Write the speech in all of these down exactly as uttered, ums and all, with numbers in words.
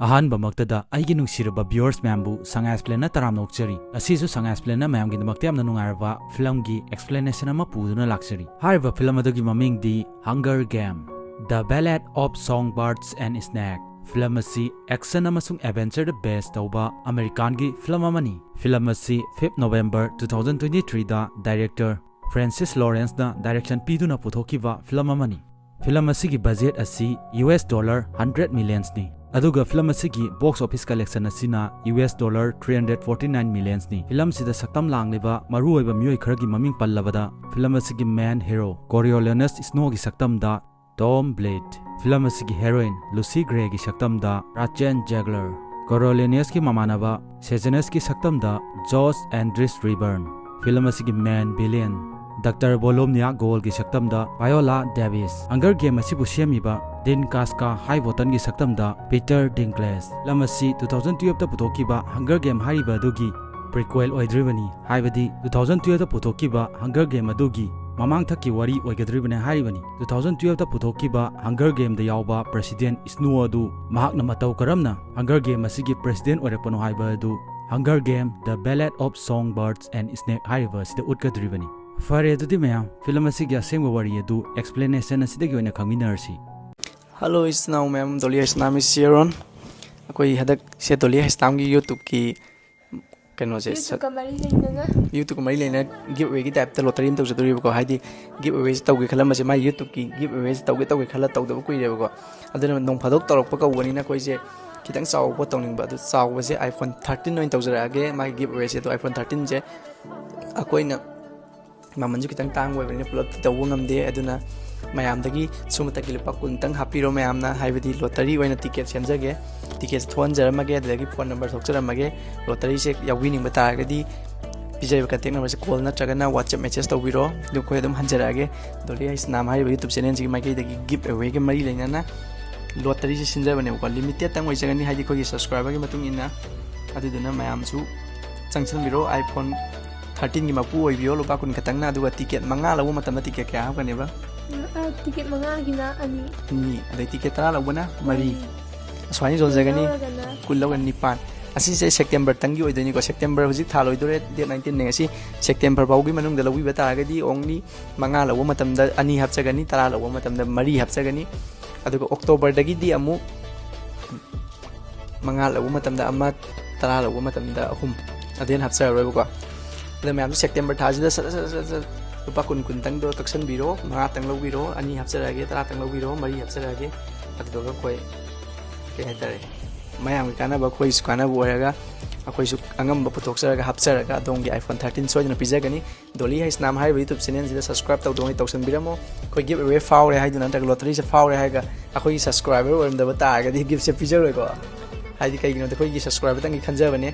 ꯑꯍꯥꯟꯕꯃꯛꯇꯗ ꯑꯩꯒꯤ ꯅꯨꯡꯁꯤꯔꯕ viewers ꯃꯌꯥꯝꯕꯨ ꯁꯉꯥꯏ ꯑꯦꯛꯁꯄ꯭ꯂꯦꯟꯅ ꯇꯔꯥꯝꯅ ꯑꯣꯛꯆꯔꯤ꯫ ꯉꯁꯤꯁꯨ ꯁꯉꯥꯏ ꯑꯦꯛꯁꯄ꯭ꯂꯦꯟꯅ ꯃꯌꯥꯝꯒꯤꯗꯃꯛꯇ ꯌꯥꯝꯅ ꯅꯨꯡꯉꯥꯏꯔꯕ ꯐꯤꯂꯝꯒꯤ explanation ꯑꯃ ꯄꯨꯗꯨꯅ ꯂꯥꯛꯆꯔꯤ꯫ ꯍꯥꯏꯔꯤꯕ ꯐꯤꯂꯝ ꯑꯗꯨꯒꯤ ꯃꯃꯤꯡꯗꯤ Hunger Game, The Ballad of Songbirds and Snake꯫ Film ꯑꯁꯤ action ꯑꯃꯁꯨꯡ adventure ꯗ base ꯇꯧꯕ ꯑꯃꯦꯔꯤꯀꯥꯟꯒꯤ ꯐꯤꯂꯝ ꯑꯃꯅꯤ꯫ ꯐꯤꯂꯝ ꯑꯁꯤ fifth November two thousand twenty three ꯗ director Francis Lawrence ꯅ direction ꯄꯤꯗꯨꯅ ꯄꯨꯊꯣꯛꯈꯤꯕ ꯐꯤꯂꯝ ꯑꯃꯅꯤ꯫ ꯐꯤꯂꯝ ꯑꯁꯤꯒꯤ budget ꯑꯁꯤ U S dollar hundred millions ꯅꯤ꯫ ꯑꯗꯨꯒ ꯐꯤꯂꯝ ꯑꯁꯤꯒꯤ box office collection ꯑꯁꯤꯅ U S dollar three hundred forty nine millions ꯅꯤ꯫ ꯐꯤꯂꯝꯁꯤꯗ ꯁꯛꯇꯝ ꯂꯥꯡꯂꯤꯕ ꯃꯔꯨꯑꯣꯏꯕ ꯃꯤꯑꯣꯏ ꯈꯔꯒꯤ ꯃꯃꯤꯡ ꯄꯜꯂꯕꯗ, ꯐꯤꯂꯝ ꯑꯁꯤꯒꯤ main hero Coriolanus Snow ꯒꯤ ꯁꯛꯇꯝꯗ Tom Blyth, ꯐꯤꯂꯝ ꯑꯁꯤꯒꯤ heroine Lucy Gray ꯒꯤ ꯁꯛꯇꯝꯗ Rachel Zegler, Coriolanus ꯀꯤ ꯃꯃꯥꯟꯅꯕ Sejanus ꯀꯤ ꯁꯛꯇꯝꯗ Josh Andreas Reburn, ꯐꯤꯂꯝ ꯑꯁꯤꯒꯤ main villain Doctor Volumnia Gaul ꯒꯤ ꯁꯛꯇꯝꯗ Viola Davis, Hunger Game ꯑꯁꯤꯕꯨ ꯁꯦꯝꯃꯤꯕ Dean Kafka's High Wotan ꯒꯤ ꯁꯛꯇꯝꯗ Peter Dinklage꯫ ꯐꯤꯂꯝ ꯑꯁꯤ two thousand twelve ꯇ ꯄꯨꯊꯣꯛꯈꯤꯕ Hunger Game ꯍꯥꯏꯔꯤꯕ ꯑꯗꯨꯒꯤ prequel ꯑꯣꯏꯗ꯭ꯔꯤꯕꯅꯤ, ꯍꯥꯏꯕꯗꯤ two thousand twelve ꯇ ꯄꯨꯊꯣꯛꯈꯤꯕ Hunger Game ꯑꯗꯨꯒꯤ ꯃꯃꯥꯡꯊꯛꯀꯤ ꯋꯥꯔꯤ ꯑꯣꯏꯒꯗꯧꯔꯤꯕꯅꯤ ꯍꯥꯏꯔꯤꯕꯅꯤ꯫ Two thousand twelve ꯇ ꯄꯨꯊꯣꯛꯈꯤꯕ Hunger Game ꯗ ꯌꯥꯎꯕ President Snow ꯑꯗꯨ ꯃꯍꯥꯛꯅ ꯃꯇꯧ ꯀꯔꯝꯅ Hunger Game ꯑꯁꯤꯒꯤ president ꯑꯣꯏꯔꯛꯄꯅꯣ ꯍꯥꯏꯕ ꯑꯗꯨ Hunger Game, The Ballad of Songbirds and Snake ꯍꯥꯏꯔꯤꯕ ꯑꯁꯤꯗ ꯎꯠꯀꯗꯧꯔꯤꯕꯅꯤ꯫ ꯐꯔꯦ, ꯑꯗꯨꯗꯤ ꯃꯌꯥꯝ, ꯐꯤꯂꯝ ꯑꯁꯤꯒꯤ ꯑꯁꯦꯡꯕ ꯋꯥꯔꯤ ꯑꯗꯨ explanation ꯑꯁꯤꯗꯒꯤ ꯑꯣꯏꯅ ꯈꯪꯃꯤꯟꯅꯔꯁꯤ꯫ Hello, ꯏꯆꯤꯟ ꯏꯅꯥꯎ ꯃꯌꯥꯝ, ꯗꯣꯂꯤ ꯍꯥꯏꯁꯅꯥꯝ is here on꯫ ꯑꯩꯈꯣꯏ ꯍꯟꯗꯛꯁꯦ ꯗꯣꯂꯤ ꯍꯥꯏꯁꯅꯥꯝꯒꯤ YouTube ꯀꯤ ꯀꯩꯅꯣꯁꯦ, YouTube ꯀ ꯃꯔꯤ ꯂꯩꯅꯅ YouTube ꯀ ꯃꯔꯤ ꯂꯩꯅ give away ꯒꯤ type ꯇ lottery ꯑꯃ ꯇꯧꯖꯗꯣꯔꯤꯕꯀꯣ꯫ ꯍꯥꯏꯗꯤ give away ꯁꯤ ꯇꯧꯒꯦ ꯈꯜꯂꯝꯕꯁꯦ, ꯃꯥꯏ YouTube ꯀꯤ give away ꯁꯤ ꯇꯧꯒꯦ ꯇꯧꯒꯦ ꯈꯜꯂ ꯇꯧꯗꯕ ꯀꯨꯏꯔꯦꯕꯀꯣ꯫ ꯑꯗꯨꯅ ꯅꯣꯡ ꯐꯥꯗꯣꯛ ꯇꯧꯔꯛꯄ ꯀꯧꯕꯅꯤꯅ ꯑꯩꯈꯣꯏꯁꯦ ꯈꯤꯇꯪ ꯆꯥꯎꯕ ꯄꯣꯠ ꯇꯧꯅꯤꯡꯕ꯫ ꯑꯗꯨ ꯆꯥꯎꯕꯁꯦ iPhone thirteen ꯑꯣꯏꯅ ꯇꯧꯖꯔꯛꯑꯒꯦ꯫ ꯃꯥꯒꯤ give away ꯁꯦ ꯑꯗꯣ iPhone thirteen ꯁꯦ ꯑꯩꯈꯣꯏꯅ ꯃꯃꯜꯁꯨ ꯈꯤꯇꯪ ꯇꯥꯡꯕ ꯑꯣꯏꯕꯅꯤꯅ ꯄꯨꯂꯞꯇꯤ ꯇꯧꯕ ꯉꯝꯗꯦ꯫ ꯑꯗꯨꯅ ꯃꯌꯥꯝꯗꯒꯤ ꯁꯨꯝ ꯃꯊꯛꯀꯤ ꯂꯨꯄꯥ ꯀꯨꯟꯇꯪ ꯍꯥꯞꯄꯤꯔꯣ ꯃꯌꯥꯝꯅ, ꯍꯥꯏꯕꯗꯤ lottery ꯑꯣꯏꯅ ticket ꯁꯦꯝꯖꯒꯦ꯫ Ticket ꯁꯦ ꯊꯣꯛꯍꯟꯖꯔꯝꯃꯒꯦ, ꯑꯗꯨꯗꯒꯤ phone number ꯊꯣꯛꯆꯔꯝꯃꯒꯦ꯫ Lottery ꯁꯦ ꯌꯥꯎꯕꯤꯅꯤꯡꯕ ꯇꯥꯔꯒꯗꯤ ꯄꯤꯖꯔꯤꯕ contact number ꯁꯦ call ꯅꯠꯇ꯭ꯔꯒꯅ WhatsApp message ꯇꯧꯕꯤꯔꯣ, ꯑꯗꯨ ꯑꯩꯈꯣꯏ ꯑꯗꯨꯝ ꯍꯟꯖꯔꯛꯑꯒꯦ꯫ ꯗꯣꯂꯤ ꯍꯩꯁꯅꯥꯝ ꯍꯥꯏꯔꯤꯕ YouTube channel ꯁꯤꯒꯤ ꯃꯥꯏꯀꯩꯗꯒꯤ give away ꯒ ꯃꯔꯤ ꯂꯩꯅꯅ lottery ꯁꯦ ꯁꯤꯟꯖꯕꯅꯦꯕꯀꯣ꯫ Limited ꯇꯪ ꯑꯣꯏꯖꯒꯅꯤ, ꯍꯥꯏꯗꯤ ꯑꯩꯈꯣꯏꯒꯤ subscriber ꯒꯤ ꯃꯇꯨꯡ ꯏꯟꯅ꯫ ꯑꯗꯨꯗꯨꯅ ꯃꯌꯥꯝꯁꯨ ꯆꯪꯁꯤꯟꯕꯤꯔꯣ꯫ iPhone thirteen ꯒꯤ ꯃꯄꯨ ꯑꯣꯏꯕꯤꯌꯣ, ꯂꯨꯄꯥ ꯀꯨꯟ ꯈꯛꯇꯪꯅ꯫ ꯑꯗꯨꯒ ticket ꯃꯉꯥ ꯂꯧꯕ ꯃꯇꯝꯗ ticket ꯀꯌꯥ ꯍꯥꯞꯀꯅꯦꯕ? ꯑ, ticket ꯃꯉꯥꯒꯤꯅ ꯑꯅꯤ꯫ ꯑꯅꯤ, ꯑꯗꯩ ticket ꯇꯔꯥ ꯂꯧꯕꯅ ꯃꯔꯤ꯫ ꯃꯔꯤ꯫ ꯑꯁꯨꯃꯥꯏꯅ ꯌꯣꯟꯖꯒꯅꯤ꯫ ꯀꯨꯟ ꯂꯧꯔꯒꯅ ꯅꯤꯄꯥꯟ꯫ ꯑꯁꯤꯁꯦ ꯁꯦꯞꯇꯦꯝꯕꯔꯇꯪꯒꯤ ꯑꯣꯏꯗꯣꯏꯅꯤꯀꯣ꯫ ꯁꯦꯞꯇꯦꯝꯕꯔ ꯍꯧꯖꯤꯛ ꯊꯥ ꯂꯣꯏꯗꯣꯔꯦ, ꯗꯦꯠ ꯅꯥꯏꯟꯇꯤꯟꯅꯦ꯫ ꯉꯁꯤ ꯁꯦꯞꯇꯦꯝꯕꯔ ꯐꯥꯎꯒꯤ ꯃꯅꯨꯡꯗ ꯂꯧꯕꯤꯕ ꯇꯥꯔꯒꯗꯤ only ꯃꯉꯥ ꯂꯧꯕ ꯃꯇꯝꯗ ꯑꯅꯤ ꯍꯥꯞꯆꯒꯅꯤ, ꯇꯔꯥ ꯂꯧꯕ ꯃꯇꯝꯗ ꯃꯔꯤ ꯍꯥꯞꯆꯒꯅꯤ꯫ ꯑꯗꯨꯒ ꯑꯣꯛꯇꯣꯕꯔꯗꯒꯤꯗꯤ ꯑꯃꯨꯛ ꯃꯉꯥ ꯂꯧꯕ ꯃꯇꯝꯗ ꯑꯃ, ꯇꯔꯥ ꯂꯧꯕ ꯃꯇꯝꯗ ꯑꯍꯨꯝ, ꯑꯗꯩ ꯍꯦꯟꯅ ꯍꯥꯞꯆꯔꯔꯣꯏꯕꯀꯣ꯫ ꯑꯗꯣ ꯃꯌꯥꯝꯁꯨ ꯁꯦꯞꯇꯦꯝꯕꯔ ꯊꯥꯁꯤꯗ ꯁꯠ ꯁꯠ ꯁꯠ ꯁꯠ ꯂꯨꯄꯥ ꯀꯨꯟ ꯀꯨꯟꯇꯪꯗꯣ ꯀꯛꯁꯟꯕꯤꯔꯣ, ꯃꯉꯥꯇꯪ ꯂꯧꯕꯤꯔꯣ, ꯑꯅꯤ ꯍꯥꯞꯆꯔꯛꯑꯒꯦ, ꯇꯔꯥꯇꯪ ꯂꯧꯕꯤꯔꯣ, ꯃꯔꯤ ꯍꯥꯞꯆꯔꯛꯑꯒꯦ꯫ ꯑꯗꯨꯗꯨꯒ ꯑꯩꯈꯣꯏ ꯀꯩ ꯍꯥꯏꯇꯥꯔꯦ, ꯃꯌꯥꯝꯒꯤ ꯀꯥꯟꯅꯕ, ꯑꯩꯈꯣꯏꯒꯤꯁꯨ ꯀꯥꯟꯅꯕ ꯑꯣꯏꯔꯒ, ꯑꯩꯈꯣꯏꯁꯨ ꯑꯉꯝꯕ ꯄꯨꯊꯣꯛꯆꯔꯒ ꯍꯥꯞꯆꯔꯒ ꯑꯗꯣꯝꯒꯤ iPhone thirteen ꯁꯣꯏꯗꯅ ꯄꯤꯖꯒꯅꯤ꯫ ꯗꯣꯂꯤ ꯍꯩꯁꯅꯥꯝ ꯍꯥꯏꯔꯤꯕ YouTube channelꯁꯤꯗ subscribe ꯇꯧꯗ꯭ꯔꯤꯉꯩ ꯇꯧꯁꯟꯕꯤꯔꯝꯃꯣ꯫ ꯑꯩꯈꯣꯏ give away ꯐꯥꯎꯔꯦ ꯍꯥꯏꯗꯨꯅ ꯅꯠꯇ꯭ꯔꯒ lotteryꯁꯦ ꯐꯥꯎꯔꯦ ꯍꯥꯏꯔꯒ ꯑꯩꯈꯣꯏꯒꯤ subscriber ꯑꯣꯏꯔꯝꯗꯕ ꯇꯥꯔꯒꯗꯤ giftꯁꯦ ꯄꯤꯖꯔꯣꯏꯀꯣ꯫ ꯍꯥꯏꯗꯤ ꯀꯩꯒꯤꯅꯣꯗ ꯑꯩꯈꯣꯏꯒꯤ subscriberꯇꯪꯒꯤ ꯈꯟꯖꯕꯅꯦ꯫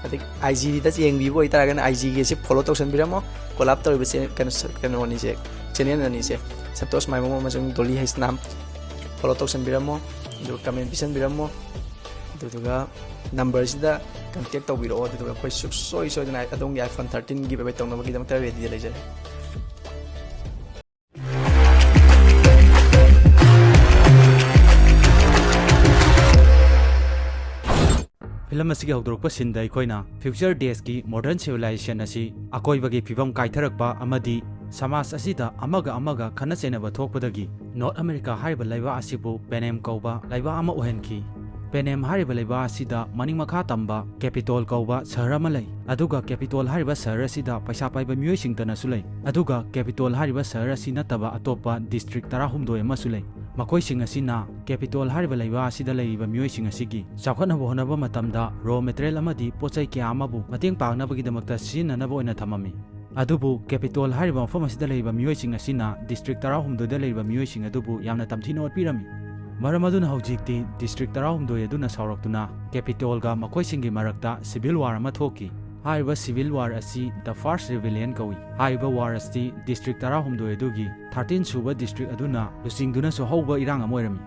ꯑꯗꯩ IGꯗ ꯌꯦꯡꯕꯤꯕ ꯑꯣꯏꯇꯥꯔꯒꯅ IGꯒꯤꯁꯦ follow ꯇꯧꯁꯟꯕꯤꯔꯝꯃꯣ꯫ Collab ꯇꯧꯔꯤꯕ channel, ꯀꯩꯅꯣ, ꯀꯩꯅꯣ ꯑꯅꯤꯁꯦ, channel ꯑꯅꯤꯁꯦ, ꯁꯟꯇꯣꯁ ꯃꯥꯏꯕꯝ ꯑꯃꯁꯨꯡ ꯗꯣꯂꯤ ꯍꯩꯁꯅꯥꯝ, follow ꯇꯧꯁꯟꯕꯤꯔꯝꯃꯣ꯫ ꯑꯗꯨꯒ comment ꯄꯤꯁꯟꯕꯤꯔꯝꯃꯣ꯫ ꯑꯗꯨꯗꯨꯒ numberꯁꯤꯗ contact ꯇꯧꯕꯤꯔꯛꯑꯣ꯫ ꯑꯗꯨꯗꯨꯒ ꯑꯩꯈꯣꯏ ꯁꯨꯡꯁꯣꯏ ꯁꯣꯏꯗꯅ ꯑꯗꯣꯝꯒꯤ iPhone thirteen give away ꯇꯧꯅꯕꯒꯤꯗꯃꯛꯇ readyꯗ ꯂꯩꯖꯔꯦ꯫ ꯐꯤꯂꯝ ꯑꯁꯤꯒꯤ ꯍꯧꯗꯣꯔꯛꯄ sceneꯗ ꯑꯩꯈꯣꯏꯅ future daysꯀꯤ modern civilization ꯑꯁꯤ ꯑꯀꯣꯏꯕꯒꯤ ꯐꯤꯕꯝ ꯀꯥꯏꯊꯔꯛꯄ ꯑꯃꯗꯤ ꯁꯃꯥꯖ ꯑꯁꯤꯗ ꯑꯃꯒ ꯑꯃꯒ ꯈꯠꯅ ꯆꯩꯅꯕ ꯊꯣꯛꯄꯗꯒꯤ North America ꯍꯥꯏꯔꯤꯕ ꯂꯩꯕꯥꯛ ꯑꯁꯤꯕꯨ Panem ꯀꯧꯕ ꯂꯩꯕꯥꯛ ꯑꯃ ꯑꯣꯏꯍꯟꯈꯤ꯫ Panem ꯍꯥꯏꯔꯤꯕ ꯂꯩꯕꯥꯛ ꯑꯁꯤꯗ ꯃꯅꯤꯡ ꯃꯈꯥ ꯇꯝꯕ Capitol ꯀꯧꯕ ꯁꯍꯔ ꯑꯃ ꯂꯩ꯫ ꯑꯗꯨꯒ Capitol ꯍꯥꯏꯔꯤꯕ ꯁꯍꯔ ꯑꯁꯤꯗ ꯄꯩꯁꯥ ꯄꯥꯏꯕ ꯃꯤꯑꯣꯏꯁꯤꯡꯇꯅꯁꯨ ꯂꯩ꯫ ꯑꯗꯨꯒ Capitol ꯍꯥꯏꯔꯤꯕ ꯁꯍꯔ ꯑꯁꯤ ꯅꯠꯇꯕ ꯑꯇꯣꯞꯄ district ꯇꯔꯥꯍꯨꯝꯗꯣꯏ ꯑꯃꯁꯨ ꯂꯩ꯫ ꯃꯈꯣꯏꯁꯤꯡ ꯑꯁꯤꯅ Capitol ꯍꯥꯏꯔꯤꯕ ꯂꯩꯕꯥꯛ ꯑꯁꯤꯗ ꯂꯩꯔꯤꯕ ꯃꯤꯑꯣꯏꯁꯤꯡ ꯑꯁꯤꯒꯤ ꯆꯥꯎꯈꯠꯅꯕ ꯍꯣꯠꯅꯕ ꯃꯇꯝꯗ raw material ꯑꯃꯗꯤ ꯄꯣꯠ ꯆꯩ ꯀꯌꯥ ꯑꯃꯕꯨ ꯃꯇꯦꯡ ꯄꯥꯡꯅꯕꯒꯤꯗꯃꯛꯇ ꯁꯤꯖꯤꯟꯅꯅꯕ ꯑꯣꯏꯅ ꯊꯝꯃꯝꯃꯤ꯫ ꯑꯗꯨꯕꯨ Capitol ꯍꯥꯏꯔꯤꯕ ꯃꯐꯝ ꯑꯁꯤꯗ ꯂꯩꯔꯤꯕ ꯃꯤꯑꯣꯏꯁꯤꯡ ꯑꯁꯤꯅ district ꯇꯔꯥꯍꯨꯝꯗꯣꯏꯗ ꯂꯩꯔꯤꯕ ꯃꯤꯑꯣꯏꯁꯤꯡ ꯑꯗꯨꯕꯨ ꯌꯥꯝꯅ ꯇꯝꯊꯤꯅ ꯑꯣꯠꯄꯤꯔꯝꯃꯤ꯫ ꯃꯔꯝ ꯑꯗꯨꯅ ꯍꯧꯖꯤꯛꯇꯤ district ꯇꯔꯥꯍꯨꯝꯗꯣꯏ ꯑꯗꯨꯅ ꯁꯥꯎꯔꯛꯇꯨꯅ Capitolꯒ ꯃꯈꯣꯏꯁꯤꯡꯒꯤ ꯃꯔꯛꯇ civil war ꯑꯃ ꯊꯣꯛꯈꯤ꯫ ꯍꯥꯏꯔꯤꯕ civil war ꯑꯁꯤ The First Rebellion ꯀꯧꯏ꯫ ꯍꯥꯏꯔꯤꯕ war ꯑꯁꯤ district ꯇꯔꯥꯍꯨꯝꯗꯣꯏ ꯑꯗꯨꯒꯤ thirteen ꯁꯨꯕ district ꯑꯗꯨꯅ ꯂꯨꯆꯤꯡꯗꯨꯅꯁꯨ ꯍꯧꯕ ꯏꯔꯥꯡ ꯑꯃ ꯑꯣꯏꯔꯝꯃꯤ꯫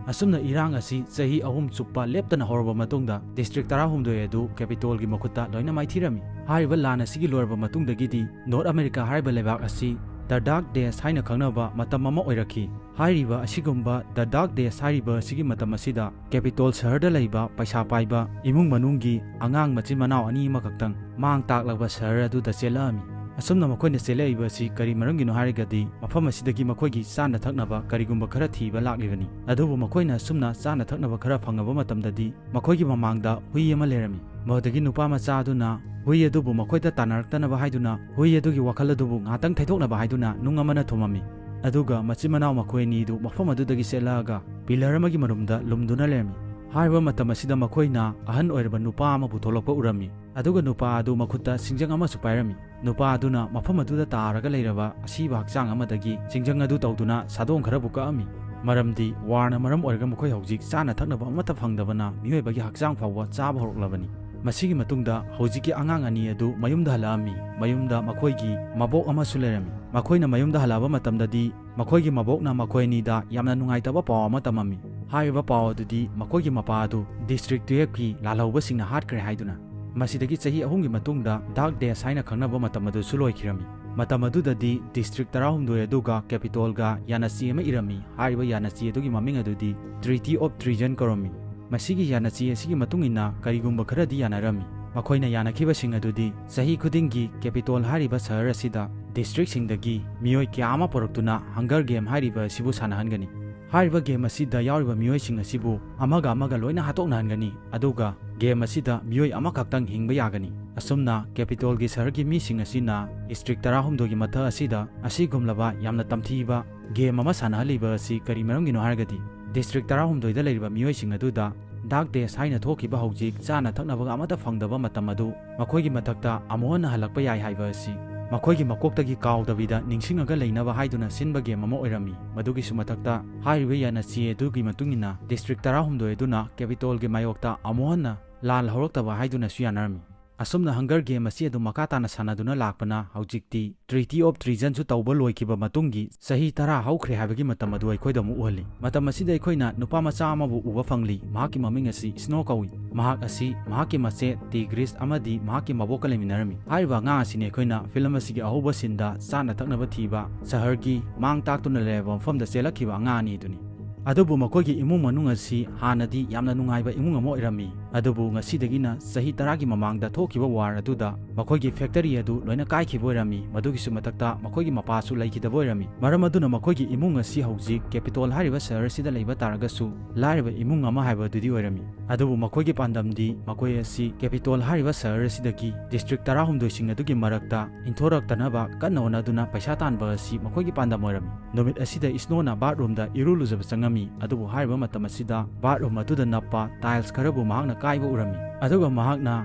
ꯑꯁꯨꯝꯅ ꯏꯔꯥꯡ ꯑꯁꯤ ꯆꯍꯤ ꯑꯍꯨꯝ ꯆꯨꯞꯄ ꯂꯦꯞꯇꯅ ꯍꯧꯔꯕ ꯃꯇꯨꯡꯗ district ꯇꯔꯥꯍꯨꯝꯗꯣꯏ ꯑꯗꯨ Capitolꯒꯤ ꯃꯈꯨꯠꯇ ꯂꯣꯏꯅ ꯃꯥꯏꯊꯤꯔꯝꯃꯤ꯫ ꯍꯥꯏꯔꯤꯕ ꯂꯥꯟ ꯑꯁꯤꯒꯤ ꯂꯣꯏꯔꯕ ꯃꯇꯨꯡꯗꯒꯤꯗꯤ North America ꯍꯥꯏꯔꯤꯕ ꯂꯩꯕꯥꯛ ꯑꯁꯤ The Dark Days ꯍꯥꯏꯅ ꯈꯪꯅꯕ ꯃꯇꯝ ꯑꯃ ꯑꯣꯏꯔꯛꯈꯤ꯫ ꯍꯥꯏꯔꯤꯕ ꯑꯁꯤꯒꯨꯝꯕ The Dark Days ꯍꯥꯏꯔꯤꯕ ꯑꯁꯤꯒꯤ ꯃꯇꯝ ꯑꯁꯤꯗ ꯀꯦꯄꯤꯇꯣꯜ ꯁꯍꯔꯗ ꯂꯩꯕ ꯄꯩꯁꯥ ꯄꯥꯏꯕ ꯏꯃꯨꯡ ꯃꯅꯨꯡꯒꯤ ꯑꯉꯥꯡ ꯃꯆꯤꯟ ꯃꯅꯥꯎ ꯑꯅꯤ ꯑꯃꯈꯛꯇꯪ ꯃꯥꯡ ꯇꯥꯛꯂꯕ ꯁꯍꯔ ꯑꯗꯨꯗ ꯆꯦꯜꯂꯛꯑꯝꯃꯤ꯫ ꯑꯁꯨꯝꯅ ꯃꯈꯣꯏꯅ ꯆꯦꯜꯂꯛꯏꯕ ꯑꯁꯤ ꯀꯔꯤ ꯃꯔꯝꯒꯤꯅꯣ ꯍꯥꯏꯔꯒꯗꯤ, ꯃꯐꯝ ꯑꯁꯤꯗꯒꯤ ꯃꯈꯣꯏꯒꯤ ꯆꯥꯅ ꯊꯛꯅꯕ ꯀꯔꯤꯒꯨꯝꯕ ꯈꯔ ꯊꯤꯕ ꯂꯥꯛꯂꯤꯕꯅꯤ꯫ ꯑꯗꯨꯕꯨ ꯃꯈꯣꯏꯅ ꯑꯁꯨꯝꯅ ꯆꯥꯅ ꯊꯛꯅꯕ ꯈꯔ ꯐꯪꯉꯕ ꯃꯇꯝꯗꯗꯤ, ꯃꯈꯣꯏꯒꯤ ꯃꯃꯥꯡꯗ ꯍꯨꯏ ꯑꯃ ꯂꯩꯔꯝꯃꯤ꯫ ꯃꯗꯨꯗꯒꯤ ꯅꯨꯄꯥ ꯃꯆꯥ ꯑꯗꯨꯅ ꯍꯨꯏ ꯑꯗꯨꯕꯨ ꯃꯈꯣꯏꯗ ꯇꯥꯟꯅꯔꯛꯇꯅꯕ ꯍꯥꯏꯗꯨꯅ, ꯍꯨꯏ ꯑꯗꯨꯒꯤ ꯋꯥꯈꯜ ꯑꯗꯨꯕꯨ ꯉꯥꯏꯍꯥꯛꯇꯪ ꯊꯩꯗꯣꯛꯅꯕ ꯍꯥꯏꯗꯨꯅ ꯅꯨꯡ ꯑꯃꯅ ꯊꯣꯝꯃꯝꯃꯤ꯫ ꯑꯗꯨꯒ ꯃꯆꯤꯟ ꯃꯅꯥꯎ ꯃꯈꯣꯏ ꯑꯅꯤꯗꯨ ꯃꯐꯝ ꯑꯗꯨꯗꯒꯤ ꯆꯦꯜꯂꯛꯑꯒ ꯄꯤꯂꯔ ꯑꯃꯒꯤ ꯃꯔꯨꯝꯗ ꯂꯨꯝꯗꯨꯅ ꯂꯩꯔꯝꯃꯤ꯫ ꯍꯥꯏꯔꯤꯕ ꯃꯇꯝ ꯑꯁꯤꯗ ꯃꯈꯣꯏꯅ ꯑꯍꯟ ꯑꯣꯏꯔꯕ ꯅꯨꯄꯥ ꯑꯃ ꯄꯨꯊꯣꯛꯂꯛꯄ ꯎꯔꯝꯃꯤ꯫ ꯑꯗꯨꯒ ꯅꯨꯄꯥ ꯑꯗꯨ ꯃꯈꯨꯠꯇ ꯁꯤꯡꯖꯪ ꯑꯃꯁꯨ ꯄꯥꯏꯔꯝꯃꯤ꯫ ꯅꯨꯄꯥ ꯑꯗꯨꯅ ꯃꯐꯝ ꯑꯗꯨꯗ ꯇꯥꯔꯒ ꯂꯩꯔꯕ ꯑꯁꯤꯕ ꯍꯛꯆꯥꯡ ꯑꯃꯗꯒꯤ ꯁꯤꯡꯖꯪ ꯑꯗꯨ ꯇꯧꯗꯨꯅ ꯁꯥꯗꯣꯡ ꯈꯔꯕꯨ ꯀꯛꯑꯝꯃꯤ꯫ ꯃꯔꯝꯗꯤ ꯋꯥꯔꯅ ꯃꯔꯝ ꯑꯣꯏꯔꯒ ꯃꯈꯣꯏ ꯍꯧꯖꯤꯛ ꯆꯥꯅ ꯊꯛꯅꯕ ꯑꯃꯠꯇ ꯐꯪꯗꯕꯅ ꯃꯤꯑꯣꯏꯕꯒꯤ ꯍꯛꯆꯥꯡ ꯐꯥꯎꯕ ꯆꯥꯕ ꯍꯧꯔꯛꯂꯕꯅꯤ꯫ ꯃꯁꯤꯒꯤ ꯃꯇꯨꯡꯗ ꯍꯧꯖꯤꯛꯀꯤ ꯑꯉꯥꯡ ꯑꯅꯤ ꯑꯗꯨ ꯃꯌꯨꯝꯗ ꯍꯜꯂꯛꯑꯝꯃꯤ꯫ ꯃꯌꯨꯝꯗ ꯃꯈꯣꯏꯒꯤ ꯃꯕꯣꯛ ꯑꯃꯁꯨ ꯂꯩꯔꯝꯃꯤ꯫ ꯃꯈꯣꯏꯅ ꯃꯌꯨꯝꯗ ꯍꯜꯂꯛꯑꯕ ꯃꯇꯝꯗꯗꯤ ꯃꯈꯣꯏꯒꯤ ꯃꯕꯣꯛꯅ ꯃꯈꯣꯏ ꯑꯅꯤꯗ ꯌꯥꯝꯅ ꯅꯨꯡꯉꯥꯏꯇꯕ ꯄꯥꯎ ꯑꯃ ꯇꯝꯃꯝꯃꯤ꯫ ꯍꯥꯏꯔꯤꯕ ꯄꯥꯎ ꯑꯗꯨꯗꯤ ꯃꯈꯣꯏꯒꯤ ꯃꯄꯥ ꯑꯗꯨ ꯗꯤꯁꯇ꯭ꯔꯤꯛ ꯇꯨꯌꯦꯜꯐꯀꯤ ꯂꯥꯜꯍꯧꯕꯁꯤꯡꯅ ꯍꯥꯠꯈ꯭ꯔꯦ ꯍꯥꯏꯗꯨꯅ꯫ ꯃꯁꯤꯗꯒꯤ ꯆꯍꯤ ꯑꯍꯨꯝꯒꯤ ꯃꯇꯨꯡꯗ ꯗꯥꯔꯛ ꯗꯦꯁ ꯍꯥꯏꯅ ꯈꯪꯅꯕ ꯃꯇꯝ ꯑꯗꯨꯁꯨ ꯂꯣꯏꯈꯤꯔꯝꯃꯤ꯫ ꯃꯇꯝ ꯑꯗꯨꯗꯗꯤ ꯗꯤꯁꯇ꯭ꯔꯤꯛ ꯇꯔꯥꯍꯨꯝꯗꯣꯏ ꯑꯗꯨꯒ ꯀꯦꯄꯤꯇꯣꯜꯒ ꯌꯥꯅꯆꯦ ꯑꯃ ꯏꯔꯝꯃꯤ꯫ ꯍꯥꯏꯔꯤꯕ ꯌꯥꯅꯆꯦ ꯑꯗꯨꯒꯤ ꯃꯃꯤꯡ ꯑꯗꯨꯗꯤ Treaty of Treason ꯀꯧꯔꯝꯃꯤ꯫ ꯃꯁꯤꯒꯤ ꯌꯥꯅꯆꯦ ꯑꯁꯤꯒꯤ ꯃꯇꯨꯡ ꯏꯟꯅ ꯀꯔꯤꯒꯨꯝꯕ ꯈꯔꯗꯤ ꯌꯥꯅꯔꯝꯃꯤ꯫ ꯃꯈꯣꯏꯅ ꯌꯥꯅꯈꯤꯕꯁꯤꯡ ꯑꯗꯨꯗꯤ ꯆꯍꯤ ꯈꯨꯗꯤꯡꯒꯤ ꯀꯦꯄꯤꯇꯣꯜ ꯍꯥꯏꯔꯤꯕ ꯁꯍꯔ ꯑꯁꯤꯗ ꯗꯤꯁꯇ꯭ꯔꯤꯛꯁꯤꯡꯗꯒꯤ ꯃꯤꯑꯣꯏ ꯀꯌꯥ ꯑꯃ ꯄꯨꯔꯛꯇꯨꯅ ꯍꯪꯒꯔ ꯒꯦꯝ ꯍꯥꯏꯔꯤꯕ ꯑꯁꯤꯕꯨ ꯁꯥꯟꯅꯍꯟꯒꯅꯤ꯫ ꯍꯥꯏꯔꯤꯕ ꯒꯦꯝ ꯑꯁꯤꯗ ꯌꯥꯎꯔꯤꯕ ꯃꯤꯑꯣꯏꯁꯤꯡ ꯑꯁꯤꯕꯨ ꯑꯃꯒ ꯑꯃꯒ ꯂꯣꯏꯅ ꯍꯥꯠꯇꯣꯛꯅꯍꯟꯒꯅꯤ, ꯑꯗꯨꯒ ꯒꯦꯝ ꯑꯁꯤꯗ ꯃꯤꯑꯣꯏ ꯑꯃꯈꯛꯇꯪ ꯍꯤꯡꯕ ꯌꯥꯒꯅꯤ꯫ ꯑꯁꯨꯝꯅ ꯀꯦꯄꯤꯇꯣꯜꯒꯤ ꯁꯍꯔꯒꯤ ꯃꯤꯁꯤꯡ ꯑꯁꯤꯅ ꯗꯤꯁꯇ꯭ꯔꯤꯛ ꯇꯔꯥꯍꯨꯝꯗꯣꯏꯒꯤ ꯃꯊꯛ ꯑꯁꯤꯗ ꯑꯁꯤꯒꯨꯝꯂꯕ ꯌꯥꯝꯅ ꯇꯝꯊꯤꯕ ꯒꯦꯝ ꯑꯃ ꯁꯥꯟꯅꯍꯜꯂꯤꯕ ꯑꯁꯤ ꯀꯔꯤ ꯃꯔꯝꯒꯤꯅꯣ ꯍꯥꯏꯔꯒꯗꯤ, ꯗꯤꯁꯇ꯭ꯔꯤꯛ ꯇꯔꯥꯍꯨꯝꯗꯣꯏꯗ ꯂꯩꯔꯤꯕ ꯃꯤꯑꯣꯏꯁꯤꯡ ꯑꯗꯨꯗ ꯗꯥꯔꯛ ꯗꯦꯁ ꯍꯥꯏꯅ ꯊꯣꯛꯈꯤꯕ ꯍꯧꯖꯤꯛ ꯆꯥꯅ ꯊꯛꯅꯕꯒ ꯑꯃꯠꯇ ꯐꯪꯗꯕ ꯃꯇꯝ ꯑꯗꯨ ꯃꯈꯣꯏꯒꯤ ꯃꯊꯛꯇ ꯑꯃꯨꯛ ꯍꯟꯅ ꯍꯜꯂꯛꯄ ꯌꯥꯏ ꯍꯥꯏꯕ ꯑꯁꯤ ꯃꯈꯣꯏꯒꯤ ꯃꯀꯣꯛꯇꯒꯤ ꯀꯥꯎꯗꯕꯤꯗ ꯅꯤꯡꯁꯤꯡꯉꯒ ꯂꯩꯅꯕ ꯍꯥꯏꯗꯨꯅ ꯁꯤꯟꯕ ꯒꯦꯝ ꯑꯃ ꯑꯣꯏꯔꯝꯃꯤ꯫ ꯃꯗꯨꯒꯤꯁꯨ ꯃꯊꯛꯇ ꯍꯥꯏꯔꯤꯕ ꯌꯥꯅꯆꯦ ꯑꯗꯨꯒꯤ ꯃꯇꯨꯡ ꯏꯟꯅ ꯗꯤꯁꯇ꯭ꯔꯤꯛ ꯇꯔꯥꯍꯨꯝꯗꯣꯏ ꯑꯗꯨꯅ ꯀꯦꯄꯤꯇꯣꯜꯒꯤ ꯃꯥꯌꯣꯛꯇ ꯑꯃꯨꯛ ꯍꯟꯅ ꯂꯥꯜ ꯍꯧꯔꯛꯇꯕ ꯍꯥꯏꯗꯨꯅꯁꯨ ꯌꯥꯅꯔꯝꯃꯤ꯫ ꯑꯁꯨꯝꯅ Hunger Game ꯑꯁꯤ ꯑꯗꯨꯝ ꯃꯈꯥ ꯇꯥꯅ ꯁꯥꯟꯅꯗꯨꯅ ꯂꯥꯛꯄꯅ ꯍꯧꯖꯤꯛꯇꯤ Treaty of Treason ꯁꯨ ꯇꯧꯕ ꯂꯣꯏꯈꯤꯕ ꯃꯇꯨꯡꯒꯤ ꯆꯍꯤ ꯇꯔꯥ ꯍꯧꯈ꯭ꯔꯦ ꯍꯥꯏꯕꯒꯤ ꯃꯇꯝ ꯑꯗꯨ ꯑꯩꯈꯣꯏꯗ ꯑꯃꯨꯛ ꯎꯍꯜꯂꯤ꯫ ꯃꯇꯝ ꯑꯁꯤꯗ ꯑꯩꯈꯣꯏꯅ ꯅꯨꯄꯥ ꯃꯆꯥ ꯑꯃꯕꯨ ꯎꯕ ꯐꯪꯂꯤ꯫ ꯃꯍꯥꯛꯀꯤ ꯃꯃꯤꯡ ꯑꯁꯤ Snow ꯀꯧꯏ꯫ ꯃꯍꯥꯛ ꯑꯁꯤ ꯃꯍꯥꯛꯀꯤ ꯃꯆꯦ Tigris ꯑꯃꯗꯤ ꯃꯍꯥꯛꯀꯤ ꯃꯕꯣꯛꯀ ꯂꯩꯃꯤꯟꯅꯔꯝꯃꯤ꯫ ꯍꯥꯏꯔꯤꯕ ꯑꯉꯥꯡ ꯑꯁꯤꯅꯤ ꯑꯩꯈꯣꯏꯅ ꯐꯤꯂꯝ ꯑꯁꯤꯒꯤ ꯑꯍꯧꯕ ꯁꯤꯟꯗ ꯆꯥꯅ ꯊꯛꯅꯕ ꯊꯤꯕ ꯁꯍꯔꯒꯤ ꯃꯥꯡ ꯇꯥꯛꯇꯨꯅ ꯂꯩꯔꯕ ꯃꯐꯝꯗ ꯆꯦꯜꯂꯛꯈꯤꯕ ꯑꯉꯥꯡ ꯑꯅꯤ ꯑꯗꯨꯅꯤ꯫ ꯑꯗꯨꯕꯨ ꯃꯈꯣꯏꯒꯤ ꯏꯃꯨꯡ ꯃꯅꯨꯡ ꯑꯁꯤ ꯍꯥꯟꯅꯗꯤ ꯌꯥꯝꯅ ꯅꯨꯡꯉꯥꯏꯕ ꯏꯃꯨꯡ ꯑꯃ ꯑꯣꯏꯔꯝꯃꯤ꯫ ꯑꯗꯨꯕꯨ ꯉꯁꯤꯗꯒꯤꯅ ꯆꯍꯤ ꯇꯔꯥꯒꯤ ꯃꯃꯥꯡꯗ ꯊꯣꯛꯈꯤꯕ ꯋꯥꯔ ꯑꯗꯨꯗ ꯃꯈꯣꯏꯒꯤ ꯐꯦꯛꯇꯔꯤ ꯑꯗꯨ ꯂꯣꯏꯅ ꯀꯥꯏꯈꯤꯕ ꯑꯣꯏꯔꯝꯃꯤ꯫ ꯃꯗꯨꯒꯤꯁꯨ ꯃꯊꯛꯇ ꯃꯈꯣꯏꯒꯤ ꯃꯄꯥꯁꯨ ꯂꯩꯈꯤꯗꯕ ꯑꯣꯏꯔꯝꯃꯤ꯫ ꯃꯔꯝ ꯑꯗꯨꯅ ꯃꯈꯣꯏꯒꯤ ꯏꯃꯨꯡ ꯑꯁꯤ ꯍꯧꯖꯤꯛ ꯀꯦꯄꯤꯇꯣꯜ ꯍꯥꯏꯔꯤꯕ ꯁꯍꯔ ꯑꯁꯤꯗ ꯂꯩꯕ ꯇꯥꯔꯒꯁꯨ ꯂꯥꯏꯔꯕ ꯏꯃꯨꯡ ꯑꯃ ꯍꯥꯏꯕ ꯑꯗꯨꯗꯤ ꯑꯣꯏꯔꯝꯃꯤ꯫ ꯑꯗꯨꯕꯨ ꯃꯈꯣꯏꯒꯤ ꯄꯥꯟꯗꯝꯗꯤ ꯃꯈꯣꯏ ꯑꯁꯤ ꯀꯦꯄꯤꯇꯣꯜ ꯍꯥꯏꯔꯤꯕ ꯁꯍꯔ ꯑꯁꯤꯗꯒꯤ ꯗꯤꯁꯇ꯭ꯔꯤꯛ ꯇꯔꯥꯍꯨꯝꯗꯣꯏꯁꯤꯡ ꯑꯗꯨꯒꯤ ꯃꯔꯛꯇ ꯏꯟꯊꯣꯔꯛꯇꯅꯕ ꯀꯟꯅ ꯍꯣꯠꯅꯗꯨꯅ ꯄꯩꯁꯥ ꯇꯥꯟꯕ ꯑꯁꯤ ꯃꯈꯣꯏꯒꯤ ꯄꯥꯟꯗꯝ ꯑꯣꯏꯔꯝꯃꯤ꯫ ꯅꯨꯃꯤꯠ ꯑꯁꯤꯗ Snow ꯅ bathroom ꯗ ꯏꯔꯨ ꯂꯨꯖꯕ ꯆꯪꯉꯝꯃꯤ꯫ ꯑꯗꯨꯕꯨ ꯍꯥꯏꯔꯤꯕ ꯃꯇꯝ ꯑꯁꯤꯗ bathroom ꯑꯗꯨꯗ ꯅꯞꯄ tiles ꯈꯔꯕꯨ ꯃꯍꯥꯛꯅ ꯀꯥꯏꯕ ꯎꯔꯝꯃꯤ꯫ ꯑꯗꯨꯒ ꯃꯍꯥꯛꯅ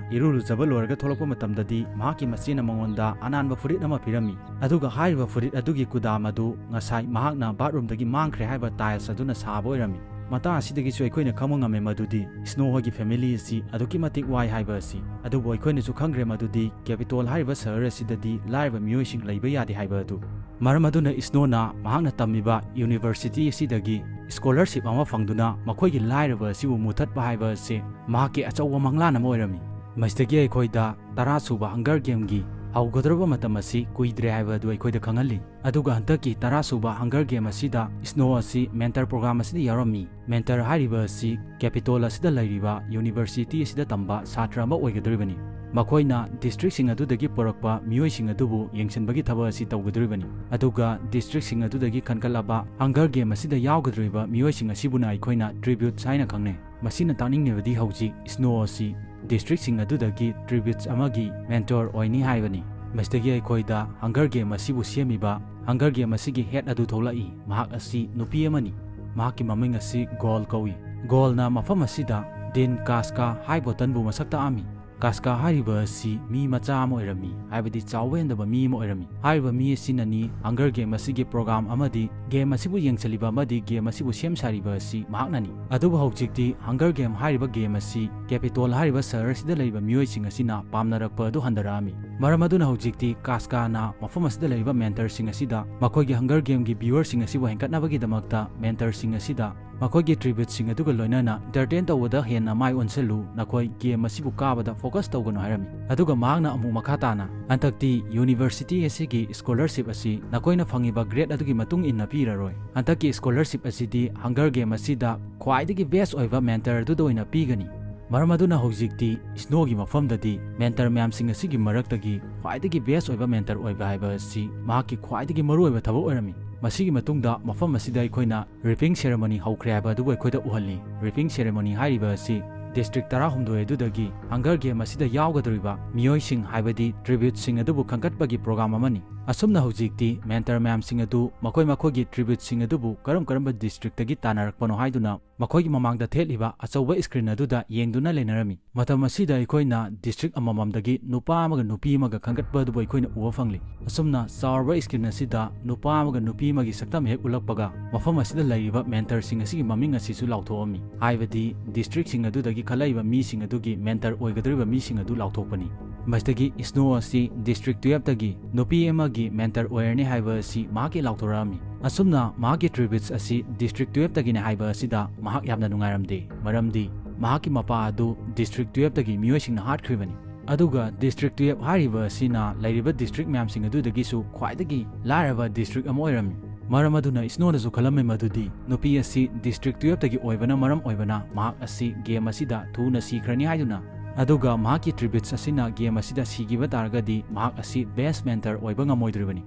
ꯏꯔꯨ ꯂꯨꯖꯕ ꯂꯣꯏꯔꯒ ꯊꯣꯛꯂꯛꯄ ꯃꯇꯝꯗꯗꯤ ꯃꯍꯥꯛꯀꯤ ꯃꯆꯦꯅ ꯃꯉꯣꯟꯗ ꯑꯅꯥꯟꯕ ꯐꯨꯔꯤꯠ ꯑꯃ ꯄꯤꯔꯝꯃꯤ꯫ ꯑꯗꯨꯒ ꯍꯥꯏꯔꯤꯕ ꯐꯨꯔꯤꯠ ꯑꯗꯨꯒꯤ ꯀꯨꯗꯥꯝ ꯑꯗꯨ ꯉꯁꯥꯏ ꯃꯍꯥꯛꯅ bathroom ꯗꯒꯤ ꯃꯥꯡꯈ꯭ꯔꯦ ꯍꯥꯏꯕ tiles ꯑꯗꯨꯅ ꯁꯥꯕ ꯑꯣꯏꯔꯝꯃꯤ꯫ ꯃꯇꯥꯡ ꯑꯁꯤꯗꯒꯤꯁꯨ ꯑꯩꯈꯣꯏꯅ ꯈꯪꯕ ꯉꯝꯃꯦ ꯃꯗꯨꯗꯤ Snow ꯍꯣꯏꯒꯤ family ꯑꯁꯤ ꯑꯗꯨꯛꯀꯤ ꯃꯇꯤꯛ ꯋꯥꯏ ꯍꯥꯏꯕ ꯑꯁꯤ꯫ ꯑꯗꯨꯕꯨ ꯑꯩꯈꯣꯏꯅꯁꯨ ꯈꯪꯈ꯭ꯔꯦ ꯃꯗꯨꯗꯤ ꯀꯦꯄꯤꯇꯣꯜ ꯍꯥꯏꯔꯤꯕ ꯁꯍꯔ ꯑꯁꯤꯗꯗꯤ ꯂꯥꯏꯔꯕ ꯃꯤꯑꯣꯏꯁꯤꯡ ꯂꯩꯕ ꯌꯥꯗꯦ ꯍꯥꯏꯕ ꯑꯗꯨ꯫ ꯃꯔꯝ ꯑꯗꯨꯅ Snow ꯅ ꯃꯍꯥꯛꯅ ꯇꯝꯃꯤꯕ university ꯑꯁꯤꯗꯒꯤ scholarship ꯑꯃ ꯐꯪꯗꯨꯅ ꯃꯈꯣꯏꯒꯤ ꯂꯥꯏꯔꯕ ꯑꯁꯤꯕꯨ ꯃꯨꯊꯠꯄ ꯍꯥꯏꯕ ꯑꯁꯤ ꯃꯍꯥꯛꯀꯤ ꯑꯆꯧꯕ ꯃꯪꯂꯥꯟ ꯑꯃ ꯑꯣꯏꯔꯝꯃꯤ꯫ ꯃꯁꯤꯗꯒꯤ ꯑꯩꯈꯣꯏꯗ ꯇꯔꯥ ꯁꯨꯕ Hunger Game ꯒꯤ ꯍꯧꯒꯗꯧꯔꯕ ꯃꯇꯝ ꯑꯁꯤ ꯀꯨꯏꯗ꯭ꯔꯦ ꯍꯥꯏꯕ ꯑꯗꯨ ꯑꯩꯈꯣꯏꯗ ꯈꯪꯍꯜꯂꯤ꯫ ꯑꯗꯨꯒ ꯍꯟꯗꯛꯀꯤ ꯇꯔꯥ ꯁꯨꯕ Hunger Game ꯑꯁꯤꯗ Snow ꯑꯁꯤ mentor program ꯑꯁꯤꯗ ꯌꯥꯎꯔꯝꯃꯤ꯫ Mentor ꯍꯥꯏꯔꯤꯕ ꯑꯁꯤ ꯀꯦꯄꯤꯇꯣꯜ ꯑꯁꯤꯗ ꯂꯩꯔꯤꯕ university ꯑꯁꯤꯗ ꯇꯝꯕ ꯁꯥꯇ꯭ꯔ ꯑꯃ ꯑꯣꯏꯒꯗꯧꯔꯤꯕꯅꯤ꯫ ꯃꯈꯣꯏꯅ district ꯁꯤꯡ ꯑꯗꯨꯗꯒꯤ ꯄꯨꯔꯛꯄ ꯃꯤꯑꯣꯏꯁꯤꯡ ꯑꯗꯨꯕꯨ ꯌꯦꯡꯁꯤꯟꯕꯒꯤ ꯊꯕꯛ ꯑꯁꯤ ꯇꯧꯒꯗꯧꯔꯤꯕꯅꯤ꯫ ꯑꯗꯨꯒ district ꯁꯤꯡ ꯑꯗꯨꯗꯒꯤ ꯈꯟꯒꯠꯂꯕ Hunger Game ꯑꯁꯤꯗ ꯌꯥꯎꯒꯗꯧꯔꯤꯕ ꯃꯤꯑꯣꯏꯁꯤꯡ ꯑꯁꯤꯕꯨꯅ ꯑꯩꯈꯣꯏꯅ tributes ꯍꯥꯏꯅ ꯈꯪꯅꯩ꯫ ꯃꯁꯤꯅ ꯇꯥꯛꯅꯤꯡꯂꯤꯕꯗꯤ ꯍꯧꯖꯤꯛ Snow ꯑꯁꯤ district ꯁꯤꯡ ꯑꯗꯨꯗꯒꯤ tributes ꯑꯃꯒꯤ mentor ꯑꯣꯏꯅꯤ ꯍꯥꯏꯕꯅꯤ꯫ ꯃꯁꯤꯗꯒꯤ ꯑꯩꯈꯣꯏꯗ Hunger Game ꯑꯁꯤꯕꯨ ꯁꯦꯝꯃꯤꯕ Hunger Game ꯑꯁꯤꯒꯤ head ꯑꯗꯨ ꯊꯣꯛꯂꯛꯏ꯫ ꯃꯍꯥꯛ ꯑꯁꯤ ꯅꯨꯄꯤ ꯑꯃꯅꯤ꯫ ꯃꯍꯥꯛꯀꯤ ꯃꯃꯤꯡ ꯑꯁꯤ Gol ꯀꯧꯏ꯫ Gol ꯅ ꯃꯐꯝ ꯑꯁꯤꯗ Din Kaska ꯍꯥꯏꯕ ꯕꯣꯇꯟꯕꯨ ꯃꯁꯛ ꯇꯥꯛꯑꯝꯃꯤ꯫ ꯀꯥꯁꯀꯥ ꯍꯥꯏꯔꯤꯕ ꯑꯁꯤ ꯃꯤ ꯃꯆꯥ ꯑꯃ ꯑꯣꯏꯔꯝꯃꯤ, ꯍꯥꯏꯕꯗꯤ ꯆꯥꯎꯕ ꯍꯦꯟꯗꯕ ꯃꯤ ꯑꯃ ꯑꯣꯏꯔꯝꯃꯤ꯫ ꯍꯥꯏꯔꯤꯕ ꯃꯤ ꯑꯁꯤꯅꯅꯤ ꯍꯪꯒꯔ ꯒꯦꯝ ꯑꯁꯤꯒꯤ ꯄ꯭ꯔꯣꯒ꯭ꯔꯥꯝ ꯑꯃꯗꯤ ꯒꯦꯝ ꯑꯁꯤꯕꯨ ꯌꯦꯡꯁꯤꯜꯂꯤꯕ ꯑꯃꯗꯤ ꯒꯦꯝ ꯑꯁꯤꯕꯨ ꯁꯦꯝ ꯁꯥꯔꯤꯕ ꯑꯁꯤ ꯃꯍꯥꯛꯅꯅꯤ꯫ ꯑꯗꯨꯕꯨ ꯍꯧꯖꯤꯛꯇꯤ ꯍꯪꯒꯔ ꯒꯦꯝ ꯍꯥꯏꯔꯤꯕ ꯒꯦꯝ ꯑꯁꯤ ꯀꯦꯄꯤꯇꯣꯜ ꯍꯥꯏꯔꯤꯕ ꯁꯍꯔ ꯑꯁꯤꯗ ꯂꯩꯔꯤꯕ ꯃꯤꯑꯣꯏꯁꯤꯡ ꯑꯁꯤꯅ ꯄꯥꯝꯅꯔꯛꯄ ꯑꯗꯨ ꯍꯟꯊꯔꯛꯑꯝꯃꯤ꯫ ꯃꯔꯝ ꯑꯗꯨꯅ ꯍꯧꯖꯤꯛꯇꯤ ꯀꯥꯁꯀꯥꯅ ꯃꯐꯝ ꯑꯁꯤꯗ ꯂꯩꯔꯤꯕ ꯃꯦꯟꯇꯔꯁꯤꯡ ꯑꯁꯤꯗ ꯃꯈꯣꯏꯒꯤ ꯍꯪꯒꯔ ꯒꯦꯝꯒꯤ ꯚ꯭ꯌꯨꯋꯔꯁꯤꯡ ꯑꯁꯤꯕꯨ ꯍꯦꯟꯒꯠꯅꯕꯒꯤꯗꯃꯛꯇ ꯃꯦꯟꯇꯔꯁꯤꯡ ꯑꯁꯤꯗ ꯃꯈꯣꯏꯒꯤ ꯇ꯭ꯔꯤꯕ꯭ꯌꯨꯠꯁꯤꯡ ꯑꯗꯨꯒ ꯂꯣꯏꯅꯅ ꯏꯟꯇꯔꯇꯦꯟ ꯇꯧꯕꯗ ꯍꯦꯟꯅ ꯃꯥꯏ ꯑꯣꯟꯁꯤꯜꯂꯨ, ꯅꯈꯣꯏ ꯒꯦꯝ ꯑꯁꯤꯕꯨ ꯀꯥꯕꯗ ꯐꯣꯀꯁ ꯇꯧꯒꯅꯨ ꯍꯥꯏꯔꯝꯃꯤ꯫ ꯑꯗꯨꯒ ꯃꯍꯥꯛꯅ ꯑꯃꯨꯛ ꯃꯈꯥ ꯇꯥꯅ, ꯍꯟꯗꯛꯇꯤ ꯌꯨꯅꯤꯚꯔꯁꯤꯇꯤ ꯑꯁꯤꯒꯤ ꯁ꯭ꯀꯣꯂꯔꯁꯤꯞ ꯑꯁꯤ ꯅꯈꯣꯏꯅ ꯐꯪꯉꯤꯕ ꯒ꯭ꯔꯦꯗ ꯑꯗꯨꯒꯤ ꯃꯇꯨꯡ ꯏꯟꯅ ꯄꯤꯔꯔꯣꯏ꯫ ꯍꯟꯗꯛꯀꯤ ꯁ꯭ꯀꯣꯂꯔꯁꯤꯞ ꯑꯁꯤꯗꯤ ꯍꯪꯒꯔ ꯒꯦꯝ ꯑꯁꯤꯗ ꯈ꯭ꯋꯥꯏꯗꯒꯤ ꯕꯦꯁ ꯑꯣꯏꯕ ꯃꯦꯟꯇꯔ ꯑꯗꯨꯗ ꯑꯣꯏꯅ ꯄꯤꯒꯅꯤ꯫ ꯃꯔꯝ ꯑꯗꯨꯅ ꯍꯧꯖꯤꯛꯇꯤ ꯁ꯭ꯅꯣꯒꯤ ꯃꯐꯝꯗꯗꯤ ꯃꯦꯟꯇꯔ ꯃꯌꯥꯝꯁꯤꯡ ꯑꯁꯤꯒꯤ ꯃꯔꯛꯇꯒꯤ ꯈ꯭ꯋꯥꯏꯗꯒꯤ ꯕꯦꯁ ꯑꯣꯏꯕ ꯃꯦꯟꯇꯔ ꯑꯣꯏꯕ ꯍꯥꯏꯕ ꯑꯁꯤ ꯃꯍꯥꯛꯀꯤ ꯈ꯭ꯋꯥꯏꯗꯒꯤ ꯃꯔꯨꯑꯣꯏꯕ ꯊꯕꯛ ꯑꯣꯏꯔꯝꯃꯤ꯫ ꯃꯁꯤꯒꯤ ꯃꯇꯨꯡꯗ ꯃꯐꯝ ꯑꯁꯤꯗ ꯑꯩꯈꯣꯏꯅ ꯔꯤꯄꯤꯡ ꯁꯦꯔꯦꯃꯣꯅꯤ ꯍꯧꯈ꯭ꯔꯦ ꯍꯥꯏꯕ ꯑꯗꯨꯕꯨ ꯑꯩꯈꯣꯏꯗ ꯎꯍꯜꯂꯤ꯫ ꯔꯤꯄꯤꯡ ꯁꯦꯔꯦꯃꯣꯅꯤ ꯍꯥꯏꯔꯤꯕ ꯑꯁꯤ ꯗꯤꯁꯇ꯭ꯔꯤꯛ ꯇꯔꯥꯍꯨꯝꯗꯣꯏ ꯑꯗꯨꯗꯒꯤ ꯍꯪꯒꯔ ꯒꯦꯝ ꯑꯁꯤꯗ ꯌꯥꯎꯒꯗꯧꯔꯤꯕ ꯃꯤꯑꯣꯏꯁꯤꯡ, ꯍꯥꯏꯕꯗꯤ ꯇ꯭ꯔꯤꯕ꯭ꯌꯨꯠꯁꯤꯡ ꯑꯗꯨꯕꯨ ꯈꯟꯒꯠꯄꯒꯤ ꯄ꯭ꯔꯣꯒ꯭ꯔꯥꯝ ꯑꯃꯅꯤ꯫ ꯑꯁꯨꯝꯅ ꯍꯧꯖꯤꯛꯇꯤ ꯃꯦꯟꯇꯔ ꯃꯌꯥꯝꯁꯤꯡ ꯑꯗꯨ ꯃꯈꯣꯏ ꯃꯈꯣꯏꯒꯤ ꯇ꯭ꯔꯤꯕ꯭ꯌꯨꯠꯁꯤꯡ ꯑꯗꯨꯕꯨ ꯀꯔꯝ ꯀꯔꯝꯕ ꯗꯤꯁꯇ꯭ꯔꯤꯛꯇꯒꯤ ꯇꯥꯟꯅꯔꯛꯄꯅꯣ ꯍꯥꯏꯗꯨꯅ ꯃꯈꯣꯏꯒꯤ ꯃꯃꯥꯡꯗ ꯊꯦꯠꯂꯤꯕ ꯑꯆꯧꯕ ꯁ꯭ꯀ꯭ꯔꯤꯟ ꯑꯗꯨꯗ ꯌꯦꯡꯗꯨꯅ ꯂꯩꯅꯔꯝꯃꯤ꯫ ꯃꯇꯝ ꯑꯁꯤꯗ ꯑꯩꯈꯣꯏꯅ ꯗꯤꯁꯇ꯭ꯔꯤꯛ ꯑꯃꯃꯝꯗꯒꯤ ꯅꯨꯄꯥ ꯑꯃꯒ ꯅꯨꯄꯤ ꯑꯃꯒ ꯈꯟꯒꯠꯄ ꯑꯗꯨꯕꯨ ꯑꯩꯈꯣꯏꯅ ꯎꯕ ꯐꯪꯂꯤ꯫ ꯑꯁꯨꯝꯅ ꯆꯥꯎꯔꯕ ꯁ꯭ꯀ꯭ꯔꯤꯟ ꯑꯁꯤꯗ ꯅꯨꯄꯥ ꯑꯃꯒ ꯅꯨꯄꯤ ꯑꯃꯒꯤ ꯁꯛꯇꯝ ꯍꯦꯛ ꯎꯠꯂꯛꯄꯒ, ꯃꯐꯝ ꯑꯁꯤꯗ ꯂꯩꯔꯤꯕ ꯃꯦꯟꯇꯔꯁꯤꯡ ꯑꯁꯤꯒꯤ ꯃꯃꯤꯡ ꯑꯁꯤꯁꯨ ꯂꯥꯎꯊꯣꯛꯑꯝꯃꯤ, ꯍꯥꯏꯕꯗꯤ ꯗꯤꯁꯇ꯭ꯔꯤꯛꯁꯤꯡ ꯑꯗꯨꯗꯒꯤ ꯈꯜꯂꯛꯏꯕ ꯃꯤꯁꯤꯡ ꯑꯗꯨꯒꯤ ꯃꯦꯟꯇꯔ ꯑꯣꯏꯒꯗꯧꯔꯤꯕ ꯃꯤꯁꯤꯡ ꯑꯗꯨ ꯂꯥꯎꯊꯣꯛꯄꯅꯤ꯫ ꯃꯁꯤꯗꯒꯤ ꯁ꯭ꯅꯣ ꯑꯁꯤ ꯗꯤꯁꯇ꯭ꯔꯤꯛ ꯇꯨꯌꯦꯜꯞꯇꯒꯤ ꯅꯨꯄꯤ ꯑꯃꯒꯤ ꯃꯦꯟꯇꯔ ꯑꯣꯏꯔꯅꯤ ꯍꯥꯏꯕ ꯑꯁꯤ ꯃꯍꯥꯛꯀꯤ ꯂꯥꯎꯊꯣꯔꯛꯑꯝꯃꯤ꯫ ꯑꯁꯨꯝꯅ ꯃꯍꯥꯛꯀꯤ ꯇ꯭ꯔꯤꯕ꯭ꯌꯨꯠꯁ ꯑꯁꯤ ꯗꯤꯁꯇ꯭ꯔꯤꯛ ꯇꯨꯌꯦꯜꯞꯇꯒꯤꯅꯤ ꯍꯥꯏꯕ ꯑꯁꯤꯗ ꯃꯍꯥꯛ ꯌꯥꯝꯅ ꯅꯨꯡꯉꯥꯏꯔꯝꯗꯦ, ꯃꯔꯝꯗꯤ ꯃꯍꯥꯛꯀꯤ ꯃꯄꯥ ꯑꯗꯨ ꯗꯤꯁꯇ꯭ꯔꯤꯛ ꯇꯨꯌꯦꯜꯞꯇꯒꯤ ꯃꯤꯑꯣꯏꯁꯤꯡꯅ ꯍꯥꯠꯈ꯭ꯔꯤꯕꯅꯤ꯫ ꯑꯗꯨꯒ ꯗꯤꯁꯇ꯭ꯔꯤꯛ ꯇꯨꯌꯦꯜꯞ ꯍꯥꯏꯔꯤꯕ ꯑꯁꯤꯅ ꯂꯩꯔꯤꯕ ꯗꯤꯁꯇ꯭ꯔꯤꯛ ꯃꯌꯥꯝꯁꯤꯡ ꯑꯗꯨꯗꯒꯤꯁꯨ ꯈ꯭ꯋꯥꯏꯗꯒꯤ ꯂꯥꯏꯔꯕ ꯗꯤꯁꯇ꯭ꯔꯤꯛ ꯑꯃ ꯑꯣꯏꯔꯝꯃꯤ꯫ ꯃꯔꯝ ꯑꯗꯨꯅ ꯁ꯭ꯅꯣꯅꯁꯨ ꯈꯜꯂꯝꯃꯤ ꯃꯗꯨꯗꯤ ꯅꯨꯄꯤ ꯑꯁꯤ ꯗꯤꯁꯇ꯭ꯔꯤꯛ ꯇꯨꯌꯦꯜꯞꯇꯒꯤ ꯑꯣꯏꯕꯅ ꯃꯔꯝ ꯑꯣꯏꯕꯅ ꯃꯍꯥꯛ ꯑꯁꯤ ꯒꯦꯝ ꯑꯁꯤꯗ ꯊꯨꯅ ꯁꯤꯈ꯭ꯔꯅꯤ ꯍꯥꯏꯗꯨꯅ꯫ ꯑꯗꯨꯒ ꯃꯍꯥꯛꯀꯤ ꯇ꯭ꯔꯤꯕ꯭ꯌꯨꯠꯁ ꯑꯁꯤꯅ ꯒꯦꯝ ꯑꯁꯤꯗ ꯁꯤꯈꯤꯕ ꯇꯥꯔꯒꯗꯤ ꯃꯍꯥꯛ ꯑꯁꯤ ꯕꯦꯁ ꯃꯦꯟꯇꯔ ꯑꯣꯏꯕ ꯉꯝꯃꯣꯏꯗꯧꯔꯤꯕꯅꯤ꯫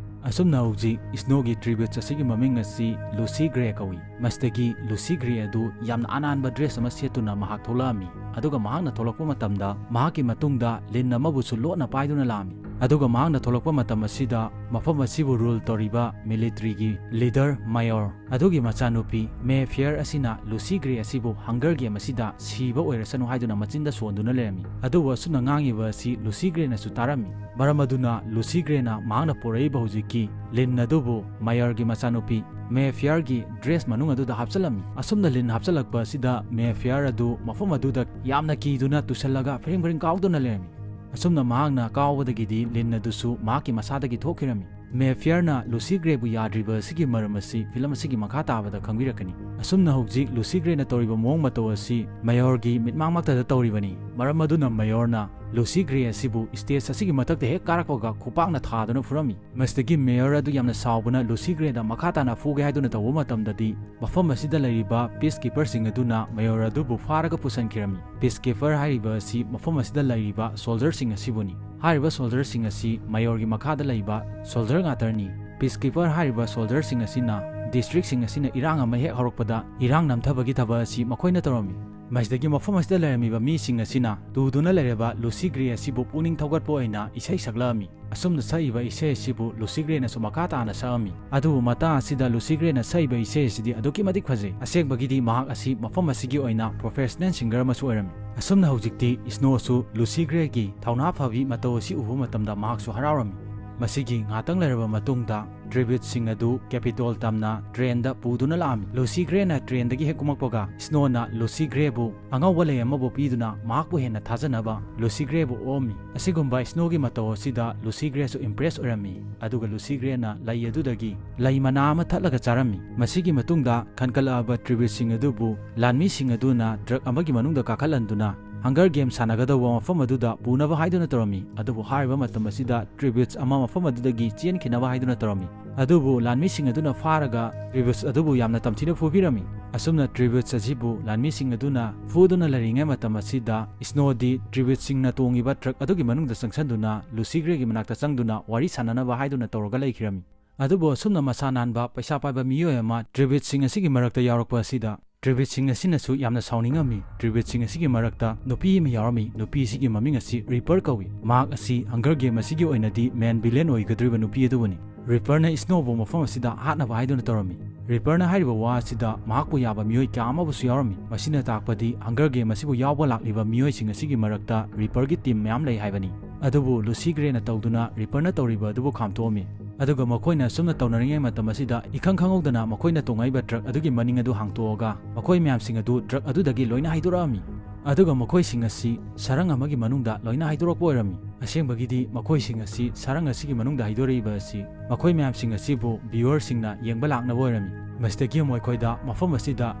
ꯑꯁꯨꯝꯅ ꯍꯧꯖꯤꯛ ꯁ꯭ꯅꯣꯒꯤ ꯇ꯭ꯔꯤꯕ꯭ꯌꯨꯠꯁ ꯑꯁꯤꯒꯤ ꯃꯃꯤꯡ ꯑꯁꯤ ꯂꯨꯁꯤ ꯒ꯭ꯔꯦ ꯀꯧꯏ꯫ ꯃꯁꯤꯗꯒꯤ ꯂꯨꯁꯤ ꯒ꯭ꯔꯦ ꯑꯗꯨ ꯌꯥꯝꯅ ꯑꯅꯥꯟꯕ ꯗ꯭ꯔꯦꯁ ꯑꯃ ꯁꯦꯠꯇꯨꯅ ꯃꯍꯥꯛ ꯊꯣꯛꯂꯛꯑꯝꯃꯤ, ꯑꯗꯨꯒ ꯃꯍꯥꯛꯅ ꯊꯣꯛꯂꯛꯄ ꯃꯇꯝꯗ ꯃꯍꯥꯛꯀꯤ ꯃꯇꯨꯡꯗ ꯂꯤꯟ ꯑꯃꯕꯨꯁꯨ ꯂꯣꯠꯅ ꯄꯥꯏꯗꯨꯅ ꯂꯥꯛꯑꯝꯃꯤ꯫ ꯑꯗꯨꯒ ꯃꯍꯥꯛꯅ ꯊꯣꯛꯂꯛꯄ ꯃꯇꯝ ꯑꯁꯤꯗ ꯃꯐꯝ ꯑꯁꯤꯕꯨ ꯔꯨꯜ ꯇꯧꯔꯤꯕ ꯃꯤꯂꯤꯇ꯭ꯔꯤꯒꯤ ꯂꯤꯗꯔ ꯃꯥꯌꯣꯔ ꯑꯗꯨꯒꯤ ꯃꯆꯥꯅꯨꯄꯤ ꯃꯦ ꯐꯤꯌꯔ ꯑꯁꯤꯅ ꯂꯨꯁꯤ ꯒ꯭ꯔꯦ ꯑꯁꯤꯕꯨ ꯍꯪꯒꯔ ꯒꯦꯝ ꯑꯁꯤꯗ ꯁꯤꯕ ꯑꯣꯏꯔꯁꯅꯨ ꯍꯥꯏꯗꯨꯅ ꯃꯆꯤꯟꯗ ꯁꯣꯟꯗꯨꯅ ꯂꯩꯔꯝꯃꯤ꯫ ꯑꯗꯨꯕꯨ ꯑꯁꯨꯝꯅ ꯉꯥꯡꯉꯤꯕ ꯑꯁꯤ ꯂꯨꯁꯤ ꯒ꯭ꯔꯦꯅꯁꯨ ꯇꯥꯔꯝꯃꯤ꯫ ꯃꯔꯝ ꯑꯗꯨꯅ ꯂꯨꯁꯤ ꯒ꯭ꯔꯦꯅ ꯃꯍꯥꯛꯅ ꯄꯨꯔꯛꯏꯕ ꯍꯧꯖꯤꯛꯀꯤ ꯂꯤꯟ ꯑꯗꯨꯕꯨ ꯃꯥꯌꯣꯔꯒꯤ ꯃꯆꯥꯅꯨꯄꯤ ꯃꯦ ꯐꯤꯌꯔꯒꯤ ꯗ꯭ꯔꯦꯁ ꯃꯅꯨꯡ ꯑꯗꯨꯗ ꯍꯥꯞꯆꯤꯜꯂꯝꯃꯤ꯫ ꯑꯁꯨꯝꯅ ꯂꯤꯟ ꯍꯥꯞꯆꯤꯜꯂꯛꯄ ꯑꯁꯤꯗ ꯃꯦ ꯐꯤꯌꯔ ꯑꯗꯨ ꯃꯐꯝ ꯑꯗꯨꯗ ꯌꯥꯝꯅ ꯀꯤꯗꯨꯅ ꯇꯨꯁꯜꯂꯒ ꯐꯤꯔꯤꯡ ꯐꯤꯔꯤꯡ ꯀꯥꯎꯗꯨꯅ ꯂꯩꯔꯝꯃꯤ꯫ ꯑꯁꯨꯝꯅ ꯃꯍꯥꯛꯅ ꯀꯥꯎꯕꯗꯒꯤꯗꯤ ꯂꯤꯟ ꯑꯗꯨꯁꯨ ꯃꯍꯥꯛꯀꯤ ꯃꯁꯥꯗꯒꯤ ꯊꯣꯛꯈꯤꯔꯝꯃꯤ꯫ ꯃꯦ ꯐꯤꯌꯔꯅ ꯂꯨꯁꯤ ꯒ꯭ꯔꯦꯕꯨ ꯌꯥꯗ꯭ꯔꯤꯕ ꯑꯁꯤꯒꯤ ꯃꯔꯝ ꯑꯁꯤ ꯐꯤꯂꯝ ꯑꯁꯤꯒꯤ ꯃꯈꯥ ꯇꯥꯕꯗ ꯈꯪꯕꯤꯔꯛꯀꯅꯤ꯫ ꯑꯁꯨꯝꯅ ꯍꯧꯖꯤꯛ ꯂꯨꯁꯤ ꯒ꯭ꯔꯦꯅ ꯇꯧꯔꯤꯕ ꯃꯑꯣꯡ ꯃꯇꯧ ꯑꯁꯤ ꯃꯦꯌꯣꯔꯒꯤ ꯃꯤꯠꯃꯥꯡꯃꯛꯇꯗ ꯇꯧꯔꯤꯕꯅꯤ꯫ ꯃꯔꯝ ꯑꯗꯨꯅ ꯃꯦꯌꯣꯔꯅ ꯂꯨꯁꯤ ꯒ꯭ꯔꯦ ꯑꯁꯤꯕꯨ ꯁ꯭ꯇꯦꯖ ꯑꯁꯤꯒꯤ ꯃꯊꯛꯇ ꯍꯦꯛ ꯀꯥꯔꯛꯄꯒ ꯈꯨꯄꯥꯛꯅ ꯊꯥꯗꯨꯅ ꯐꯨꯔꯝꯃꯤ꯫ ꯃꯁꯤꯗꯒꯤ ꯃꯦꯌꯣꯔ ꯑꯗꯨ ꯌꯥꯝꯅ ꯁꯥꯎꯕꯅ ꯂꯨꯁꯤ ꯒ꯭ꯔꯦꯗ ꯃꯈꯥ ꯇꯥꯅ ꯐꯨꯒꯦ ꯍꯥꯏꯗꯨꯅ ꯇꯧꯕ ꯃꯇꯝꯗꯗꯤ ꯃꯐꯝ ꯑꯁꯤꯗ ꯂꯩꯔꯤꯕ ꯄꯤꯁ ꯀꯤꯄꯔꯁꯤꯡ ꯑꯗꯨꯅ ꯃꯦꯌꯣꯔ ꯑꯗꯨꯕꯨ ꯐꯥꯔꯒ ꯄꯨꯁꯤꯟꯈꯤꯔꯝꯃꯤ꯫ ꯄꯤꯁ ꯀꯤꯄꯔ ꯍꯥꯏꯔꯤꯕ ꯑꯁꯤ ꯃꯐꯝ ꯑꯁꯤꯗ ꯂꯩꯔꯤꯕ ꯁꯣꯜꯖꯔꯁꯤꯡ ꯑꯁꯤꯕꯨꯅꯤ꯫ ꯍꯥꯏꯔꯤꯕ ꯁꯣꯜꯖꯔꯁꯤꯡ ꯑꯁꯤ ꯃꯦꯌꯣꯔꯒꯤ ꯃꯈꯥꯗ ꯂꯩꯕ ꯁꯣꯜꯖꯔ ꯉꯥꯛꯇꯅꯤ꯫ ꯄꯤꯁ ꯀꯤꯄꯔ ꯍꯥꯏꯔꯤꯕ ꯁꯣꯜꯖꯔꯁꯤꯡ ꯑꯁꯤꯅ ꯗꯤꯁꯇ꯭ꯔꯤꯛꯁꯤꯡ ꯑꯁꯤꯅ ꯏꯔꯥꯡ ꯑꯃ ꯍꯦꯛ ꯍꯧꯔꯛꯄꯗ ꯏꯔꯥꯡ ꯅꯝꯊꯕꯒꯤ ꯊꯕꯛ ꯑꯁꯤ ꯃꯈꯣꯏꯅ ꯇꯧꯔꯝꯃꯤ꯫ ꯃꯁꯤꯗꯒꯤ ꯃꯐꯝ ꯑꯁꯤꯗ ꯂꯩꯔꯝꯃꯤꯕ ꯃꯤꯁꯤꯡ ꯑꯁꯤꯅ ꯇꯨꯗꯨꯅ ꯂꯩꯔꯕ ꯂꯨꯁꯤ ꯒ꯭ꯔꯦ ꯑꯁꯤꯕꯨ ꯄꯨꯛꯅꯤꯡ ꯊꯧꯒꯠꯄ ꯑꯣꯏꯅ ꯏꯁꯩ ꯁꯛꯂꯛꯑꯝꯃꯤ꯫ ꯑꯁꯨꯝꯅ ꯁꯛꯏꯕ ꯏꯁꯩ ꯑꯁꯤꯕꯨ ꯂꯨꯁꯤ ꯒ꯭ꯔꯦꯅꯁꯨ ꯃꯈꯥ ꯇꯥꯅ ꯁꯛꯑꯝꯃꯤ꯫ ꯑꯗꯨꯕꯨ ꯃꯇꯥꯡ ꯑꯁꯤꯗ ꯂꯨꯁꯤ ꯒ꯭ꯔꯦꯅ ꯁꯛꯏꯕ ꯏꯁꯩ ꯑꯁꯤꯗꯤ ꯑꯗꯨꯛꯀꯤ ꯃꯇꯤꯛ ꯐꯖꯩ꯫ ꯑꯁꯦꯡꯕꯒꯤꯗꯤ ꯃꯍꯥꯛ ꯑꯁꯤ ꯃꯐꯝ ꯑꯁꯤꯒꯤ ꯑꯣꯏꯅ ꯄ꯭ꯔꯣꯐꯦꯁꯅꯦꯜ ꯁꯤꯡꯒꯔ ꯑꯃꯁꯨ ꯑꯣꯏꯔꯝꯃꯤ꯫ ꯑꯁꯨꯝꯅ ꯍꯧꯖꯤꯛꯇꯤ ꯁ꯭ꯅꯣꯁꯨ ꯂꯨꯁꯤ ꯒ꯭ꯔꯦꯒꯤ ꯊꯧꯅꯥ ꯐꯕꯤ ꯃꯇꯧ ꯑꯁꯤ ꯎꯕ ꯃꯇꯝꯗ ꯃꯍꯥꯛꯁꯨ ꯍꯔꯥꯎꯔꯝꯃꯤ꯫ ꯃꯁꯤꯒꯤ ꯉꯥꯛꯇꯪ ꯂꯩꯔꯕ ꯃꯇꯨꯡꯗ ꯇ꯭ꯔꯤꯕ꯭ꯌꯨꯠꯁꯤꯡ ꯑꯗꯨ ꯀꯦꯄꯤꯇꯣꯜ ꯇꯝꯅ ꯇ꯭ꯔꯦꯟꯗ ꯄꯨꯗꯨꯅ ꯂꯥꯛꯑꯝꯃꯤ꯫ ꯂꯨꯁꯤ ꯒ꯭ꯔꯦꯅ ꯇ꯭ꯔꯦꯟꯗꯒꯤ ꯍꯦꯛ ꯀꯨꯝꯃꯛꯄꯒ ꯁ꯭ꯅꯣꯅ ꯂꯨꯁꯤ ꯒ꯭ꯔꯦꯕꯨ ꯑꯉꯧꯕ ꯂꯩ ꯑꯃꯕꯨ ꯄꯤꯗꯨꯅ ꯃꯍꯥꯛꯄꯨ ꯍꯦꯟꯅ ꯊꯥꯖꯅꯕ ꯂꯨꯁꯤ ꯒ꯭ꯔꯦꯕꯨ ꯑꯣꯛꯑꯝꯃꯤ꯫ ꯑꯁꯤꯒꯨꯝꯕ ꯁ꯭ꯅꯣꯒꯤ ꯃꯇꯧ ꯑꯁꯤꯗ ꯂꯨꯁꯤ ꯒ꯭ꯔꯦꯁꯨ ꯏꯝꯄ꯭ꯔꯦꯁ ꯑꯣꯏꯔꯝꯃꯤ꯫ ꯑꯗꯨꯒ ꯂꯨꯁꯤ ꯒ꯭ꯔꯦꯅ ꯂꯩ ꯑꯗꯨꯗꯒꯤ ꯂꯩ ꯃꯅꯥ ꯑꯃ ꯊꯠꯂꯒ ꯆꯥꯔꯝꯃꯤ꯫ ꯃꯁꯤꯒꯤ ꯃꯇꯨꯡꯗ ꯈꯟꯒꯠꯂꯛꯂꯕ ꯇ꯭ꯔꯤꯕ꯭ꯌꯨꯠꯁꯤꯡ ꯑꯗꯨꯕꯨ ꯂꯥꯟꯃꯤꯁꯤꯡ ꯑꯗꯨꯅ ꯇ꯭ꯔꯛ ꯑꯃꯒꯤ ꯃꯅꯨꯡꯗ ꯀꯥꯈꯠꯍꯟꯗꯨꯅ ꯍꯪꯒꯔ ꯒꯦꯝ ꯁꯥꯟꯅꯒꯗꯧꯕ ꯃꯐꯝ ꯑꯗꯨꯗ ꯄꯨꯅꯕ ꯍꯥꯏꯗꯨꯅ ꯇꯧꯔꯝꯃꯤ꯫ ꯑꯗꯨꯕꯨ ꯍꯥꯏꯔꯤꯕ ꯃꯇꯝ ꯑꯁꯤꯗ ꯇ꯭ꯔꯤꯕ꯭ꯌꯨꯠꯁ ꯑꯃ ꯃꯐꯝ ꯑꯗꯨꯗꯒꯤ ꯆꯦꯟꯈꯤꯅꯕ ꯍꯥꯏꯗꯨꯅ ꯇꯧꯔꯝꯃꯤ꯫ ꯑꯗꯨꯕꯨ ꯂꯥꯟꯃꯤꯁꯤꯡ ꯑꯗꯨꯅ ꯐꯥꯔꯒ ꯇ꯭ꯔꯤꯕ꯭ꯌꯨꯠꯁ ꯑꯗꯨꯕꯨ ꯌꯥꯝꯅ ꯇꯝꯊꯤꯅ ꯐꯨꯕꯤꯔꯝꯃꯤ꯫ ꯑꯁꯨꯝꯅ ꯇ꯭ꯔꯤꯕ꯭ꯌꯨꯠꯁ ꯑꯁꯤꯕꯨ ꯂꯥꯟꯃꯤꯁꯤꯡ ꯑꯗꯨꯅ ꯐꯨꯗꯨꯅ ꯂꯩꯔꯤꯉꯩ ꯃꯇꯝ ꯑꯁꯤꯗ ꯁ꯭ꯅꯣꯗꯤ ꯇ꯭ꯔꯤꯕ꯭ꯌꯨꯠꯁꯤꯡꯅ ꯇꯣꯡꯉꯤꯕ ꯇ꯭ꯔꯛ ꯑꯗꯨꯒꯤ ꯃꯅꯨꯡꯗ ꯆꯪꯁꯤꯟꯗꯨꯅ ꯂꯨꯁꯤ ꯒ꯭ꯔꯦꯒꯤ ꯃꯅꯥꯛꯇ ꯆꯪꯗꯨꯅ ꯋꯥꯔꯤ ꯁꯥꯟꯅꯅꯕ ꯍꯥꯏꯗꯨꯅ ꯇꯧꯔꯒ ꯂꯩꯈꯤꯔꯝꯃꯤ꯫ ꯑꯗꯨꯕꯨ ꯑꯁꯨꯝꯅ ꯃꯁꯥ ꯅꯥꯟꯕ ꯄꯩꯁꯥ ꯄꯥꯏꯕ ꯃꯤꯑꯣꯏ ꯑꯃ ꯇ꯭ꯔꯤꯕ꯭ꯌꯨꯠꯁꯤꯡ ꯑꯁꯤꯒꯤ ꯃꯔꯛꯇ ꯌꯥꯎꯔꯛꯄ ꯑꯁꯤꯗ ꯇ꯭ꯔꯤꯕꯤꯠꯁꯤꯡ ꯑꯁꯤꯅꯁꯨ ꯌꯥꯝꯅ ꯁꯥꯎꯅꯤꯡꯉꯝꯃꯤ꯫ ꯇ꯭ꯔꯤꯕꯤꯠꯁꯤꯡ ꯑꯁꯤꯒꯤ ꯃꯔꯛꯇ ꯅꯨꯄꯤ ꯑꯃ ꯌꯥꯎꯔꯝꯃꯤ꯫ ꯅꯨꯄꯤ ꯑꯁꯤꯒꯤ ꯃꯃꯤꯡ ꯑꯁꯤ ꯔꯤꯄꯔ ꯀꯧꯏ꯫ ꯃꯍꯥꯛ ꯑꯁꯤ ꯍꯪꯒꯔ ꯒꯦꯝ ꯑꯁꯤꯒꯤ ꯑꯣꯏꯅꯗꯤ ꯃꯦꯟ ꯚꯤꯂꯦꯟ ꯑꯣꯏꯒꯗꯧꯔꯤꯕ ꯅꯨꯄꯤ ꯑꯗꯨꯕꯨꯅꯤ꯫ ꯔꯤꯄꯔꯅ ꯏꯁꯅꯣꯕꯨ ꯃꯐꯝ ꯑꯁꯤꯗ ꯍꯥꯠꯅꯕ ꯍꯥꯏꯗꯨꯅ ꯇꯧꯔꯝꯃꯤ꯫ ꯔꯤꯄꯔꯅ ꯍꯥꯏꯔꯤꯕ ꯋꯥ ꯑꯁꯤꯗ ꯃꯍꯥꯛꯄꯨ ꯌꯥꯕ ꯃꯤꯑꯣꯏ ꯀꯌꯥ ꯑꯃꯕꯨꯁꯨ ꯌꯥꯎꯔꯝꯃꯤ꯫ ꯃꯁꯤꯅ ꯇꯥꯛꯄꯗꯤ ꯍꯪꯒꯔ ꯒꯦꯝ ꯑꯁꯤꯕꯨ ꯌꯥꯎꯕ ꯂꯥꯛꯂꯤꯕ ꯃꯤꯑꯣꯏꯁꯤꯡ ꯑꯁꯤꯒꯤ ꯃꯔꯛꯇ ꯔꯤꯄꯔꯒꯤ ꯇꯤꯝ ꯃꯌꯥꯝ ꯂꯩ ꯍꯥꯏꯕꯅꯤ꯫ ꯑꯗꯨꯕꯨ ꯂꯨꯁꯤ ꯒ꯭ꯔꯦꯅ ꯇꯧꯗꯨꯅ ꯔꯤꯄꯔꯅ ꯇꯧꯔꯤꯕ ꯑꯗꯨꯕꯨ ꯈꯥꯝꯇꯣꯛꯑꯝꯃꯤ꯫ ꯑꯗꯨꯒ ꯃꯈꯣꯏꯅ ꯑꯁꯨꯝꯅ ꯇꯧꯅꯔꯤꯉꯩ ꯃꯇꯝ ꯑꯁꯤꯗ ꯏꯈꯪ ꯈꯪꯍꯧꯗꯅ ꯃꯈꯣꯏꯅ ꯇꯣꯡꯉꯛꯏꯕ ꯇ꯭ꯔꯛ ꯑꯗꯨꯒꯤ ꯃꯅꯤꯡ ꯑꯗꯨ ꯍꯥꯡꯇꯣꯛꯑꯒ ꯃꯈꯣꯏ ꯃꯌꯥꯝꯁꯤꯡ ꯑꯗꯨ ꯇ꯭ꯔꯛ ꯑꯗꯨꯗꯒꯤ ꯂꯣꯏꯅ ꯍꯥꯏꯗꯣꯔꯛꯑꯝꯃꯤ꯫ ꯑꯗꯨꯒ ꯃꯈꯣꯏꯁꯤꯡ ꯑꯁꯤ ꯁꯔꯪ ꯑꯃꯒꯤ ꯃꯅꯨꯡꯗ ꯂꯣꯏꯅ ꯍꯥꯏꯗꯣꯔꯛꯄ ꯑꯣꯏꯔꯝꯃꯤ꯫ ꯑꯁꯦꯡꯕꯒꯤꯗꯤ ꯃꯈꯣꯏꯁꯤꯡ ꯑꯁꯤ ꯁꯔꯪ ꯑꯁꯤꯒꯤ ꯃꯅꯨꯡꯗ ꯍꯥꯏꯗꯣꯔꯛꯏꯕ ꯑꯁꯤ ꯃꯈꯣꯏ ꯃꯌꯥꯝꯁꯤꯡ ꯑꯁꯤꯕꯨ ꯚ꯭ꯌꯨꯋꯔꯁꯤꯡꯅ ꯌꯦꯡꯕ ꯂꯥꯛꯅꯕ ꯑꯣꯏꯔꯝꯃꯤ꯫ ꯃꯁꯤꯗꯒꯤ ꯑꯃꯨꯛ ꯑꯩꯈꯣꯏꯗ ꯃꯐꯝ ꯑꯁꯤꯗ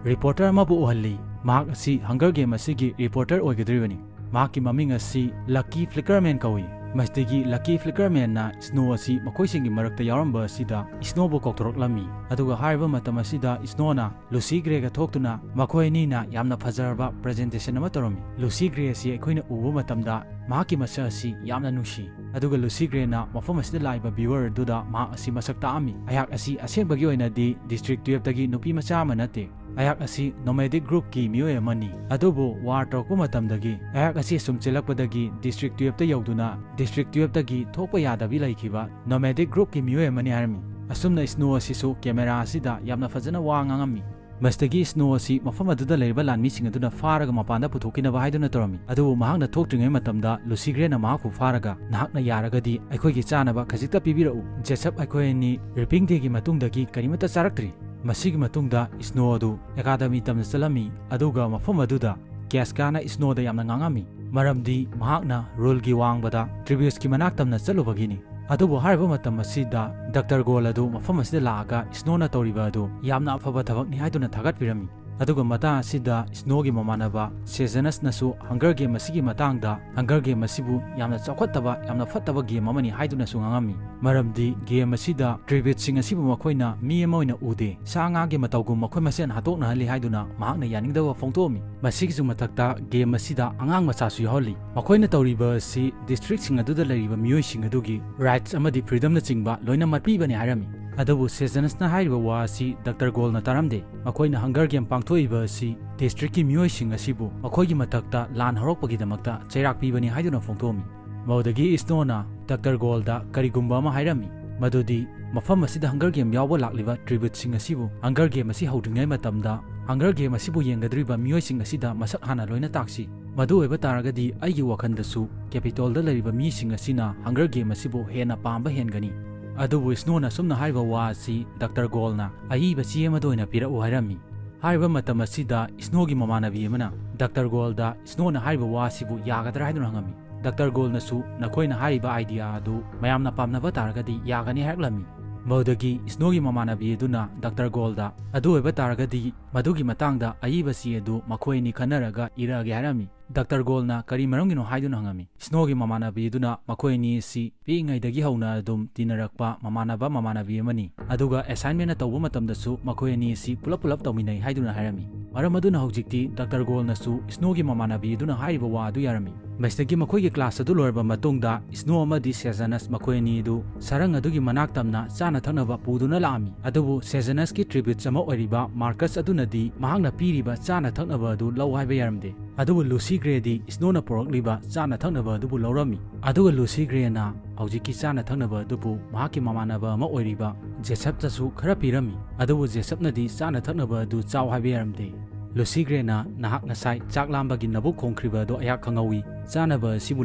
ꯔꯤꯄꯣꯔꯇꯔ ꯑꯃꯕꯨ ꯎꯍꯜꯂꯤ꯫ ꯃꯍꯥꯛ ꯑꯁꯤ ꯍꯪꯒꯔ ꯒꯦꯝ ꯑꯁꯤꯒꯤ ꯔꯤꯄꯣꯔꯇꯔ ꯑꯣꯏꯒꯗꯧꯔꯤꯕꯅꯤ꯫ ꯃꯍꯥꯛꯀꯤ ꯃꯃꯤꯡ ꯑꯁꯤ ꯂꯛꯀꯤ ꯐ꯭ꯂꯤꯀꯔꯃꯦꯟ ꯀꯧꯏ꯫ ꯃꯁꯤꯗꯒꯤ ꯂꯛꯀꯤ ꯐ꯭ꯂꯤꯀꯔꯃꯦꯟꯅ ꯏꯁꯅꯣ ꯑꯁꯤ ꯃꯈꯣꯏꯁꯤꯡꯒꯤ ꯃꯔꯛꯇ ꯌꯥꯎꯔꯝꯕ ꯑꯁꯤꯗ ꯏꯁꯅꯣꯕꯨ ꯀꯧꯊꯣꯔꯛꯂꯝꯃꯤ꯫ ꯑꯗꯨꯒ ꯍꯥꯏꯔꯤꯕ ꯃꯇꯝ ꯑꯁꯤꯗ ꯏꯁꯅꯣꯅ ꯂꯨꯁꯤ ꯒ꯭ꯔꯦꯒ ꯊꯣꯛꯇꯨꯅ ꯃꯈꯣꯏ ꯑꯅꯤꯅ ꯌꯥꯝꯅ ꯐꯖꯔꯕ ꯄ꯭ꯔꯖꯦꯟꯇꯦꯁꯟ ꯑꯃ ꯇꯧꯔꯝꯃꯤ꯫ ꯂꯨꯁꯤ ꯒ꯭ꯔꯦ ꯑꯁꯤ ꯑꯩꯈꯣꯏꯅ ꯎꯕ ꯃꯇꯝꯗ ꯃꯍꯥꯛꯀꯤ ꯃꯁꯛ ꯑꯁꯤ ꯌꯥꯝꯅ ꯅꯨꯡꯁꯤ꯫ ꯑꯗꯨꯒ ꯂꯨꯁꯤ ꯒ꯭ꯔꯦꯅ ꯃꯐꯝ ꯑꯁꯤꯗ ꯂꯥꯛꯏꯕ ꯚ꯭ꯌꯨꯋꯔ ꯑꯗꯨꯗ ꯃꯍꯥꯛ ꯑꯁꯤ ꯃꯁꯛ ꯇꯥꯛꯑꯝꯃꯤ꯫ ꯑꯩꯍꯥꯛ ꯑꯁꯤ ꯑꯁꯦꯡꯕꯒꯤ ꯑꯣꯏꯅꯗꯤ ꯗꯤꯁꯇ꯭ꯔꯤꯛ ꯇꯨꯌꯦꯜꯐꯇꯒꯤ ꯅꯨꯄꯤ ꯃꯆꯥ ꯑꯃ ꯅꯠꯇꯦ꯫ ꯑꯩꯍꯥꯛ ꯑꯁꯤ ꯅꯣꯃꯦꯗꯤꯛ ꯒ꯭ꯔꯨꯞꯀꯤ ꯃꯤꯑꯣꯏ ꯑꯃꯅꯤ꯫ ꯑꯗꯨꯕꯨ ꯋꯥꯔ ꯇꯧꯔꯛꯄ ꯃꯇꯝꯗꯒꯤ ꯑꯩꯍꯥꯛ ꯑꯁꯤ ꯁꯨꯝ ꯆꯦꯜꯂꯛꯄꯗꯒꯤ ꯗꯤꯁꯇ꯭ꯔꯤꯛ ꯇꯨꯌꯦꯜꯐꯇ ꯌꯧꯗꯨꯅ ꯗꯤꯁꯇ꯭ꯔꯤꯛ ꯇꯨꯌꯦꯜꯐꯇꯒꯤ ꯊꯣꯛꯄ ꯌꯥꯗꯕꯤ ꯂꯩꯈꯤꯕ ꯅꯣꯃꯦꯗꯤꯛ ꯒ꯭ꯔꯨꯞꯀꯤ ꯃꯤꯑꯣꯏ ꯑꯃꯅꯤ ꯍꯥꯏꯔꯝꯃꯤ꯫ ꯑꯁꯨꯝꯅ ꯏꯁꯅꯣ ꯑꯁꯤꯁꯨ ꯀꯦꯃꯦꯔꯥ ꯑꯁꯤꯗ ꯌꯥꯝꯅ ꯐꯖꯅ ꯋꯥ ꯉꯥꯡꯉꯝꯃꯤ꯫ ꯃꯁꯤꯗꯒꯤ ꯏꯁꯅꯣ ꯑꯁꯤ ꯃꯐꯝ ꯑꯗꯨꯗ ꯂꯩꯔꯤꯕ ꯂꯥꯟꯃꯤꯁꯤꯡ ꯑꯗꯨꯅ ꯐꯥꯔꯒ ꯃꯄꯥꯟꯗ ꯄꯨꯊꯣꯛꯈꯤꯅꯕ ꯍꯥꯏꯗꯨꯅ ꯇꯧꯔꯝꯃꯤ꯫ ꯑꯗꯨꯕꯨ ꯃꯍꯥꯛꯅ ꯊꯣꯛꯇ꯭ꯔꯤꯉꯩ ꯃꯇꯝꯗ ꯂꯨꯁꯤ ꯒ꯭ꯔꯦꯅ ꯃꯍꯥꯛꯄꯨ ꯐꯥꯔꯒ, "ꯅꯍꯥꯛꯅ ꯌꯥꯔꯒꯗꯤ ꯑꯩꯈꯣꯏꯒꯤ ꯆꯥꯅꯕ ꯈꯖꯤꯛꯇ ꯄꯤꯕꯤꯔꯛꯎ꯫ ꯖꯦꯁꯞ, ꯑꯩꯈꯣꯏ ꯑꯅꯤ ꯔꯤꯄꯤꯡ ꯗꯦꯒꯤ ꯃꯇꯨꯡꯗꯒꯤ ꯀꯔꯤꯃꯠꯇ ꯆꯥꯔꯛꯇ꯭ꯔꯤ"꯫ ꯃꯁꯤꯒꯤ ꯃꯇꯨꯡꯗ ꯏꯁꯅꯣ ꯑꯗꯨ ꯑꯦꯀꯥꯗꯃꯤ ꯇꯝꯅ ꯆꯠꯂꯝꯃꯤ, ꯑꯗꯨꯒ ꯃꯐꯝ ꯑꯗꯨꯗ ꯀꯦꯁꯀꯥꯅ ꯏꯁꯅꯣꯗ ꯌꯥꯝꯅ ꯉꯥꯡꯉꯝꯃꯤ, ꯃꯔꯝꯗꯤ ꯃꯍꯥꯛꯅ ꯔꯨꯜꯒꯤ ꯋꯥꯡꯃꯗ ꯇ꯭ꯔꯤꯕꯤꯌꯁꯀꯤ ꯃꯅꯥꯛ ꯇꯝꯅ ꯆꯠꯂꯨꯕꯒꯤꯅꯤ꯫ ꯑꯗꯨꯕꯨ ꯍꯥꯏꯔꯤꯕ ꯃꯇꯝ ꯑꯁꯤꯗ ꯗꯥꯛꯇꯔ ꯒꯣꯜ ꯑꯗꯨ ꯃꯐꯝ ꯑꯁꯤꯗ ꯂꯥꯛꯑꯒ ꯏꯁꯅꯣꯅ ꯇꯧꯔꯤꯕ ꯑꯗꯨ ꯌꯥꯝꯅ ꯑꯐꯕ ꯊꯕꯛꯅꯤ ꯍꯥꯏꯗꯨꯅ ꯊꯥꯒꯠꯄꯤꯔꯝꯃꯤ꯫ ꯑꯗꯨꯒ ꯃꯇꯥꯡ ꯑꯁꯤꯗ ꯏꯁꯅꯣꯒꯤ ꯃꯃꯥꯟꯅꯕ ꯁꯦꯖꯅꯁꯅꯁꯨ ꯍꯪꯒꯔ ꯒꯦꯝ ꯑꯁꯤꯒꯤ ꯃꯇꯥꯡꯗ ꯍꯪꯒꯔ ꯒꯦꯝ ꯑꯁꯤꯕꯨ ꯌꯥꯝꯅ ꯆꯥꯎꯈꯠꯇꯕ, ꯌꯥꯝꯅ ꯐꯠꯇꯕ ꯒꯦꯝ ꯑꯃꯅꯤ ꯍꯥꯏꯗꯨꯅꯁꯨ ꯉꯥꯡꯉꯝꯃꯤ꯫ ꯃꯔꯝꯗꯤ ꯒꯦꯝ ꯑꯁꯤꯗ ꯇ꯭ꯔꯤꯕꯤꯠꯁꯤꯡ ꯑꯁꯤꯕꯨ ꯃꯈꯣꯏꯅ ꯃꯤ ꯑꯃ ꯑꯣꯏꯅ ꯎꯗꯦ, ꯁꯥ ꯉꯥꯒꯤ ꯃꯇꯧꯒꯨꯝ ꯃꯈꯣꯏ ꯃꯁꯦꯟ ꯍꯥꯠꯇꯣꯛꯅꯍꯜꯂꯤ ꯍꯥꯏꯗꯨꯅ ꯃꯍꯥꯛꯅ ꯌꯥꯅꯤꯡꯗꯕ ꯐꯣꯡꯗꯣꯛꯑꯝꯃꯤ꯫ ꯃꯁꯤꯒꯤꯁꯨ ꯃꯊꯛꯇ ꯒꯦꯝ ꯑꯁꯤꯗ ꯑꯉꯥꯡ ꯃꯆꯥꯁꯨ ꯌꯥꯎꯍꯜꯂꯤ꯫ ꯃꯈꯣꯏꯅ ꯇꯧꯔꯤꯕ ꯑꯁꯤ ꯗꯤꯁꯇ꯭ꯔꯤꯛꯁꯤꯡ ꯑꯗꯨꯗ ꯂꯩꯔꯤꯕ ꯃꯤꯑꯣꯏꯁꯤꯡ ꯑꯗꯨꯒꯤ ꯔꯥꯏꯠꯁ ꯑꯃꯗꯤ ꯐ꯭ꯔꯤꯗꯝꯅꯆꯤꯡꯕ ꯂꯣꯏꯅꯃꯛ ꯄꯤꯕꯅꯤ ꯍꯥꯏꯔꯝꯃꯤ꯫ ꯑꯗꯨꯕꯨ ꯁꯦꯖꯅꯁꯅ ꯍꯥꯏꯔꯤꯕ ꯋꯥ ꯑꯁꯤ ꯗꯥꯛꯇꯔ ꯒꯣꯜꯅ ꯇꯥꯔꯝꯗꯦ꯫ ꯃꯈꯣꯏꯅ ꯍꯪꯒꯔ ꯒꯦꯝ ꯄꯥꯡꯊꯣꯛꯏꯕ ꯑꯁꯤ ꯗꯤꯁꯇ꯭ꯔꯤꯛꯀꯤ ꯃꯤꯑꯣꯏꯁꯤꯡ ꯑꯁꯤꯕꯨ ꯃꯈꯣꯏꯒꯤ ꯃꯊꯛꯇ ꯂꯥꯟ ꯍꯧꯔꯛꯄꯒꯤꯗꯃꯛꯇ ꯆꯩꯔꯥꯛ ꯄꯤꯕꯅꯤ ꯍꯥꯏꯗꯨꯅ ꯐꯣꯡꯗꯣꯛꯑꯝꯃꯤ꯫ ꯃꯗꯨꯗꯒꯤ ꯏꯁꯅꯣꯅ ꯗꯥꯛꯇꯔ ꯒꯣꯜꯗ ꯀꯔꯤꯒꯨꯝꯕ ꯑꯃ ꯍꯥꯏꯔꯝꯃꯤ, ꯃꯗꯨꯗꯤ ꯃꯐꯝ ꯑꯁꯤꯗ ꯍꯪꯒꯔ ꯒꯦꯝ ꯌꯥꯎꯕ ꯂꯥꯛꯂꯤꯕ ꯇ꯭ꯔꯤꯕꯨꯠꯁꯤꯡ ꯑꯁꯤꯕꯨ ꯍꯪꯒꯔ ꯒꯦꯝ ꯑꯁꯤ ꯍꯧꯗ꯭ꯔꯤꯉꯩ ꯃꯇꯝꯗ ꯍꯪꯒꯔ ꯒꯦꯝ ꯑꯁꯤꯕꯨ ꯌꯦꯡꯒꯗꯧꯔꯤꯕ ꯃꯤꯑꯣꯏꯁꯤꯡ ꯑꯁꯤꯗ ꯃꯁꯛ ꯍꯥꯟꯅ ꯂꯣꯏꯅ ꯇꯥꯛꯁꯤ꯫ ꯃꯗꯨ ꯑꯣꯏꯕ ꯇꯥꯔꯒꯗꯤ ꯑꯩꯒꯤ ꯋꯥꯈꯜꯗꯁꯨ ꯀꯦꯄꯤꯇꯣꯜꯗ ꯂꯩꯔꯤꯕ ꯃꯤꯁꯤꯡ ꯑꯁꯤꯅ ꯍꯪꯒꯔ ꯒꯦꯝ ꯑꯁꯤꯕꯨ ꯍꯦꯟꯅ ꯄꯥꯝꯕ ꯍꯦꯟꯒꯅꯤ꯫ ꯑꯗꯨꯕꯨ ꯏꯁꯅꯣꯅ ꯑꯁꯨꯝꯅ ꯍꯥꯏꯔꯤꯕ ꯋꯥ ꯑꯁꯤ ꯗꯥꯛꯇꯔ ꯒꯣꯜꯅ ꯑꯏꯕ ꯆꯦ ꯑꯃꯗ ꯑꯣꯏꯅ ꯄꯤꯔꯛꯎ ꯍꯥꯏꯔꯝꯃꯤ꯫ ꯍꯥꯏꯔꯤꯕ ꯃꯇꯝ ꯑꯁꯤꯗ ꯏꯁꯅꯣꯒꯤ ꯃꯃꯥꯟꯅꯕꯤ ꯑꯃꯅ ꯗꯥꯛꯇꯔ ꯒꯣꯜꯗ ꯏꯁꯅꯣꯅ ꯍꯥꯏꯔꯤꯕ ꯋꯥ ꯑꯁꯤꯕꯨ ꯌꯥꯒꯗ꯭ꯔꯥ ꯍꯥꯏꯗꯨꯅ ꯍꯪꯉꯝꯃꯤ꯫ ꯗꯥꯛꯇꯔ ꯒꯣꯜꯅꯁꯨ ꯅꯈꯣꯏꯅ ꯍꯥꯏꯔꯤꯕ ꯑꯥꯏꯗꯤꯌꯥ ꯑꯗꯨ ꯃꯌꯥꯝꯅ ꯄꯥꯝꯅꯕ ꯇꯥꯔꯒꯗꯤ ꯌꯥꯒꯅꯤ ꯍꯥꯏꯔꯛꯂꯝꯃꯤ꯫ ꯃꯗꯨꯗꯒꯤ ꯏꯁꯅꯣꯒꯤ ꯃꯃꯥꯟꯅꯕꯤ ꯑꯗꯨꯅ ꯗꯥꯛꯇꯔ ꯒꯣꯜꯗ ꯑꯗꯨ ꯑꯣꯏꯕ ꯇꯥꯔꯒꯗꯤ ꯃꯗꯨꯒꯤ ꯃꯇꯥꯡꯗ ꯑꯏꯕ ꯆꯦ ꯑꯗꯨ ꯃꯈꯣꯏ ꯑꯅꯤ ꯈꯟꯅꯔꯒ ꯏꯔꯛꯑꯒꯦ ꯍꯥꯏꯔꯝꯃꯤ꯫ ꯗꯥꯛꯇꯔ ꯒꯣꯜꯅ ꯀꯔꯤ ꯃꯔꯝꯒꯤꯅꯣ ꯍꯥꯏꯗꯨꯅ ꯍꯪꯉꯝꯃꯤ꯫ ꯏꯁꯅꯣꯒꯤ ꯃꯃꯥꯟꯅꯕꯤ ꯑꯗꯨꯅ ꯃꯈꯣꯏ ꯑꯅꯤ ꯑꯁꯤ ꯄꯤꯛꯏꯉꯩꯗꯒꯤ ꯍꯧꯅ ꯑꯗꯨꯝ ꯇꯤꯟꯅꯔꯛꯄ ꯃꯃꯥꯟꯅꯕ ꯃꯃꯥꯟꯅꯕꯤ ꯑꯃꯅꯤ, ꯑꯗꯨꯒ ꯑꯦꯁꯥꯏꯟꯃꯦꯟ ꯇꯧꯕ ꯃꯇꯝꯗꯁꯨ ꯃꯈꯣꯏ ꯑꯅꯤ ꯑꯁꯤ ꯄꯨꯂꯞ ꯄꯨꯂꯞ ꯇꯧꯃꯤꯟꯅꯩ ꯍꯥꯏꯗꯨꯅ ꯍꯥꯏꯔꯝꯃꯤ꯫ ꯃꯔꯝ ꯑꯗꯨꯅ ꯍꯧꯖꯤꯛꯇꯤ ꯗꯥꯛꯇꯔ ꯒꯣꯜꯅꯁꯨ ꯏꯁꯅꯣꯒꯤ ꯃꯃꯥꯟꯅꯕꯤ ꯑꯗꯨꯅ ꯍꯥꯏꯔꯤꯕ ꯋꯥ ꯑꯗꯨ ꯌꯥꯔꯝꯃꯤ꯫ ꯃꯁꯤꯗꯒꯤ ꯃꯈꯣꯏꯒꯤ ꯀ꯭ꯂꯥꯁ ꯑꯗꯨ ꯂꯣꯏꯔꯕ ꯃꯇꯨꯡꯗ ꯏꯁꯅꯣ ꯑꯃꯗꯤ ꯁꯦꯖꯅꯁ ꯃꯈꯣꯏ ꯑꯅꯤ ꯑꯗꯨ ꯁꯔꯪ ꯑꯗꯨꯒꯤ ꯃꯅꯥꯛ ꯇꯝꯅ ꯆꯥꯅ ꯊꯛꯅꯕ ꯄꯨꯗꯨꯅ ꯂꯥꯛꯑꯝꯃꯤ꯫ ꯑꯗꯨꯕꯨ ꯁꯦꯖꯅꯁꯀꯤ ꯇ꯭ꯔꯤꯕ꯭ꯌꯨꯠꯁ ꯑꯃ ꯑꯣꯏꯔꯤꯕ ꯃꯥꯔꯀꯁ ꯑꯗꯨꯅꯗꯤ ꯃꯍꯥꯛꯅ ꯄꯤꯔꯤꯕ ꯆꯥꯅ ꯊꯛꯅꯕ ꯑꯗꯨ ꯂꯧ ꯍꯥꯏꯕ ꯌꯥꯔꯝꯗꯦ꯫ ꯑꯗꯨꯕꯨ ꯂꯨꯁꯤ ꯒ꯭ꯔꯦꯗꯤ ꯏꯁꯅꯣꯅ ꯄꯨꯔꯛꯂꯤꯕ ꯆꯥꯅ ꯊꯛꯅꯕ ꯑꯗꯨꯕꯨ ꯂꯧꯔꯝꯃꯤ꯫ ꯑꯗꯨꯒ ꯂꯨꯁꯤ ꯒ꯭ꯔꯦꯅ ꯍꯧꯖꯤꯛꯀꯤ ꯆꯥꯅ ꯊꯛꯅꯕ ꯑꯗꯨꯕꯨ ꯃꯍꯥꯛꯀꯤ ꯃꯃꯥꯟꯅꯕ ꯑꯃ ꯑꯣꯏꯔꯤꯕ ꯖꯦꯁꯞꯇꯁꯨ ꯈꯔ ꯄꯤꯔꯝꯃꯤ꯫ ꯑꯗꯨꯕꯨ ꯖꯦꯁꯞꯅꯗꯤ ꯆꯥꯅ ꯊꯛꯅꯕ ꯑꯗꯨ ꯆꯥꯎ ꯍꯥꯏꯕ ꯌꯥꯔꯝꯗꯦ꯫ ꯂꯨꯁꯤ ꯒ꯭ꯔꯦꯅ ꯅꯍꯥꯛ ꯉꯁꯥꯏ ꯆꯥꯛ ꯂꯥꯝꯕꯒꯤ ꯅꯕꯨꯛ ꯈꯣꯡꯈ꯭ꯔꯤꯕ ꯑꯗꯨ ꯑꯩꯍꯥꯛ ꯈꯪꯍꯧꯏ, ꯆꯥꯅꯕ ꯑꯁꯤꯕꯨ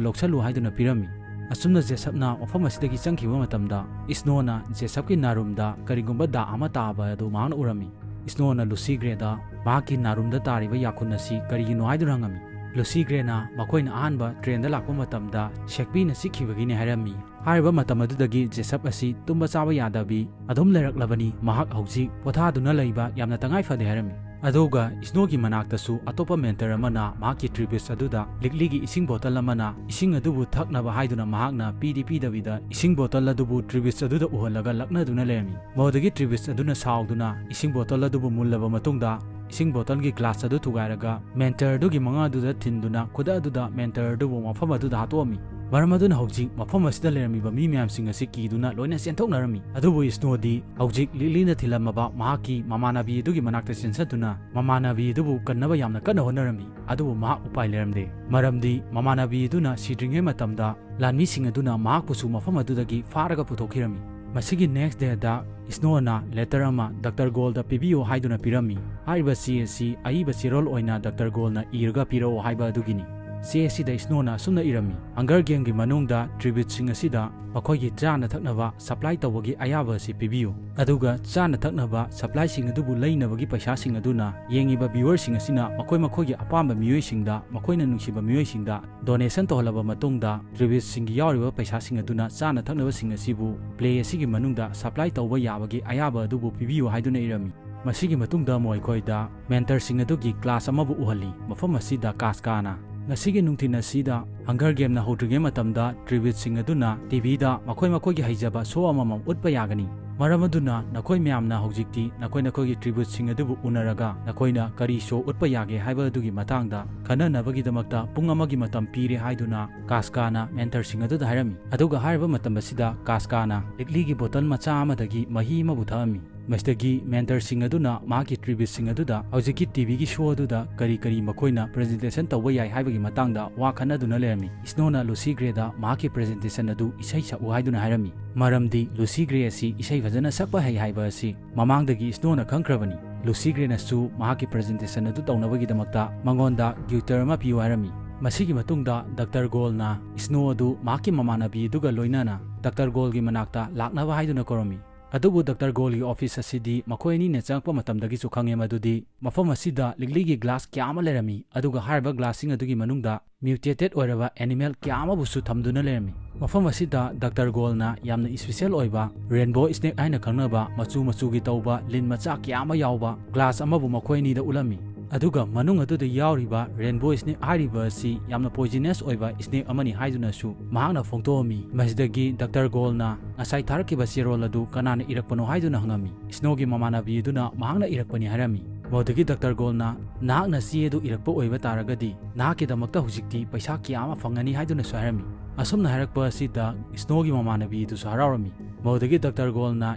ꯂꯧꯁꯜꯂꯨ ꯍꯥꯏꯗꯨꯅ ꯄꯤꯔꯝꯃꯤ꯫ ꯑꯁꯨꯝꯅ ꯖꯦꯁꯞꯅ ꯃꯐꯝ ꯑꯁꯤꯗꯒꯤ ꯆꯪꯈꯤꯕ ꯃꯇꯝꯗ ꯏꯁꯅꯣꯅ ꯖꯦꯁꯞꯀꯤ ꯅꯥꯔꯨꯝꯗ ꯀꯔꯤꯒꯨꯝꯕ ꯗꯥꯛ ꯑꯃ ꯇꯥꯕ ꯑꯗꯨ ꯃꯍꯥꯛꯅ ꯎꯔꯝꯃꯤ꯫ ꯏꯁꯅꯣꯅ ꯂꯨꯁꯤ ꯒ꯭ꯔꯦꯗ ꯃꯍꯥꯛꯀꯤ ꯅꯥꯔꯨꯝꯗ ꯇꯥꯔꯤꯕ ꯌꯥꯈꯨꯟ ꯑꯁꯤ ꯀꯔꯤꯒꯤꯅꯣ ꯍꯥꯏꯗꯨꯅ ꯍꯪꯉꯝꯃꯤ꯫ ꯂꯨꯁꯤ ꯒ꯭ꯔꯦꯅ ꯃꯈꯣꯏꯅ ꯑꯍꯥꯟꯕ ꯇ꯭ꯔꯦꯟꯗ ꯂꯥꯛꯄ ꯃꯇꯝꯗ ꯁꯦꯛꯄꯤꯅ ꯆꯤꯛꯈꯤꯕꯒꯤꯅꯤ ꯍꯥꯏꯔꯝꯃꯤ꯫ ꯍꯥꯏꯔꯤꯕ ꯃꯇꯝ ꯑꯗꯨꯗꯒꯤ ꯖꯦꯁꯞ ꯑꯁꯤ ꯇꯨꯝꯕ ꯆꯥꯕ ꯌꯥꯗꯕꯤ ꯑꯗꯨꯝ ꯂꯩꯔꯛꯂꯕꯅꯤ꯫ ꯃꯍꯥꯛ ꯍꯧꯖꯤꯛ ꯄꯣꯊꯥꯗꯨꯅ ꯂꯩꯕ ꯌꯥꯝꯅ ꯇꯉꯥꯏ ꯐꯗꯦ ꯍꯥꯏꯔꯝꯃꯤ꯫ ꯑꯗꯨꯒ ꯏꯁꯅꯣꯒꯤ ꯃꯅꯥꯛꯇꯁꯨ ꯑꯇꯣꯞꯄ ꯃꯦꯟꯇꯔ ꯑꯃꯅ ꯃꯍꯥꯛꯀꯤ ꯇ꯭ꯔꯤꯕ꯭ꯌꯨꯠꯁ ꯑꯗꯨꯗ ꯂꯤꯛꯂꯤꯒꯤ ꯏꯁꯤꯡ ꯕꯣꯇꯜ ꯑꯃꯅ ꯏꯁꯤꯡ ꯑꯗꯨꯕꯨ ꯊꯛꯅꯕ ꯍꯥꯏꯗꯨꯅ ꯃꯍꯥꯛꯅ ꯄꯤꯗꯤ ꯄꯤꯗꯕꯤꯗ ꯏꯁꯤꯡ ꯕꯣꯇꯜ ꯑꯗꯨꯕꯨ ꯇ꯭ꯔꯤꯕ꯭ꯌꯨꯠꯁ ꯑꯗꯨꯗ ꯎꯍꯜꯂꯒ ꯂꯛꯅꯗꯨꯅ ꯂꯩꯔꯝꯃꯤ꯫ ꯃꯗꯨꯗꯒꯤ ꯇ꯭ꯔꯤꯕ꯭ꯌꯨꯠꯁ ꯑꯗꯨꯅ ꯁꯥꯎꯗꯨꯅ ꯏꯁꯤꯡ ꯕꯣꯇꯜ ꯑꯗꯨꯕꯨ ꯃꯨꯜꯂꯕ ꯃꯇꯨꯡꯗ ꯏꯁꯤꯡ ꯕꯣꯇꯜꯒꯤ ꯒ꯭ꯂꯥꯁ ꯑꯗꯨ ꯊꯨꯒꯥꯏꯔꯒ ꯃꯦꯟꯇꯔ ꯑꯗꯨꯒꯤ ꯃꯉꯛ ꯑꯗꯨꯗ ꯊꯤꯟꯗꯨꯅ ꯈꯨꯗꯛ ꯑꯗꯨꯗ ꯃꯦꯟꯇꯔ ꯑꯗꯨꯕꯨ ꯃꯐꯝ ꯑꯗꯨꯗ ꯍꯥꯠꯇꯣꯛꯑꯝꯃꯤ꯫ ꯃꯔꯝ ꯑꯗꯨꯅ ꯍꯧꯖꯤꯛ ꯃꯐꯝ ꯑꯁꯤꯗ ꯂꯩꯔꯝꯃꯤꯕ ꯃꯤ ꯃꯌꯥꯝꯁꯤꯡ ꯑꯁꯤ ꯀꯤꯗꯨꯅ ꯂꯣꯏꯅ ꯆꯦꯟꯊꯣꯛꯅꯔꯝꯃꯤ꯫ ꯑꯗꯨꯕꯨ ꯏꯁꯅꯣꯗꯤ ꯍꯧꯖꯤꯛ ꯂꯤꯛꯂꯤꯅ ꯊꯤꯜꯂꯝꯃꯕ ꯃꯍꯥꯛꯀꯤ ꯃꯃꯥꯟꯅꯕꯤ ꯑꯗꯨꯒꯤ ꯃꯅꯥꯛꯇ ꯆꯦꯟꯁꯤꯟꯗꯨꯅ ꯃꯃꯥꯟꯅꯕꯤ ꯑꯗꯨꯕꯨ ꯀꯟꯅꯕ ꯌꯥꯝꯅ ꯀꯟꯅ ꯍꯣꯠꯅꯔꯝꯃꯤ꯫ ꯑꯗꯨꯕꯨ ꯃꯍꯥꯛ ꯎꯄꯥꯏ ꯂꯩꯔꯝꯗꯦ, ꯃꯔꯝꯗꯤ ꯃꯃꯥꯟꯅꯕꯤ ꯑꯗꯨꯅ ꯁꯤꯗ꯭ꯔꯤꯉꯩ ꯃꯇꯝꯗ ꯂꯥꯟꯃꯤꯁꯤꯡ ꯑꯗꯨꯅ ꯃꯍꯥꯛꯄꯨꯁꯨ ꯃꯐꯝ ꯑꯗꯨꯗꯒꯤ ꯐꯥꯔꯒ ꯄꯨꯊꯣꯛꯈꯤꯔꯝꯃꯤ꯫ ꯃꯁꯤꯒꯤ next dayꯗ ꯏꯁꯅꯣꯅ letter ꯑꯃ ꯗꯥꯛꯇꯔ ꯒꯣꯜꯗ ꯄꯤꯕꯤꯌꯨ ꯍꯥꯏꯗꯨꯅ ꯄꯤꯔꯝꯃꯤ꯫ ꯍꯥꯏꯔꯤꯕ ꯆꯦ ꯑꯁꯤ ꯑꯏꯕ ꯆꯦꯔꯣꯜ ꯑꯣꯏꯅ ꯗꯥꯛꯇꯔ ꯒꯣꯜꯅ ꯏꯔꯒ ꯄꯤꯔꯛꯎ ꯍꯥꯏꯕ ꯑꯗꯨꯒꯤꯅꯤ꯫ ꯆꯦ ꯑꯁꯤꯗ ꯏꯁꯅꯣꯅ ꯑꯁꯨꯝꯅ ꯏꯔꯝꯃꯤ: ꯍꯪꯒꯔ ꯒꯦꯝꯒꯤ ꯃꯅꯨꯡꯗ ꯇ꯭ꯔꯤꯕ꯭ꯌꯨꯠꯁꯤꯡ ꯑꯁꯤꯗ ꯃꯈꯣꯏꯒꯤ ꯆꯥꯅ ꯊꯛꯅꯕ supply ꯇꯧꯕꯒꯤ ꯑꯌꯥꯕ ꯑꯁꯤ ꯄꯤꯕꯤꯌꯨ, ꯑꯗꯨꯒ ꯆꯥꯅ ꯊꯛꯅꯕ supplyꯁꯤꯡ ꯑꯗꯨꯕꯨ ꯂꯩꯅꯕꯒꯤ ꯄꯩꯁꯥꯁꯤꯡ ꯑꯗꯨꯅ ꯌꯦꯡꯉꯤꯕ viewerꯁꯤꯡ ꯑꯁꯤꯅ ꯃꯈꯣꯏ ꯃꯈꯣꯏꯒꯤ ꯑꯄꯥꯝꯕ ꯃꯤꯑꯣꯏꯁꯤꯡꯗ, ꯃꯈꯣꯏꯅ ꯅꯨꯡꯁꯤꯕ ꯃꯤꯑꯣꯏꯁꯤꯡꯗ donation ꯇꯧꯍꯜꯂꯕ ꯃꯇꯨꯡꯗ, ꯇ꯭ꯔꯤꯕ꯭ꯌꯨꯠꯁꯤꯡꯒꯤ ꯌꯥꯎꯔꯤꯕ ꯄꯩꯁꯥꯁꯤꯡ ꯑꯗꯨꯅ ꯆꯥꯅ ꯊꯛꯅꯕꯁꯤꯡ ꯑꯁꯤꯕꯨ play ꯑꯁꯤꯒꯤ ꯃꯅꯨꯡꯗ supply ꯇꯧꯕ ꯌꯥꯕꯒꯤ ꯑꯌꯥꯕ ꯑꯗꯨꯕꯨ ꯄꯤꯕꯤꯌꯨ ꯍꯥꯏꯗꯨꯅ ꯏꯔꯝꯃꯤ꯫ ꯃꯁꯤꯒꯤ ꯃꯇꯨꯡꯗ ꯃꯈꯣꯏꯗ mentorꯁꯤꯡ ꯑꯗꯨꯒꯤ class ꯑꯃꯕꯨ ꯎꯍꯜꯂꯤ꯫ ꯃꯐꯝ ꯑꯁꯤꯗ ꯀꯥꯁꯀꯥꯅ, ꯉꯁꯤꯒꯤ ꯅꯨꯡꯊꯤꯜ ꯑꯁꯤꯗ ꯍꯪꯒꯔ ꯒꯦꯝꯅ ꯍꯧꯗ꯭ꯔꯤꯉꯩ ꯃꯇꯝꯗ ꯇ꯭ꯔꯤꯕ꯭ꯌꯨꯠꯁꯤꯡ ꯑꯗꯨꯅ TVꯗ ꯃꯈꯣꯏ ꯃꯈꯣꯏꯒꯤ ꯍꯩꯖꯕ show ꯑꯃꯃꯝ ꯎꯠꯄ ꯌꯥꯒꯅꯤ꯫ ꯃꯔꯝ ꯑꯗꯨꯅ ꯅꯈꯣꯏ ꯃꯌꯥꯝꯅ ꯍꯧꯖꯤꯛꯇꯤ ꯅꯈꯣꯏ ꯅꯈꯣꯏꯒꯤ ꯇ꯭ꯔꯤꯕ꯭ꯌꯨꯠꯁꯤꯡ ꯑꯗꯨꯕꯨ ꯎꯅꯔꯒ ꯅꯈꯣꯏꯅ ꯀꯔꯤ show ꯎꯠꯄ ꯌꯥꯒꯦ ꯍꯥꯏꯕ ꯑꯗꯨꯒꯤ ꯃꯇꯥꯡꯗ ꯈꯟꯅꯅꯕꯒꯤꯗꯃꯛꯇ ꯄꯨꯡ ꯑꯃꯒꯤ ꯃꯇꯝ ꯄꯤꯔꯦ ꯍꯥꯏꯗꯨꯅ ꯀꯥꯁꯀꯥꯅ mentorꯁꯤꯡ ꯑꯗꯨꯗ ꯍꯥꯏꯔꯝꯃꯤ꯫ ꯑꯗꯨꯒ ꯍꯥꯏꯔꯤꯕ ꯃꯇꯝ ꯑꯁꯤꯗ ꯀꯥꯁꯀꯥꯅ ꯂꯤꯛꯂꯤꯒꯤ bottle ꯃꯆꯥ ꯑꯃꯗꯒꯤ ꯃꯍꯤ ꯑꯃꯕꯨ ꯊꯛꯑꯝꯃꯤ꯫ ꯃꯁꯤꯗꯒꯤ mentorꯁꯤꯡ ꯑꯗꯨꯅ ꯃꯍꯥꯛꯀꯤ ꯇ꯭ꯔꯤꯕ꯭ꯌꯨꯠꯁꯤꯡ ꯑꯗꯨꯗ ꯍꯧꯖꯤꯛꯀꯤ TVꯒꯤ show ꯑꯗꯨꯗ ꯀꯔꯤ ꯀꯔꯤ ꯃꯈꯣꯏꯅ presentation ꯇꯧꯕ ꯌꯥꯏ ꯍꯥꯏꯕꯒꯤ ꯃꯇꯥꯡꯗ ꯋꯥ ꯈꯟꯅꯗꯨꯅ ꯂꯩꯔꯝꯃꯤ꯫ ꯏꯁꯅꯣꯅ ꯂꯨꯁꯤ ꯒ꯭ꯔꯦꯗ ꯃꯍꯥꯛꯀꯤ presentation ꯑꯗꯨ ꯏꯁꯩ ꯁꯛꯎ ꯍꯥꯏꯗꯨꯅ ꯍꯥꯏꯔꯝꯃꯤ, ꯃꯔꯝꯗꯤ ꯂꯨꯁꯤ ꯒ꯭ꯔꯦ ꯑꯁꯤ ꯏꯁꯩ ꯐꯖꯅ ꯁꯛꯄ ꯍꯩ ꯍꯥꯏꯕ ꯑꯁꯤ ꯃꯃꯥꯡꯗꯒꯤ ꯏꯁꯅꯣꯅ ꯈꯪꯈ꯭ꯔꯕꯅꯤ꯫ ꯂꯨꯁꯤ ꯒ꯭ꯔꯦꯅꯁꯨ ꯃꯍꯥꯛꯀꯤ presentation ꯑꯗꯨ ꯇꯧꯅꯕꯒꯤꯗꯃꯛꯇ ꯃꯉꯣꯟꯗ guitar ꯑꯃ ꯄꯤꯌꯨ ꯍꯥꯏꯔꯝꯃꯤ꯫ ꯃꯁꯤꯒꯤ ꯃꯇꯨꯡꯗ ꯗꯥꯛꯇꯔ ꯒꯣꯜꯅ ꯏꯁꯅꯣ ꯑꯗꯨ ꯃꯍꯥꯛꯀꯤ ꯃꯃꯥꯟꯅꯕꯤ ꯑꯗꯨꯒ ꯂꯣꯏꯅꯅ ꯗꯥꯛꯇꯔ ꯒꯣꯜꯒꯤ ꯃꯅꯥꯛꯇ ꯂꯥꯛꯅꯕ ꯍꯥꯏꯗꯨꯅ ꯀꯧꯔꯝꯃꯤ꯫ ꯑꯗꯨꯕꯨ ꯗꯥꯛꯇꯔ ꯒꯣꯜꯒꯤ office ꯑꯁꯤꯗꯤ ꯃꯈꯣꯏ ꯑꯅꯤꯅ ꯆꯪꯉꯛꯄ ꯃꯇꯝꯗꯒꯤꯁꯨ ꯈꯪꯉꯦ ꯃꯗꯨꯗꯤ ꯃꯐꯝ ꯑꯁꯤꯗ ꯂꯤꯛꯂꯤꯒꯤ glass ꯀꯌꯥ ꯑꯃ ꯂꯩꯔꯝꯃꯤ, ꯑꯗꯨꯒ ꯍꯥꯏꯔꯤꯕ glassꯁꯤꯡ ꯑꯗꯨꯒꯤ ꯃꯅꯨꯡꯗ mutated ꯑꯣꯏꯔꯕ animal ꯀꯌꯥ ꯑꯃꯕꯨꯁꯨ ꯊꯝꯗꯨꯅ ꯂꯩꯔꯝꯃꯤ꯫ ꯃꯐꯝ ꯑꯁꯤꯗ ꯗꯥꯛꯇꯔ ꯒꯣꯜꯅ ꯌꯥꯝꯅ special ꯑꯣꯏꯕ rainbow snake ꯍꯥꯏꯅ ꯈꯪꯅꯕ ꯃꯆꯨ ꯃꯆꯨꯒꯤ ꯇꯧꯕ ꯂꯤꯟ ꯃꯆꯥ ꯀꯌꯥ ꯑꯃ ꯌꯥꯎꯕ glass ꯑꯃꯕꯨ ꯃꯈꯣꯏ ꯑꯅꯤꯗ ꯎꯠꯂꯝꯃꯤ꯫ ꯑꯗꯨꯒ ꯃꯅꯨꯡ ꯑꯗꯨꯗ ꯌꯥꯎꯔꯤꯕ rainbow snake ꯍꯥꯏꯔꯤꯕ ꯑꯁꯤ ꯌꯥꯝꯅ poisonous ꯑꯣꯏꯕ snake ꯑꯃꯅꯤ ꯍꯥꯏꯗꯨꯅꯁꯨ ꯃꯍꯥꯛꯅ ꯐꯣꯡꯗꯣꯛꯑꯝꯃꯤ꯫ ꯃꯁꯤꯗꯒꯤ ꯗꯥꯛꯇꯔ ꯒꯣꯜꯅ ꯉꯁꯥꯏ ꯊꯥꯔꯛꯈꯤꯕ ꯆꯦꯔꯣꯜ ꯑꯗꯨ ꯀꯅꯥꯅ ꯏꯔꯛꯄꯅꯣ ꯍꯥꯏꯗꯨꯅ ꯍꯪꯉꯝꯃꯤ꯫ ꯏꯁꯅꯣꯒꯤ ꯃꯃꯥꯟꯅꯕꯤ ꯑꯗꯨꯅ ꯃꯍꯥꯛꯅ ꯏꯔꯛꯄꯅꯤ ꯍꯥꯏꯔꯝꯃꯤ꯫ ꯃꯗꯨꯗꯒꯤ ꯗꯥꯛꯇꯔ ꯒꯣꯜꯅ, "ꯅꯍꯥꯛꯅ ꯆꯦ ꯑꯗꯨ ꯏꯔꯛꯄ ꯑꯣꯏꯕ ꯇꯥꯔꯒꯗꯤ ꯅꯍꯥꯛꯀꯤꯗꯃꯛꯇ ꯍꯧꯖꯤꯛꯇꯤ ꯄꯩꯁꯥ ꯀꯌꯥ ꯑꯃ ꯐꯪꯒꯅꯤ" ꯍꯥꯏꯗꯨꯅꯁꯨ ꯍꯥꯏꯔꯝꯃꯤ꯫ ꯑꯁꯨꯝꯅ ꯍꯥꯏꯔꯛꯄ ꯑꯁꯤꯗ ꯁ꯭ꯅꯣꯒꯤ ꯃꯃꯥꯟꯅꯕꯤ ꯑꯗꯨꯁꯨ ꯍꯔꯥꯎꯔꯝꯃꯤ꯫ ꯃꯗꯨꯗꯒꯤ ꯗꯥꯛꯇꯔ ꯒꯣꯜꯅ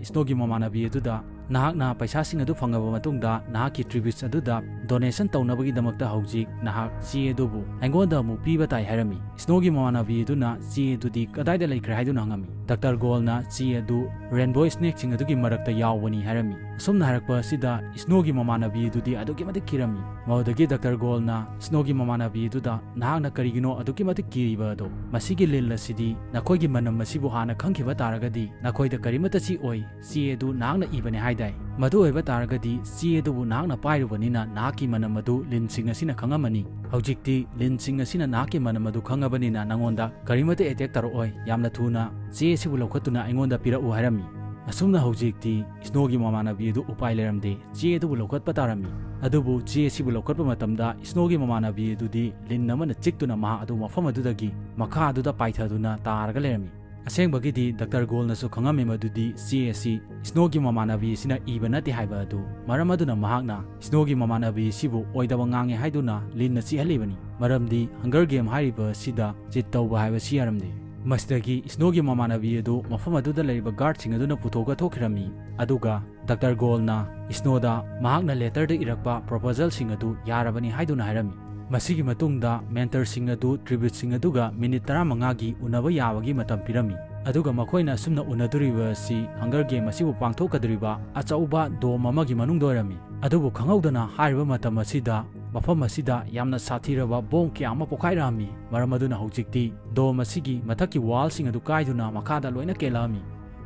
ꯁ꯭ꯅꯣꯒꯤ ꯃꯃꯥꯟꯅꯕꯤ ꯑꯗꯨꯗ, "ꯅꯍꯥꯛꯅ ꯄꯩꯁꯥꯁꯤꯡ ꯑꯗꯨ ꯐꯪꯂꯕ ꯃꯇꯨꯡꯗ ꯅꯍꯥꯛꯀꯤ tributes ꯑꯗꯨꯗ donation ꯇꯧꯅꯕꯒꯤꯗꯃꯛꯇ ꯍꯧꯖꯤꯛ ꯅꯍꯥꯛ ꯆꯦ ꯑꯗꯨꯕꯨ ꯑꯩꯉꯣꯟꯗ ꯑꯃꯨꯛ ꯄꯤꯕ ꯇꯥꯏ" ꯍꯥꯏꯔꯝꯃꯤ꯫ ꯁ꯭ꯅꯣꯒꯤ ꯃꯃꯥꯟꯅꯕꯤ ꯑꯗꯨꯅ ꯆꯦ ꯑꯗꯨꯗꯤ ꯀꯗꯥꯏꯗ ꯂꯩꯈ꯭ꯔꯦ ꯍꯥꯏꯗꯨꯅ ꯍꯪꯉꯝꯃꯤ꯫ ꯗꯥꯛꯇꯔ ꯒꯣꯜꯅ ꯆꯦ ꯑꯗꯨ rainbow snakeꯁꯤꯡ ꯑꯗꯨꯒꯤ ꯃꯔꯛꯇ ꯌꯥꯎꯕꯅꯤ ꯍꯥꯏꯔꯝꯃꯤ꯫ ꯑꯁꯨꯝꯅ ꯍꯥꯏꯔꯛꯄ ꯑꯁꯤꯗ ꯁ꯭ꯅꯣꯒꯤ ꯃꯃꯥꯟꯅꯕꯤ ꯑꯗꯨꯗꯤ ꯑꯗꯨꯛꯀꯤ ꯃꯇꯤꯛ ꯀꯤꯔꯝꯃꯤ꯫ ꯃꯗꯨꯗꯒꯤ ꯗꯥꯛꯇꯔ ꯒꯣꯜꯅ ꯁ꯭ꯅꯣꯒꯤ ꯃꯃꯥꯟꯅꯕꯤ ꯑꯗꯨꯗ, "ꯅꯍꯥꯛꯅ ꯀꯔꯤꯒꯤꯅꯣ ꯑꯗꯨꯛꯀꯤ ꯃꯇꯤꯛ ꯀꯤꯔꯤꯕ ꯑꯗꯣ? ꯃꯁꯤꯒꯤ ꯂꯤꯟ ꯑꯁꯤꯗꯤ ꯅꯈꯣꯏꯒꯤ ꯃꯅꯝ ꯑꯁꯤꯕꯨ ꯍꯥꯟꯅ ꯈꯪꯈꯤꯕ ꯇꯥꯔꯒꯗꯤ ꯅꯈꯣꯏꯗ ꯀꯔꯤꯃꯠꯇ ꯆꯤꯛꯑꯣꯏ꯫ ꯆꯦ ꯑꯗꯨ ꯅꯍꯥꯛꯅ ꯏꯕꯅꯦ ꯍꯥꯏꯗꯥꯏ? ꯃꯗꯨ ꯑꯣꯏꯕ ꯇꯥꯔꯒꯗꯤ ꯆꯦ ꯑꯗꯨꯕꯨ ꯅꯍꯥꯛꯅ ꯄꯥꯏꯔꯨꯕꯅꯤꯅ ꯅꯍꯥꯛꯀꯤ ꯃꯅꯝ ꯑꯗꯨ ꯂꯤꯟꯁꯤꯡ ꯑꯁꯤꯅ ꯈꯪꯉꯝꯃꯅꯤ꯫ ꯍꯧꯖꯤꯛꯇꯤ ꯂꯤꯟꯁꯤꯡ ꯑꯁꯤꯅ ꯅꯍꯥꯛꯀꯤ ꯃꯅꯝ ꯑꯗꯨ ꯈꯪꯉꯕꯅꯤꯅ ꯅꯉꯣꯟꯗ ꯀꯔꯤꯃꯠꯇ attack ꯇꯧꯔꯛꯑꯣꯏ꯫ ꯌꯥꯝꯅ ꯊꯨꯅ ꯆꯦ ꯑꯁꯤꯕꯨ ꯂꯧꯈꯠꯇꯨꯅ ꯑꯩꯉꯣꯟꯗ ꯄꯤꯔꯛꯎ" ꯍꯥꯏꯔꯝꯃꯤ꯫ ꯑꯁꯨꯝꯅ ꯍꯧꯖꯤꯛꯇꯤ ꯁ꯭ꯅꯣꯒꯤ ꯃꯃꯥꯟꯅꯕꯤ ꯑꯗꯨ ꯎꯄꯥꯏ ꯂꯩꯔꯝꯗꯦ꯫ ꯆꯦ ꯑꯗꯨꯕꯨ ꯂꯧꯈꯠꯄ ꯇꯥꯔꯝꯃꯤ꯫ ꯑꯗꯨꯕꯨ ꯆꯦ ꯑꯁꯤꯕꯨ ꯂꯧꯈꯠꯄ ꯃꯇꯝꯗ ꯁ꯭ꯅꯣꯒꯤ ꯃꯃꯥꯟꯅꯕꯤ ꯑꯗꯨꯗꯤ ꯂꯤꯟ ꯑꯃꯅ ꯆꯤꯛꯇꯨꯅ ꯃꯍꯥꯛ ꯑꯗꯨ ꯃꯐꯝ ꯑꯗꯨꯗꯒꯤ ꯃꯈꯥ ꯑꯗꯨꯗ ꯄꯥꯏꯊꯗꯨꯅ ꯇꯥꯔꯒ ꯂꯩꯔꯝꯃꯤ꯫ ꯑꯁꯦꯡꯕꯒꯤꯗꯤ ꯗꯥꯛꯇꯔ ꯒꯣꯜꯅꯁꯨ ꯈꯪꯉꯝꯃꯤ ꯃꯗꯨꯗꯤ ꯆꯦ ꯑꯁꯤ ꯁ꯭ꯅꯣꯒꯤ ꯃꯃꯥꯟꯅꯕꯤ ꯑꯁꯤꯅ ꯏꯕ ꯅꯠꯇꯦ ꯍꯥꯏꯕ ꯑꯗꯨ꯫ ꯃꯔꯝ ꯑꯗꯨꯅ ꯃꯍꯥꯛꯅ ꯁ꯭ꯅꯣꯒꯤ ꯃꯃꯥꯟꯅꯕꯤ ꯑꯁꯤꯕꯨ ꯑꯣꯏꯗꯕ ꯉꯥꯡꯉꯦ ꯍꯥꯏꯗꯨꯅ ꯂꯤꯟꯅ ꯆꯤꯛꯍꯜꯂꯤꯕꯅꯤ꯫ ꯃꯔꯝꯗꯤ Hunger Game ꯍꯥꯏꯔꯤꯕ ꯑꯁꯤꯗ cheat ꯇꯧꯕ ꯍꯥꯏꯕꯁꯤ ꯌꯥꯔꯝꯗꯦ꯫ ꯃꯁꯤꯗꯒꯤ ꯁ꯭ꯅꯣꯒꯤ ꯃꯃꯥꯟꯅꯕꯤ ꯑꯗꯨ ꯃꯐꯝ ꯑꯗꯨꯗ ꯂꯩꯔꯤꯕ guardꯁꯤꯡ ꯑꯗꯨꯅ ꯄꯨꯊꯣꯛꯑꯒ ꯊꯣꯛꯈꯤꯔꯝꯃꯤ꯫ ꯑꯗꯨꯒ ꯗꯥꯛꯇꯔ ꯒꯣꯜꯅ ꯁ꯭ꯅꯣꯗ ꯃꯍꯥꯛꯅ letterꯗ ꯏꯔꯛꯄ proposalꯁꯤꯡ ꯑꯗꯨ ꯌꯥꯔꯕꯅꯤ ꯍꯥꯏꯗꯨꯅ ꯍꯥꯏꯔꯝꯃꯤ꯫ ꯃꯁꯤꯒꯤ ꯃꯇꯨꯡꯗ mentorꯁꯤꯡ ꯑꯗꯨ tributeꯁꯤꯡ ꯑꯗꯨꯒ minute ꯇꯔꯥꯃꯉꯥꯒꯤ ꯎꯅꯕ ꯌꯥꯕꯒꯤ ꯃꯇꯝ ꯄꯤꯔꯝꯃꯤ꯫ ꯑꯗꯨꯒ ꯃꯈꯣꯏꯅ ꯑꯁꯨꯝꯅ ꯎꯅꯗꯣꯔꯤꯕ ꯑꯁꯤ Hunger Game ꯑꯁꯤꯕꯨ ꯄꯥꯡꯊꯣꯛꯀꯗꯧꯔꯤꯕ ꯑꯆꯧꯕ dome ꯑꯃꯒꯤ ꯃꯅꯨꯡꯗ ꯑꯣꯏꯔꯝꯃꯤ꯫ ꯑꯗꯨꯕꯨ ꯈꯪꯍꯧꯗꯅ ꯍꯥꯏꯔꯤꯕ ꯃꯇꯝ ꯑꯁꯤꯗ ꯃꯐꯝ ꯑꯁꯤꯗ ꯌꯥꯝꯅ ꯁꯥꯊꯤꯔꯕ bomb ꯀꯌꯥ ꯑꯃ ꯄꯣꯈꯥꯏꯔꯛꯑꯝꯃꯤ꯫ ꯃꯔꯝ ꯑꯗꯨꯅ ꯍꯧꯖꯤꯛꯇꯤ dome ꯑꯁꯤꯒꯤ ꯃꯊꯛꯀꯤ wallꯁꯤꯡ ꯑꯗꯨ ꯀꯥꯏꯗꯨꯅ ꯃꯈꯥꯗ ꯂꯣꯏꯅ ꯀꯦꯜꯂꯛꯑꯝꯃꯤ꯫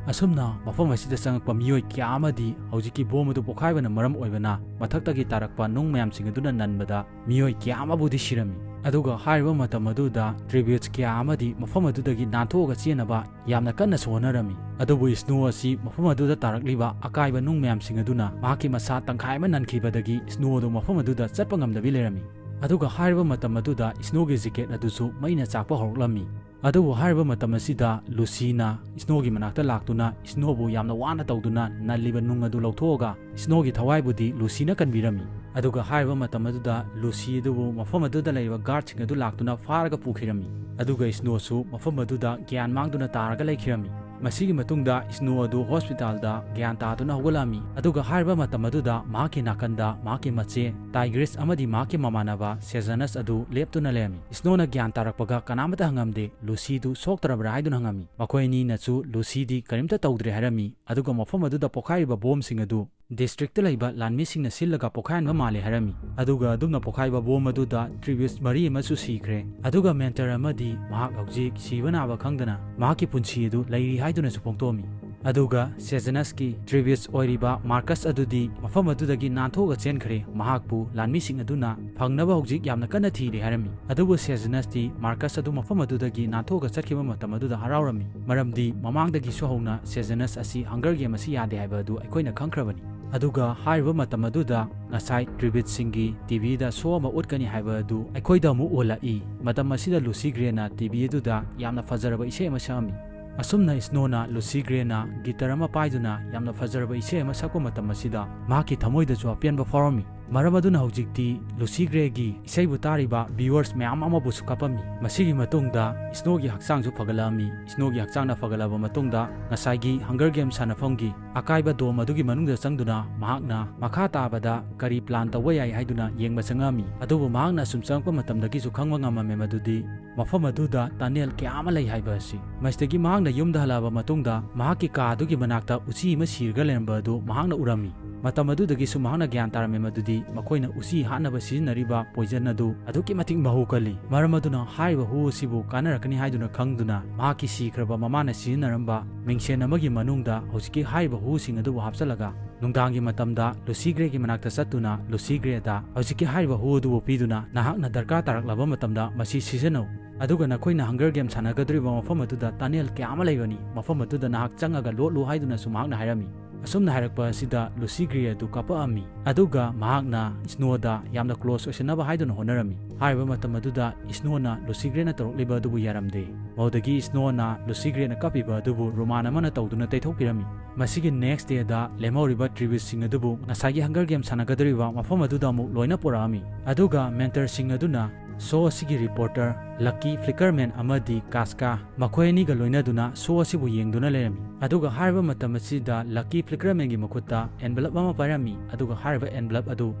ꯑꯁꯨꯝꯅ ꯃꯐꯝ ꯑꯁꯤꯗ ꯆꯪꯉꯛꯄ ꯃꯤꯑꯣꯏ ꯀꯌꯥ ꯑꯃꯗꯤ ꯍꯧꯖꯤꯛꯀꯤ bomb ꯑꯗꯨ ꯄꯣꯈꯥꯏꯕꯅ ꯃꯔꯝ ꯑꯣꯏꯕꯅ ꯃꯊꯛꯇꯒꯤ ꯇꯥꯔꯛꯄ ꯅꯨꯡ ꯃꯌꯥꯝꯁꯤꯡ ꯑꯗꯨꯅ ꯅꯟꯕꯗ ꯃꯤꯑꯣꯏ ꯀꯌꯥ ꯑꯃꯕꯨꯗꯤ ꯁꯤꯔꯝꯃꯤ꯫ ꯑꯗꯨꯒ ꯍꯥꯏꯔꯤꯕ ꯃꯇꯝ ꯑꯗꯨꯗ tributeꯁ ꯀꯌꯥ ꯑꯃꯗꯤ ꯃꯐꯝ ꯑꯗꯨꯗꯒꯤ ꯅꯥꯟꯊꯣꯛꯑꯒ ꯆꯦꯟꯅꯕ ꯌꯥꯝꯅ ꯀꯟꯅꯁꯨ ꯍꯣꯠꯅꯔꯝꯃꯤ꯫ ꯑꯗꯨꯕꯨ ꯁ꯭ꯅꯣ ꯑꯁꯤ ꯃꯐꯝ ꯑꯗꯨꯗ ꯇꯥꯔꯛꯂꯤꯕ ꯑꯀꯥꯏꯕ ꯅꯨꯡ ꯃꯌꯥꯝꯁꯤꯡ ꯑꯗꯨꯅ ꯃꯍꯥꯛꯀꯤ ꯃꯁꯥ ꯇꯪꯈꯥꯏ ꯑꯃ ꯅꯟꯈꯤꯕꯗꯒꯤ ꯁ꯭ꯅꯣ ꯑꯗꯨ ꯃꯐꯝ ꯑꯗꯨꯗ ꯆꯠꯄ ꯉꯝꯗꯕꯤ ꯂꯩꯔꯝꯃꯤ꯫ ꯑꯗꯨꯒ ꯍꯥꯏꯔꯤꯕ ꯃꯇꯝ ꯑꯗꯨꯗ ꯁ꯭ꯅꯣꯒꯤ jacket ꯑꯗꯨꯁꯨ ꯃꯩꯅ ꯆꯥꯛꯄ ꯍꯧꯔꯛꯂꯝꯃꯤ꯫ ꯑꯗꯨꯕꯨ ꯍꯥꯏꯔꯤꯕ ꯃꯇꯝ ꯑꯁꯤꯗ ꯂꯨꯁꯤꯅ ꯁ꯭ꯅꯣꯒꯤ ꯃꯅꯥꯛꯇ ꯂꯥꯛꯇꯨꯅ ꯁ꯭ꯅꯣꯕꯨ ꯌꯥꯝꯅ ꯋꯥꯅ ꯇꯧꯗꯨꯅ ꯅꯜꯂꯤꯕ ꯅꯨꯡ ꯑꯗꯨ ꯂꯧꯊꯣꯛꯑꯒ ꯁ꯭ꯅꯣꯒꯤ ꯊꯋꯥꯏꯕꯨꯗꯤ ꯂꯨꯁꯤꯅ ꯀꯟꯕꯤꯔꯝꯃꯤ꯫ ꯑꯗꯨꯒ ꯍꯥꯏꯔꯤꯕ ꯃꯇꯝ ꯑꯗꯨꯗ ꯂꯨꯁꯤ ꯑꯗꯨꯕꯨ ꯃꯐꯝ ꯑꯗꯨꯗ ꯂꯩꯔꯤꯕ ꯒꯥꯔꯗꯁꯤꯡ ꯑꯗꯨ ꯂꯥꯛꯇꯨꯅ ꯐꯥꯔꯒ ꯄꯨꯈꯤꯔꯝꯃꯤ꯫ ꯑꯗꯨꯒ ꯁ꯭ꯅꯣꯁꯨ ꯃꯐꯝ ꯑꯗꯨꯗ ꯒ꯭ꯌꯥꯟ ꯃꯥꯡꯗꯨꯅ ꯇꯥꯔꯒ ꯂꯩꯈꯤꯔꯝꯃꯤ꯫ ꯃꯁꯤꯒꯤ ꯃꯇꯨꯡꯗ ꯁ꯭ꯅꯣ ꯑꯗꯨ ꯍꯣꯁꯄꯤꯇꯥꯜꯗ ꯒ꯭ꯌꯥꯟ ꯇꯥꯗꯨꯅ ꯍꯧꯒꯠꯂꯛꯂꯝꯃꯤ꯫ ꯑꯗꯨꯒ ꯍꯥꯏꯔꯤꯕ ꯃꯇꯝ ꯑꯗꯨꯗ ꯃꯍꯥꯛꯀꯤ ꯅꯥꯀꯟꯗ ꯃꯍꯥꯛꯀꯤ ꯃꯆꯦ ꯇꯥꯏꯒ꯭ꯔꯤꯁ ꯑꯃꯗꯤ ꯃꯍꯥꯛꯀꯤ ꯃꯃꯥꯟꯅꯕ ꯁꯦꯖꯅꯁ ꯑꯗꯨ ꯂꯦꯞꯇꯨꯅ ꯂꯩꯔꯝꯃꯤ꯫ ꯁ꯭ꯅꯣꯅ ꯒ꯭ꯌꯥꯟ ꯇꯥꯔꯛꯄꯒ ꯀꯅꯥꯃꯠꯇ ꯍꯪꯉꯝꯗꯦ, ꯂꯨꯁꯤꯗꯨ ꯁꯣꯛꯇ꯭ꯔꯕ꯭ꯔꯥ ꯍꯥꯏꯗꯨꯅ ꯍꯪꯉꯝꯃꯤ꯫ ꯃꯈꯣꯏ ꯑꯅꯤꯅꯁꯨ ꯂꯨꯁꯤꯗꯤ ꯀꯔꯤꯝꯇ ꯇꯧꯗ꯭ꯔꯦ ꯍꯥꯏꯔꯝꯃꯤ꯫ ꯑꯗꯨꯒ ꯃꯐꯝ ꯑꯗꯨꯗ ꯄꯣꯈꯥꯏꯔꯤꯕ ꯕꯣꯝꯁꯤꯡ ꯑꯗꯨ ꯗꯤꯁꯇ꯭ꯔꯤꯛꯇ ꯂꯩꯕ ꯂꯥꯟꯃꯤꯁꯤꯡꯅ ꯁꯤꯜꯂꯒ ꯄꯣꯈꯥꯏꯍꯟꯕ ꯃꯥꯜꯂꯦ ꯍꯥꯏꯔꯝꯃꯤ꯫ ꯑꯗꯨꯒ ꯑꯗꯨꯝꯅ ꯄꯣꯈꯥꯏꯕ ꯕꯣꯝ ꯑꯗꯨꯗ ꯇ꯭ꯔꯤꯕ꯭ꯌꯨꯠꯁ ꯃꯔꯤ ꯑꯃꯁꯨ ꯁꯤꯈ꯭ꯔꯦ꯫ ꯑꯗꯨꯒ ꯃꯦꯟꯇꯔ ꯑꯃꯗꯤ ꯃꯍꯥꯛ ꯍꯧꯖꯤꯛ ꯁꯤꯕ ꯅꯥꯕ ꯈꯪꯗꯅ ꯃꯍꯥꯛꯀꯤ ꯄꯨꯟꯁꯤ ꯑꯗꯨ ꯂꯩꯔꯤ ꯍꯥꯏꯗꯨꯅꯁꯨ ꯐꯣꯡꯗꯣꯛꯂꯝꯃꯤ꯫ ꯑꯗꯨꯒ ꯁꯦꯖꯅꯁꯀꯤ ꯇ꯭ꯔꯤꯕ꯭ꯌꯨꯠꯁ ꯑꯣꯏꯔꯤꯕ ꯃꯥꯔꯀꯁ ꯑꯗꯨꯗꯤ ꯃꯐꯝ ꯑꯗꯨꯗꯒꯤ ꯅꯥꯟꯊꯣꯛꯑꯒ ꯆꯦꯟꯈ꯭ꯔꯦ꯫ ꯃꯍꯥꯛꯄꯨ ꯂꯥꯟꯃꯤꯁꯤꯡ ꯑꯗꯨꯅ ꯐꯪꯅꯕ ꯍꯧꯖꯤꯛ ꯌꯥꯝꯅ ꯀꯟꯅ ꯊꯤꯔꯤ ꯍꯥꯏꯔꯝꯃꯤ꯫ ꯑꯗꯨꯕꯨ ꯁꯦꯖꯅꯁꯇꯤ ꯃꯥꯔꯀꯁ ꯑꯗꯨ ꯃꯐꯝ ꯑꯗꯨꯗꯒꯤ ꯅꯥꯟꯊꯣꯛꯑꯒ ꯆꯠꯈꯤꯕ ꯃꯇꯝ ꯑꯗꯨꯗ ꯍꯔꯥꯎꯔꯝꯃꯤ, ꯃꯔꯝꯗꯤ ꯃꯃꯥꯡꯗꯒꯤꯁꯨ ꯍꯧꯅ ꯁꯦꯖꯅꯁ ꯑꯁꯤ ꯍꯪꯒꯔ ꯒꯦꯝ ꯑꯁꯤ ꯌꯥꯗꯦ ꯍꯥꯏꯕ ꯑꯗꯨ ꯑꯩꯈꯣꯏꯅ ꯈꯪꯈ꯭ꯔꯕꯅꯤ꯫ ꯑꯗꯨꯒ ꯍꯥꯏꯔꯤꯕ ꯃꯇꯝ ꯑꯗꯨꯗ ꯉꯁꯥꯏ ꯇ꯭ꯔꯤꯕꯤꯠꯁꯤꯡꯒꯤ ꯇꯤꯚꯤꯗ ꯁꯣ ꯑꯃ ꯎꯠꯀꯅꯤ ꯍꯥꯏꯕ ꯑꯗꯨ ꯑꯩꯈꯣꯏꯗ ꯑꯃꯨꯛ ꯎꯍꯜꯂꯛꯏ꯫ ꯃꯇꯝ ꯑꯁꯤꯗ ꯂꯨꯁꯤ ꯒ꯭ꯔꯦꯅ ꯇꯤꯚꯤ ꯑꯗꯨꯗ ꯌꯥꯝꯅ ꯐꯖꯔꯕ ꯏꯁꯩ ꯑꯃ ꯁꯛꯂꯝꯃꯤ꯫ ꯑꯁꯨꯝꯅ ꯁ꯭ꯅꯣꯅ ꯂꯨꯁꯤ ꯒ꯭ꯔꯦꯅ ꯒꯤꯇꯔ ꯑꯃ ꯄꯥꯏꯗꯨꯅ ꯌꯥꯝꯅ ꯐꯖꯔꯕ ꯏꯁꯩ ꯑꯃ ꯁꯛꯄ ꯃꯇꯝ ꯑꯁꯤꯗ ꯃꯍꯥꯛꯀꯤ ꯊꯃꯣꯏꯗꯁꯨ ꯑꯄꯦꯟꯕ ꯐꯥꯎꯔꯝꯃꯤ꯫ ꯃꯔꯝ ꯑꯗꯨꯅ ꯍꯧꯖꯤꯛꯇꯤ ꯂꯨꯁꯤ ꯒ꯭ꯔꯦꯒꯤ ꯏꯁꯩꯕꯨ ꯇꯥꯔꯤꯕ ꯚ꯭ꯌꯨꯋꯔꯁ ꯃꯌꯥꯝ ꯑꯃꯕꯨꯁꯨ ꯀꯞꯄꯝꯃꯤ꯫ ꯃꯁꯤꯒꯤ ꯃꯇꯨꯡꯗ ꯁ꯭ꯅꯣꯒꯤ ꯍꯛꯆꯥꯡꯁꯨ ꯐꯒꯠꯂꯛꯂꯝꯃꯤ꯫ ꯁ꯭ꯅꯣꯒꯤ ꯍꯛꯆꯥꯡꯅ ꯐꯒꯠꯂꯕ ꯃꯇꯨꯡꯗ ꯉꯁꯥꯏꯒꯤ ꯍꯪꯒꯔ ꯒꯦꯝ ꯁꯥꯟꯅꯐꯝꯒꯤ ꯑꯀꯥꯏꯕ ꯗꯣꯝ ꯑꯗꯨꯒꯤ ꯃꯅꯨꯡꯗ ꯆꯪꯗꯨꯅ ꯃꯍꯥꯛꯅ ꯃꯈꯥ ꯇꯥꯕꯗ ꯀꯔꯤ ꯄ꯭ꯂꯥꯟ ꯇꯧꯕ ꯌꯥꯏ ꯍꯥꯏꯗꯨꯅ ꯌꯦꯡꯕ ꯆꯪꯂꯝꯃꯤ꯫ ꯑꯗꯨꯕꯨ ꯃꯍꯥꯛꯅ ꯑꯁꯨꯝ ꯆꯪꯂꯛꯄ ꯃꯇꯝꯗꯒꯤꯁꯨ ꯈꯪꯕ ꯉꯝꯂꯝꯃꯦ ꯃꯗꯨꯗꯤ ꯃꯐꯝ ꯑꯗꯨꯗ ꯇꯅꯦꯜ ꯀꯌꯥ ꯑꯃ ꯂꯩ ꯍꯥꯏꯕ ꯑꯁꯤ꯫ ꯃꯁꯤꯗꯒꯤ ꯃꯍꯥꯛꯅ ꯌꯨꯝꯗ ꯍꯜꯂꯛꯂꯕ ꯃꯇꯨꯡꯗ ꯃꯍꯥꯛꯀꯤ ꯀꯥ ꯑꯗꯨꯒꯤ ꯃꯅꯥꯛꯇ ꯎꯆꯤ ꯑꯃ ꯁꯤꯔꯒ ꯂꯩꯔꯝꯕ ꯑꯗꯨ ꯃꯍꯥꯛꯅ ꯎꯔꯝꯃꯤ꯫ ꯃꯇꯝ ꯑꯗꯨꯗꯒꯤꯁꯨ ꯃꯍꯥꯛꯅ ꯒ꯭ꯌꯥꯟ ꯇꯥꯔꯝꯃꯤ ꯃꯗꯨꯗꯤ ꯃꯈꯣꯏꯅ ꯎꯆꯤ ꯍꯥꯠꯅꯕ ꯁꯤꯖꯤꯟꯅꯔꯤꯕ ꯄꯣꯏꯖꯟ ꯑꯗꯨ ꯑꯗꯨꯛꯀꯤ ꯃꯇꯤꯛ ꯃꯍꯨ ꯀꯜꯂꯤ꯫ ꯃꯔꯝ ꯑꯗꯨꯅ ꯍꯥꯏꯔꯤꯕ ꯍꯨ ꯑꯁꯤꯕꯨ ꯀꯥꯟꯅꯔꯛꯀꯅꯤ ꯍꯥꯏꯗꯨꯅ ꯈꯪꯗꯨꯅ ꯃꯍꯥꯛꯀꯤ ꯁꯤꯈ꯭ꯔꯕ ꯃꯃꯥꯅ ꯁꯤꯖꯤꯟꯅꯔꯝꯕ ꯃꯤꯡꯁꯦꯟ ꯑꯃꯒꯤ ꯃꯅꯨꯡꯗ ꯍꯧꯖꯤꯛꯀꯤ ꯍꯥꯏꯔꯤꯕ ꯍꯨꯁꯤꯡ ꯑꯗꯨꯕꯨ ꯍꯥꯞꯆꯤꯜꯂꯒ ꯅꯨꯡꯗꯥꯡꯒꯤ ꯃꯇꯝꯗ ꯂꯨꯁꯤ ꯒ꯭ꯔꯦꯒꯤ ꯃꯅꯥꯛꯇ ꯆꯠꯇꯨꯅ ꯂꯨꯁꯤ ꯒ꯭ꯔꯦꯗ ꯍꯧꯖꯤꯛꯀꯤ ꯍꯥꯏꯔꯤꯕ ꯍꯨ ꯑꯗꯨꯕꯨ ꯄꯤꯗꯨꯅ ꯅꯍꯥꯛꯅ ꯗꯔꯀꯥꯔ ꯇꯥꯔꯛꯂꯕ ꯃꯇꯝꯗ ꯃꯁꯤ ꯁꯤꯖꯤꯟꯅꯧ꯫ ꯑꯗꯨꯒ ꯅꯈꯣꯏꯅ ꯍꯪꯒꯔ ꯒꯦꯝ ꯁꯥꯟꯅꯒꯗꯧꯔꯤꯕ ꯃꯐꯝ ꯑꯗꯨꯗ ꯇꯅꯦꯜ ꯀꯌꯥ ꯑꯃ ꯂꯩꯕꯅꯤ, ꯃꯐꯝ ꯑꯗꯨꯗ ꯅꯍꯥꯛ ꯆꯪꯂꯒ ꯂꯣꯠꯂꯨ ꯍꯥꯏꯗꯨꯅꯁꯨ ꯃꯍꯥꯛꯅ ꯍꯥꯏꯔꯝꯃꯤ꯫ ꯑꯁꯨꯝꯅ ꯍꯥꯏꯔꯛꯄ ꯑꯁꯤꯗ ꯂꯨꯁꯤ ꯒ꯭ꯔꯦ ꯑꯗꯨ ꯀꯥꯞꯄꯛꯑꯝꯃꯤ, ꯑꯗꯨꯒ ꯃꯍꯥꯛꯅ ꯁ꯭ꯅꯣꯗ ꯌꯥꯝꯅ ꯀ꯭ꯂꯣꯁ ꯑꯣꯏꯁꯟꯅꯕ ꯍꯥꯏꯗꯨꯅ ꯍꯣꯠꯅꯔꯝꯃꯤ꯫ ꯍꯥꯏꯔꯤꯕ ꯃꯇꯝ ꯑꯗꯨꯗ ꯁ꯭ꯅꯣꯅ ꯂꯨꯁꯤ ꯒ꯭ꯔꯦꯅ ꯇꯧꯔꯛꯂꯤꯕ ꯑꯗꯨꯕꯨ ꯌꯥꯔꯝꯗꯦ꯫ ꯃꯗꯨꯗꯒꯤ ꯁ꯭ꯅꯣꯅ ꯂꯨꯁꯤ ꯒ꯭ꯔꯦꯅ ꯀꯥꯞꯄꯤꯕ ꯑꯗꯨꯕꯨ ꯔꯨꯃꯥꯟ ꯑꯃꯅ ꯇꯧꯗꯨꯅ ꯇꯩꯊꯣꯛꯄꯤꯔꯝꯃꯤ꯫ ꯃꯁꯤꯒꯤ ꯅꯦꯛꯁ ꯗꯦꯗ ꯂꯦꯝꯍꯧꯔꯤꯕ ꯇ꯭ꯔꯤꯕꯤꯠꯁꯤꯡ ꯑꯗꯨꯕꯨ ꯉꯁꯥꯏꯒꯤ ꯍꯪꯒꯔ ꯒꯦꯝ ꯁꯥꯟꯅꯒꯗꯧꯔꯤꯕ ꯃꯐꯝ ꯑꯗꯨꯗ ꯑꯃꯨꯛ ꯂꯣꯏꯅ ꯄꯨꯔꯛꯑꯝꯃꯤ꯫ ꯑꯗꯨꯒ ꯃꯦꯟꯇꯔꯁꯤꯡ ꯑꯗꯨꯅ ꯁꯣ ꯑꯁꯤꯒꯤ ꯔꯤꯄꯣꯔꯇꯔ ꯂꯛꯀꯤ ꯐ꯭ꯂꯤꯀꯔꯃꯦꯟ ꯑꯃꯗꯤ ꯀꯥꯁꯀꯥ, ꯃꯈꯣꯏ ꯑꯅꯤꯒ ꯂꯣꯏꯅꯗꯨꯅ ꯁꯣ ꯑꯁꯤꯕꯨ ꯌꯦꯡꯗꯨꯅ ꯂꯩꯔꯝꯃꯤ꯫ ꯑꯗꯨꯒ ꯍꯥꯏꯔꯤꯕ ꯃꯇꯝ ꯑꯁꯤꯗ ꯂꯛꯀꯤ ꯐ꯭ꯂꯤꯀꯔꯃꯦꯟꯒꯤ ꯃꯈꯨꯠꯇ ꯑꯦꯟꯚꯂꯞ ꯑꯃ ꯄꯥꯏꯔꯝꯃꯤ, ꯑꯗꯨꯒ ꯍꯥꯏꯔꯤꯕ ꯑꯦꯟꯚꯂꯞ ꯑꯗꯨ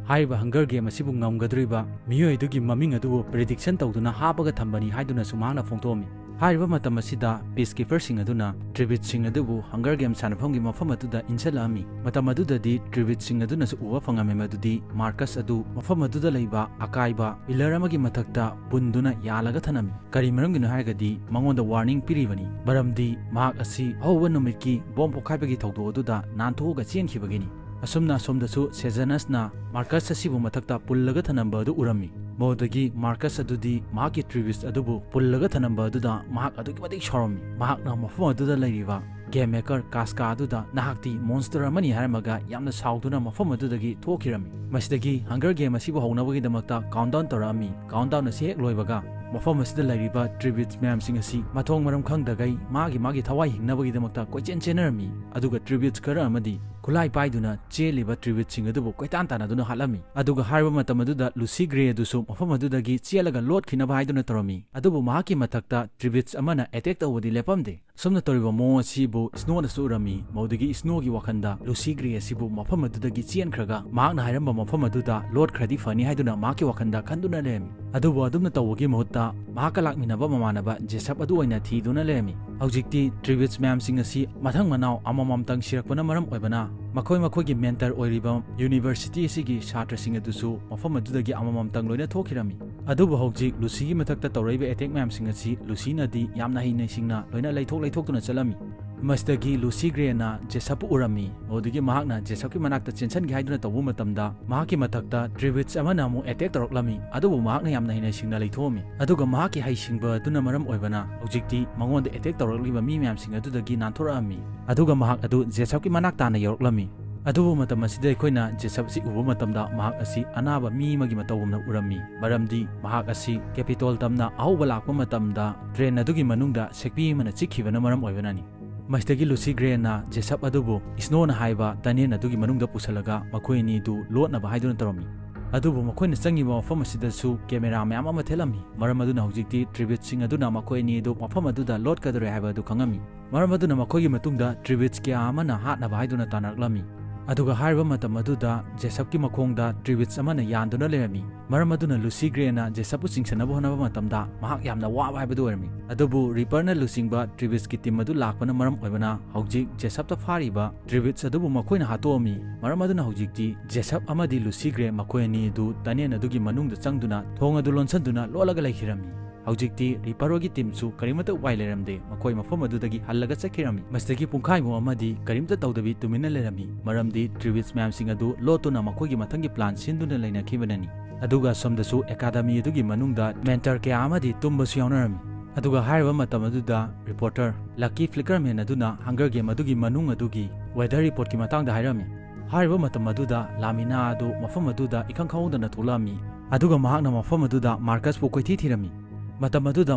ꯍꯥꯏꯔꯤꯕ ꯍꯪꯒꯔ ꯒꯦꯝ ꯑꯁꯤꯕꯨ ꯉꯝꯒꯗꯧꯔꯤꯕ ꯃꯤꯑꯣꯏ ꯑꯗꯨꯒꯤ ꯃꯃꯤꯡ ꯑꯗꯨꯕꯨ ꯄ꯭ꯔꯤꯗꯤꯛꯁꯟ ꯇꯧꯗꯨꯅ ꯍꯥꯞꯄꯒ ꯊꯝꯕꯅꯤ ꯍꯥꯏꯗꯨꯅꯁꯨ ꯃꯍꯥꯛꯅ ꯐꯣꯡꯗꯣꯛꯑꯝꯃꯤ꯫ ꯍꯥꯏꯔꯤꯕ ꯃꯇꯝ ꯑꯁꯤꯗ ꯄꯤꯁꯀꯤꯄꯔꯁꯤꯡ ꯑꯗꯨꯅ ꯇ꯭ꯔꯤꯕꯤꯠꯁꯤꯡ ꯑꯗꯨꯕꯨ ꯍꯪꯒꯔ ꯒꯦꯝ ꯁꯥꯟꯅꯐꯝꯒꯤ ꯃꯐꯝ ꯑꯗꯨꯗ ꯏꯟꯁꯤꯜꯂꯛꯑꯝꯃꯤ꯫ ꯃꯇꯝ ꯑꯗꯨꯗꯗꯤ ꯇ꯭ꯔꯤꯕꯤꯠꯁꯤꯡ ꯑꯗꯨꯅꯁꯨ ꯎꯕ ꯐꯪꯉꯝꯃꯤ ꯃꯗꯨꯗꯤ ꯃꯥꯔꯀꯁ ꯑꯗꯨ ꯃꯐꯝ ꯑꯗꯨꯗ ꯂꯩꯕ ꯑꯀꯥꯏꯕ ꯄꯤꯂꯔ ꯑꯃꯒꯤ ꯃꯊꯛꯇ ꯄꯨꯟꯗꯨꯅ ꯌꯥꯜꯂꯒ ꯊꯅꯝꯃꯤ꯫ ꯀꯔꯤ ꯃꯔꯝꯒꯤꯅꯣ ꯍꯥꯏꯔꯒꯗꯤ ꯃꯉꯣꯟꯗ ꯋꯥꯔꯅꯤꯡ ꯄꯤꯔꯤꯕꯅꯤ, ꯃꯔꯝꯗꯤ ꯃꯍꯥꯛ ꯑꯁꯤ ꯑꯍꯧꯕ ꯅꯨꯃꯤꯠꯀꯤ ꯕꯣꯝ ꯄꯣꯈꯥꯏꯕꯒꯤ ꯊꯧꯗꯣꯛ ꯑꯗꯨꯗ ꯅꯥꯟꯊꯣꯛꯑꯒ ꯆꯦꯟꯈꯤꯕꯒꯤꯅꯤ꯫ ꯑꯁꯨꯝꯅ ꯑꯁꯣꯝꯗꯁꯨ ꯁꯦꯖꯅꯁꯅ ꯃꯥꯔꯀꯁ ꯑꯁꯤꯕꯨ ꯃꯊꯛꯇ ꯄꯨꯜꯂꯒ ꯊꯅꯝꯕ ꯑꯗꯨ ꯎꯔꯝꯃꯤ꯫ ꯃꯗꯨꯗꯒꯤ ꯃꯥꯔꯀꯁ ꯑꯗꯨꯗꯤ ꯃꯍꯥꯛꯀꯤ ꯇ꯭ꯔꯤꯕꯤꯠꯁ ꯑꯗꯨꯕꯨ ꯄꯨꯜꯂꯒ ꯊꯅꯝꯕ ꯑꯗꯨꯗ ꯃꯍꯥꯛ ꯑꯗꯨꯛꯀꯤ ꯃꯇꯤꯛ ꯁꯥꯎꯔꯝꯃꯤ꯫ ꯃꯍꯥꯛꯅ ꯃꯐꯝ ꯑꯗꯨꯗ ꯂꯩꯔꯤꯕ ꯒꯦꯝ ꯃꯦꯀꯔ ꯀꯥꯁꯀꯥ ꯑꯗꯨꯗ "ꯅꯍꯥꯛꯇꯤ ꯃꯣꯟꯁꯇꯔ ꯑꯃꯅꯤ" ꯍꯥꯏꯔꯝꯃꯒ ꯌꯥꯝꯅ ꯁꯥꯎꯗꯨꯅ ꯃꯐꯝ ꯑꯗꯨꯗꯒꯤ ꯊꯣꯛꯈꯤꯔꯝꯃꯤ꯫ ꯃꯁꯤꯗꯒꯤ ꯍꯪꯒꯔ ꯒꯦꯝ ꯑꯁꯤꯕꯨ ꯍꯧꯅꯕꯒꯤꯗꯃꯛꯇ ꯀꯥꯎꯟꯗꯥꯎꯟ ꯇꯧꯔꯛꯑꯝꯃꯤ꯫ ꯀꯥꯎꯟꯗꯥꯎꯟ ꯑꯁꯤ ꯍꯦꯛ ꯂꯣꯏꯕꯒ ꯃꯐꯝ ꯑꯁꯤꯗ ꯂꯩꯔꯤꯕ ꯇ꯭ꯔꯤꯕꯤꯠꯁ ꯃꯌꯥꯝꯁꯤꯡ ꯑꯁꯤ ꯃꯊꯣꯡ ꯃꯔꯝ ꯈꯪꯗꯈꯩ ꯃꯥꯒꯤ ꯃꯥꯒꯤ ꯊꯋꯥꯏ ꯍꯤꯡꯅꯕꯒꯤꯗꯃꯛꯇ ꯀꯣꯏꯆꯦꯟ ꯆꯦꯟꯅꯔꯝꯃꯤ꯫ ꯑꯗꯨꯒ ꯇ꯭ꯔꯤꯕꯤꯠꯁ ꯈꯔ ꯑꯃꯗꯤ ꯈꯨꯠꯂꯥꯏ ꯄꯥꯏꯗꯨꯅ ꯆꯦꯜꯂꯤꯕ ꯇ꯭ꯔꯤꯕꯤꯠꯁꯤꯡ ꯑꯗꯨꯕꯨ ꯀꯣꯏꯇꯥꯟ ꯇꯥꯟꯅꯗꯨꯅ ꯍꯥꯠꯂꯝꯃꯤ꯫ ꯑꯗꯨꯒ ꯍꯥꯏꯔꯤꯕ ꯃꯇꯝ ꯑꯗꯨꯗ ꯂꯨꯁꯤ ꯒ꯭ꯔꯦ ꯑꯗꯨꯁꯨ ꯃꯐꯝ ꯑꯗꯨꯗꯒꯤ ꯆꯦꯜꯂꯒ ꯂꯣꯠꯈꯤꯅꯕ ꯍꯥꯏꯗꯨꯅ ꯇꯧꯔꯝꯃꯤ꯫ ꯑꯗꯨꯕꯨ ꯃꯍꯥꯛꯀꯤ ꯃꯊꯛꯇ ꯇ꯭ꯔꯤꯕꯤꯠꯁ ꯑꯃꯅ ꯑꯦꯇꯦꯛ ꯇꯧꯕꯗꯤ ꯂꯦꯞꯄꯝꯗꯦ꯫ ꯁꯨꯝꯅ ꯇꯧꯔꯤꯕ ꯃꯑꯣꯡ ꯑꯁꯤꯕꯨ ꯁ꯭ꯅꯣꯅꯁꯨ ꯎꯔꯝꯃꯤ꯫ ꯃꯗꯨꯗꯒꯤ ꯁ꯭ꯅꯣꯒꯤ ꯋꯥꯈꯜꯗ ꯂꯨꯁꯤ ꯒ꯭ꯔꯦ ꯑꯁꯤꯕꯨ ꯃꯐꯝ ꯑꯗꯨꯗꯒꯤ ꯆꯦꯟꯈ꯭ꯔꯒ ꯃꯍꯥꯛꯅ ꯍꯥꯏꯔꯝꯕ ꯃꯐꯝ ꯑꯗꯨꯗ ꯂꯣꯠꯈ꯭ꯔꯗꯤ ꯐꯅꯤ ꯍꯥꯏꯗꯨꯅ ꯃꯍꯥꯛꯀꯤ ꯋꯥꯈꯜꯗ ꯈꯟꯗꯨꯅ ꯂꯩꯔꯝꯃꯤ꯫ ꯑꯗꯨꯕꯨ ꯑꯗꯨꯝꯅ ꯇꯧꯕꯒꯤ ꯃꯍꯨꯠꯇ ꯃꯍꯥꯛꯀ ꯂꯥꯛꯃꯤꯟꯅꯕ ꯃꯃꯥꯟꯅꯕ ꯖꯦꯁꯞ ꯑꯗꯨ ꯑꯣꯏꯅ ꯊꯤꯗꯨꯅ ꯂꯩꯔꯝꯃꯤ꯫ ꯍꯧꯖꯤꯛꯇꯤ ꯇ꯭ꯔꯤꯕꯤꯠꯁ ꯃꯌꯥꯝꯁꯤꯡ ꯑꯁꯤ ꯃꯊꯪ ꯃꯅꯥꯎ ꯑꯃꯃꯝꯇꯪ ꯁꯤꯔꯛꯄꯅ ꯃꯔꯝ ꯑꯣꯏꯕꯅ ꯃꯈꯣꯏ ꯃꯈꯣꯏꯒꯤ ꯃꯦꯟꯇꯔ ꯑꯣꯏꯔꯤꯕ ꯌꯨꯅꯤꯚꯔꯁꯤꯇꯤ ꯑꯁꯤꯒꯤ ꯁꯥꯇ꯭ꯔꯁꯤꯡ ꯑꯗꯨꯁꯨ ꯃꯐꯝ ꯑꯗꯨꯗꯒꯤ ꯑꯃꯃꯝꯇꯪ ꯂꯣꯏꯅ ꯊꯣꯛꯈꯤꯔꯝꯃꯤ꯫ ꯑꯗꯨꯕꯨ ꯍꯧꯖꯤꯛ ꯂꯨꯁꯤꯒꯤ ꯃꯊꯛꯇ ꯇꯧꯔꯛꯏꯕ ꯑꯦꯇꯦꯛ ꯃꯌꯥꯝꯁꯤꯡ ꯑꯁꯤ ꯂꯨꯁꯤꯅꯗꯤ ꯌꯥꯝꯅ ꯍꯩꯅ ꯁꯤꯡꯅ ꯂꯣꯏꯅ ꯂꯩꯊꯣꯛ ꯂꯩꯊꯣꯛꯇꯨꯅ ꯆꯠꯂꯝꯃꯤ꯫ ꯃꯁꯤꯗꯒꯤ ꯂꯨꯁꯤ ꯒ꯭ꯔꯦꯅ ꯖꯦꯁꯞꯄꯨ ꯎꯔꯝꯃꯤ꯫ ꯑꯗꯨꯗꯒꯤ ꯃꯍꯥꯛꯅ ꯖꯦꯁꯞꯀꯤ ꯃꯅꯥꯛꯇ ꯆꯦꯟꯁꯟꯒꯦ ꯍꯥꯏꯗꯨꯅ ꯇꯧꯕ ꯃꯇꯝꯗ, ꯃꯍꯥꯛꯀꯤ ꯃꯊꯛꯇ ꯇ꯭ꯔꯤꯕꯤꯠꯁ ꯑꯃꯅ ꯑꯃꯨꯛ ꯑꯦꯇꯦꯛ ꯇꯧꯔꯛꯂꯝꯃꯤ꯫ ꯑꯗꯨꯕꯨ ꯃꯍꯥꯛꯅ ꯌꯥꯝꯅ ꯍꯩꯅ ꯁꯤꯡꯅ ꯂꯩꯊꯣꯛꯑꯝꯃꯤ꯫ ꯑꯗꯨꯒ ꯃꯍꯥꯛꯀꯤ ꯍꯩꯁꯤꯡꯕ ꯑꯗꯨꯅ ꯃꯔꯝ ꯑꯣꯏꯕꯅ ꯍꯧꯖꯤꯛꯇꯤ ꯃꯉꯣꯟꯗ ꯑꯦꯇꯦꯛ ꯇꯧꯔꯛꯂꯤꯕ ꯃꯤ ꯃꯌꯥꯝꯁꯤꯡ ꯑꯗꯨꯗꯒꯤ ꯅꯥꯟꯊꯣꯔꯛꯑꯝꯃꯤ꯫ ꯑꯗꯨꯒ ꯃꯍꯥꯛ ꯑꯗꯨ ꯖꯦꯁꯞꯀꯤ ꯃꯅꯥꯛ ꯇꯥꯅ ꯌꯧꯔꯛꯂꯝꯃꯤ꯫ ꯑꯗꯨꯕꯨ ꯃꯇꯝ ꯑꯁꯤꯗ ꯑꯩꯈꯣꯏꯅ ꯖꯦꯁꯞ ꯑꯁꯤ ꯎꯕ ꯃꯇꯝꯗ ꯃꯍꯥꯛ ꯑꯁꯤ ꯑꯅꯥꯕ ꯃꯤ ꯑꯃꯒꯤ ꯃꯇꯧꯒꯨꯝꯅ ꯎꯔꯝꯃꯤ, ꯃꯔꯝꯗꯤ ꯃꯍꯥꯛ ꯑꯁꯤ ꯀꯦꯄꯤꯇꯣꯜ ꯇꯝꯅ ꯑꯍꯧꯕ ꯂꯥꯛꯄ ꯃꯇꯝꯗ ꯇ꯭ꯔꯦꯟ ꯑꯗꯨꯒꯤ ꯃꯅꯨꯡꯗ ꯁꯦꯛꯄꯤ ꯑꯃꯅ ꯆꯤꯛꯈꯤꯕꯅ ꯃꯔꯝ ꯑꯣꯏꯕꯅꯅꯤ꯫ ꯃꯁꯤꯗꯒꯤ ꯂꯨꯁꯤ ꯒ꯭ꯔꯦꯅ ꯖꯦꯁꯞ ꯑꯗꯨꯕꯨ ꯁ꯭ꯅꯣꯅ ꯍꯥꯏꯕ ꯇꯅꯦꯜ ꯑꯗꯨꯒꯤ ꯃꯅꯨꯡꯗ ꯄꯨꯁꯤꯜꯂꯒ ꯃꯈꯣꯏ ꯑꯅꯤꯗꯨ ꯂꯣꯠꯅꯕ ꯍꯥꯏꯗꯨꯅ ꯇꯧꯔꯝꯃꯤ꯫ ꯑꯗꯨꯕꯨ ꯃꯈꯣꯏꯅ ꯆꯪꯉꯤꯕ ꯃꯐꯝ ꯑꯁꯤꯗꯁꯨ ꯀꯦꯃꯦꯔꯥ ꯃꯌꯥꯝ ꯑꯃ ꯊꯦꯠꯂꯝꯃꯤ, ꯃꯔꯝ ꯑꯗꯨꯅ ꯍꯧꯖꯤꯛꯇꯤ ꯇ꯭ꯔꯤꯕꯤꯠꯁꯤꯡ ꯑꯗꯨꯅ ꯃꯈꯣꯏ ꯑꯅꯤ ꯑꯗꯨ ꯃꯐꯝ ꯑꯗꯨꯗ ꯂꯣꯠꯀꯗꯧꯔꯦ ꯍꯥꯏꯕ ꯑꯗꯨ ꯈꯪꯉꯝꯃꯤ꯫ ꯃꯔꯝ ꯑꯗꯨꯅ ꯃꯈꯣꯏꯒꯤ ꯃꯇꯨꯡꯗ ꯇ꯭ꯔꯤꯕꯤꯠꯁ ꯀꯌꯥ ꯑꯃꯅ ꯍꯥꯠꯅꯕ ꯍꯥꯏꯗꯨꯅ ꯇꯥꯟꯅꯔꯛꯂꯝꯃꯤ꯫ ꯑꯗꯨꯒ ꯍꯥꯏꯔꯤꯕ ꯃꯇꯝ ꯑꯗꯨꯗ ꯖꯦꯁꯞꯀꯤ ꯃꯈꯣꯡꯗ ꯇ꯭ꯔꯤꯕꯤꯠꯁ ꯑꯃꯅ ꯌꯥꯟꯗꯨꯅ ꯂꯩꯔꯝꯃꯤ꯫ ꯃꯔꯝ ꯑꯗꯨꯅ ꯂꯨꯁꯤ ꯒ꯭ꯔꯦꯅ ꯖꯦꯁꯞꯄꯨ ꯆꯤꯡꯁꯤꯟꯅꯕ ꯍꯣꯠꯅꯕ ꯃꯇꯝꯗ ꯃꯍꯥꯛ ꯌꯥꯝꯅ ꯋꯥꯕ ꯍꯥꯏꯕꯗꯨ ꯑꯣꯏꯔꯝꯃꯤ꯫ ꯑꯗꯨꯕꯨ ꯔꯤꯄꯔꯅ ꯂꯨꯆꯤꯡꯕ ꯇ꯭ꯔꯤꯕꯤꯠꯁꯀꯤ ꯇꯤꯝ ꯑꯗꯨ ꯂꯥꯛꯄꯅ ꯃꯔꯝ ꯑꯣꯏꯕꯅ ꯍꯧꯖꯤꯛ ꯖꯦꯁꯞꯇ ꯐꯥꯔꯤꯕ ꯇ꯭ꯔꯤꯕꯤꯠꯁ ꯑꯗꯨꯕꯨ ꯃꯈꯣꯏꯅ ꯍꯥꯠꯇꯣꯛꯑꯝꯃꯤ꯫ ꯃꯔꯝ ꯑꯗꯨꯅ ꯍꯧꯖꯤꯛꯇꯤ ꯖꯦꯁꯞ ꯑꯃꯗꯤ ꯂꯨꯁꯤ ꯒ꯭ꯔꯦ ꯃꯈꯣꯏ ꯑꯅꯤ ꯑꯗꯨ ꯇꯅꯦꯜ ꯑꯗꯨꯒꯤ ꯃꯅꯨꯡꯗ ꯆꯪꯗꯨꯅ ꯊꯣꯡ ꯑꯗꯨ ꯂꯣꯟꯁꯤꯟꯗꯨꯅ ꯂꯣꯠꯂꯒ ꯂꯩꯈꯤꯔꯝꯃꯤ꯫ ꯍꯧꯖꯤꯛꯇꯤ ꯔꯤꯄꯔ ꯍꯣꯏꯒꯤ ꯇꯤꯝꯁꯨ ꯀꯔꯤꯃꯠꯇ ꯎꯄꯥꯏ ꯂꯩꯔꯝꯗꯦ, ꯃꯈꯣꯏ ꯃꯐꯝ ꯑꯗꯨꯗꯒꯤ ꯍꯜꯂꯒ ꯆꯠꯈꯤꯔꯝꯃꯤ꯫ ꯃꯁꯤꯗꯒꯤ ꯄꯨꯡꯈꯥꯏꯃꯨꯛ ꯑꯃꯗꯤ ꯀꯔꯤꯝꯇ ꯇꯧꯗꯕꯤ ꯇꯨꯃꯤꯟꯅ ꯂꯩꯔꯝꯃꯤ, ꯃꯔꯝꯗꯤ ꯇ꯭ꯔꯤꯕꯤꯠꯁ ꯃꯌꯥꯝꯁꯤꯡ ꯑꯗꯨ ꯂꯣꯠꯇꯨꯅ ꯃꯈꯣꯏꯒꯤ ꯃꯊꯪꯒꯤ ꯄ꯭ꯂꯥꯟ ꯁꯤꯟꯗꯨꯅ ꯂꯩꯅꯈꯤꯕꯅꯅꯤ꯫ ꯑꯗꯨꯒ ꯑꯁꯣꯝꯗꯁꯨ ꯑꯦꯀꯥꯗꯃꯤ ꯑꯗꯨꯒꯤ ꯃꯅꯨꯡꯗ ꯃꯦꯟꯇꯔ ꯀꯌꯥ ꯑꯃꯗꯤ ꯇꯨꯝꯕꯁꯨ ꯌꯥꯎꯅꯔꯝꯃꯤ꯫ ꯑꯗꯨꯒ ꯍꯥꯏꯔꯤꯕ ꯃꯇꯝ ꯑꯗꯨꯗ ꯔꯤꯄꯣꯔꯇꯔ ꯂꯛꯀꯤ ꯐ꯭ꯂꯤꯀꯔꯃꯦꯟ ꯑꯗꯨꯅ ꯍꯪꯒꯔ ꯒꯦꯝ ꯑꯗꯨꯒꯤ ꯃꯅꯨꯡ ꯑꯗꯨꯒꯤ ꯋꯦꯗꯔ ꯔꯤꯄꯣꯔꯠꯀꯤ ꯃꯇꯥꯡꯗ ꯍꯥꯏꯔꯝꯃꯤ꯫ ꯍꯥꯏꯔꯤꯕ ꯃꯇꯝ ꯑꯗꯨꯗ ꯂꯥꯃꯤꯅꯥ ꯑꯗꯨ ꯃꯐꯝ ꯑꯗꯨꯗ ꯏꯈꯪ ꯈꯪꯍꯧꯗꯅ ꯊꯣꯛꯂꯛꯑꯝꯃꯤ, ꯑꯗꯨꯒ ꯃꯍꯥꯛꯅ ꯃꯐꯝ ꯑꯗꯨꯗ ꯃꯥꯔꯀꯁꯄꯨ ꯀꯣꯏꯊꯤ ꯊꯤꯔꯝꯃꯤ꯫ ꯃꯇꯝ ꯑꯗꯨꯗ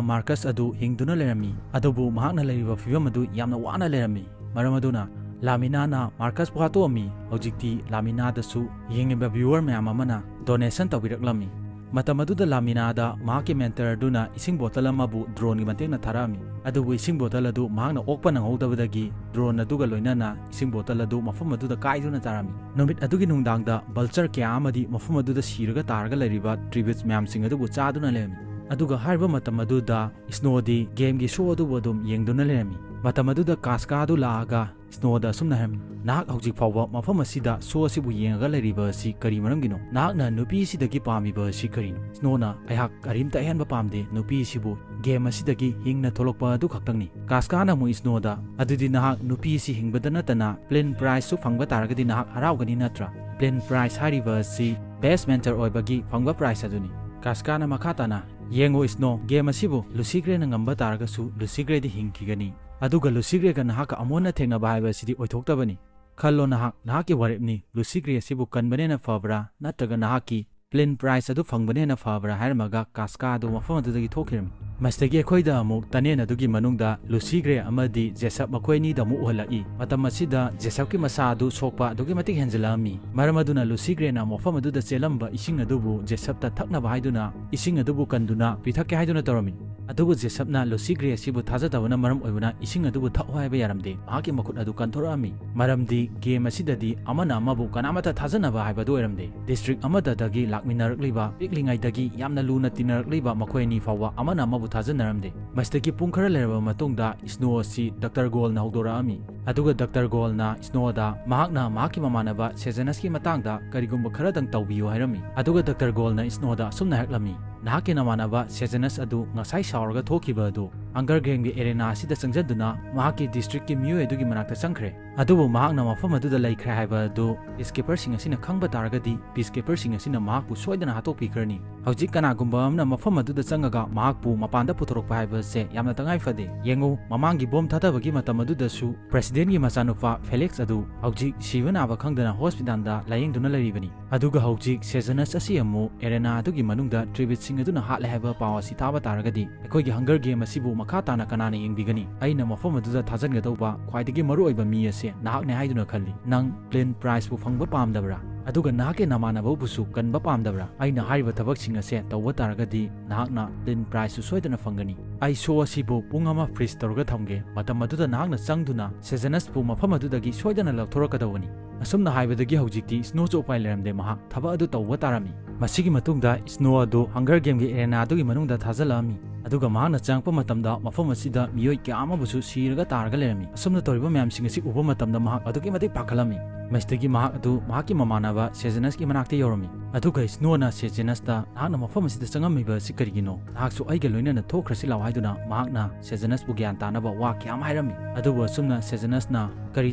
ꯃꯥꯔꯀꯁ ꯑꯗꯨ ꯍꯤꯡꯗꯨꯅ ꯂꯩꯔꯝꯃꯤ, ꯑꯗꯨꯕꯨ ꯃꯍꯥꯛꯅ ꯂꯩꯔꯤꯕ ꯐꯤꯚꯝ ꯑꯗꯨ ꯌꯥꯝꯅ ꯋꯥꯅ ꯂꯩꯔꯝꯃꯤ꯫ ꯃꯔꯝ ꯑꯗꯨꯅ ꯂꯥꯃꯤꯅꯥꯅ ꯃꯥꯔꯀꯁꯄꯨ ꯍꯥꯠꯇꯣꯛꯑꯝꯃꯤ꯫ ꯍꯧꯖꯤꯛꯇꯤ ꯂꯥꯃꯤꯅꯥꯗꯁꯨ ꯌꯦꯡꯉꯤꯕ ꯚ꯭ꯌꯨꯋꯔ ꯃꯌꯥꯝ ꯑꯃꯅ ꯗꯣꯅꯦꯁꯟ ꯇꯧꯕꯤꯔꯛꯂꯝꯃꯤ꯫ ꯃꯇꯝ ꯑꯗꯨꯗ ꯂꯥꯃꯤꯅꯥꯗ ꯃꯍꯥꯛꯀꯤ ꯃꯦꯟꯇꯔ ꯑꯗꯨꯅ ꯏꯁꯤꯡ ꯕꯣꯇꯜ ꯑꯃꯕꯨ ꯗ꯭ꯔꯣꯟꯒꯤ ꯃꯇꯦꯡꯅ ꯊꯥꯔꯛꯑꯝꯃꯤ, ꯑꯗꯨꯕꯨ ꯏꯁꯤꯡ ꯕꯣꯇꯜ ꯑꯗꯨ ꯃꯍꯥꯛꯅ ꯑꯣꯛꯄ ꯅꯪꯍꯧꯗꯕꯗꯒꯤ ꯗ꯭ꯔꯣꯟ ꯑꯗꯨꯒ ꯂꯣꯏꯅꯅ ꯏꯁꯤꯡ ꯕꯣꯇꯜ ꯑꯗꯨ ꯃꯐꯝ ꯑꯗꯨꯗ ꯀꯥꯏꯗꯨꯅ ꯇꯥꯔꯝꯃꯤ꯫ ꯅꯨꯃꯤꯠ ꯑꯗꯨꯒꯤ ꯅꯨꯡꯗꯥꯡꯗ ꯚꯜꯆꯔ ꯀꯌꯥ ꯑꯃꯗꯤ ꯃꯐꯝ ꯑꯗꯨꯗ ꯁꯤꯔꯒ ꯇꯥꯔꯒ ꯂꯩꯔꯤꯕ ꯇ꯭ꯔꯤꯕꯤꯠꯁ ꯃꯌꯥꯝꯁꯤꯡ ꯑꯗꯨꯕꯨ ꯆꯥꯗꯨꯅ ꯂꯩꯔꯝꯃꯤ꯫ ꯑꯗꯨꯒ ꯍꯥꯏꯔꯤꯕ ꯃꯇꯝ ꯑꯗꯨꯗ ꯁ꯭ꯅꯣꯗꯤ ꯒꯦꯝꯒꯤ ꯁꯣ ꯑꯗꯨꯕꯨ ꯑꯗꯨꯝ ꯌꯦꯡꯗꯨꯅ ꯂꯩꯔꯝꯃꯤ꯫ ꯃꯇꯝ ꯑꯗꯨꯗ ꯀꯥꯁꯀꯥ ꯑꯗꯨ ꯂꯥꯛꯑꯒ ꯁ꯭ꯅꯣꯗ ꯑꯁꯨꯝꯅ ꯍꯥꯏꯔꯝꯃꯤ, "ꯅꯍꯥꯛ ꯍꯧꯖꯤꯛ ꯐꯥꯎꯕ ꯃꯐꯝ ꯑꯁꯤꯗ ꯁꯣ ꯑꯁꯤꯕꯨ ꯌꯦꯡꯉꯒ ꯂꯩꯔꯤꯕ ꯑꯁꯤ ꯀꯔꯤ ꯃꯔꯝꯒꯤꯅꯣ? ꯅꯍꯥꯛꯅ ꯅꯨꯄꯤ ꯑꯁꯤꯗꯒꯤ ꯄꯥꯝꯃꯤꯕ ꯑꯁꯤ ꯀꯔꯤꯅꯣ?" ꯁ꯭ꯅꯣꯅ, "ꯑꯩꯍꯥꯛ ꯀꯔꯤꯝꯇ ꯑꯍꯦꯟꯕ ꯄꯥꯝꯗꯦ, ꯅꯨꯄꯤ ꯑꯁꯤꯕꯨ ꯒꯦꯝ ꯑꯁꯤꯗꯒꯤ ꯍꯤꯡꯅ ꯊꯣꯛꯂꯛꯄ ꯑꯗꯨ ꯈꯛꯇꯪꯅꯤ꯫" ꯀꯥꯁꯀꯥꯅ ꯑꯃꯨꯛ ꯁ꯭ꯅꯣꯗ, "ꯑꯗꯨꯗꯤ ꯅꯍꯥꯛ ꯅꯨꯄꯤ ꯑꯁꯤ ꯍꯤꯡꯕꯗ ꯅꯠꯇꯅ ꯄ꯭ꯂꯤꯟ ꯄ꯭ꯔꯥꯏꯖꯁꯨ ꯐꯪꯕ ꯇꯥꯔꯒꯗꯤ ꯅꯍꯥꯛ ꯍꯔꯥꯎꯒꯅꯤ ꯅꯠꯇ꯭ꯔꯥ? ꯄ꯭ꯂꯤꯟ ꯄ꯭ꯔꯥꯏꯖ ꯍꯥꯏꯔꯤꯕ ꯑꯁꯤ ꯕꯦꯁ ꯃꯦꯟꯇꯔ ꯑꯣꯏꯕꯒꯤ ꯐꯪꯕ ꯄ꯭ꯔꯥꯏꯖ ꯑꯗꯨꯅꯤ꯫" ꯀꯥꯁꯀꯥꯅ ꯃꯈꯥ ꯇꯥꯅ, "ꯌꯦꯡꯉꯨ ꯁ꯭ꯅꯣ, ꯒꯦꯝ ꯑꯁꯤꯕꯨ ꯂꯨꯁꯤ ꯒ꯭ꯔꯦꯅ ꯉꯝꯕ ꯇꯥꯔꯒꯁꯨ ꯂꯨꯁꯤ ꯒ꯭ꯔꯦꯗꯤ ꯍꯤꯡꯈꯤꯒꯅꯤ꯫ ꯑꯗꯨꯒ ꯂꯨꯁꯤ ꯒ꯭ꯔꯦꯒ ꯅꯍꯥꯛꯀ ꯑꯃꯨꯛ ꯍꯟꯅ ꯊꯦꯡꯅꯕ ꯍꯥꯏꯕ ꯑꯁꯤꯗꯤ ꯑꯣꯏꯊꯣꯛꯇꯕꯅꯤ꯫ ꯈꯜꯂꯣ ꯅꯍꯥꯛ, ꯅꯍꯥꯛꯀꯤ ꯋꯥꯔꯦꯞꯅꯤ꯫ ꯂꯨꯁꯤ ꯒ꯭ꯔꯦ ꯑꯁꯤꯕꯨ ꯀꯟꯕꯅ ꯍꯦꯟꯅ ꯐꯕ꯭ꯔꯥ, ꯅꯠꯇ꯭ꯔꯒ ꯅꯍꯥꯛꯀꯤ ꯄ꯭ꯂꯤꯟ ꯄ꯭ꯔꯥꯏꯖ ꯑꯗꯨ ꯐꯪꯕꯅ ꯍꯦꯟꯅ ꯐꯕ꯭ꯔꯥ?" ꯍꯥꯏꯔꯝꯃꯒ ꯀꯥꯁꯀꯥ ꯑꯗꯨ ꯃꯐꯝ ꯑꯗꯨꯗꯒꯤ ꯊꯣꯛꯈꯤꯔꯝꯃꯤ꯫ ꯃꯁꯤꯗꯒꯤ ꯑꯩꯈꯣꯏꯗ ꯑꯃꯨꯛ ꯇꯅꯦꯟ ꯑꯗꯨꯒꯤ ꯃꯅꯨꯡꯗ ꯂꯨꯁꯤ ꯒ꯭ꯔꯦ ꯑꯃꯗꯤ ꯖꯦꯁꯞ ꯃꯈꯣꯏ ꯑꯅꯤꯗ ꯑꯃꯨꯛ ꯎꯍꯜꯂꯛꯏ꯫ ꯃꯇꯝ ꯑꯁꯤꯗ ꯖꯦꯁꯞꯀꯤ ꯃꯁꯥ ꯑꯗꯨ ꯁꯣꯛꯄ ꯑꯗꯨꯛꯀꯤ ꯃꯇꯤꯛ ꯍꯦꯟꯖꯤꯜꯂꯛꯑꯝꯃꯤ꯫ ꯃꯔꯝ ꯑꯗꯨꯅ ꯂꯨꯁꯤ ꯒ꯭ꯔꯦꯅ ꯃꯐꯝ ꯑꯗꯨꯗ ꯆꯦꯜꯂꯝꯕ ꯏꯁꯤꯡ ꯑꯗꯨꯕꯨ ꯖꯦꯁꯞꯇ ꯊꯛꯅꯕ ꯍꯥꯏꯗꯨꯅ ꯏꯁꯤꯡ ꯑꯗꯨꯕꯨ ꯀꯟꯗꯨꯅ ꯄꯤꯊꯛꯀꯦ ꯍꯥꯏꯗꯨꯅ ꯇꯧꯔꯝꯃꯤ꯫ ꯑꯗꯨꯕꯨ ꯖꯦꯁꯞꯅ ꯂꯨꯁꯤ ꯒ꯭ꯔꯦ ꯑꯁꯤꯕꯨ ꯊꯥꯖꯗꯕꯅ ꯃꯔꯝ ꯑꯣꯏꯕꯅ ꯏꯁꯤꯡ ꯑꯗꯨꯕꯨ ꯊꯛꯑꯣ ꯍꯥꯏꯕ ꯌꯥꯔꯝꯗꯦ꯫ ꯃꯍꯥꯛꯀꯤ ꯃꯈꯨꯠ ꯑꯗꯨ ꯀꯟꯊꯣꯔꯛꯑꯝꯃꯤ꯫ ꯃꯔꯝꯗꯤ ꯒꯦꯝ ꯑꯁꯤꯗꯗꯤ ꯑꯃꯅ ꯑꯃꯕꯨ ꯀꯅꯥꯃꯠꯇ ꯊꯥꯖꯅꯕ ꯍꯥꯏꯕꯗꯨ ꯑꯣꯏꯔꯝꯗꯦ꯫ ꯗꯤꯁꯇ꯭ꯔꯤꯛ ꯑꯃꯠꯇꯗꯒꯤ ꯂꯥꯛꯃꯤꯟꯅꯔꯛꯂꯤꯕ, ꯄꯤꯛꯂꯤꯉꯩꯗꯒꯤ ꯌꯥꯝꯅ ꯂꯨꯅ ꯇꯤꯟꯅꯔꯛꯂꯤꯕ ꯃꯈꯣꯏ ꯑꯅꯤ ꯐꯥꯎꯕ ꯑꯃꯅ ꯑꯃꯕꯨ ꯊꯥꯖꯅꯔꯝꯗꯦ꯫ ꯃꯁꯤꯗꯒꯤ ꯄꯨꯡ ꯈꯔ ꯂꯩꯔꯕ ꯃꯇꯨꯡꯗ ꯁ꯭ꯅꯣ ꯑꯁꯤ ꯗꯥꯛꯇꯔ ꯒꯣꯜꯅ ꯍꯧꯗꯣꯔꯛꯑꯝꯃꯤ꯫ ꯑꯗꯨꯒ ꯗꯥꯛꯇꯔ ꯒꯣꯜꯅ ꯁ꯭ꯅꯣꯗ ꯃꯍꯥꯛꯅ ꯃꯍꯥꯛꯀꯤ ꯃꯃꯥꯟꯅꯕ ꯁꯦꯖꯅꯁꯀꯤ ꯃꯇꯥꯡꯗ ꯀꯔꯤꯒꯨꯝꯕ ꯈꯔꯗꯪ ꯇꯧꯕꯤꯌꯨ ꯍꯥꯏꯔꯝꯃꯤ꯫ ꯑꯗꯨꯒ ꯗꯥꯛꯇꯔ ꯒꯣꯜꯅ ꯁ꯭ꯅꯣꯗ ꯑꯁꯨꯝꯅ ꯍꯥꯏꯔꯛꯂꯝꯃꯤ, "ꯅꯍꯥꯛꯀꯤ ꯅꯃꯥꯟꯅꯕ ꯁꯦꯖꯅꯁ ꯑꯗꯨ ꯉꯁꯥꯏ ꯁꯥꯎꯔꯒ ꯊꯣꯛꯈꯤꯕ ꯑꯗꯨ ꯍꯪꯒꯔ ꯒꯦꯝꯒꯤ ꯑꯦꯔꯦꯅꯥ ꯑꯁꯤꯗ ꯆꯪꯁꯤꯟꯗꯨꯅ ꯃꯍꯥꯛꯀꯤ ꯗꯤꯁꯇ꯭ꯔꯤꯛꯀꯤ ꯃꯤꯑꯣꯏ ꯑꯗꯨꯒꯤ ꯃꯅꯥꯛꯇ ꯆꯪꯈ꯭ꯔꯦ꯫ ꯑꯗꯨꯕꯨ ꯃꯍꯥꯛꯅ ꯃꯐꯝ ꯑꯗꯨꯗ ꯂꯩꯈ꯭ꯔꯦ ꯍꯥꯏꯕ ꯑꯗꯨ ꯄꯤꯁꯀꯤꯄꯔꯁꯤꯡ ꯑꯁꯤꯅ ꯈꯪꯕ ꯇꯥꯔꯒꯗꯤ ꯄꯤꯁꯀꯤꯄꯔꯁꯤꯡ ꯑꯁꯤꯅ ꯃꯍꯥꯛꯄꯨ ꯁꯣꯏꯗꯅ ꯍꯥꯠꯇꯣꯛꯄꯤꯈ꯭ꯔꯅꯤ꯫ ꯍꯧꯖꯤꯛ ꯀꯅꯥꯒꯨꯝꯕ ꯑꯃꯅ ꯃꯐꯝ ꯑꯗꯨꯗ ꯆꯪꯉꯒ ꯃꯍꯥꯛꯄꯨ ꯃꯄꯥꯟꯗ ꯄꯨꯊꯣꯔꯛꯄ ꯍꯥꯏꯕ ꯑꯁꯦ ꯌꯥꯝꯅ ꯇꯉꯥꯏ ꯐꯗꯦ꯫ ꯌꯦꯡꯉꯨ, ꯃꯃꯥꯡꯒꯤ ꯕꯣꯝ ꯊꯥꯗꯕꯒꯤ ꯃꯇꯝ ꯑꯗꯨꯗꯁꯨ ꯄ꯭ꯔꯦꯁꯤꯗꯦꯟꯒꯤ ꯃꯆꯥꯅꯨꯄꯥ ꯐꯦꯂꯤꯛꯁ ꯑꯗꯨ ꯍꯧꯖꯤꯛ ꯁꯤꯕ ꯅꯥꯕ ꯈꯪꯗꯅ ꯍꯣꯁꯄꯤꯇꯥꯜꯗ ꯂꯥꯌꯦꯡꯗꯨꯅ ꯂꯩꯔꯤꯕꯅꯤ꯫ ꯑꯗꯨꯒ ꯍꯧꯖꯤꯛ ꯁꯦꯖꯅꯁ ꯑꯁꯤ ꯑꯃꯨꯛ ꯑꯦꯔꯦꯅꯥ ꯑꯗꯨꯒꯤ ꯃꯅꯨꯡꯗ ꯇ꯭ꯔꯤꯕꯤꯠꯁꯤꯡ ꯑꯗꯨꯅ ꯍꯥꯠꯂꯦ ꯍꯥꯏꯕ ꯄꯥꯎ ꯑꯁꯤ ꯇꯥꯕ ꯇꯥꯔꯒꯗꯤ ꯑꯩꯈꯣꯏꯒꯤ ꯍꯪꯒꯔ ꯒꯦꯝ ꯑꯁꯤꯕꯨ ꯃꯈꯥ ꯇꯥꯅ ꯀꯅꯥꯅ ꯌꯦꯡꯕꯤꯒꯅꯤ? ꯑꯩꯅ ꯃꯐꯝ ꯑꯗꯨꯗ ꯊꯥꯖꯟꯒꯗꯧꯕ ꯈ꯭ꯋꯥꯏꯗꯒꯤ ꯃꯔꯨꯑꯣꯏꯕ ꯃꯤ ꯑꯁꯦ ꯅꯍꯥꯛꯅꯦ ꯍꯥꯏꯗꯨꯅ ꯈꯜꯂꯤ꯫ ꯅꯪ ꯄ꯭ꯂꯤꯟ ꯄ꯭ꯔꯥꯏꯖꯄꯨ ꯐꯪꯕ ꯄꯥꯝꯗꯕ꯭ꯔꯥ? ꯑꯗꯨꯒ ꯅꯍꯥꯛꯀꯤ ꯅꯃꯥꯟꯅꯕꯕꯨꯁꯨ ꯀꯟꯕ ꯄꯥꯝꯗꯕ꯭ꯔꯥ? ꯑꯩꯅ ꯍꯥꯏꯔꯤꯕ ꯊꯕꯛꯁꯤꯡ ꯑꯁꯦ ꯇꯧꯕ ꯇꯥꯔꯒꯗꯤ ꯅꯍꯥꯛꯅ ꯄ꯭ꯂꯤꯟ ꯄ꯭ꯔꯥꯏꯖꯁꯨ ꯁꯣꯏꯗꯅ ꯐꯪꯒꯅꯤ꯫ ꯑꯩ ꯁꯣ ꯑꯁꯤꯕꯨ ꯄꯨꯡ ꯑꯃ ꯐ꯭ꯔꯤꯖ ꯇꯧꯔꯒ ꯊꯝꯒꯦ꯫ ꯃꯇꯝ ꯑꯗꯨꯗ ꯅꯍꯥꯛꯅ ꯆꯪꯗꯨꯅ ꯁꯦꯖꯅꯁꯄꯨ ꯃꯐꯝ ꯑꯗꯨꯗꯒꯤ ꯁꯣꯏꯗꯅ ꯂꯧꯊꯣꯔꯛꯀꯗꯧꯕꯅꯤ꯫ ꯑꯁꯨꯝꯅ ꯍꯥꯏꯕꯗꯒꯤ ꯍꯧꯖꯤꯛꯇꯤ ꯁ꯭ꯅꯣꯁꯨ ꯎꯄꯥꯏ ꯂꯩꯔꯝꯗꯦ, ꯃꯍꯥꯛ ꯊꯕꯛ ꯑꯗꯨ ꯇꯧꯕ ꯇꯥꯔꯝꯃꯤ꯫ ꯃꯁꯤꯒꯤ ꯃꯇꯨꯡꯗ ꯁ꯭ꯅꯣ ꯑꯗꯨ ꯍꯪꯒꯔ ꯒꯦꯝꯒꯤ ꯑꯦꯔꯦꯅꯥ ꯑꯗꯨꯒꯤ ꯃꯅꯨꯡꯗ ꯊꯥꯖꯤꯜꯂꯛꯑꯝꯃꯤ꯫ ꯑꯗꯨꯒ ꯃꯍꯥꯛꯅ ꯆꯪꯉꯛꯄ ꯃꯇꯝꯗ ꯃꯐꯝ ꯑꯁꯤꯗ ꯃꯤꯑꯣꯏ ꯀꯌꯥ ꯑꯃꯕꯨꯁꯨ ꯁꯤꯔꯒ ꯇꯥꯔꯒ ꯂꯩꯔꯝꯃꯤ꯫ ꯑꯁꯨꯝꯅ ꯇꯧꯔꯤꯕ ꯃꯌꯥꯝꯁꯤꯡ ꯑꯁꯤ ꯎꯕ ꯃꯇꯝꯗ ꯃꯍꯥꯛ ꯑꯗꯨꯛꯀꯤ ꯃꯇꯤꯛ ꯄꯥꯈꯠꯂꯝꯃꯤ꯫ ꯃꯁꯤꯗꯒꯤ ꯃꯍꯥꯛ ꯑꯗꯨ ꯃꯍꯥꯛꯀꯤ ꯃꯃꯥꯟꯅꯕ ꯁꯦꯖꯅꯁꯀꯤ ꯃꯅꯥꯛꯇ ꯌꯧꯔꯝꯃꯤ꯫ ꯑꯗꯨꯒ ꯁ꯭ꯅꯣꯅ ꯁꯦꯖꯅꯁꯇ, "ꯅꯍꯥꯛꯅ ꯃꯐꯝ ꯑꯁꯤꯗ ꯆꯪꯉꯝꯃꯤꯕ ꯑꯁꯤ ꯀꯔꯤꯒꯤꯅꯣ? ꯅꯍꯥꯛꯁꯨ ꯑꯩꯒ ꯂꯣꯏꯅꯅ ꯊꯣꯛꯈ꯭ꯔꯁꯤ ꯂꯥꯎ" ꯍꯥꯏꯗꯨꯅ ꯃꯍꯥꯛꯅ ꯁꯦꯖꯅꯁꯄꯨ ꯒ꯭ꯌꯥꯟ ꯇꯥꯅꯕ ꯋꯥ ꯀꯌꯥ ꯑꯃ ꯍꯥꯏꯔꯝꯃꯤ꯫ ꯑꯗꯨꯕꯨ ꯑꯁꯨꯝꯅ ꯁꯦꯖꯅꯁꯅ ꯀꯔꯤ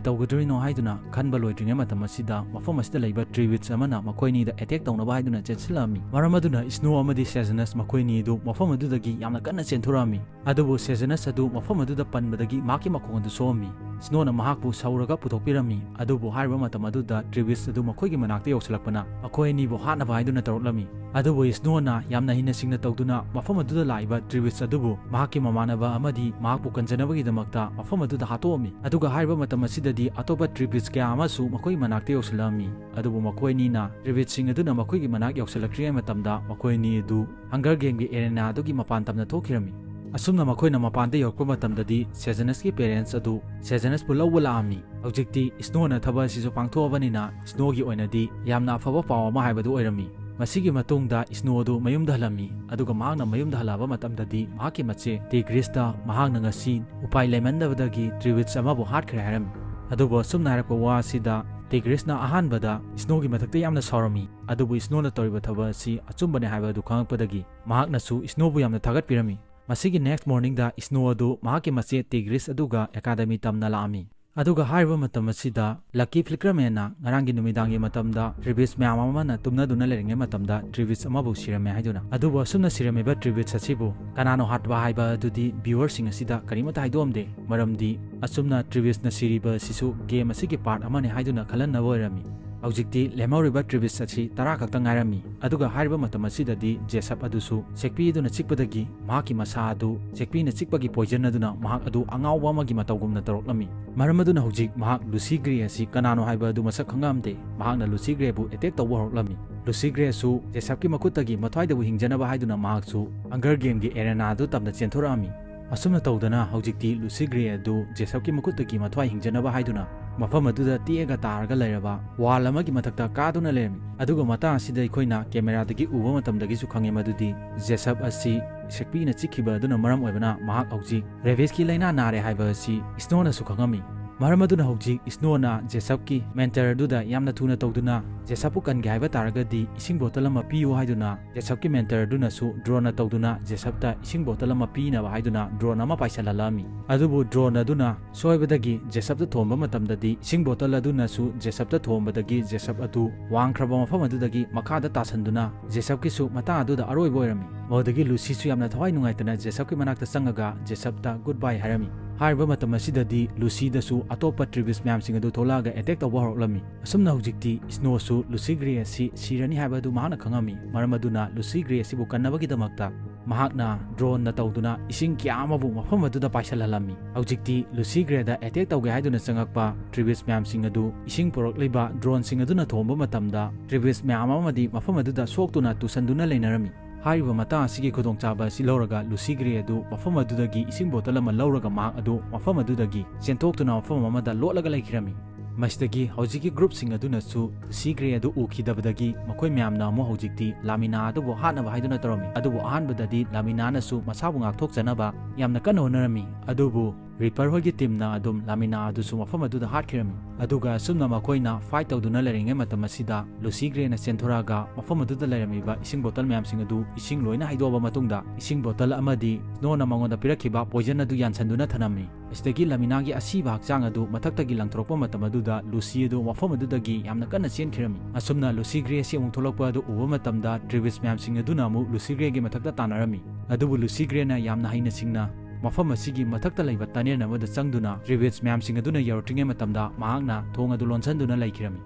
ꯇꯧꯒꯗꯣꯏꯅꯣ ꯍꯥꯏꯗꯨꯅ ꯈꯟꯕ ꯂꯣꯏꯗ꯭ꯔꯤꯉꯩ ꯃꯇꯝ ꯑꯁꯤꯗ ꯃꯐꯝ ꯑꯁꯤꯗ ꯂꯩꯕ ꯇ꯭ꯔꯤꯋꯤꯠꯁ ꯑꯃꯅ ꯃꯈꯣꯏꯅꯤꯗ ꯑꯦꯇꯦꯛ ꯇꯧꯅꯕ ꯍꯥꯏꯗꯨꯅ ꯆꯦꯟꯁꯤꯜꯂꯛꯑꯝꯃꯤ꯫ ꯃꯔꯝ ꯑꯗꯨꯅ ꯁ꯭ꯅꯣ ꯑꯃꯗꯤ ꯁꯦꯖꯅꯁ ꯃꯈꯣꯏꯅꯤ ꯑꯗꯨ ꯃꯐꯝ ꯑꯗꯨꯗꯒꯤ ꯌꯥꯝꯅ ꯀꯟꯅ ꯆꯦꯟꯊꯣꯔꯛꯑꯝꯃꯤ꯫ ꯑꯗꯨꯕꯨ ꯁꯦꯖꯅꯁ ꯑꯗꯨ ꯃꯐꯝ ꯑꯗꯨꯗ ꯄꯟꯕꯗꯒꯤ ꯃꯍꯥꯛꯀꯤ ꯃꯈꯣꯡ ꯑꯗꯨ ꯁꯣꯛꯑꯝꯃꯤ꯫ ꯁ꯭ꯅꯣꯅ ꯃꯍꯥꯛꯄꯨ ꯁꯧꯔꯒ ꯄꯨꯊꯣꯛꯄꯤꯔꯝꯃꯤ꯫ ꯑꯗꯨꯕꯨ ꯍꯥꯏꯔꯤꯕ ꯃꯇꯝ ꯑꯗꯨꯗ ꯇ꯭ꯔꯤꯋꯤꯠꯁ ꯑꯗꯨ ꯃꯈꯣꯏꯒꯤ ꯃꯅꯥꯛꯇ ꯌꯧꯁꯤꯜꯂꯛꯄꯅ ꯃꯈꯣꯏ ꯑꯅꯤꯕꯨ ꯍꯥꯠꯅꯕ ꯍꯥꯏꯗꯨꯅ ꯇꯧꯔꯛꯂꯝꯃꯤ꯫ ꯑꯗꯨꯕꯨ ꯁ꯭ꯅꯣꯅ ꯌꯥꯝꯅ ꯍꯤꯟꯅ ꯁꯤꯡꯅ ꯇꯧꯗꯨꯅ ꯃꯐꯝ ꯑꯗꯨꯗ ꯂꯥꯛꯏꯕ ꯇ꯭ꯔꯤꯋꯤꯠꯁ ꯑꯗꯨꯕꯨ ꯃꯍꯥꯛꯀꯤ ꯃꯃꯥꯟꯅꯕ ꯑꯃꯗꯤ ꯃꯍꯥꯛꯄꯨ ꯀꯟꯖꯅꯕꯒꯤꯗꯃꯛꯇ ꯃꯐꯝ ꯑꯗꯨꯗ ꯍꯥꯠꯇꯣꯛꯑꯝꯃꯤ꯫ ꯑꯗꯨꯒ ꯍꯥꯏꯔꯤꯕ ꯃꯇꯝ ꯑꯁꯤꯗꯗꯤ ꯑꯇꯣꯞꯄ ꯇ꯭ꯔꯤꯋꯤꯠꯁ ꯀꯌꯥ ꯑꯃꯁꯨ ꯃꯈꯣꯏꯒꯤ ꯃꯅꯥꯛꯇ ꯌꯧꯁꯤꯜꯂꯛꯑꯝꯃꯤ꯫ ꯑꯗꯨꯕꯨ ꯃꯈꯣꯏ ꯑꯅꯤꯅ ꯇ꯭ꯔꯤꯋꯤꯠꯁꯤꯡ ꯑꯗꯨꯅ ꯃꯈꯣꯏꯒꯤ ꯃꯅꯥꯛ ꯌꯧꯁꯤꯜꯂꯛꯇ꯭ꯔꯤꯉꯩ ꯃꯇꯝꯗ ꯃꯈꯣꯏ ꯑꯅꯤ ꯑꯗꯨ ꯍꯪꯒꯔ ꯒꯦꯝꯒꯤ ꯑꯦꯔꯦꯅꯥ ꯑꯗꯨꯒꯤ ꯃꯄꯥꯟ ꯇꯝꯅ ꯊꯣꯛꯈꯤꯔꯝꯃꯤ꯫ ꯑꯁꯨꯝꯅ ꯃꯈꯣꯏꯅ ꯃꯄꯥꯟꯗ ꯌꯧꯔꯛꯄ ꯃꯇꯝꯗꯗꯤ ꯁꯦꯖꯅꯁꯀꯤ ꯄꯦꯔꯦꯟꯠꯁ ꯑꯗꯨ ꯁꯦꯖꯅꯁꯄꯨ ꯂꯧꯕ ꯂꯥꯛꯑꯝꯃꯤ꯫ ꯍꯧꯖꯤꯛꯇꯤ ꯁ꯭ꯅꯣꯅ ꯊꯕꯛ ꯑꯁꯤꯁꯨ ꯄꯥꯡꯊꯣꯛꯑꯕꯅꯤꯅ ꯁ꯭ꯅꯣꯒꯤ ꯑꯣꯏꯅꯗꯤ ꯌꯥꯝꯅ ꯑꯐꯕ ꯄꯥꯎ ꯑꯃ ꯍꯥꯏꯕꯗꯨ ꯑꯣꯏꯔꯝꯃꯤ꯫ ꯃꯁꯤꯒꯤ ꯃꯇꯨꯡꯗ ꯁ꯭ꯅꯣ ꯑꯗꯨ ꯃꯌꯨꯝꯗ ꯍꯜꯂꯝꯃꯤ꯫ ꯑꯗꯨꯒ ꯃꯍꯥꯛꯅ ꯃꯌꯨꯝꯗ ꯍꯜꯂꯛꯑꯕ ꯃꯇꯝꯗꯗꯤ ꯃꯍꯥꯛꯀꯤ ꯃꯆꯦ ꯇꯤꯒ꯭ꯔꯤꯁꯇ ꯃꯍꯥꯛꯅ ꯉꯁꯤ ꯎꯄꯥꯏ ꯂꯩꯃꯟꯗꯕꯗꯒꯤ ꯇ꯭ꯔꯤꯋꯤꯠꯁ ꯑꯃꯕꯨ ꯍꯥꯠꯈ꯭ꯔꯦ ꯍꯥꯏꯔꯝꯃꯤ꯫ ꯑꯗꯨꯕꯨ ꯑꯁꯨꯝꯅ ꯍꯥꯏꯔꯛꯄ ꯋꯥ ꯑꯁꯤꯗ ꯇꯤꯒ꯭ꯔꯤꯁꯅ ꯑꯍꯥꯟꯕꯗ ꯁ꯭ꯅꯣꯒꯤ ꯃꯊꯛꯇ ꯌꯥꯝꯅ ꯁꯥꯎꯔꯝꯃꯤ꯫ ꯑꯗꯨꯕꯨ ꯁ꯭ꯅꯣꯅ ꯇꯧꯔꯤꯕ ꯊꯕꯛ ꯑꯁꯤ ꯑꯆꯨꯝꯕꯅꯦ ꯍꯥꯏꯕ ꯑꯗꯨ ꯈꯪꯂꯛꯄꯗꯒꯤ ꯃꯍꯥꯛꯅꯁꯨ ꯁ꯭ꯅꯣꯕꯨ ꯌꯥꯝꯅ ꯊꯥꯒꯠꯄꯤꯔꯝꯃꯤ꯫ ꯃꯁꯤꯒꯤ ꯅꯦꯛꯁ ꯃꯣꯔꯅꯤꯡꯗ ꯁ꯭ꯅꯣ ꯑꯗꯨ ꯃꯍꯥꯛꯀꯤ ꯃꯆꯦ ꯇꯤꯒ꯭ꯔꯤꯁ ꯑꯗꯨꯒ ꯑꯦꯀꯥꯗꯃꯤ ꯇꯝꯅ ꯂꯥꯛꯑꯝꯃꯤ꯫ ꯑꯗꯨꯒ ꯍꯥꯏꯔꯤꯕ ꯃꯇꯝ ꯑꯁꯤꯗ ꯂꯛꯀꯤ ꯐ꯭ꯂꯤꯀꯔꯃꯦꯟꯅ ꯉꯔꯥꯡꯒꯤ ꯅꯨꯃꯤꯗꯥꯡꯒꯤ ꯃꯇꯝꯗ ꯇ꯭ꯔꯤꯋꯤꯠꯁ ꯃꯌꯥꯝ ꯑꯃꯅ ꯇꯨꯝꯅꯗꯨꯅ ꯂꯩꯔꯤꯉꯩ ꯃꯇꯝꯗ ꯇ꯭ꯔꯤꯋꯤꯠꯁ ꯑꯃꯕꯨ ꯁꯤꯔꯝꯃꯦ ꯍꯥꯏꯗꯨꯅ, ꯑꯗꯨꯕꯨ ꯑꯁꯨꯝꯅ ꯁꯤꯔꯝꯃꯤꯕ ꯇ꯭ꯔꯤꯋꯤꯠꯁ ꯑꯁꯤꯕꯨ ꯀꯅꯥꯅꯣ ꯍꯥꯠꯄ ꯍꯥꯏꯕ ꯑꯗꯨꯗꯤ ꯚ꯭ꯌꯨꯋꯔꯁꯤꯡ ꯑꯁꯤꯗ ꯀꯔꯤꯃꯠꯇ ꯍꯥꯏꯗꯣꯛꯑꯝꯗꯦ꯫ ꯃꯔꯝꯗꯤ ꯑꯁꯨꯝꯅ ꯇ꯭ꯔꯤꯋꯤꯠꯁꯅ ꯁꯤꯔꯤꯕ ꯑꯁꯤꯁꯨ ꯒꯦꯝ ꯑꯁꯤꯒꯤ ꯄꯥꯔꯠ ꯑꯃꯅꯤ ꯍꯥꯏꯗꯨꯅ ꯈꯜꯍꯟꯅꯕ ꯑꯣꯏꯔꯝꯃꯤ꯫ ꯍꯧꯖꯤꯛꯇꯤ ꯂꯦꯝꯍꯧꯔꯤꯕ ꯇ꯭ꯔꯤꯋꯤꯠꯁ ꯑꯁꯤ ꯇꯔꯥ ꯈꯛꯇ ꯉꯥꯏꯔꯝꯃꯤ꯫ ꯑꯗꯨꯒ ꯍꯥꯏꯔꯤꯕ ꯃꯇꯝ ꯑꯁꯤꯗꯗꯤ ꯖꯦꯁꯞ ꯑꯗꯨꯁꯨ ꯁꯦꯛꯄꯤ ꯑꯗꯨꯅ ꯆꯤꯛꯄꯗꯒꯤ ꯃꯍꯥꯛꯀꯤ ꯃꯁꯥ ꯑꯗꯨ ꯁꯦꯛꯄꯤꯅ ꯆꯤꯛꯄꯒꯤ ꯄꯣꯏꯖꯟ ꯑꯗꯨꯅ ꯃꯍꯥꯛ ꯑꯗꯨ ꯑꯉꯥꯎꯕ ꯑꯃꯒꯤ ꯃꯇꯧꯒꯨꯝꯅ ꯇꯧꯔꯛꯂꯝꯃꯤ꯫ ꯃꯔꯝ ꯑꯗꯨꯅ ꯍꯧꯖꯤꯛ ꯃꯍꯥꯛ ꯂꯨꯁꯤ ꯒ꯭ꯔꯦ ꯑꯁꯤ ꯀꯅꯥꯅꯣ ꯍꯥꯏꯕ ꯑꯗꯨ ꯃꯁꯛ ꯈꯪꯉꯛꯑꯝꯗꯦ꯫ ꯃꯍꯥꯛꯅ ꯂꯨꯁꯤ ꯒ꯭ꯔꯦꯕꯨ ꯑꯦꯇꯦꯛ ꯇꯧꯕ ꯍꯧꯔꯛꯂꯝꯃꯤ꯫ ꯂꯨꯁꯤ ꯒ꯭ꯔꯦꯁꯨ ꯖꯦꯁꯞꯀꯤ ꯃꯈꯨꯠꯇꯒꯤ ꯃꯊ꯭ꯋꯥꯏꯗꯕꯨ ꯍꯤꯡꯖꯅꯕ ꯍꯥꯏꯗꯨꯅ ꯃꯍꯥꯛꯁꯨ ꯍꯪꯒꯔ ꯒꯦꯝꯒꯤ ꯑꯦꯔꯦꯅꯥ ꯑꯗꯨ ꯇꯝꯅ ꯆꯦꯟꯊꯣꯔꯛꯑꯝꯃꯤ꯫ ꯑꯁꯨꯝꯅ ꯇꯧꯗꯅ ꯍꯧꯖꯤꯛꯇꯤ ꯂꯨꯁꯤ ꯒ꯭ꯔꯦ ꯑꯗꯨ ꯖꯦꯁꯞꯀꯤ ꯃꯈꯨꯠꯇꯒꯤ ꯃꯊ꯭ꯋꯥꯏ ꯍꯤꯡꯖꯅꯕ ꯍꯥꯏꯗꯨꯅ ꯃꯐꯝ ꯑꯗꯨꯗ ꯇꯦꯛꯑꯒ ꯇꯥꯔꯒ ꯂꯩꯔꯕ ꯋꯥꯜ ꯑꯃꯒꯤ ꯃꯊꯛꯇ ꯀꯥꯗꯨꯅ ꯂꯩꯔꯝꯃꯤ꯫ ꯑꯗꯨꯒ ꯃꯇꯥꯡ ꯑꯁꯤꯗ ꯑꯩꯈꯣꯏꯅ ꯀꯦꯃꯦꯔꯥꯗꯒꯤ ꯎꯕ ꯃꯇꯝꯗꯒꯤꯁꯨ ꯈꯪꯉꯦ ꯃꯗꯨꯗꯤ ꯖꯦꯁꯞ ꯑꯁꯤ ꯁꯦꯛꯄꯤꯅ ꯆꯤꯛꯈꯤꯕ ꯑꯗꯨꯅ ꯃꯔꯝ ꯑꯣꯏꯕꯅ ꯃꯍꯥꯛ ꯍꯧꯖꯤꯛ ꯔꯦꯕꯤꯁꯀꯤ ꯂꯥꯏꯅꯥ ꯅꯥꯔꯦ ꯍꯥꯏꯕ ꯑꯁꯤ ꯁ꯭ꯅꯣꯅꯁꯨ ꯈꯪꯉꯝꯃꯤ꯫ ꯃꯔꯝ ꯑꯗꯨꯅ ꯍꯧꯖꯤꯛ ꯁ꯭ꯅꯣꯅ ꯖꯦꯁꯞꯀꯤ ꯃꯦꯟꯇꯔ ꯑꯗꯨꯗ ꯌꯥꯝꯅ ꯊꯨꯅ ꯇꯧꯗꯨꯅ ꯖꯦꯁꯞꯄꯨ ꯀꯟꯒꯦ ꯍꯥꯏꯕ ꯇꯥꯔꯒꯗꯤ ꯏꯁꯤꯡ ꯕꯣꯇꯜ ꯑꯃ ꯄꯤꯌꯨ ꯍꯥꯏꯗꯨꯅ ꯖꯦꯁꯞꯀꯤ ꯃꯦꯟꯇꯔ ꯑꯗꯨꯅꯁꯨ ꯗ꯭ꯔꯣꯟꯅ ꯇꯧꯗꯨꯅ ꯖꯦꯁꯞꯇ ꯏꯁꯤꯡ ꯕꯣꯇꯜ ꯑꯃ ꯄꯤꯅꯕ ꯍꯥꯏꯗꯨꯅ ꯗ꯭ꯔꯣꯟ ꯑꯃ ꯄꯥꯏꯁꯜꯍꯜꯂꯛꯑꯝꯃꯤ꯫ ꯑꯗꯨꯕꯨ ꯗ꯭ꯔꯣꯟ ꯑꯗꯨꯅ ꯁꯣꯏꯕꯗꯒꯤ ꯖꯦꯁꯞꯇ ꯊꯣꯝꯕ ꯃꯇꯝꯗꯗꯤ ꯏꯁꯤꯡ ꯕꯣꯇꯜ ꯑꯗꯨꯅꯁꯨ ꯖꯦꯁꯞꯇ ꯊꯣꯝꯕꯗꯒꯤ ꯖꯦꯁꯞ ꯑꯗꯨ ꯋꯥꯡꯈ꯭ꯔꯕ ꯃꯐꯝ ꯑꯗꯨꯗꯒꯤ ꯃꯈꯥꯗ ꯇꯥꯁꯟꯗꯨꯅ ꯖꯦꯁꯞꯀꯤꯁꯨ ꯃꯇꯥꯡ ꯑꯗꯨꯗ ꯑꯔꯣꯏꯕ ꯑꯣꯏꯔꯝꯃꯤ꯫ ꯃꯗꯨꯗꯒꯤ ꯂꯨꯁꯤꯁꯨ ꯌꯥꯝꯅ ꯊꯋꯥꯏ ꯅꯨꯡꯉꯥꯏꯇꯅ ꯖꯦꯁꯞꯀꯤ ꯃꯅꯥꯛꯇ ꯆꯪꯉꯒ ꯖꯦꯁꯞꯇ ꯒꯨꯗ ꯕꯥꯏ ꯍꯥꯏꯔꯝꯃꯤ꯫ ꯍꯥꯏꯔꯤꯕ ꯃꯇꯝ ꯑꯁꯤꯗꯗꯤ ꯂꯨꯁꯤꯗꯁꯨ ꯑꯇꯣꯞꯄ ꯇ꯭ꯔꯤꯕꯤꯁ ꯃꯌꯥꯝꯁꯤꯡ ꯑꯗꯨ ꯊꯣꯛꯂꯛꯑꯒ ꯑꯦꯇꯦꯛ ꯇꯧꯕ ꯍꯧꯔꯛꯂꯝꯃꯤ꯫ ꯑꯁꯨꯝꯅ ꯍꯧꯖꯤꯛꯇꯤ ꯁ꯭ꯅꯣꯁꯨ ꯂꯨꯁꯤ ꯒ꯭ꯔꯦ ꯑꯁꯤ ꯁꯤꯔꯅꯤ ꯍꯥꯏꯕ ꯑꯗꯨ ꯃꯍꯥꯛꯅ ꯈꯪꯉꯝꯃꯤ꯫ ꯃꯔꯝ ꯑꯗꯨꯅ ꯂꯨꯁꯤ ꯒ꯭ꯔꯦ ꯑꯁꯤꯕꯨ ꯀꯟꯅꯕꯒꯤꯗꯃꯛꯇ ꯃꯍꯥꯛꯅ ꯗ꯭ꯔꯣꯟꯅ ꯇꯧꯗꯨꯅ ꯏꯁꯤꯡ ꯀꯌꯥ ꯑꯃꯕꯨ ꯃꯐꯝ ꯑꯗꯨꯗ ꯄꯥꯏꯁꯜꯍꯜꯂꯝꯃꯤ꯫ ꯍꯧꯖꯤꯛꯇꯤ ꯂꯨꯁꯤ ꯒ꯭ꯔꯦꯗ ꯑꯦꯇꯦꯛ ꯇꯧꯒꯦ ꯍꯥꯏꯗꯨꯅ ꯆꯪꯉꯛꯄ ꯇ꯭ꯔꯤꯕꯤꯁ ꯃꯌꯥꯝꯁꯤꯡ ꯑꯗꯨ ꯏꯁꯤꯡ ꯄꯨꯔꯛꯂꯤꯕ ꯗ꯭ꯔꯣꯟꯁꯤꯡ ꯑꯗꯨꯅ ꯊꯣꯝꯕ ꯃꯇꯝꯗ ꯇ꯭ꯔꯤꯕꯤꯁ ꯃꯌꯥꯝ ꯑꯃꯗꯤ ꯃꯐꯝ ꯑꯗꯨꯗ ꯁꯣꯛꯇꯨꯅ ꯇꯨꯁꯟꯗꯨꯅ ꯂꯩꯅꯔꯝꯃꯤ꯫ ꯍꯥꯏꯔꯤꯕ ꯃꯇꯥꯡ ꯑꯁꯤꯒꯤ ꯈꯨꯗꯣꯡꯆꯥꯕ ꯑꯁꯤ ꯂꯧꯔꯒ ꯂꯨꯁꯤ ꯒ꯭ꯔꯦ ꯑꯗꯨ ꯃꯐꯝ ꯑꯗꯨꯗꯒꯤ ꯏꯁꯤꯡ ꯕꯣꯇꯜ ꯑꯃ ꯂꯧꯔꯒ ꯃꯍꯥꯛ ꯑꯗꯨ ꯃꯐꯝ ꯑꯗꯨꯗꯒꯤ ꯆꯦꯟꯊꯣꯛꯇꯨꯅ ꯃꯐꯝ ꯑꯃꯗ ꯂꯣꯠꯂꯒ ꯂꯩꯈꯤꯔꯝꯃꯤ꯫ ꯃꯁꯤꯗꯒꯤ ꯍꯧꯖꯤꯛꯀꯤ ꯒ꯭ꯔꯨꯞꯁꯤꯡ ꯑꯗꯨꯅꯁꯨ ꯂꯨꯁꯤ ꯒ꯭ꯔꯦ ꯑꯗꯨ ꯎꯈꯤꯗꯕꯗꯒꯤ ꯃꯈꯣꯏ ꯃꯌꯥꯝꯅ ꯑꯃꯨꯛ ꯍꯧꯖꯤꯛꯇꯤ ꯂꯥꯃꯤꯅꯥ ꯑꯗꯨꯕꯨ ꯍꯥꯠꯅꯕ ꯍꯥꯏꯗꯨꯅ ꯇꯧꯔꯝꯃꯤ꯫ ꯑꯗꯨꯕꯨ ꯑꯍꯥꯟꯕꯗꯗꯤ ꯂꯥꯃꯤꯅꯥꯅꯁꯨ ꯃꯁꯥꯕꯨ ꯉꯥꯛꯊꯣꯛꯆꯅꯕ ꯌꯥꯝꯅ ꯀꯟꯅ ꯍꯣꯠꯅꯔꯝꯃꯤ꯫ ꯑꯗꯨꯕꯨ ꯔꯤꯄꯔ ꯍꯣꯏꯒꯤ ꯇꯤꯝꯅ ꯑꯗꯨꯝ ꯂꯥꯃꯤꯅꯥ ꯑꯗꯨꯁꯨ ꯃꯐꯝ ꯑꯗꯨꯗ ꯍꯥꯠꯈꯤꯔꯝꯃꯤ꯫ ꯑꯗꯨꯒ ꯑꯁꯨꯝꯅ ꯃꯈꯣꯏꯅ ꯐꯥꯏꯠ ꯇꯧꯗꯨꯅ ꯂꯩꯔꯤꯉꯩ ꯃꯇꯝ ꯑꯁꯤꯗ ꯂꯨꯁꯤ ꯒ꯭ꯔꯦꯅ ꯆꯦꯟꯊꯣꯔꯛꯑꯒ ꯃꯐꯝ ꯑꯗꯨꯗ ꯂꯩꯔꯝꯃꯤꯕ ꯏꯁꯤꯡ ꯕꯣꯇꯜ ꯃꯌꯥꯝꯁꯤꯡ ꯑꯗꯨ ꯏꯁꯤꯡ ꯂꯣꯏꯅ ꯍꯩꯗꯣꯛꯑꯕ ꯃꯇꯨꯡꯗ ꯏꯁꯤꯡ ꯕꯣꯇꯜ ꯑꯃꯗꯤ ꯁ꯭ꯅꯣꯅ ꯃꯉꯣꯟꯗ ꯄꯤꯔꯛꯈꯤꯕ ꯄꯣꯏꯖꯟ ꯑꯗꯨ ꯌꯥꯟꯁꯟꯗꯨꯅ ꯊꯅꯝꯃꯤ꯫ ꯃꯁꯤꯗꯒꯤ ꯂꯥꯃꯤꯅꯥꯒꯤ ꯑꯁꯤꯕ ꯍꯛꯆꯥꯡ ꯑꯗꯨ ꯃꯊꯛꯇꯒꯤ ꯂꯪꯊꯣꯔꯛꯄ ꯃꯇꯝ ꯑꯗꯨꯗ ꯂꯨꯁꯤ ꯑꯗꯨ ꯃꯐꯝ ꯑꯗꯨꯗꯒꯤ ꯌꯥꯝꯅ ꯀꯟꯅ ꯆꯦꯟꯈꯤꯔꯝꯃꯤ꯫ ꯑꯁꯨꯝꯅ ꯂꯨꯁꯤ ꯒ꯭ꯔꯦ ꯑꯁꯤ ꯑꯃꯨꯛ ꯊꯣꯛꯂꯛꯄ ꯑꯗꯨ ꯎꯕ ꯃꯇꯝꯗ ꯇ꯭ꯔꯤꯕꯤꯁ ꯃꯌꯥꯝꯁꯤꯡ ꯑꯗꯨꯅ ꯑꯃꯨꯛ ꯂꯨꯁꯤ ꯒ꯭ꯔꯦꯒꯤ ꯃꯊꯛꯇ ꯇꯥꯟꯅꯔꯝꯃꯤ꯫ ꯑꯗꯨꯕꯨ ꯂꯨꯁꯤ ꯒ꯭ꯔꯦꯅ ꯌꯥꯝꯅ ꯍꯩꯅ ꯁꯤꯡꯅ ꯃꯐꯝ ꯑꯁꯤꯒꯤ ꯃꯊꯛꯇ ꯂꯩꯕ ꯇꯅꯦꯜ ꯑꯃꯗ ꯆꯪꯗꯨꯅ ꯇ꯭ꯔꯤꯕꯤꯁ ꯃꯌꯥꯝꯁꯤꯡ ꯑꯗꯨꯅ ꯌꯧꯔꯛꯇ꯭ꯔꯤꯉꯩ ꯃꯇꯝꯗ ꯃꯍꯥꯛꯅ ꯊꯣꯡ ꯑꯗꯨ ꯂꯣꯟꯁꯤꯟꯗꯨꯅ ꯂꯩꯈꯤꯔꯝꯃꯤ꯫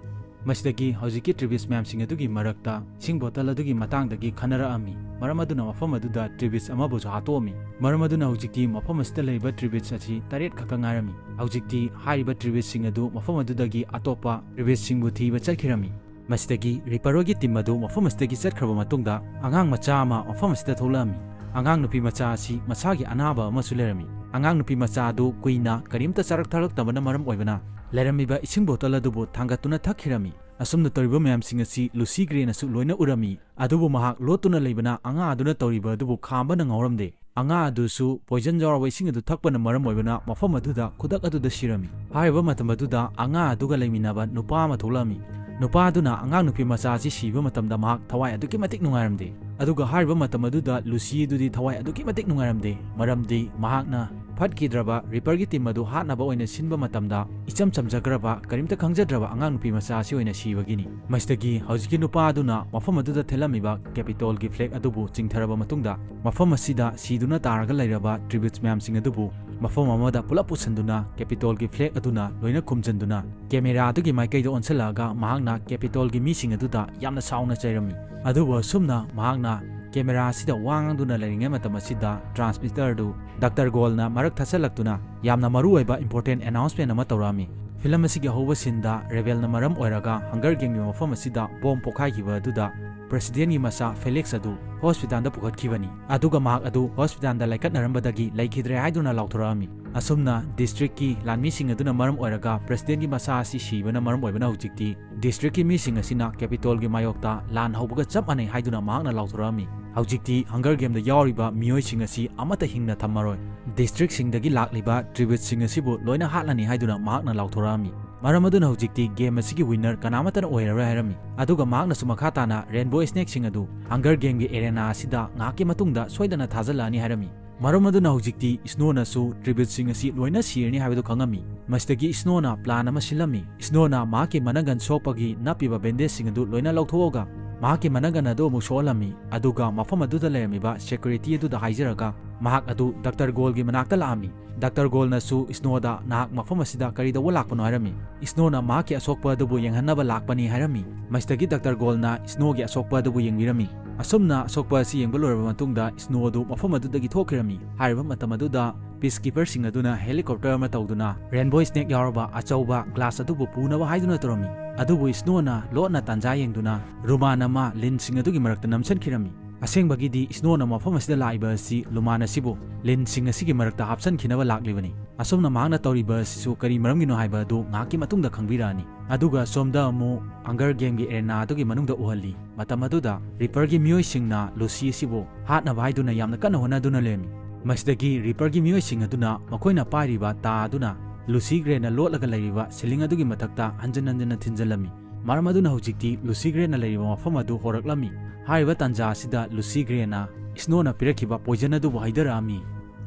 ꯃꯁꯤꯗꯒꯤ ꯍꯧꯖꯤꯛꯀꯤ ꯇ꯭ꯔꯤꯕꯤꯁ ꯃꯌꯥꯝꯁꯤꯡ ꯑꯗꯨꯒꯤ ꯃꯔꯛꯇ ꯏꯁꯤꯡ ꯕꯣꯇꯜ ꯑꯗꯨꯒꯤ ꯃꯇꯥꯡꯗꯒꯤ ꯈꯟꯅꯔꯛꯑꯝꯃꯤ꯫ ꯃꯔꯝ ꯑꯗꯨꯅ ꯃꯐꯝ ꯑꯗꯨꯗ ꯇ꯭ꯔꯤꯕꯤꯁ ꯑꯃꯕꯨꯁꯨ ꯍꯥꯠꯇꯣꯛꯑꯝꯃꯤ꯫ ꯃꯔꯝ ꯑꯗꯨꯅ ꯍꯧꯖꯤꯛꯇꯤ ꯃꯐꯝ ꯑꯁꯤꯗ ꯂꯩꯔꯤꯕ ꯇ꯭ꯔꯤꯕꯤꯁ ꯑꯁꯤ ꯇꯔꯦꯠ ꯈꯛꯇ ꯉꯥꯏꯔꯝꯃꯤ꯫ ꯍꯧꯖꯤꯛꯇꯤ ꯍꯥꯏꯔꯤꯕ ꯇ꯭ꯔꯤꯕꯤꯁꯁꯤꯡ ꯑꯗꯨ ꯃꯐꯝ ꯑꯗꯨꯗꯒꯤ ꯑꯇꯣꯞꯄ ꯇ꯭ꯔꯤꯕꯤꯁꯁꯤꯡꯕꯨ ꯊꯤꯕ ꯆꯠꯈꯤꯔꯝꯃꯤ꯫ ꯃꯁꯤꯗꯒꯤ ꯔꯤꯄꯔ ꯍꯣꯏꯒꯤ ꯇꯤꯝ ꯑꯗꯨ ꯃꯐꯝ ꯑꯁꯤꯗꯒꯤ ꯆꯠꯈ꯭ꯔꯕ ꯃꯇꯨꯡꯗ ꯑꯉꯥꯡ ꯃꯆꯥ ꯑꯃ ꯃꯐꯝ ꯑꯁꯤꯗ ꯊꯣꯛꯂꯛꯑꯝꯃꯤ꯫ ꯑꯉꯥꯡ ꯅꯨꯄꯤ ꯃꯆꯥ ꯑꯁꯤ ꯃꯁꯥꯒꯤ ꯑꯅꯥꯕ ꯑꯃꯁꯨ ꯂꯩꯔꯝꯃꯤ꯫ ꯑꯉꯥꯡ ꯅꯨꯄꯤ ꯃꯆꯥ ꯑꯗꯨ ꯀꯨꯏꯅ ꯀꯔꯤꯝꯇ ꯆꯥꯔꯛ ꯊꯛꯂꯛꯇꯕꯅ ꯃꯔꯝ ꯑꯣꯏꯕꯅ ꯂꯩꯔꯝꯃꯤꯕ ꯏꯁꯤꯡ ꯕꯣꯇꯜ ꯑꯗꯨꯕꯨ ꯊꯥꯡꯒꯠꯇꯨꯅ ꯊꯛꯈꯤꯔꯝꯃꯤ꯫ ꯑꯁꯨꯝꯅ ꯇꯧꯔꯤꯕ ꯃꯌꯥꯝꯁꯤꯡ ꯑꯁꯤ ꯂꯨꯁꯤ ꯒ꯭ꯔꯦꯅꯁꯨ ꯂꯣꯏꯅ ꯎꯔꯝꯃꯤ꯫ ꯑꯗꯨꯕꯨ ꯃꯍꯥꯛ ꯂꯣꯠꯇꯨꯅ ꯂꯩꯕꯅ ꯑꯉꯥ ꯑꯗꯨꯅ ꯇꯧꯔꯤꯕ ꯑꯗꯨꯕꯨ ꯈꯥꯝꯕꯅ ꯉꯥꯎꯔꯝꯗꯦ꯫ ꯑꯉꯥ ꯑꯗꯨꯁꯨ ꯄꯣꯏꯖꯟ ꯌꯥꯎꯔꯕ ꯏꯁꯤꯡ ꯑꯗꯨ ꯊꯛꯄꯅ ꯃꯔꯝ ꯑꯣꯏꯕꯅ ꯃꯐꯝ ꯑꯗꯨꯗ ꯈꯨꯗꯛ ꯑꯗꯨꯗ ꯁꯤꯔꯝꯃꯤ꯫ ꯍꯥꯏꯔꯤꯕ ꯃꯇꯝ ꯑꯗꯨꯗ ꯑꯉꯥ ꯑꯗꯨꯒ ꯂꯩꯃꯤꯟꯅꯕ ꯅꯨꯄꯥ ꯑꯃ ꯊꯣꯛꯂꯛꯑꯝꯃꯤ꯫ ꯅꯨꯄꯥ ꯑꯗꯨꯅ ꯑꯉꯥꯡ ꯅꯨꯄꯤ ꯃꯆꯥ ꯑꯁꯤ ꯁꯤꯕ ꯃꯇꯝꯗ ꯃꯍꯥꯛ ꯊꯋꯥꯏ ꯑꯗꯨꯛꯀꯤ ꯃꯇꯤꯛ ꯅꯨꯡꯉꯥꯏꯔꯝꯗꯦ꯫ ꯑꯗꯨꯒ ꯍꯥꯏꯔꯤꯕ ꯃꯇꯝ ꯑꯗꯨꯗ ꯂꯨꯁꯤ ꯑꯗꯨꯗꯤ ꯊꯋꯥꯏ ꯑꯗꯨꯛꯀꯤ ꯃꯇꯤꯛ ꯅꯨꯡꯉꯥꯏꯔꯝꯗꯦ, ꯃꯔꯝꯗꯤ ꯃꯍꯥꯛꯅ ꯐꯠꯈꯤꯗ꯭ꯔꯕ ꯔꯤꯄꯔꯒꯤ ꯇꯤꯝ ꯑꯗꯨ ꯍꯥꯠꯅꯕ ꯑꯣꯏꯅ ꯁꯤꯟꯕ ꯃꯇꯝꯗ ꯏꯆꯝ ꯆꯝꯖꯈ꯭ꯔꯕ, ꯀꯔꯤꯝꯇ ꯈꯪꯖꯗ꯭ꯔꯕ ꯑꯉꯥꯡ ꯅꯨꯄꯤ ꯃꯆꯥ ꯑꯁꯤ ꯑꯣꯏꯅ ꯁꯤꯕꯒꯤꯅꯤ꯫ ꯃꯁꯤꯗꯒꯤ ꯍꯧꯖꯤꯛꯀꯤ ꯅꯨꯄꯥ ꯑꯗꯨꯅ ꯃꯐꯝ ꯑꯗꯨꯗ ꯊꯦꯠꯂꯝꯃꯤꯕ ꯀꯦꯄꯤꯇꯣꯜꯒꯤ ꯐ꯭ꯂꯦꯒ ꯑꯗꯨꯕꯨ ꯆꯤꯡꯊꯔꯕ ꯃꯇꯨꯡꯗ, ꯃꯐꯝ ꯑꯁꯤꯗ ꯁꯤꯗꯨꯅ ꯇꯥꯔꯒ ꯂꯩꯔꯕ ꯇ꯭ꯔꯤꯕ꯭ꯌꯨꯠꯁ ꯃꯌꯥꯝꯁꯤꯡ ꯑꯗꯨꯕꯨ ꯃꯐꯝ ꯑꯃꯗ ꯄꯨꯂꯞ ꯄꯨꯁꯤꯟꯗꯨꯅ ꯀꯦꯄꯤꯇꯣꯜꯒꯤ ꯐ꯭ꯂꯦꯒ ꯑꯗꯨꯅ ꯂꯣꯏꯅ ꯈꯨꯝꯖꯤꯟꯗꯨꯅ ꯀꯦꯃꯦꯔꯥ ꯑꯗꯨꯒꯤ ꯃꯥꯏꯀꯩꯗ ꯑꯣꯟꯁꯤꯜꯂꯛꯑꯒ ꯃꯍꯥꯛꯅ ꯀꯦꯄꯤꯇꯣꯜꯒꯤ ꯃꯤꯁꯤꯡ ꯑꯗꯨꯗ ꯌꯥꯝꯅ ꯁꯥꯎꯅ ꯆꯩꯔꯝꯃꯤ꯫ ꯑꯗꯨꯕꯨ ꯑꯁꯨꯝꯅ ꯃꯍꯥꯛꯅ ꯀꯦꯃꯦꯔꯥ ꯑꯁꯤꯗ ꯋꯥ ꯉꯥꯡꯗꯨꯅ ꯂꯩꯔꯤꯉꯩ ꯃꯇꯝ ꯑꯁꯤꯗ ꯇ꯭ꯔꯥꯟꯁꯃꯤꯇꯔ ꯑꯗꯨ ꯗꯥꯛꯇꯔ ꯒꯣꯜꯅ ꯃꯔꯛ ꯊꯠꯆꯜꯂꯛꯇꯨꯅ ꯌꯥꯝꯅ ꯃꯔꯨꯑꯣꯏꯕ ꯏꯝꯄꯣꯔꯇꯦꯟ ꯑꯦꯅꯥꯎꯟꯁꯃꯦꯟ ꯑꯃ ꯇꯧꯔꯛꯑꯝꯃꯤ꯫ ꯐꯤꯂꯝ ꯑꯁꯤꯒꯤ ꯑꯍꯧꯕ ꯁꯤꯟꯗ ꯔꯦꯕꯦꯜꯅ ꯃꯔꯝ ꯑꯣꯏꯔꯒ ꯍꯪꯒꯔ ꯒꯦꯝꯒꯤ ꯃꯐꯝ ꯑꯁꯤꯗ ꯕꯣꯝ ꯄꯣꯈꯥꯏꯈꯤꯕ ꯑꯗꯨꯗ ꯄ꯭ꯔꯦꯁꯤꯗꯦꯟꯒꯤ ꯃꯆꯥ ꯐꯦꯂꯤꯛꯁ ꯑꯗꯨ ꯍꯣꯁꯄꯤꯇꯥꯜꯗ ꯄꯨꯈꯠꯈꯤꯕꯅꯤ꯫ ꯑꯗꯨꯒ ꯃꯍꯥꯛ ꯑꯗꯨ ꯍꯣꯁꯄꯤꯇꯥꯜꯗ ꯂꯥꯏꯀꯠꯅꯔꯝꯕꯗꯒꯤ ꯂꯩꯈꯤꯗ꯭ꯔꯦ ꯍꯥꯏꯗꯨꯅ ꯂꯥꯎꯊꯣꯔꯛꯑꯝꯃꯤ꯫ ꯑꯁꯨꯝꯅ ꯗꯤꯁꯇ꯭ꯔꯤꯛꯀꯤ ꯂꯥꯟꯃꯤꯁꯤꯡ ꯑꯗꯨꯅ ꯃꯔꯝ ꯑꯣꯏꯔꯒ ꯄ꯭ꯔꯦꯁꯤꯗꯦꯟꯒꯤ ꯃꯆꯥ ꯑꯁꯤ ꯁꯤꯕꯅ ꯃꯔꯝ ꯑꯣꯏꯕꯅ ꯍꯧꯖꯤꯛꯇꯤ ꯗꯤꯁꯇ꯭ꯔꯤꯛꯀꯤ ꯃꯤꯁꯤꯡ ꯑꯁꯤꯅ ꯀꯦꯄꯤꯇꯣꯜꯒꯤ ꯃꯥꯌꯣꯛꯇ ꯂꯥꯟ ꯍꯧꯕꯒ ꯆꯞ ꯃꯥꯟꯅꯩ ꯍꯥꯏꯗꯨꯅ ꯃꯍꯥꯛꯅ ꯂꯥꯎꯊꯣꯔꯛꯑꯝꯃꯤ꯫ ꯍꯧꯖꯤꯛꯇꯤ ꯍꯪꯒꯔ ꯒꯦꯝꯗ ꯌꯥꯎꯔꯤꯕ ꯃꯤꯑꯣꯏꯁꯤꯡ ꯑꯁꯤ ꯑꯃꯠꯇ ꯍꯤꯡꯅ ꯊꯝꯃꯔꯣꯏ꯫ ꯗꯤꯁꯇ꯭ꯔꯤꯛꯁꯤꯡꯗꯒꯤ ꯂꯥꯛꯂꯤꯕ ꯇ꯭ꯔꯤꯕ꯭ꯌꯨꯠꯁꯤꯡ ꯑꯁꯤꯕꯨ ꯂꯣꯏꯅ ꯍꯥꯠꯂꯅꯤ ꯍꯥꯏꯗꯨꯅ ꯃꯍꯥꯛꯅ ꯂꯥꯎꯊꯣꯔꯛꯑꯝꯃꯤ꯫ ꯃꯔꯝ ꯑꯗꯨꯅ ꯍꯧꯖꯤꯛꯇꯤ ꯒꯦꯝ ꯑꯁꯤꯒꯤ ꯋꯤꯟꯅꯔ ꯀꯅꯥꯃꯠꯇꯅ ꯑꯣꯏꯔꯔꯣꯏ ꯍꯥꯏꯔꯝꯃꯤ꯫ ꯑꯗꯨꯒ ꯃꯍꯥꯛꯅꯁꯨ ꯃꯈꯥ ꯇꯥꯅ ꯔꯦꯟꯕꯣ ꯁ꯭ꯅꯦꯛꯁꯤꯡ ꯑꯗꯨ ꯍꯪꯒꯔ ꯒꯦꯝꯒꯤ ꯑꯦꯔꯦꯅꯥ ꯑꯁꯤꯗ ꯉꯥꯏꯍꯥꯛꯀꯤ ꯃꯇꯨꯡꯗ ꯁꯣꯏꯗꯅ ꯊꯥꯖꯤꯜꯂꯛꯑꯅꯤ ꯍꯥꯏꯔꯝꯃꯤ꯫ ꯃꯔꯝ ꯑꯗꯨꯅ ꯍꯧꯖꯤꯛꯇꯤ ꯁ꯭ꯅꯣꯅꯁꯨ ꯇ꯭ꯔꯤꯕ꯭ꯌꯨꯠꯁꯤꯡ ꯑꯁꯤ ꯂꯣꯏꯅ ꯁꯤꯔꯅꯤ ꯍꯥꯏꯕꯗꯨ ꯈꯪꯉꯝꯃꯤ꯫ ꯃꯁꯤꯗꯒꯤ ꯁ꯭ꯅꯣꯅ ꯄ꯭ꯂꯥꯟ ꯑꯃ ꯁꯤꯜꯂꯝꯃꯤ꯫ ꯁ꯭ꯅꯣꯅ ꯃꯍꯥꯛꯀꯤ ꯃꯅꯒꯟ ꯁꯣꯛꯄꯒꯤ ꯅꯞꯄꯤꯕ ꯕꯦꯟꯗꯦꯖꯁꯤꯡ ꯑꯗꯨ ꯂꯣꯏꯅ ꯂꯧꯊꯣꯛꯑꯒ ꯃꯍꯥꯛꯀꯤ ꯃꯅꯒꯟ ꯑꯗꯨ ꯑꯃꯨꯛ ꯁꯣꯛꯍꯜꯂꯝꯃꯤ꯫ ꯑꯗꯨꯒ ꯃꯐꯝ ꯑꯗꯨꯗ ꯂꯩꯔꯝꯃꯤꯕ ꯁꯦꯀ꯭ꯌꯨꯔꯤꯇꯤ ꯑꯗꯨꯗ ꯍꯥꯏꯖꯔꯒ ꯃꯍꯥꯛ ꯑꯗꯨ ꯗꯥꯛꯇꯔ ꯒꯣꯜꯒꯤ ꯃꯅꯥꯛꯇ ꯂꯥꯛꯑꯝꯃꯤ꯫ ꯗꯥꯛꯇꯔ ꯒꯣꯜꯅꯁꯨ ꯁ꯭ꯅꯣꯗ ꯅꯍꯥꯛ ꯃꯐꯝ ꯑꯁꯤꯗ ꯀꯔꯤ ꯇꯧꯕ ꯂꯥꯛꯄꯅꯣ ꯍꯥꯏꯔꯝꯃꯤ꯫ ꯁ꯭ꯅꯣꯅ ꯃꯍꯥꯛꯀꯤ ꯑꯁꯣꯛꯄ ꯑꯗꯨꯕꯨ ꯌꯦꯡꯍꯟꯅꯕ ꯂꯥꯛꯄꯅꯤ ꯍꯥꯏꯔꯝꯃꯤ꯫ ꯃꯁꯤꯗꯒꯤ ꯗꯥꯛꯇꯔ ꯒꯣꯜꯅ ꯁ꯭ꯅꯣꯒꯤ ꯑꯁꯣꯛꯄ ꯑꯗꯨꯕꯨ ꯌꯦꯡꯕꯤꯔꯝꯃꯤ꯫ ꯑꯁꯨꯝꯅ ꯑꯁꯣꯛꯄ ꯑꯁꯤ ꯌꯦꯡꯕ ꯂꯣꯏꯔꯕ ꯃꯇꯨꯡꯗ ꯁ꯭ꯅꯣ ꯑꯗꯨ ꯃꯐꯝ ꯑꯗꯨꯗꯒꯤ ꯊꯣꯛꯈꯤꯔꯝꯃꯤ꯫ ꯍꯥꯏꯔꯤꯕ ꯃꯇꯝ ꯑꯗꯨꯗ ꯄꯤꯁ ꯀꯤꯄꯔꯁꯤꯡ ꯑꯗꯨꯅ ꯍꯦꯂꯤꯀꯣꯞꯇꯔ ꯑꯃ ꯇꯧꯗꯨꯅ ꯔꯦꯟꯕꯣ ꯁ꯭ꯅꯦꯛ ꯌꯥꯎꯔꯕ ꯑꯆꯧꯕ ꯒ꯭ꯂꯥꯁ ꯑꯗꯨꯕꯨ ꯄꯨꯅꯕ ꯍꯥꯏꯗꯨꯅ ꯇꯧꯔꯝꯃꯤ꯫ ꯑꯗꯨꯕꯨ ꯁ꯭ꯅꯣꯅ ꯂꯣꯠꯅ ꯇꯥꯟꯖꯥ ꯌꯦꯡꯗꯨꯅ ꯔꯨꯃꯥꯟ ꯑꯃ ꯂꯤꯟꯁꯤꯡ ꯑꯗꯨꯒꯤ ꯃꯔꯛꯇ ꯅꯝꯁꯤꯟꯈꯤꯔꯝꯃꯤ꯫ ꯑꯁꯦꯡꯕꯒꯤꯗꯤ ꯁ꯭ꯅꯣꯅ ꯃꯐꯝ ꯑꯁꯤꯗ ꯂꯥꯛꯏꯕ ꯑꯁꯤ ꯂꯨꯃꯥꯟ ꯑꯁꯤꯕꯨ ꯂꯤꯟꯁꯤꯡ ꯑꯁꯤꯒꯤ ꯃꯔꯛꯇ ꯍꯥꯞꯆꯟꯈꯤꯅꯕ ꯂꯥꯛꯂꯤꯕꯅꯤ꯫ ꯑꯁꯨꯝꯅ ꯃꯍꯥꯛꯅ ꯇꯧꯔꯤꯕ ꯑꯁꯤꯁꯨ ꯀꯔꯤ ꯃꯔꯝꯒꯤꯅꯣ ꯍꯥꯏꯕ ꯑꯗꯨ ꯉꯥꯏꯍꯥꯛꯀꯤ ꯃꯇꯨꯡꯗ ꯈꯪꯕꯤꯔꯛꯑꯅꯤ꯫ ꯑꯗꯨꯒ ꯁꯣꯝꯗ ꯑꯃꯨꯛ ꯍꯪꯒꯔ ꯒꯦꯝꯒꯤ ꯑꯦꯔꯦꯅꯥ ꯑꯗꯨꯒꯤ ꯃꯅꯨꯡꯗ ꯎꯍꯜꯂꯤ꯫ ꯃꯇꯝ ꯑꯗꯨꯗ ꯔꯤꯄꯔꯒꯤ ꯃꯤꯑꯣꯏꯁꯤꯡꯅ ꯂꯨꯁꯤ ꯑꯁꯤꯕꯨ ꯍꯥꯠꯅꯕ ꯍꯥꯏꯗꯨꯅ ꯌꯥꯝꯅ ꯀꯟꯅ ꯍꯣꯠꯅꯗꯨꯅ ꯂꯩꯔꯝꯃꯤ꯫ ꯃꯁꯤꯗꯒꯤ ꯔꯤꯄꯔꯒꯤ ꯃꯤꯑꯣꯏꯁꯤꯡ ꯑꯗꯨꯅ ꯃꯈꯣꯏꯅ ꯄꯥꯏꯔꯤꯕ ꯇꯥ ꯑꯗꯨꯅ ꯂꯨꯁꯤ ꯒ꯭ꯔꯦꯅ ꯂꯣꯠꯂꯒ ꯂꯩꯔꯤꯕ ꯁꯤꯂꯤꯡ ꯑꯗꯨꯒꯤ ꯃꯊꯛꯇ ꯍꯟꯖꯤꯟ ꯍꯟꯖꯤꯟꯅ ꯊꯤꯟꯖꯤꯜꯂꯝꯃꯤ꯫ ꯃꯔꯝ ꯑꯗꯨꯅ ꯍꯧꯖꯤꯛꯇꯤ ꯂꯨꯁꯤ ꯒ꯭ꯔꯦꯅ ꯂꯩꯔꯤꯕ ꯃꯐꯝ ꯑꯗꯨ ꯍꯣꯔꯛꯂꯝꯃꯤ꯫ ꯍꯥꯏꯔꯤꯕ ꯇꯥꯟꯖꯥ ꯑꯁꯤꯗ ꯂꯨꯁꯤ ꯒ꯭ꯔꯦꯅ ꯁ꯭ꯅꯣꯅ ꯄꯤꯔꯛꯈꯤꯕ ꯄꯣꯏꯖꯟ ꯑꯗꯨꯕꯨ ꯍꯩꯊꯔꯛꯑꯝꯃꯤ꯫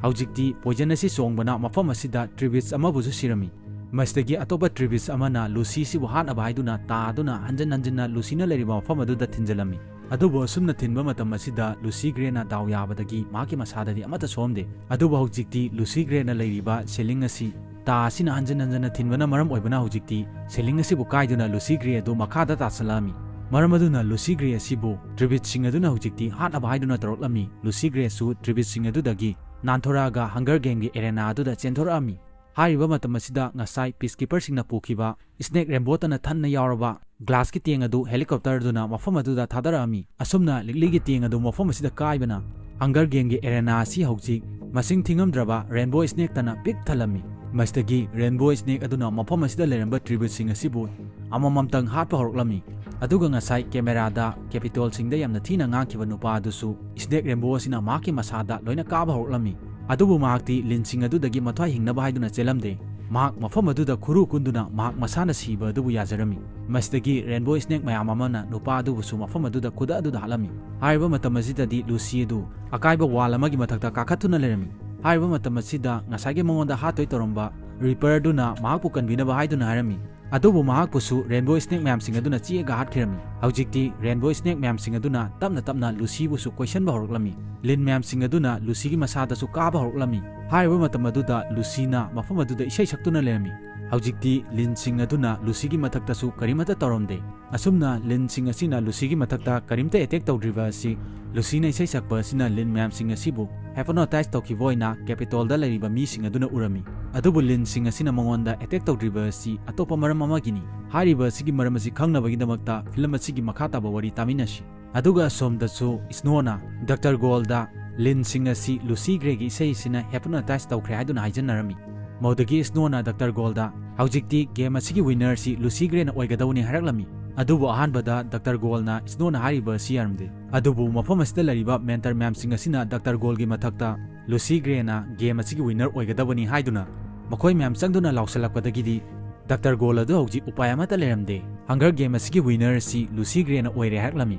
ꯍꯧꯖꯤꯛꯇꯤ ꯄꯣꯏꯖꯟ ꯑꯁꯤ ꯆꯣꯡꯕꯅ ꯃꯐꯝ ꯑꯁꯤꯗ ꯇ꯭ꯔꯤꯕꯤꯠꯁ ꯑꯃꯕꯨꯁꯨ ꯁꯤꯔꯝꯃꯤ꯫ ꯃꯁꯤꯗꯒꯤ ꯑꯇꯣꯞꯄ ꯇ꯭ꯔꯤꯕꯤꯠꯁ ꯑꯃꯅ ꯂꯨꯁꯤ ꯑꯁꯤꯕꯨ ꯍꯥꯠꯅꯕ ꯍꯥꯏꯗꯨꯅ ꯇꯥ ꯑꯗꯨꯅ ꯍꯟꯖꯤꯟ ꯍꯟꯖꯤꯟꯅ ꯂꯨꯁꯤꯅ ꯂꯩꯔꯤꯕ ꯃꯐꯝ ꯑꯗꯨꯗ ꯊꯤꯟꯖꯤꯜꯂꯝꯃꯤ꯫ ꯑꯗꯨꯕꯨ ꯑꯁꯨꯝꯅ ꯊꯤꯟꯕ ꯃꯇꯝ ꯑꯁꯤꯗ ꯂꯨꯁꯤ ꯒ꯭ꯔꯦꯅ ꯗꯥꯎ ꯌꯥꯕꯗꯒꯤ ꯃꯍꯥꯛꯀꯤ ꯃꯁꯥꯗꯗꯤ ꯑꯃꯠꯇ ꯁꯣꯛꯑꯝꯗꯦ꯫ ꯑꯗꯨꯕꯨ ꯍꯧꯖꯤꯛꯇꯤ ꯂꯨꯁꯤ ꯒ꯭ꯔꯦꯅ ꯂꯩꯔꯤꯕ ꯁꯤꯂꯤꯡ ꯑꯁꯤ ꯇꯥ ꯑꯁꯤꯅ ꯍꯟꯖꯤꯟ ꯍꯟꯖꯤꯟꯅ ꯊꯤꯟꯕꯅ ꯃꯔꯝ ꯑꯣꯏꯕꯅ ꯍꯧꯖꯤꯛꯇꯤ ꯁꯤꯂꯤꯡ ꯑꯁꯤꯕꯨ ꯀꯥꯏꯗꯨꯅ ꯂꯨꯁꯤ ꯒ꯭ꯔꯦ ꯑꯗꯨ ꯃꯈꯥꯗ ꯇꯥꯁꯤꯜꯂꯛꯑꯝꯃꯤ꯫ ꯃꯔꯝ ꯑꯗꯨꯅ ꯂꯨꯁꯤ ꯒ꯭ꯔꯦ ꯑꯁꯤꯕꯨ ꯇ꯭ꯔꯤꯕꯤꯠꯁꯤꯡ ꯑꯗꯨꯅ ꯍꯧꯖꯤꯛꯇꯤ ꯍꯥꯠꯅꯕ ꯍꯥꯏꯗꯨꯅ ꯇꯧꯔꯛꯂꯝꯃꯤ꯫ ꯂꯨꯁꯤ ꯒ꯭ꯔꯦꯁꯨ ꯇ꯭ꯔꯤꯕꯤꯠꯁꯤꯡ ꯑꯗꯨꯗꯒꯤ ꯅꯥꯟꯊꯣꯔꯛꯑꯒ ꯍꯪꯒꯔ ꯒꯦꯝꯒꯤ ꯑꯦꯔꯦꯅꯥ ꯑꯗꯨꯗ ꯆꯦꯟꯊꯣꯔꯛꯑꯝꯃꯤ꯫ ꯍꯥꯏꯔꯤꯕ ꯃꯇꯝ ꯑꯁꯤꯗ ꯉꯁꯥꯏ ꯄꯤꯁꯀꯤꯄꯔꯁꯤꯡꯅ ꯄꯨꯈꯤꯕ ꯁ꯭ꯅꯦꯛ ꯔꯦꯝꯕꯣꯇꯅ ꯊꯟꯅ ꯌꯥꯎꯔꯕ ꯒ꯭ꯂꯥꯁꯀꯤ ꯇꯦꯡ ꯑꯗꯨ ꯍꯦꯂꯤꯀꯣꯞꯇꯔꯗꯨꯅ ꯃꯐꯝ ꯑꯗꯨꯗ ꯊꯥꯗꯔꯛꯑꯝꯃꯤ꯫ ꯑꯁꯨꯝꯅ ꯂꯤꯛꯂꯤꯒꯤ ꯇꯦꯡ ꯑꯗꯨ ꯃꯐꯝ ꯑꯁꯤꯗ ꯀꯥꯏꯕꯅ ꯍꯪꯒꯔ ꯒꯦꯝꯒꯤ ꯑꯦꯔꯦꯅꯥ ꯑꯁꯤ ꯍꯧꯖꯤꯛ ꯃꯁꯤꯡ ꯊꯤꯉꯝꯗ꯭ꯔꯕ ꯔꯦꯟꯕꯣ ꯁ꯭ꯅꯦꯛꯇꯅ ꯄꯤꯛ ꯊꯜꯂꯝꯃꯤ꯫ ꯃꯁꯤꯗꯒꯤ ꯔꯦꯟꯕꯣ ꯁ꯭ꯅꯦꯛ ꯑꯗꯨꯅ ꯃꯐꯝ ꯑꯁꯤꯗ ꯂꯩꯔꯝꯕ ꯇ꯭ꯔꯤꯕꯤꯠꯁꯤꯡ ꯑꯁꯤꯕꯨ ꯑꯃꯃꯝꯇꯪ ꯍꯥꯠꯄ ꯍꯧꯔꯛꯂꯝꯃꯤ꯫ ꯑꯗꯨꯒ ꯉꯁꯥꯏ ꯀꯦꯃꯦꯔꯥꯗ ꯀꯦꯄꯤꯇꯣꯜꯁꯤꯡꯗ ꯌꯥꯝꯅ ꯊꯤꯅ ꯉꯥꯡꯈꯤꯕ ꯅꯨꯄꯥ ꯑꯗꯨꯁꯨ ꯁ꯭ꯅꯦꯛ ꯔꯦꯝꯕꯣ ꯑꯁꯤꯅ ꯃꯍꯥꯛꯀꯤ ꯃꯁꯥꯗ ꯂꯣꯏꯅ ꯀꯥꯕ ꯍꯧꯔꯛꯂꯝꯃꯤ꯫ ꯑꯗꯨꯕꯨ ꯃꯍꯥꯛꯇꯤ ꯂꯤꯟꯁꯤꯡ ꯑꯗꯨꯗꯒꯤ ꯃꯊ꯭ꯋꯥꯏ ꯍꯤꯡꯅꯕ ꯍꯥꯏꯗꯨꯅ ꯆꯦꯜꯂꯝꯗꯦ꯫ ꯃꯍꯥꯛ ꯃꯐꯝ ꯑꯗꯨꯗ ꯈꯨꯔꯨ ꯀꯨꯟꯗꯨꯅ ꯃꯍꯥꯛ ꯃꯁꯥꯅ ꯁꯤꯕ ꯑꯗꯨꯕꯨ ꯌꯥꯖꯔꯝꯃꯤ꯫ ꯃꯁꯤꯗꯒꯤ ꯔꯦꯟꯕꯣ ꯁ꯭ꯅꯦꯛ ꯃꯌꯥꯝ ꯑꯃꯅ ꯅꯨꯄꯥ ꯑꯗꯨꯕꯨꯁꯨ ꯃꯐꯝ ꯑꯗꯨꯗ ꯈꯨꯗ ꯑꯗꯨꯗ ꯍꯥꯠꯂꯝꯃꯤ꯫ ꯍꯥꯏꯔꯤꯕ ꯃꯇꯝ ꯑꯁꯤꯗꯗꯤ ꯂꯨꯁꯤ ꯑꯗꯨ ꯑꯀꯥꯏꯕ ꯋꯥꯜ ꯑꯃꯒꯤ ꯃꯊꯛꯇ ꯀꯥꯈꯠꯇꯨꯅ ꯂꯩꯔꯝꯃꯤ꯫ ꯍꯥꯏꯔꯤꯕ ꯃꯇꯝ ꯑꯁꯤꯗ ꯉꯁꯥꯏꯒꯤ ꯃꯉꯣꯟꯗ ꯍꯥꯠꯇꯣꯏ ꯇꯧꯔꯝꯕ ꯔꯤꯄꯔꯗꯨꯅ ꯃꯍꯥꯛꯄꯨ ꯀꯟꯕꯤꯅꯕ ꯍꯥꯏꯗꯨꯅ ꯍꯥꯏꯔꯝꯃꯤ꯫ ꯑꯗꯨꯕꯨ ꯃꯍꯥꯛꯄꯨꯁꯨ ꯔꯦꯟꯕꯣ ꯁ꯭ꯅꯦꯛ ꯃꯌꯥꯝꯁꯤꯡ ꯑꯗꯨꯅ ꯆꯤꯛꯑꯒ ꯍꯥꯠꯈꯤꯔꯝꯃꯤ꯫ ꯍꯧꯖꯤꯛꯇꯤ ꯔꯦꯟꯕꯣ ꯁ꯭ꯅꯦꯛ ꯃꯌꯥꯝꯁꯤꯡ ꯑꯗꯨꯅ ꯇꯞꯅ ꯇꯞꯅ ꯂꯨꯁꯤꯕꯨꯁꯨ ꯀꯣꯏꯁꯟꯕ ꯍꯧꯔꯛꯂꯝꯃꯤ꯫ ꯂꯤꯟ ꯃꯌꯥꯝꯁꯤꯡ ꯑꯗꯨꯅ ꯂꯨꯁꯤꯒꯤ ꯃꯁꯥꯗꯁꯨ ꯀꯥꯕ ꯍꯧꯔꯛꯂꯝꯃꯤ꯫ ꯍꯥꯏꯔꯤꯕ ꯃꯇꯝ ꯑꯗꯨꯗ ꯂꯨꯁꯤꯅ ꯃꯐꯝ ꯑꯗꯨꯗ ꯏꯁꯩ ꯁꯛꯇꯨꯅ ꯂꯩꯔꯝꯃꯤ꯫ ꯍꯧꯖꯤꯛꯇꯤ ꯂꯤꯟꯁꯤꯡ ꯑꯗꯨꯅ ꯂꯨꯁꯤꯒꯤ ꯃꯊꯛꯇꯁꯨ ꯀꯔꯤꯃꯠꯇ ꯇꯧꯔꯝꯗꯦ꯫ ꯑꯁꯨꯝꯅ ꯂꯤꯟꯁꯤꯡ ꯑꯁꯤꯅ ꯂꯨꯁꯤꯒꯤ ꯃꯊꯛꯇ ꯀꯔꯤꯝꯇ ꯑꯦꯇꯦꯛ ꯇꯧꯗ꯭ꯔꯤꯕ ꯑꯁꯤ ꯂꯨꯁꯤꯅ ꯏꯁꯩ ꯁꯛꯄ ꯑꯁꯤꯅ ꯂꯤꯟ ꯃꯌꯥꯝꯁꯤꯡ ꯑꯁꯤꯕꯨ ꯍꯦꯄꯅꯣꯇꯥꯏꯖ ꯇꯧꯈꯤꯕ ꯑꯣꯏꯅ ꯀꯦꯄꯤꯇꯣꯜꯗ ꯂꯩꯔꯤꯕ ꯃꯤꯁꯤꯡ ꯑꯗꯨꯅ ꯎꯔꯝꯃꯤ꯫ ꯑꯗꯨꯕꯨ ꯂꯤꯟꯁꯤꯡ ꯑꯁꯤꯅ ꯃꯉꯣꯟꯗ ꯑꯦꯇꯦꯛ ꯇꯧꯗ꯭ꯔꯤꯕ ꯑꯁꯤ ꯑꯇꯣꯞꯄ ꯃꯔꯝ ꯑꯃꯒꯤꯅꯤ꯫ ꯍꯥꯏꯔꯤꯕ ꯑꯁꯤꯒꯤ ꯃꯔꯝ ꯑꯁꯤ ꯈꯪꯅꯕꯒꯤꯗꯃꯛꯇ ꯐꯤꯂꯝ ꯑꯁꯤꯒꯤ ꯃꯈꯥ ꯇꯥꯕ ꯋꯥꯔꯤ ꯇꯥꯃꯤꯟꯅꯁꯤ꯫ ꯑꯗꯨꯒ ꯑꯁꯣꯝꯗꯁꯨ ꯁ꯭ꯅꯣꯅ ꯗꯥꯛꯇꯔ ꯒꯣꯜꯗ ꯂꯤꯟꯁꯤꯡ ꯑꯁꯤ ꯂꯨꯁꯤ ꯒ꯭ꯔꯦꯒꯤ ꯏꯁꯩꯁꯤꯅ ꯍꯤꯞꯅꯣꯇꯥꯏꯖ ꯇꯧꯈ꯭ꯔꯦ ꯍꯥꯏꯗꯨꯅ ꯍꯥꯏꯖꯟꯅꯔꯝꯃꯤ꯫ ꯃꯗꯨꯗꯒꯤ ꯁ꯭ꯅꯣꯅ ꯗꯥꯛꯇꯔ ꯒꯣꯜꯗ, "ꯍꯧꯖꯤꯛꯇꯤ ꯒꯦꯝ ꯑꯁꯤꯒꯤ ꯋꯤꯟꯅꯔꯁꯤ ꯂꯨꯁꯤ ꯒ꯭ꯔꯦꯅ ꯑꯣꯏꯒꯗꯧꯅꯤ" ꯍꯥꯏꯔꯛꯂꯝꯃꯤ꯫ ꯑꯗꯨꯕꯨ ꯑꯍꯥꯟꯕꯗ ꯗꯥꯛꯇꯔ ꯒꯣꯜꯅ ꯁ꯭ꯅꯣꯅ ꯍꯥꯏꯔꯤꯕ ꯑꯁꯤ ꯌꯥꯔꯝꯗꯦ꯫ ꯑꯗꯨꯕꯨ ꯃꯐꯝ ꯑꯁꯤꯗ ꯂꯩꯔꯤꯕ ꯃꯦꯟꯇꯔ ꯃꯌꯥꯝꯁꯤꯡ ꯑꯁꯤꯅ ꯗꯥꯛꯇꯔ ꯒꯣꯜꯒꯤ ꯃꯊꯛꯇ ꯂꯨꯁꯤ ꯒ꯭ꯔꯦꯅ ꯒꯦꯝ ꯑꯁꯤꯒꯤ ꯋꯤꯟꯅꯔ ꯑꯣꯏꯒꯗꯕꯅꯤ ꯍꯥꯏꯗꯨꯅ ꯃꯈꯣꯏ ꯃꯌꯥꯝ ꯆꯪꯗꯨꯅ ꯂꯥꯎꯁꯜꯂꯛꯄꯗꯒꯤꯗꯤ ꯗꯥꯛꯇꯔ ꯒꯣꯜ ꯑꯗꯨ ꯍꯧꯖꯤꯛ ꯎꯄꯥꯏ ꯑꯃꯠꯇ ꯂꯩꯔꯝꯗꯦ꯫ ꯍꯪꯒꯔ ꯒꯦꯝ ꯑꯁꯤꯒꯤ ꯋꯤꯟꯅꯔ ꯑꯁꯤ ꯂꯨꯁꯤ ꯒ꯭ꯔꯦꯅ ꯑꯣꯏꯔꯦ ꯍꯥꯏꯔꯛꯂꯝꯃꯤ꯫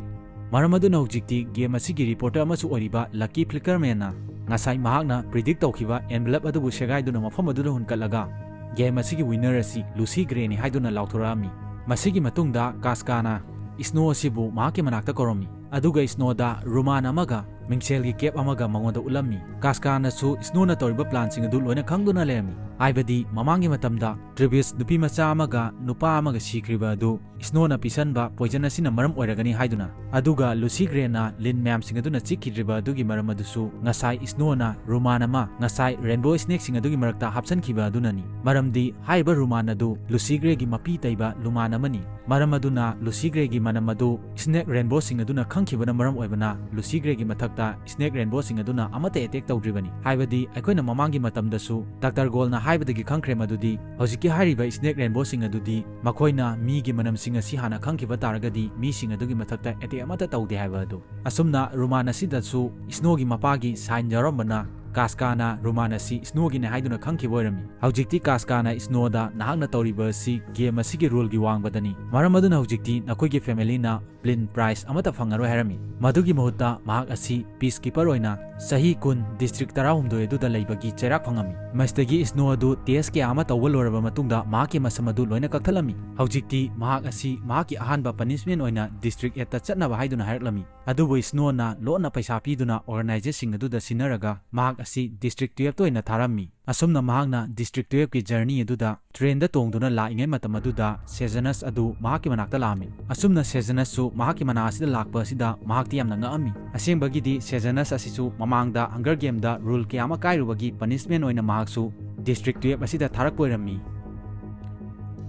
ꯃꯔꯝ ꯑꯗꯨꯅ ꯍꯧꯖꯤꯛꯇꯤ ꯒꯦꯝ ꯑꯁꯤꯒꯤ ꯔꯤꯄꯣꯔꯇꯔ ꯑꯃꯁꯨ ꯑꯣꯏꯔꯤꯕ ꯂꯛꯀꯤ ꯐ꯭ꯂꯤꯀꯔꯃꯦꯟꯅ ꯉꯁꯥꯏ ꯃꯍꯥꯛꯅ ꯄ꯭ꯔꯤꯗꯤꯛ ꯇꯧꯈꯤꯕ ꯑꯦꯟꯚꯦꯂꯞ ꯑꯗꯨꯕꯨ ꯁꯦꯒꯥꯏꯗꯨꯅ ꯃꯐꯝ ꯑꯗꯨꯗ ꯍꯨꯟꯀꯠꯂꯒ ꯒꯦꯝ ꯑꯁꯤꯒꯤ ꯋꯤꯟꯅꯔ ꯑꯁꯤ ꯂꯨꯁꯤ ꯒ꯭ꯔꯦꯅꯤ ꯍꯥꯏꯗꯨꯅ ꯂꯥꯎꯊꯣꯔꯛꯑꯝꯃꯤ꯫ ꯃꯁꯤꯒꯤ ꯃꯇꯨꯡꯗ ꯀꯥꯁꯀꯥꯅ ꯁ꯭ꯅꯣ ꯑꯁꯤꯕꯨ ꯃꯍꯥꯛꯀꯤ ꯃꯅꯥꯛꯇ ꯀꯧꯔꯝꯃꯤ, ꯑꯗꯨꯒ ꯁ꯭ꯅꯣꯗ ꯔꯨꯃꯥꯟ ꯑꯃꯒ ꯃꯤꯡꯁꯦꯜꯒꯤ ꯀꯦꯞ ꯑꯃꯒ ꯃꯉꯣꯟꯗ ꯎꯠꯂꯝꯃꯤ꯫ ꯀꯥꯁꯀꯥꯅꯁꯨ ꯁ꯭ꯅꯣꯅ ꯇꯧꯔꯤꯕ ꯄ꯭ꯂꯥꯟꯁꯤꯡ ꯑꯗꯨ ꯂꯣꯏꯅ ꯈꯪꯗꯨꯅ ꯂꯩꯔꯝꯃꯤ, ꯍꯥꯏꯕꯗꯤ ꯃꯃꯥꯡꯒꯤ ꯃꯇꯝꯗ ꯇ꯭ꯔꯤꯕꯤꯁ ꯅꯨꯄꯤ ꯃꯆꯥ ꯑꯃꯒ ꯅꯨꯄꯥ ꯑꯃꯒ ꯁꯤꯈ꯭ꯔꯤꯕ ꯑꯗꯨ ꯁ꯭ꯅꯣꯅ ꯄꯤꯁꯟꯕ ꯄꯣꯏꯖꯟ ꯑꯁꯤꯅ ꯃꯔꯝ ꯑꯣꯏꯔꯒꯅꯤ ꯍꯥꯏꯗꯨꯅ꯫ ꯑꯗꯨꯒ ꯂꯨꯁꯤ ꯒ꯭ꯔꯦꯅ ꯂꯤꯟ ꯃꯌꯥꯝꯁꯤꯡ ꯑꯗꯨꯅ ꯆꯤꯛꯈꯤꯗ꯭ꯔꯤꯕ ꯑꯗꯨꯒꯤ ꯃꯔꯝ ꯑꯗꯨꯁꯨ ꯉꯁꯥꯏ ꯁ꯭ꯅꯣꯅ ꯔꯨꯃꯥꯟ ꯑꯃ ꯉꯁꯥꯏ ꯔꯦꯟꯕꯣ ꯁ꯭ꯅꯦꯛꯁꯤꯡ ꯑꯗꯨꯒꯤ ꯃꯔꯛꯇ ꯍꯥꯞꯆꯟꯈꯤꯕ ꯑꯗꯨꯅꯅꯤ꯫ ꯃꯔꯝꯗꯤ ꯍꯥꯏꯔꯤꯕ ꯔꯨꯃꯥꯟ ꯑꯗꯨ ꯂꯨꯁꯤ ꯒ꯭ꯔꯦꯒꯤ ꯃꯄꯤ ꯇꯩꯕ ꯂꯨꯃꯥꯟ ꯑꯃꯅꯤ꯫ ꯃꯔꯝ ꯑꯗꯨꯅ ꯂꯨꯁꯤ ꯒ꯭ꯔꯦꯒꯤ ꯃꯅꯝ ꯑꯗꯨ ꯁ꯭ꯅꯦꯛ ꯔꯦꯟꯕꯣꯁꯤꯡ ꯑꯗꯨꯅ ꯈꯪꯈꯤꯕꯅ ꯃꯔꯝ ꯑꯣꯏꯕꯅ ꯂꯨꯁꯤ ꯒ꯭ꯔꯦꯒꯤ ꯃꯊꯛꯇ ꯁ꯭ꯅꯦꯛ ꯔꯦꯟꯕꯣꯁꯤꯡ ꯑꯗꯨꯅ ꯑꯃꯠꯇ ꯑꯦꯇꯦꯛ ꯇꯧꯗ꯭ꯔꯤꯕꯅꯤ꯫ ꯍꯥꯏꯕꯗꯤ ꯑꯩꯈꯣꯏꯅ ꯃꯃꯥꯡꯒꯤ ꯃꯇꯝꯗꯁꯨ ꯗꯥꯛꯇꯔ ꯒꯣꯜꯅ ꯍꯥꯏꯕꯗꯒꯤ ꯈꯪꯈ꯭ꯔꯦ ꯃꯗꯨꯗꯤ ꯍꯧꯖꯤꯛꯀꯤ ꯍꯥꯏꯔꯤꯕ ꯁ꯭ꯅꯦꯛ ꯔꯦꯟꯕꯣꯁꯤꯡ ꯑꯗꯨꯗꯤ ꯃꯈꯣꯏꯅ ꯃꯤꯒꯤ ꯃꯅꯝꯁꯤꯡ ꯑꯁꯤ ꯍꯥꯟꯅ ꯈꯪꯈꯤꯕ ꯇꯥꯔꯒꯗꯤ ꯃꯤꯁꯤꯡ ꯑꯗꯨꯒꯤ ꯃꯊꯛꯇ ꯑꯦꯇꯦꯛ ꯑꯃꯠꯇ ꯇꯧꯗꯦ ꯍꯥꯏꯕ ꯑꯗꯨ꯫ ꯑꯁꯨꯝꯅ ꯔꯨꯃꯥꯟ ꯑꯁꯤꯗꯁꯨ ꯁ꯭ꯅꯣꯒꯤ ꯃꯄꯥꯒꯤ ꯁꯥꯏꯟ ꯌꯥꯎꯔꯝꯕꯅ ꯀꯥꯁꯀꯥꯅ ꯔꯨꯃꯥꯟ ꯑꯁꯤ ꯁ꯭ꯅꯣꯒꯤꯅꯦ ꯍꯥꯏꯗꯨꯅ ꯈꯪꯈꯤꯕ ꯑꯣꯏꯔꯝꯃꯤ꯫ ꯍꯧꯖꯤꯛꯇꯤ ꯀꯥꯁꯀꯥꯅ ꯁ꯭ꯅꯣꯗ ꯅꯍꯥꯛꯅ ꯇꯧꯔꯤꯕ ꯑꯁꯤ ꯒꯦꯝ ꯑꯁꯤꯒꯤ ꯔꯨꯜꯒꯤ ꯋꯥꯡꯕꯗꯅꯤ꯫ ꯃꯔꯝ ꯑꯗꯨꯅ ꯍꯧꯖꯤꯛꯇꯤ ꯅꯈꯣꯏꯒꯤ ꯐꯦꯃꯤꯂꯤꯅ ꯄ꯭ꯂꯤꯟ ꯄ꯭ꯔꯥꯏꯖ ꯑꯃꯠꯇ ꯐꯪꯉꯔꯣꯏ ꯍꯥꯏꯔꯝꯃꯤ꯫ ꯃꯗꯨꯒꯤ ꯃꯍꯨꯠꯇ ꯃꯍꯥꯛ ꯑꯁꯤ ꯄꯤꯁꯀꯤꯄꯔ ꯑꯣꯏꯅ ꯆꯍꯤ ꯀꯨꯟ ꯗꯤꯁꯇ꯭ꯔꯤꯛ ꯇꯔꯥꯍꯨꯝꯗꯣꯏ ꯑꯗꯨꯗ ꯂꯩꯕꯒꯤ ꯆꯩꯔꯥꯛ ꯐꯪꯉꯝꯃꯤ꯫ ꯃꯁꯤꯗꯒꯤ ꯁ꯭ꯅꯣ ꯑꯗꯨ ꯇꯦꯁ ꯀꯌꯥ ꯑꯃ ꯇꯧꯕ ꯂꯣꯏꯔꯕ ꯃꯇꯨꯡꯗ ꯃꯍꯥꯛꯀꯤ ꯃꯁꯝ ꯑꯗꯨ ꯂꯣꯏꯅ ꯀꯛꯊꯠꯂꯝꯃꯤ꯫ ꯍꯧꯖꯤꯛꯇꯤ ꯃꯍꯥꯛ ꯑꯁꯤ ꯃꯍꯥꯛꯀꯤ ꯑꯍꯥꯟꯕ ꯄꯅꯤꯁꯃꯦꯟ ꯑꯣꯏꯅ ꯗꯤꯁꯇ꯭ꯔꯤꯛ ꯑꯦꯠꯇ ꯆꯠꯅꯕ ꯍꯥꯏꯗꯨꯅ ꯍꯥꯏꯔꯛꯂꯝꯃꯤ꯫ ꯑꯗꯨꯕꯨ ꯁ꯭ꯅꯣꯅ ꯂꯣꯟꯅ ꯄꯩꯁꯥ ꯄꯤꯗꯨꯅ ꯑꯣꯔꯒꯅꯥꯏꯖꯔꯁꯤꯡ ꯑꯗꯨꯗ ꯁꯤꯟꯅꯔꯒ ꯃꯍꯥꯛ ꯑꯁꯤ ꯗꯤꯁꯇ꯭ꯔꯤꯛ ꯇꯨꯌꯦꯜꯞꯇ ꯑꯣꯏꯅ ꯊꯥꯔꯝꯃꯤ꯫ ꯑꯁꯨꯝꯅ ꯃꯍꯥꯛꯅ ꯗꯤꯁꯇ꯭ꯔꯤꯛ ꯇꯨꯌꯦꯜꯞꯀꯤ ꯖꯔꯅꯤ ꯑꯗꯨꯗ ꯇ꯭ꯔꯦꯟꯗ ꯇꯣꯡꯗꯨꯅ ꯂꯥꯛꯏꯉꯩ ꯃꯇꯝ ꯑꯗꯨꯗ ꯁꯦꯖꯅꯁ ꯑꯗꯨ ꯃꯍꯥꯛꯀꯤ ꯃꯅꯥꯛꯇ ꯂꯥꯛꯑꯝꯃꯤ꯫ ꯑꯁꯨꯝꯅ ꯁꯦꯖꯅꯁꯁꯨ ꯃꯍꯥꯛꯀꯤ ꯃꯅꯥꯛ ꯑꯁꯤꯗ ꯂꯥꯛꯄ ꯑꯁꯤꯗ ꯃꯍꯥꯛꯇꯤ ꯌꯥꯝꯅ ꯉꯛꯑꯝꯃꯤ꯫ ꯑꯁꯦꯡꯕꯒꯤꯗꯤ ꯁꯦꯖꯅꯁ ꯑꯁꯤꯁꯨ ꯃꯃꯥꯡꯗ ꯍꯪꯒꯔ ꯒꯦꯝꯗ ꯔꯨꯜ ꯀꯌꯥ ꯑꯃ ꯀꯥꯏꯔꯨꯕꯒꯤ ꯄꯅꯤꯁꯃꯦꯟ ꯑꯣꯏꯅ ꯃꯍꯥꯛꯁꯨ ꯗꯤꯁꯇ꯭ꯔꯤꯛ ꯇꯨꯌꯦꯜꯞ ꯑꯁꯤꯗ ꯊꯥꯔꯛꯄ ꯑꯣꯏꯔꯝꯃꯤ꯫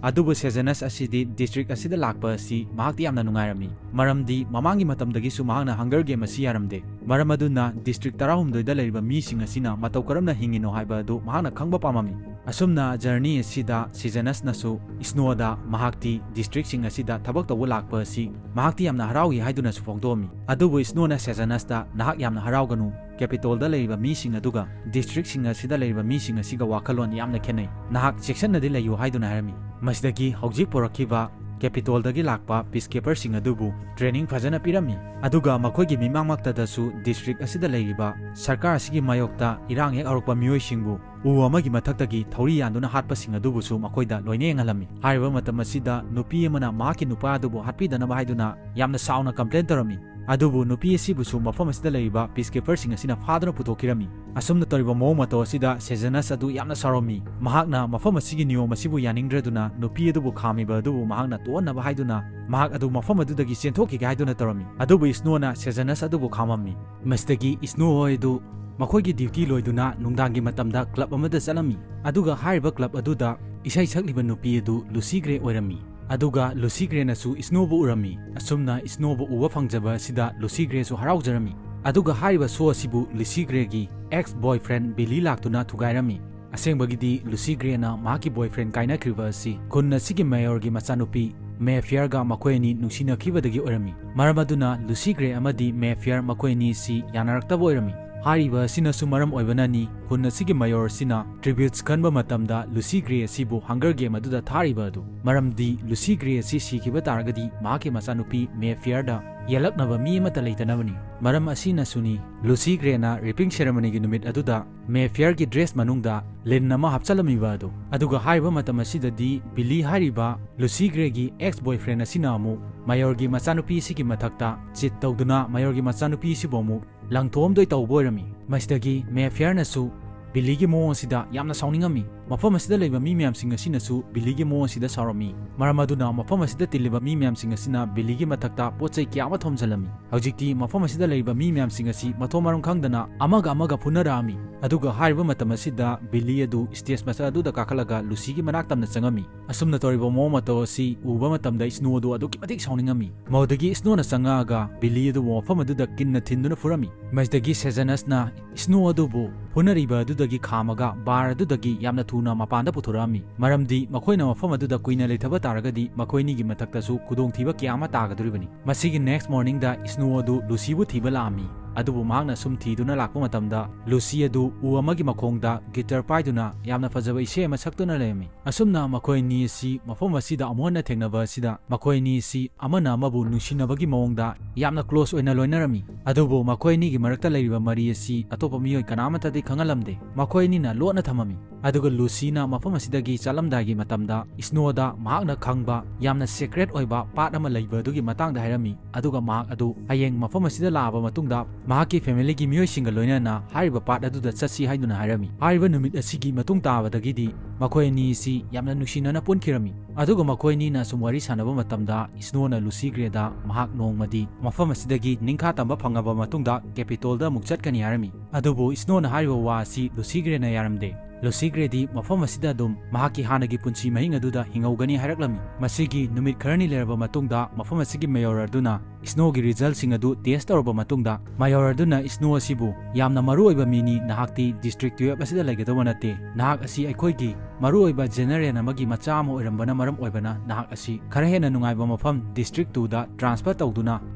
ꯑꯗꯨꯕꯨ ꯁꯦꯖꯅꯁ ꯑꯁꯤꯗꯤ ꯗꯤꯁꯇ꯭ꯔꯤꯛ ꯑꯁꯤꯗ ꯂꯥꯛꯄ ꯑꯁꯤ ꯃꯍꯥꯛꯇꯤ ꯌꯥꯝꯅ ꯅꯨꯡꯉꯥꯏꯔꯝꯃꯤ, ꯃꯔꯝꯗꯤ ꯃꯃꯥꯡꯒꯤ ꯃꯇꯝꯗꯒꯤꯁꯨ ꯃꯍꯥꯛꯅ ꯍꯪꯒꯔ ꯒꯦꯝ ꯑꯁꯤ ꯌꯥꯔꯝꯗꯦ꯫ ꯃꯔꯝ ꯑꯗꯨꯅ ꯗꯤꯁꯇ꯭ꯔꯤꯛ ꯇꯔꯥꯍꯨꯝꯗꯣꯏꯗ ꯂꯩꯔꯤꯕ ꯃꯤꯁꯤꯡ ꯑꯁꯤꯅ ꯃꯇꯧ ꯀꯔꯝꯅ ꯍꯤꯡꯉꯤꯅꯣ ꯍꯥꯏꯕ ꯑꯗꯨ ꯃꯍꯥꯛꯅ ꯈꯪꯕ ꯄꯥꯝꯃꯝꯃꯤ꯫ ꯑꯁꯨꯝꯅ ꯖꯔꯅꯤ ꯑꯁꯤꯗ ꯁꯦꯖꯅꯁꯅꯁꯨ ꯏꯁꯅꯣꯗ ꯃꯍꯥꯛꯇꯤ ꯗꯤꯁꯇ꯭ꯔꯤꯛꯁꯤꯡ ꯑꯁꯤꯗ ꯊꯕꯛ ꯇꯧꯕ ꯂꯥꯛꯄ ꯑꯁꯤ ꯃꯍꯥꯛꯇꯤ ꯌꯥꯝꯅ ꯍꯔꯥꯎꯏ ꯍꯥꯏꯗꯨꯅꯁꯨ ꯐꯣꯡꯗꯣꯛꯑꯝꯃꯤ꯫ ꯑꯗꯨꯕꯨ ꯏꯁꯅꯣꯅ ꯁꯦꯖꯅꯁꯇ, "ꯅꯍꯥꯛ ꯌꯥꯝꯅ ꯍꯔꯥꯎꯒꯅꯨ, ꯀꯦꯄꯤꯇꯣꯜꯗ ꯂꯩꯔꯤꯕ ꯃꯤꯁꯤꯡ ꯑꯗꯨꯒ ꯗꯤꯁꯇ꯭ꯔꯤꯛꯁꯤꯡ ꯑꯁꯤꯗ ꯂꯩꯔꯤꯕ ꯃꯤꯁꯤꯡ ꯑꯁꯤꯒ ꯋꯥꯈꯜꯂꯣꯟ ꯌꯥꯝꯅ ꯈꯦꯠꯅꯩ꯫ ꯅꯍꯥꯛ ꯆꯦꯛꯁꯤꯟꯅꯗꯤ ꯂꯩꯌꯨ" ꯍꯥꯏꯗꯨꯅ ꯍꯥꯏꯔꯝꯃꯤ꯫ ꯃꯁꯤꯗꯒꯤ ꯍꯧꯖꯤꯛ ꯄꯨꯔꯛꯈꯤꯕ ꯀꯦꯄꯤꯇꯣꯜꯗꯒꯤ ꯂꯥꯛꯄ ꯄꯤꯁꯀꯤꯄꯔꯁꯤꯡ ꯑꯗꯨꯕꯨ ꯇ꯭ꯔꯦꯅꯤꯡ ꯐꯖꯅ ꯄꯤꯔꯝꯃꯤ꯫ ꯑꯗꯨꯒ ꯃꯈꯣꯏꯒꯤ ꯃꯤꯃꯥꯡꯃꯛꯇꯗꯁꯨ ꯗꯤꯁꯇ꯭ꯔꯤꯛ ꯑꯁꯤꯗ ꯂꯩꯔꯤꯕ ꯁꯔꯀꯥꯔ ꯑꯁꯤꯒꯤ ꯃꯥꯌꯣꯛꯇ ꯏꯔꯥꯡ ꯍꯦꯛ ꯍꯧꯔꯛꯄ ꯃꯤꯑꯣꯏꯁꯤꯡꯕꯨ ꯎ ꯑꯃꯒꯤ ꯃꯊꯛꯇꯒꯤ ꯊꯧꯔꯤ ꯌꯥꯟꯗꯨꯅ ꯍꯥꯠꯄꯁꯤꯡ ꯑꯗꯨꯕꯨꯁꯨ ꯃꯈꯣꯏꯗ ꯂꯣꯏꯅ ꯌꯦꯡꯍꯜꯂꯝꯃꯤ꯫ ꯍꯥꯏꯔꯤꯕ ꯃꯇꯝ ꯑꯁꯤꯗ ꯅꯨꯄꯤ ꯑꯃꯅ ꯃꯍꯥꯛꯀꯤ ꯅꯨꯄꯥ ꯑꯗꯨꯕꯨ ꯍꯥꯠꯄꯤꯗꯅꯕ ꯍꯥꯏꯗꯨꯅ ꯌꯥꯝꯅ ꯁꯥꯎꯅ ꯀꯝꯄ꯭ꯂꯦꯟ ꯇꯧꯔꯝꯃꯤ꯫ ꯑꯗꯨꯕꯨ ꯅꯨꯄꯤ ꯑꯁꯤꯕꯨꯁꯨ ꯃꯐꯝ ꯑꯁꯤꯗ ꯂꯩꯔꯤꯕ ꯄꯤꯁꯀꯤꯄꯔꯁꯤꯡ ꯑꯁꯤꯅ ꯐꯥꯗꯨꯅ ꯄꯨꯊꯣꯛꯈꯤꯔꯝꯃꯤ꯫ ꯑꯁꯨꯝꯅ ꯇꯧꯔꯤꯕ ꯃꯑꯣꯡ ꯃꯇꯧ ꯑꯁꯤꯗ ꯁꯦꯖꯅꯁ ꯑꯗꯨ ꯌꯥꯝꯅ ꯁꯥꯎꯔꯝꯃꯤ꯫ ꯃꯍꯥꯛꯅ ꯃꯐꯝ ꯑꯁꯤꯒꯤ ꯅꯤꯌꯣꯝ ꯑꯁꯤꯕꯨ ꯌꯥꯅꯤꯡꯗ꯭ꯔꯗꯨꯅ ꯅꯨꯄꯤ ꯑꯗꯨꯕꯨ ꯈꯥꯝꯃꯤꯕ ꯑꯗꯨꯕꯨ ꯃꯍꯥꯛꯅ ꯇꯣꯛꯍꯟꯅꯕ ꯍꯥꯏꯗꯨꯅ ꯃꯍꯥꯛ ꯑꯗꯨ ꯃꯐꯝ ꯑꯗꯨꯗꯒꯤ ꯆꯦꯟꯊꯣꯛꯈꯤꯒꯦ ꯍꯥꯏꯗꯨꯅ ꯇꯧꯔꯝꯃꯤ꯫ ꯑꯗꯨꯕꯨ ꯏꯁꯅꯣꯅ ꯁꯦꯖꯅꯁ ꯑꯗꯨꯕꯨ ꯈꯥꯝꯃꯝꯃꯤ꯫ ꯃꯁꯤꯗꯒꯤ ꯏꯁꯅꯣ ꯍꯣꯏ ꯑꯗꯨ ꯃꯈꯣꯏꯒꯤ ꯗ꯭ꯌꯨꯇꯤ ꯂꯣꯏꯗꯨꯅ ꯅꯨꯡꯗꯥꯡꯒꯤ ꯃꯇꯝꯗ ꯀ꯭ꯂꯕ ꯑꯃꯗ ꯆꯠꯂꯝꯃꯤ꯫ ꯑꯗꯨꯒ ꯍꯥꯏꯔꯤꯕ ꯀ꯭ꯂꯕ ꯑꯗꯨꯗ ꯏꯁꯩ ꯁꯛꯂꯤꯕ ꯅꯨꯄꯤ ꯑꯗꯨ ꯂꯨꯁꯤ ꯒ꯭ꯔꯦ ꯑꯣꯏꯔꯝꯃꯤ꯫ ꯑꯗꯨꯒ ꯂꯨꯁꯤ ꯒ꯭ꯔꯦꯅꯁꯨ ꯏꯁꯅꯣꯕꯨ ꯎꯔꯝꯃꯤ꯫ ꯑꯁꯨꯝꯅ ꯏꯁꯅꯣꯕꯨ ꯎꯕ ꯐꯪꯖꯕ ꯑꯁꯤꯗ ꯂꯨꯁꯤ ꯒ꯭ꯔꯦꯁꯨ ꯍꯔꯥꯎꯖꯔꯝꯃꯤ꯫ ꯑꯗꯨꯒ ꯍꯥꯏꯔꯤꯕ ꯁꯣ ꯑꯁꯤꯕꯨ ꯂꯨꯁꯤ ꯒ꯭ꯔꯦꯒꯤ ꯑꯦꯛꯁ ꯕꯣꯏꯐ꯭ꯔꯦꯟ ꯕꯤꯂꯤ ꯂꯥꯛꯇꯨꯅ ꯊꯨꯒꯥꯏꯔꯝꯃꯤ꯫ ꯑꯁꯦꯡꯕꯒꯤꯗꯤ ꯂꯨꯁꯤ ꯒ꯭ꯔꯦꯅ ꯃꯍꯥꯛꯀꯤ ꯕꯣꯏꯐ꯭ꯔꯦꯟ ꯀꯥꯏꯅꯈ꯭ꯔꯤꯕ ꯑꯁꯤ ꯈꯨꯟ ꯑꯁꯤꯒꯤ ꯃꯦꯌꯣꯔꯒꯤ ꯃꯆꯥꯅꯨꯄꯤ ꯃꯦꯐꯤꯌꯔꯒ ꯃꯈꯣꯏ ꯑꯅꯤ ꯅꯨꯡꯁꯤꯅꯈꯤꯕꯗꯒꯤ ꯑꯣꯏꯔꯝꯃꯤ꯫ ꯃꯔꯝ ꯑꯗꯨꯅ ꯂꯨꯁꯤ ꯒ꯭ꯔꯦ ꯑꯃꯗꯤ ꯃꯦꯐꯤꯌꯔ ꯃꯈꯣꯏ ꯑꯅꯤ ꯑꯁꯤ ꯌꯥꯅꯔꯛꯇꯕ ꯑꯣꯏꯔꯝꯃꯤ꯫ ꯍꯥꯏꯔꯤꯕ ꯑꯁꯤꯅꯁꯨ ꯃꯔꯝ ꯑꯣꯏꯕꯅꯅꯤ ꯈꯨꯟ ꯑꯁꯤꯒꯤ ꯃꯦꯌꯣꯔ ꯑꯁꯤꯅ ꯇ꯭ꯔꯤꯕ꯭ꯌꯨꯠꯁ ꯈꯟꯕ ꯃꯇꯝꯗ ꯂꯨꯁꯤ ꯒ꯭ꯔꯦ ꯑꯁꯤꯕꯨ ꯍꯪꯒꯔ ꯒꯦꯝ ꯑꯗꯨꯗ ꯊꯥꯔꯤꯕ ꯑꯗꯨ꯫ ꯃꯔꯝꯗꯤ ꯂꯨꯁꯤ ꯒ꯭ꯔꯦ ꯑꯁꯤ ꯁꯤꯈꯤꯕ ꯇꯥꯔꯒꯗꯤ ꯃꯍꯥꯛꯀꯤ ꯃꯆꯥꯅꯨꯄꯤ ꯃꯦꯐꯤꯌꯔꯗ ꯌꯦꯜꯂꯛꯅꯕ ꯃꯤ ꯑꯃꯠꯇ ꯂꯩꯇꯅꯕꯅꯤ꯫ ꯃꯔꯝ ꯑꯁꯤꯅꯁꯨꯅꯤ ꯂꯨꯁꯤ ꯒ꯭ꯔꯦꯅ ꯔꯤꯄꯤꯡ ꯁꯦꯔꯦꯃꯣꯅꯤꯒꯤ ꯅꯨꯃꯤꯠ ꯑꯗꯨꯗ ꯃꯦꯐꯤꯌꯔꯒꯤ ꯗ꯭ꯔꯦꯁ ꯃꯅꯨꯡꯗ ꯂꯤꯟ ꯑꯃ ꯍꯥꯞꯆꯜꯂꯝꯃꯤꯕ ꯑꯗꯨ꯫ ꯑꯗꯨꯒ ꯍꯥꯏꯔꯤꯕ ꯃꯇꯝ ꯑꯁꯤꯗꯗꯤ ꯕꯤꯂꯤ ꯍꯥꯏꯔꯤꯕ ꯂꯨꯁꯤ ꯒ꯭ꯔꯦꯒꯤ ꯑꯦꯛꯁ ꯕꯣꯏꯐ꯭ꯔꯦꯟ ꯑꯁꯤꯅ ꯑꯃꯨꯛ ꯃꯦꯌꯣꯔꯒꯤ ꯃꯆꯥꯅꯨꯄꯤ ꯑꯁꯤꯒꯤ ꯃꯊꯛꯇ ꯆꯤꯠ ꯇꯧꯗꯨꯅ ꯃꯦꯌꯣꯔꯒꯤ ꯃꯆꯥꯅꯨꯄꯤ ꯑꯁꯤꯕꯨ ꯑꯃꯨꯛ ꯂꯪꯊꯣꯛꯑꯝꯗꯣꯏ ꯇꯧꯕ ꯑꯣꯏꯔꯝꯃꯤ꯫ ꯃꯁꯤꯗꯒꯤ ꯃꯦꯐꯤꯌꯔꯅꯁꯨ ꯕꯤꯂꯤꯒꯤ ꯃꯑꯣꯡ ꯑꯁꯤꯗ ꯌꯥꯝꯅ ꯁꯥꯎꯅꯤꯡꯉꯝꯃꯤ꯫ ꯃꯐꯝ ꯑꯁꯤꯗ ꯂꯩꯕ ꯃꯤ ꯃꯌꯥꯝꯁꯤꯡ ꯑꯁꯤꯅꯁꯨ ꯕꯤꯂꯤꯒꯤ ꯃꯑꯣꯡ ꯑꯁꯤꯗ ꯁꯥꯎꯔꯝꯃꯤ꯫ ꯃꯔꯝ ꯑꯗꯨꯅ ꯃꯐꯝ ꯑꯁꯤꯗ ꯇꯤꯜꯂꯤꯕ ꯃꯤ ꯃꯌꯥꯝꯁꯤꯡ ꯑꯁꯤꯅ ꯕꯤꯂꯤꯒꯤ ꯃꯊꯛꯇ ꯄꯣꯠ ꯆꯩ ꯀꯌꯥ ꯑꯃ ꯊꯣꯝꯖꯤꯜꯂꯝꯃꯤ꯫ ꯍꯧꯖꯤꯛꯇꯤ ꯃꯐꯝ ꯑꯁꯤꯗ ꯂꯩꯔꯤꯕ ꯃꯤ ꯃꯌꯥꯝꯁꯤꯡ ꯑꯁꯤ ꯃꯊꯣꯡ ꯃꯔꯝ ꯈꯪꯗꯅ ꯑꯃꯒ ꯑꯃꯒ ꯐꯨꯅꯔꯛꯑꯝꯃꯤ꯫ ꯑꯗꯨꯒ ꯍꯥꯏꯔꯤꯕ ꯃꯇꯝ ꯑꯁꯤꯗ ꯕꯤꯂꯤ ꯑꯗꯨ ꯁ꯭ꯇꯦꯖ ꯃꯊꯛ ꯑꯗꯨꯗ ꯀꯥꯈꯠꯂꯒ ꯂꯨꯁꯤꯒꯤ ꯃꯅꯥꯛ ꯇꯝꯅ ꯆꯪꯉꯝꯃꯤ꯫ ꯑꯁꯨꯝꯅ ꯇꯧꯔꯤꯕ ꯃꯑꯣꯡ ꯃꯇꯧ ꯑꯁꯤ ꯎꯕ ꯃꯇꯝꯗ ꯁ꯭ꯅꯣ ꯑꯗꯨ ꯑꯗꯨꯛꯀꯤ ꯃꯇꯤꯛ ꯁꯥꯎꯅꯤꯡꯉꯝꯃꯤ꯫ ꯃꯗꯨꯗꯒꯤ ꯁ꯭ꯅꯣꯅ ꯆꯪꯉꯛꯑꯒ ꯕꯤꯂꯤ ꯑꯗꯨꯕꯨ ꯃꯐꯝ ꯑꯗꯨꯗ ꯀꯤꯟꯅ ꯊꯤꯟꯗꯨꯅ ꯐꯨꯔꯝꯃꯤ꯫ ꯃꯁꯤꯗꯒꯤ ꯁꯦꯖꯅꯁꯅ ꯁ꯭ꯅꯣ ꯑꯗꯨꯕꯨ ꯐꯨꯅꯔꯤꯕ ꯑꯗꯨꯗꯒꯤ ꯈꯥꯝꯃꯒ ꯕꯥꯔ ꯑꯗꯨꯗꯒꯤ ꯌꯥꯝꯅ ꯊꯨꯅ ꯃꯄꯥꯟꯗ ꯄꯨꯊꯣꯔꯛꯑꯝꯃꯤ꯫ ꯃꯔꯝꯗꯤ ꯃꯈꯣꯏꯅ ꯃꯐꯝ ꯑꯗꯨꯗ ꯀꯨꯏꯅ ꯂꯩꯊꯕ ꯇꯥꯔꯒꯗꯤ ꯃꯈꯣꯏꯅꯤꯒꯤ ꯃꯊꯛꯇꯁꯨ ꯈꯨꯗꯣꯡꯊꯤꯕ ꯀꯌꯥ ꯑꯃ ꯇꯥꯒꯗꯧꯔꯤꯕꯅꯤ꯫ ꯃꯁꯤꯒꯤ next morningꯗ ꯁ꯭ꯅꯣ ꯑꯗꯨ ꯂꯨꯁꯤꯕꯨ ꯊꯤꯕ ꯂꯥꯛꯑꯝꯃꯤ꯫ ꯑꯗꯨꯕꯨ ꯃꯍꯥꯛꯅ ꯁꯨꯝ ꯊꯤꯗꯨꯅ ꯂꯥꯛꯄ ꯃꯇꯝꯗ ꯂꯨꯁꯤ ꯑꯗꯨ ꯎ ꯑꯃꯒꯤ ꯃꯈꯣꯡꯗ ꯒꯤꯇꯔ ꯄꯥꯏꯗꯨꯅ ꯌꯥꯝꯅ ꯐꯖꯕ ꯏꯁꯩ ꯑꯃ ꯁꯛꯇꯨꯅ ꯂꯩꯔꯝꯃꯤ꯫ ꯑꯁꯨꯝꯅ ꯃꯈꯣꯏ ꯑꯅꯤ ꯑꯁꯤ ꯃꯐꯝ ꯑꯁꯤꯗ ꯑꯃꯨꯛ ꯍꯟꯅ ꯊꯦꯡꯅꯕ ꯑꯁꯤꯗ ꯃꯈꯣꯏ ꯑꯅꯤ ꯑꯁꯤ ꯑꯃꯅ ꯑꯃꯕꯨ ꯅꯨꯡꯁꯤꯅꯕꯒꯤ ꯃꯑꯣꯡꯗ ꯌꯥꯝꯅ close ꯑꯣꯏꯅ ꯂꯣꯏꯅꯔꯝꯃꯤ꯫ ꯑꯗꯨꯕꯨ ꯃꯈꯣꯏ ꯑꯅꯤꯒꯤ ꯃꯔꯛꯇ ꯂꯩꯔꯤꯕ ꯃꯔꯤ ꯑꯁꯤ ꯑꯇꯣꯞꯄ ꯃꯤꯑꯣꯏ ꯀꯅꯥꯃꯠꯇꯗꯤ ꯈꯪꯍꯜꯂꯝꯗꯦ꯫ ꯃꯈꯣꯏ ꯑꯅꯤꯅ ꯂꯣꯠꯅ ꯊꯝꯃꯝꯃꯤ꯫ ꯑꯗꯨꯒ ꯂꯨꯁꯤꯅ ꯃꯐꯝ ꯑꯁꯤꯗꯒꯤ ꯆꯠꯂꯝꯗꯥꯏꯒꯤ ꯃꯇꯝꯗ ꯁ꯭ꯅꯣꯗ ꯃꯍꯥꯛꯅ ꯈꯪꯕ ꯌꯥꯝꯅ secret ꯑꯣꯏꯕ ꯄꯥꯠ ꯑꯃ ꯂꯩꯕ ꯑꯗꯨꯒꯤ ꯃꯇꯥꯡꯗ ꯍꯥꯏꯔꯝꯃꯤ꯫ ꯑꯗꯨꯒ ꯃꯍꯥꯛ ꯑꯗꯨ ꯍꯌꯦꯡ ꯃꯐꯝ ꯑꯁꯤꯗ ꯂꯥꯛꯑꯕ ꯃꯇꯨꯡꯗ ꯃꯍꯥꯛꯀꯤ familyꯒꯤ ꯃꯤꯑꯣꯏꯁꯤꯡꯒ ꯂꯣꯏꯅꯅ ꯍꯥꯏꯔꯤꯕ ꯄꯥꯠ ꯑꯗꯨꯗ ꯆꯠꯁꯤ ꯍꯥꯏꯗꯨꯅ ꯍꯥꯏꯔꯝꯃꯤ꯫ ꯍꯥꯏꯔꯤꯕ ꯅꯨꯃꯤꯠ ꯑꯁꯤꯒꯤ ꯃꯇꯨꯡ ꯇꯥꯕꯗꯒꯤꯗꯤ ꯃꯈꯣꯏ ꯑꯅꯤ ꯑꯁꯤ ꯌꯥꯝꯅ ꯅꯨꯡꯁꯤꯅꯅ ꯄꯨꯟꯈꯤꯔꯝꯃꯤ꯫ ꯑꯗꯨꯒ ꯃꯈꯣꯏ ꯑꯅꯤꯅ ꯁꯨꯝ ꯋꯥꯔꯤ ꯁꯥꯟꯅꯕ ꯃꯇꯝꯗ ꯁ꯭ꯅꯣꯅ ꯂꯨꯁꯤ ꯒ꯭ꯔꯦꯗ ꯃꯍꯥꯛ ꯅꯣꯡꯃꯗꯤ ꯃꯐꯝ ꯑꯁꯤꯗꯒꯤ ꯅꯤꯡꯈꯥ ꯇꯝꯕ ꯐꯪꯉꯕ ꯃꯇꯨꯡꯗ capitalꯗ ꯑꯃꯨꯛ ꯆꯠꯀꯅꯤ ꯍꯥꯏꯔꯝꯃꯤ꯫ ꯑꯗꯨꯕꯨ ꯁ꯭ꯅꯣꯅ ꯍꯥꯏꯔꯤꯕ ꯋꯥ ꯑꯁꯤ ꯂꯨꯁꯤ ꯒ꯭ꯔꯦꯅ ꯌꯥꯔꯝꯗꯦ꯫ ꯂꯨꯁꯤ ꯒ꯭ꯔꯦꯗꯤ ꯃꯐꯝ ꯑꯁꯤꯗ ꯑꯗꯨꯝ ꯃꯍꯥꯛꯀꯤ ꯍꯥꯟꯅꯒꯤ ꯄꯨꯟꯁꯤ ꯃꯍꯤꯡ ꯑꯗꯨꯗ ꯍꯤꯡꯍꯧꯒꯅꯤ ꯍꯥꯏꯔꯛꯂꯝꯃꯤ꯫ ꯃꯁꯤꯒꯤ ꯅꯨꯃꯤꯠ ꯈꯔꯅꯤ ꯂꯩꯔꯕ ꯃꯇꯨꯡꯗ ꯃꯐꯝ ꯑꯁꯤꯒꯤ mayor ꯑꯗꯨꯅ ꯁ꯭ꯅꯣꯒꯤ resultꯁꯤꯡ ꯑꯗꯨ test ꯇꯧꯔꯕ ꯃꯇꯨꯡꯗ mayor ꯑꯗꯨꯅ ꯁ꯭ꯅꯣ ꯑꯁꯤꯕꯨ ꯌꯥꯝꯅ ꯃꯔꯨꯑꯣꯏꯕ ꯃꯤꯅꯤ, ꯅꯍꯥꯛꯇꯤ District twelve ꯑꯁꯤꯗ ꯂꯩꯒꯗꯧꯕ ꯅꯠꯇꯦ, ꯅꯍꯥꯛ ꯑꯁꯤ ꯑꯩꯈꯣꯏꯒꯤ ꯃꯔꯨꯑꯣꯏꯕ general ꯑꯃꯒꯤ ꯃꯆꯥ ꯑꯃ ꯑꯣꯏꯔꯝꯕꯅ ꯃꯔꯝ ꯑꯣꯏꯕꯅ ꯅꯍꯥꯛ ꯑꯁꯤ ꯈꯔ ꯍꯦꯟꯅ ꯅꯨꯡꯉꯥꯏꯕ ꯃꯐꯝ District twoꯗ transfer ꯇꯧꯗꯨꯅ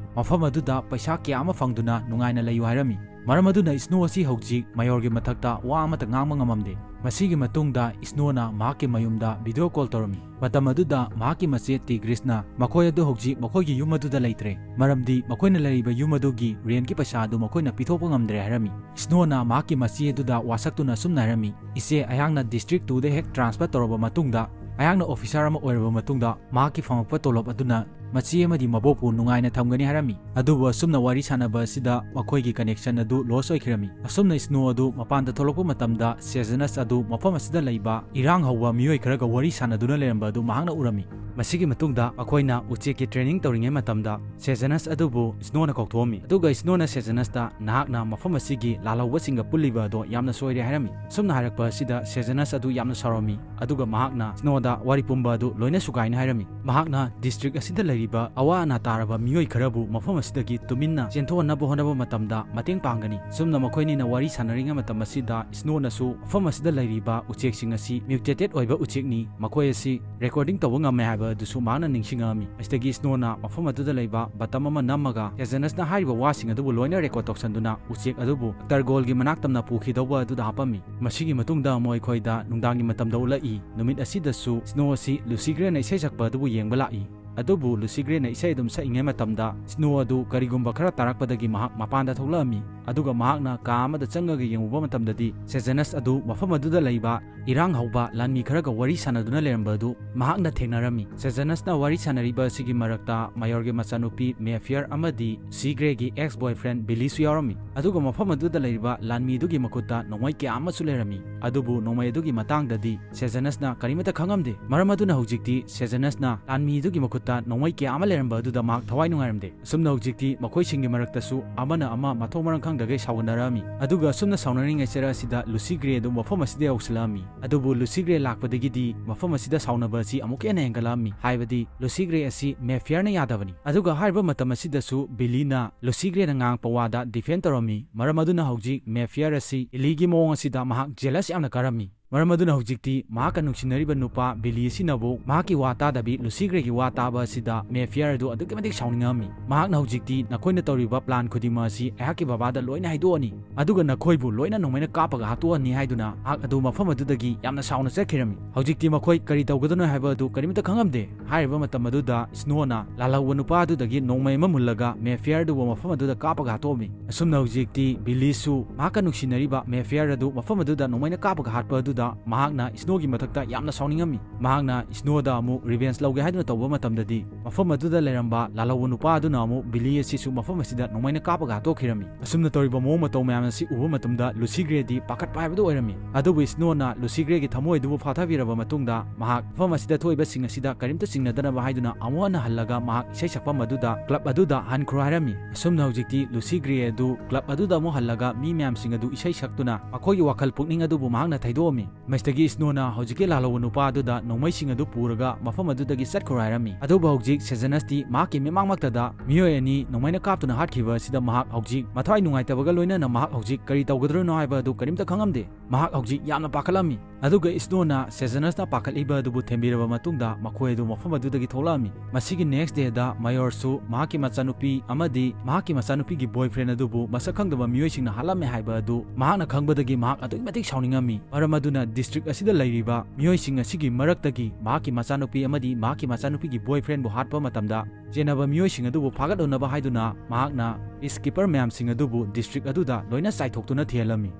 ꯃꯐꯝ ꯑꯗꯨꯗ ꯄꯩꯁꯥ ꯀꯌꯥ ꯑꯃ ꯐꯪꯗꯨꯅ ꯅꯨꯡꯉꯥꯏꯅ ꯂꯩꯌꯨ ꯍꯥꯏꯔꯝꯃꯤ꯫ ꯃꯔꯝ ꯑꯗꯨꯅ ꯁ꯭ꯅꯣ ꯑꯁꯤ ꯍꯧꯖꯤꯛ mayorꯒꯤ ꯃꯊꯛꯇ ꯋꯥ ꯑꯃꯠꯇ ꯉꯥꯡꯕ ꯉꯝꯃꯝꯗꯦ꯫ ꯃꯁꯤꯒꯤ ꯃꯇꯨꯡꯗ ꯁ꯭ꯅꯣꯅ ꯃꯍꯥꯛꯀꯤ ꯃꯌꯨꯝꯗ video call ꯇꯧꯔꯝꯃꯤ꯫ ꯃꯇꯝ ꯑꯗꯨꯗ ꯃꯍꯥꯛꯀꯤ ꯃꯆꯦ ꯇꯤꯒ꯭ꯔꯤꯁꯅ ꯃꯈꯣꯏ ꯑꯗꯨ ꯍꯧꯖꯤꯛ ꯃꯈꯣꯏꯒꯤ ꯌꯨꯝ ꯑꯗꯨꯗ ꯂꯩꯇ꯭ꯔꯦ, ꯃꯔꯝꯗꯤ ꯃꯈꯣꯏꯅ ꯂꯩꯔꯤꯕ ꯌꯨꯝ ꯑꯗꯨꯒꯤ rentꯀꯤ ꯄꯩꯁꯥ ꯑꯗꯨ ꯃꯈꯣꯏꯅ ꯄꯤꯊꯣꯛꯄ ꯉꯝꯗ꯭ꯔꯦ ꯍꯥꯏꯔꯝꯃꯤ꯫ ꯁ꯭ꯅꯣꯅ ꯃꯍꯥꯛꯀꯤ ꯃꯆꯦ ꯑꯗꯨꯗ ꯋꯥꯁꯛꯇꯨꯅ ꯑꯁꯨꯝꯅ ꯍꯥꯏꯔꯝꯃꯤ, "ꯏꯆꯦ, ꯑꯩꯍꯥꯛꯅ District twoꯗ ꯍꯦꯛ transfer ꯇꯧꯔꯕ ꯃꯇꯨꯡꯗ, ꯑꯩꯍꯥꯛꯅ officer ꯑꯃ ꯑꯣꯏꯔꯕ ꯃꯇꯨꯡꯗ, ꯃꯍꯥꯛꯀꯤ ꯐꯪꯉꯛꯄ ꯇꯣꯂꯣꯞ ꯑꯗꯨꯅ ꯃꯆꯦ ꯑꯃꯗꯤ ꯃꯕꯣꯛꯄꯨ ꯅꯨꯡꯉꯥꯏꯅ ꯊꯝꯒꯅꯤ ꯍꯥꯏꯔꯝꯃꯤ꯫ ꯑꯗꯨꯕꯨ ꯑꯁꯨꯝꯅ ꯋꯥꯔꯤ ꯁꯥꯟꯅꯕ ꯑꯁꯤꯗ ꯃꯈꯣꯏꯒꯤ connection ꯑꯗꯨ loss ꯑꯣꯏꯈꯤꯔꯝꯃꯤ꯫ ꯑꯁꯨꯝꯅ ꯁ꯭ꯅꯣ ꯑꯗꯨ ꯃꯄꯥꯟꯗ ꯊꯣꯛꯂꯛꯄ ꯃꯇꯝꯗ ꯁꯦꯖꯅꯁ ꯑꯗꯨ ꯃꯐꯝ ꯑꯁꯤꯗ ꯂꯩꯕ ꯏꯔꯥꯡ ꯍꯧꯕ ꯃꯤꯑꯣꯏ ꯈꯔꯒ ꯋꯥꯔꯤ ꯁꯥꯟꯅꯗꯨꯅ ꯂꯩꯔꯝꯕ ꯑꯗꯨ ꯃꯍꯥꯛꯅ ꯎꯔꯝꯃꯤ꯫ ꯃꯁꯤꯒꯤ ꯃꯇꯨꯡꯗ ꯃꯈꯣꯏꯅ ꯎꯆꯦꯛꯀꯤ training ꯇꯧꯔꯤꯉꯩ ꯃꯇꯝꯗ ꯁꯦꯖꯅꯁ ꯑꯗꯨꯕꯨ ꯁ꯭ꯅꯣꯅ ꯀꯧꯊꯣꯛꯑꯝꯃꯤ꯫ ꯑꯗꯨꯒ ꯁ꯭ꯅꯣꯅ ꯁꯦꯖꯅꯁꯇ, "ꯅꯍꯥꯛꯅ ꯃꯐꯝ ꯑꯁꯤꯒꯤ ꯂꯥꯜꯍꯧꯕꯁꯤꯡꯒ ꯄꯨꯜꯂꯤꯕ ꯑꯗꯣ ꯌꯥꯝꯅ ꯁꯣꯏꯔꯦ" ꯍꯥꯏꯔꯝꯃꯤ꯫ ꯑꯁꯨꯝꯅ ꯍꯥꯏꯔꯛꯄ ꯑꯁꯤꯗ ꯁꯦꯖꯅꯁ ꯑꯗꯨ ꯌꯥꯝꯅ ꯁꯥꯎꯔꯝꯃꯤ꯫ ꯑꯗꯨꯒ ꯃꯍꯥꯛꯅ ꯁ꯭ꯅꯣꯗ ꯋꯥꯔꯤ ꯄꯨꯝꯕ ꯑꯗꯨ ꯂꯣꯏꯅ ꯁꯨꯒꯥꯏꯅ ꯍꯥꯏꯔꯝꯃꯤ꯫ ꯃꯍꯥꯛꯅ district ꯑꯁꯤꯗ ꯂꯩꯔꯤꯕ ꯑꯋꯥ ꯑꯅꯥ ꯇꯥꯔꯕ ꯃꯤꯑꯣꯏ ꯈꯔꯕꯨ ꯃꯐꯝ ꯑꯁꯤꯗꯒꯤ ꯇꯨꯃꯤꯟꯅ ꯆꯦꯟꯊꯣꯛꯍꯟꯅꯕ ꯍꯣꯠꯅꯕ ꯃꯇꯝꯗ ꯃꯇꯦꯡ ꯄꯥꯡꯒꯅꯤ꯫ ꯁꯨꯝꯅ ꯃꯈꯣꯏꯅꯤꯅ ꯋꯥꯔꯤ ꯁꯥꯟꯅꯔꯤꯉꯩ ꯃꯇꯝ ꯑꯁꯤꯗ ꯁ꯭ꯅꯣꯅꯁꯨ ꯃꯐꯝ ꯑꯁꯤꯗ ꯂꯩꯔꯤꯕ ꯎꯆꯦꯛꯁꯤꯡ ꯑꯁꯤ mutated ꯑꯣꯏꯕ ꯎꯆꯦꯛꯅꯤ, ꯃꯈꯣꯏ ꯑꯁꯤ recording ꯇꯧꯕ ꯉꯝꯃꯦ ꯍꯥꯏꯕ ꯑꯗꯨꯁꯨ ꯃꯍꯥꯛꯅ ꯅꯤꯡꯁꯤꯡꯉꯛꯑꯝꯃꯤ꯫ ꯑꯁꯤꯗꯒꯤ ꯁ꯭ꯅꯣꯅ ꯃꯐꯝ ꯑꯗꯨꯗ ꯂꯩꯕ button ꯑꯃ ꯅꯝꯃꯒ ꯁꯦꯖꯅꯁꯅ ꯍꯥꯏꯔꯤꯕ ꯋꯥꯁꯤꯡ ꯑꯗꯨꯕꯨ ꯂꯣꯏꯅ record ꯇꯧꯁꯟꯗꯨꯅ ꯎꯆꯦꯛ ꯑꯗꯨꯕꯨ ꯗꯣꯛꯇꯔ ꯒꯣꯜꯒꯤ ꯃꯅꯥꯛ ꯇꯝꯅ ꯄꯨꯈꯤꯗꯧꯕ ꯑꯗꯨꯗ ꯍꯥꯞꯄꯝꯃꯤ꯫ ꯃꯁꯤꯒꯤ ꯃꯇꯨꯡꯗ ꯑꯃꯨꯛ ꯑꯩꯈꯣꯏꯗ ꯅꯨꯡꯗꯥꯡꯒꯤ ꯃꯇꯝꯗ ꯎꯠꯂꯛꯏ꯫ ꯅꯨꯃꯤꯠ ꯑꯁꯤꯗꯁꯨ ꯁ꯭ꯅꯣ ꯑꯁꯤ ꯂꯨꯁꯤ ꯒ꯭ꯔꯦꯅ ꯏꯁꯩ ꯁꯛꯄ ꯑꯗꯨꯕꯨ ꯌꯦꯡꯕ ꯂꯥꯛꯏ꯫ ꯑꯗꯨꯕꯨ ꯂꯨꯁꯤ ꯒ꯭ꯔꯦꯅ ꯏꯁꯩ ꯑꯗꯨꯝ ꯁꯛꯏꯉꯩ ꯃꯇꯝꯗ ꯁ꯭ꯅꯣ ꯑꯗꯨ ꯀꯔꯤꯒꯨꯝꯕ ꯈꯔ ꯇꯥꯔꯛꯄꯗꯒꯤ ꯃꯍꯥꯛ ꯃꯄꯥꯟꯗ ꯊꯣꯛꯂꯛꯑꯝꯃꯤ꯫ ꯑꯗꯨꯒ ꯃꯍꯥꯛꯅ ꯀꯥ ꯑꯃꯗ ꯆꯪꯉꯒ ꯌꯦꯡꯉꯨꯕ ꯃꯇꯝꯗꯗꯤ ꯁꯦꯖꯅꯁ ꯑꯗꯨ ꯃꯐꯝ ꯑꯗꯨꯗ ꯂꯩꯕ ꯏꯔꯥꯡ ꯍꯧꯕ ꯂꯥꯟꯃꯤ ꯈꯔꯒ ꯋꯥꯔꯤ ꯁꯥꯟꯅꯗꯨꯅ ꯂꯩꯔꯝꯕ ꯑꯗꯨ ꯃꯍꯥꯛꯅ ꯊꯦꯡꯅꯔꯝꯃꯤ꯫ ꯁꯦꯖꯅꯁꯅ ꯋꯥꯔꯤ ꯁꯥꯟꯅꯔꯤꯕ ꯑꯁꯤꯒꯤ ꯃꯔꯛꯇ ꯃꯥꯌꯣꯔꯒꯤ ꯃꯆꯥꯅꯨꯄꯤ ꯃꯦꯐꯤꯌꯔ ꯑꯃꯗꯤ ꯁꯤ ꯒ꯭ꯔꯦꯒꯤ ex boyfriend ꯕꯤꯂꯤꯁꯨ ꯌꯥꯎꯔꯝꯃꯤ꯫ ꯑꯗꯨꯒ ꯃꯐꯝ ꯑꯗꯨꯗ ꯂꯩꯔꯤꯕ ꯂꯥꯟꯃꯤꯗꯨꯒꯤ ꯃꯈꯨꯠꯇ ꯅꯣꯡꯃꯩ ꯀꯌꯥ ꯑꯃꯁꯨ ꯂꯩꯔꯝꯃꯤ꯫ ꯑꯗꯨꯕꯨ ꯅꯣꯡꯃꯩ ꯑꯗꯨꯒꯤ ꯃꯇꯥꯡꯗꯗꯤ ꯁꯦꯖꯅꯁꯅ ꯀꯔꯤꯃꯠꯇ ꯈꯪꯉꯝꯗꯦ꯫ ꯃꯔꯝ ꯑꯗꯨꯅ ꯍꯧꯖꯤꯛꯇꯤ ꯁꯦꯖꯅꯁꯅ ꯂꯥꯟꯃꯤꯗꯨꯒꯤ ꯃꯈꯨꯠꯇ ꯅꯣꯡꯃꯩ ꯀꯌꯥ ꯑꯃ ꯂꯩꯔꯝꯕ ꯑꯗꯨꯗ ꯃꯍꯥꯛ ꯊꯋꯥꯏ ꯅꯨꯡꯉꯥꯏꯔꯝꯗꯦ꯫ ꯑꯁꯨꯝꯅ ꯍꯧꯖꯤꯛꯇꯤ ꯃꯈꯣꯏꯁꯤꯡꯒꯤ ꯃꯔꯛꯇꯁꯨ ꯑꯃꯅ ꯑꯃ ꯃꯊꯣꯡ ꯃꯔꯝ ꯈꯪꯗꯒꯩ ꯁꯥꯎꯒꯠꯅꯔꯛꯑꯝꯃꯤ꯫ ꯑꯗꯨꯒ ꯑꯁꯨꯝꯅ ꯁꯥꯎꯅꯔꯤꯉꯩ ꯆꯔꯥ ꯑꯁꯤꯗ ꯂꯨꯁꯤ ꯒ꯭ꯔꯦ ꯑꯗꯨ ꯃꯐꯝ ꯑꯁꯤꯗ ꯌꯧꯁꯤꯜꯂꯛꯑꯝꯃꯤ꯫ ꯑꯗꯨꯕꯨ ꯂꯨꯁꯤ ꯒ꯭ꯔꯦ ꯂꯥꯛꯄꯗꯒꯤꯗꯤ ꯃꯐꯝ ꯑꯁꯤꯗ ꯁꯥꯎꯅꯕ ꯑꯁꯤ ꯑꯃꯨꯛꯀ ꯍꯦꯟꯅ ꯍꯦꯟꯒꯠꯂꯛꯑꯝꯃꯤ꯫ ꯍꯥꯏꯕꯗꯤ ꯂꯨꯁꯤ ꯒ꯭ꯔꯦ ꯑꯁꯤ ꯃꯦꯐꯤꯌꯔꯅ ꯌꯥꯗꯕꯅꯤ꯫ ꯑꯗꯨꯒ ꯍꯥꯏꯔꯤꯕ ꯃꯇꯝ ꯑꯁꯤꯗꯁꯨ ꯕꯤꯂꯤꯅ ꯂꯨꯁꯤ ꯒ꯭ꯔꯦꯅ ꯉꯥꯡꯉꯛꯄ ꯋꯥꯗ defend ꯇꯧꯔꯝꯃꯤ꯫ ꯃꯔꯝ ꯑꯗꯨꯅ ꯍꯧꯖꯤꯛ ꯃꯦꯐꯤꯌꯔ ꯑꯁꯤ ꯕꯤꯂꯤꯒꯤ ꯃꯑꯣꯡ ꯑꯁꯤꯗ ꯃꯍꯥꯛ jealous ꯌꯥꯝꯅ ꯀꯥꯔꯝꯃꯤ꯫ ꯃꯔꯝ ꯑꯗꯨꯅ ꯍꯧꯖꯤꯛꯇꯤ ꯃꯍꯥꯛꯀ ꯅꯨꯡꯁꯤꯅꯔꯤꯕ ꯅꯨꯄꯥ ꯕꯤꯂꯤ ꯑꯁꯤꯅꯕꯨ ꯃꯍꯥꯛꯀꯤ ꯋꯥ ꯇꯥꯗꯕꯤ ꯂꯨꯁꯤ ꯒ꯭ꯔꯦꯒꯤ ꯋꯥ ꯇꯥꯕ ꯑꯁꯤꯗ ꯃꯦꯐꯤꯌꯔ ꯑꯗꯨ ꯑꯗꯨꯛꯀꯤ ꯃꯇꯤꯛ ꯁꯥꯎꯅꯤꯡꯉꯝꯃꯤ꯫ ꯃꯍꯥꯛꯅ ꯍꯧꯖꯤꯛꯇꯤ "ꯅꯈꯣꯏꯅ ꯇꯧꯔꯤꯕ plan ꯈꯨꯗꯤꯡꯃꯛ ꯑꯁꯤ ꯑꯩꯍꯥꯛꯀꯤ ꯕꯕꯥꯗ ꯂꯣꯏꯅ ꯍꯥꯏꯗꯣꯛꯑꯅꯤ, ꯑꯗꯨꯒ ꯅꯈꯣꯏꯕꯨ ꯂꯣꯏꯅ ꯅꯣꯡꯃꯩꯅ ꯀꯥꯞꯄꯒ ꯍꯥꯠꯇꯣꯛꯑꯅꯤ" ꯍꯥꯏꯗꯨꯅ ꯃꯍꯥꯛ ꯑꯗꯨ ꯃꯐꯝ ꯑꯗꯨꯗꯒꯤ ꯌꯥꯝꯅ ꯁꯥꯎꯅ ꯆꯠꯈꯤꯔꯝꯃꯤ꯫ ꯍꯧꯖꯤꯛꯇꯤ ꯃꯈꯣꯏ ꯀꯔꯤ ꯇꯧꯒꯗꯣꯏꯅꯣ ꯍꯥꯏꯕ ꯑꯗꯨ ꯀꯔꯤꯃꯠꯇ ꯈꯪꯉꯝꯗꯦ꯫ ꯍꯥꯏꯔꯤꯕ ꯃꯇꯝ ꯑꯗꯨꯗ ꯁ꯭ꯅꯣꯅ ꯂꯥꯜꯍꯧꯕ ꯅꯨꯄꯥ ꯑꯗꯨꯗꯒꯤ ꯅꯣꯡꯃꯩ ꯑꯃ ꯃꯨꯜꯂꯒ ꯃꯦꯐꯤꯌꯔ ꯑꯗꯨꯕꯨ ꯃꯐꯝ ꯑꯗꯨꯗ ꯀꯥꯞꯄꯒ ꯍꯥꯠꯇꯣꯛꯑꯝꯃꯤ꯫ ꯑꯁꯨꯝꯅ ꯍꯧꯖꯤꯛꯇꯤ ꯕꯤꯂꯤꯁꯨ ꯃꯍꯥꯛꯀ ꯅꯨꯡꯁꯤꯅꯔꯤꯕ ꯃꯦꯐꯤꯌꯔ ꯑꯗꯨ ꯃꯐꯝ ꯑꯗꯨꯗ ꯅꯣꯡꯃꯩꯅ ꯀꯥꯞꯄꯒ ꯍꯥꯠꯄ ꯑꯗꯨꯗ ꯃꯍꯥꯛꯅ ꯏꯁꯅꯣꯒꯤ ꯃꯊꯛꯇ ꯌꯥꯝꯅ ꯁꯥꯎꯅꯤꯡꯉꯝꯃꯤ꯫ ꯃꯍꯥꯛꯅ ꯏꯁꯅꯣꯗ ꯑꯃꯨꯛ ꯔꯤꯚꯦꯟꯖ ꯂꯧꯒꯦ ꯍꯥꯏꯗꯨꯅ ꯇꯧꯕ ꯃꯇꯝꯗꯗꯤ, ꯃꯐꯝ ꯑꯗꯨꯗ ꯂꯩꯔꯝꯕ ꯂꯥꯜꯍꯧꯕ ꯅꯨꯄꯥ ꯑꯗꯨꯅ ꯑꯃꯨꯛ ꯕꯤꯂꯤ ꯑꯁꯤꯁꯨ ꯃꯐꯝ ꯑꯁꯤꯗ ꯅꯣꯡꯃꯩꯅ ꯀꯥꯞꯄꯒ ꯍꯥꯠꯇꯣꯛꯈꯤꯔꯝꯃꯤ꯫ ꯑꯁꯨꯝꯅ ꯇꯧꯔꯤꯕ ꯃꯑꯣꯡ ꯃꯇꯧ ꯃꯌꯥꯝ ꯑꯁꯤ ꯎꯕ ꯃꯇꯝꯗ ꯂꯨꯁꯤ ꯒ꯭ꯔꯦꯗꯤ ꯄꯥꯈꯠꯄ ꯍꯥꯏꯕꯗꯨ ꯑꯣꯏꯔꯝꯃꯤ꯫ ꯑꯗꯨꯕꯨ ꯏꯁꯅꯣꯅ ꯂꯨꯁꯤ ꯒ꯭ꯔꯦꯒꯤ ꯊꯃꯣꯏ ꯑꯗꯨꯕꯨ ꯐꯥꯊꯕꯤꯔꯕ ꯃꯇꯨꯡꯗ, ꯃꯍꯥꯛ ꯃꯐꯝ ꯑꯁꯤꯗ ꯊꯣꯛꯏꯕꯁꯤꯡ ꯑꯁꯤꯗ ꯀꯔꯤꯝꯇ ꯆꯤꯡꯅꯗꯅꯕ ꯍꯥꯏꯗꯨꯅ ꯑꯃꯨꯛ ꯍꯟꯅ ꯍꯜꯂꯒ ꯃꯍꯥꯛ ꯏꯁꯩ ꯁꯛꯐꯝ ꯑꯗꯨꯗ, ꯀ꯭ꯂꯕ ꯑꯗꯨꯗ ꯍꯟꯈ꯭ꯔꯣ ꯍꯥꯏꯔꯝꯃꯤ꯫ ꯑꯁꯨꯝꯅ ꯍꯧꯖꯤꯛꯇꯤ ꯂꯨꯁꯤ ꯒ꯭ꯔꯦ ꯑꯗꯨ ꯀ꯭ꯂꯕ ꯑꯗꯨꯗ ꯑꯃꯨꯛ ꯍꯜꯂꯒ ꯃꯤ ꯃꯌꯥꯝꯁꯤꯡ ꯑꯗꯨ ꯏꯁꯩ ꯁꯛꯇꯨꯅ ꯃꯈꯣꯏꯒꯤ ꯋꯥꯈꯜ ꯄꯨꯛꯅꯤꯡ ꯑꯗꯨꯕꯨ ꯃꯍꯥꯛꯅ ꯊꯩꯗꯣꯛꯑꯝꯃꯤ꯫ ꯃꯁꯤꯗꯒꯤ ꯏꯁꯅꯣꯅ ꯍꯧꯖꯤꯛꯀꯤ ꯂꯥꯜꯍꯧꯕ ꯅꯨꯄꯥ ꯑꯗꯨꯗ ꯅꯣꯡꯃꯩꯁꯤꯡ ꯑꯗꯨ ꯄꯨꯔꯒ ꯃꯐꯝ ꯑꯗꯨꯗꯒꯤ ꯆꯠꯈ꯭ꯔꯣ ꯍꯥꯏꯔꯝꯃꯤ꯫ ꯑꯗꯨꯕꯨ ꯍꯧꯖꯤꯛ ꯁꯦꯖꯅꯁꯇꯤ ꯃꯍꯥꯛꯀꯤ ꯃꯤꯠꯃꯥꯡꯃꯛꯇꯗ ꯃꯤꯑꯣꯏ ꯑꯅꯤ ꯅꯣꯡꯃꯩꯅ ꯀꯥꯞꯇꯨꯅ ꯍꯥꯠꯈꯤꯕ ꯑꯁꯤꯗ ꯃꯍꯥꯛ ꯍꯧꯖꯤꯛ ꯃꯊ꯭ꯋꯥꯏ ꯅꯨꯡꯉꯥꯏꯇꯕꯒ ꯂꯣꯏꯅꯅ ꯃꯍꯥꯛ ꯍꯧꯖꯤꯛ ꯀꯔꯤ ꯇꯧꯒꯗ꯭ꯔꯣꯅꯣ ꯍꯥꯏꯕ ꯑꯗꯨ ꯀꯔꯤꯝꯇ ꯈꯪꯉꯝꯗꯦ꯫ ꯃꯍꯥꯛ ꯍꯧꯖꯤꯛ ꯌꯥꯝꯅ ꯄꯥꯈꯠꯂꯝꯃꯤ꯫ ꯑꯗꯨꯒ ꯏꯁꯅꯣꯅ ꯁꯦꯖꯅꯁꯅ ꯄꯥꯈꯠꯂꯤꯕ ꯑꯗꯨꯕꯨ ꯊꯦꯝꯕꯤꯔꯕ ꯃꯇꯨꯡꯗ ꯃꯈꯣꯏ ꯑꯗꯨ ꯃꯐꯝ ꯑꯗꯨꯗꯒꯤ ꯊꯣꯛꯂꯛꯑꯝꯃꯤ꯫ ꯃꯁꯤꯒꯤ ꯅꯦꯛꯁ ꯗꯦꯗ ꯃꯌꯣꯔꯁꯨ ꯃꯍꯥꯛꯀꯤ ꯃꯆꯥꯅꯨꯄꯤ ꯑꯃꯗꯤ ꯃꯍꯥꯛꯀꯤ ꯃꯆꯥꯅꯨꯄꯤꯒꯤ ꯕꯣꯏꯐ꯭ꯔꯦꯟ ꯑꯗꯨꯕꯨ ꯃꯁꯛ ꯈꯪꯗꯕ ꯃꯤꯑꯣꯏꯁꯤꯡꯅ ꯍꯥꯠꯂꯝꯃꯦ ꯍꯥꯏꯕ ꯑꯗꯨ ꯃꯍꯥꯛꯅ ꯈꯪꯕꯗꯒꯤ ꯃꯍꯥꯛ ꯑꯗꯨꯛꯀꯤ ꯃꯇꯤꯛ ꯁꯥꯎꯅꯤꯡꯉꯝꯃꯤ꯫ ꯃꯔꯝ ꯑꯗꯨꯅ ꯗꯤꯁꯇ꯭ꯔꯤꯛ ꯑꯁꯤꯗ ꯂꯩꯔꯤꯕ ꯃꯤꯑꯣꯏꯁꯤꯡ ꯑꯁꯤꯒꯤ ꯃꯔꯛꯇꯒꯤ ꯃꯍꯥꯛꯀꯤ ꯃꯆꯥꯅꯨꯄꯤ ꯑꯃꯗꯤ ꯃꯍꯥꯛꯀꯤ ꯃꯆꯥꯅꯨꯄꯤꯒꯤ ꯕꯣꯏꯐ꯭ꯔꯦꯟꯕꯨ ꯍꯥꯠꯄ ꯃꯇꯝꯗ ꯆꯦꯟꯅꯕ ꯃꯤꯑꯣꯏꯁꯤꯡ ꯑꯗꯨꯕꯨ ꯐꯥꯒꯠꯂꯨꯅꯕ ꯍꯥꯏꯗꯨꯅ ꯃꯍꯥꯛꯅ ꯄꯤꯁꯀꯤꯄꯔ ꯃꯌꯥꯝꯁꯤꯡ ꯑꯗꯨꯕꯨ ꯗꯤꯁꯇ꯭ꯔꯤꯛ ꯑꯗꯨꯗ ꯂꯣꯏꯅ ꯆꯥꯏꯊꯣꯛꯇꯨꯅ ꯊꯤꯍꯜꯂꯝꯃꯤ꯫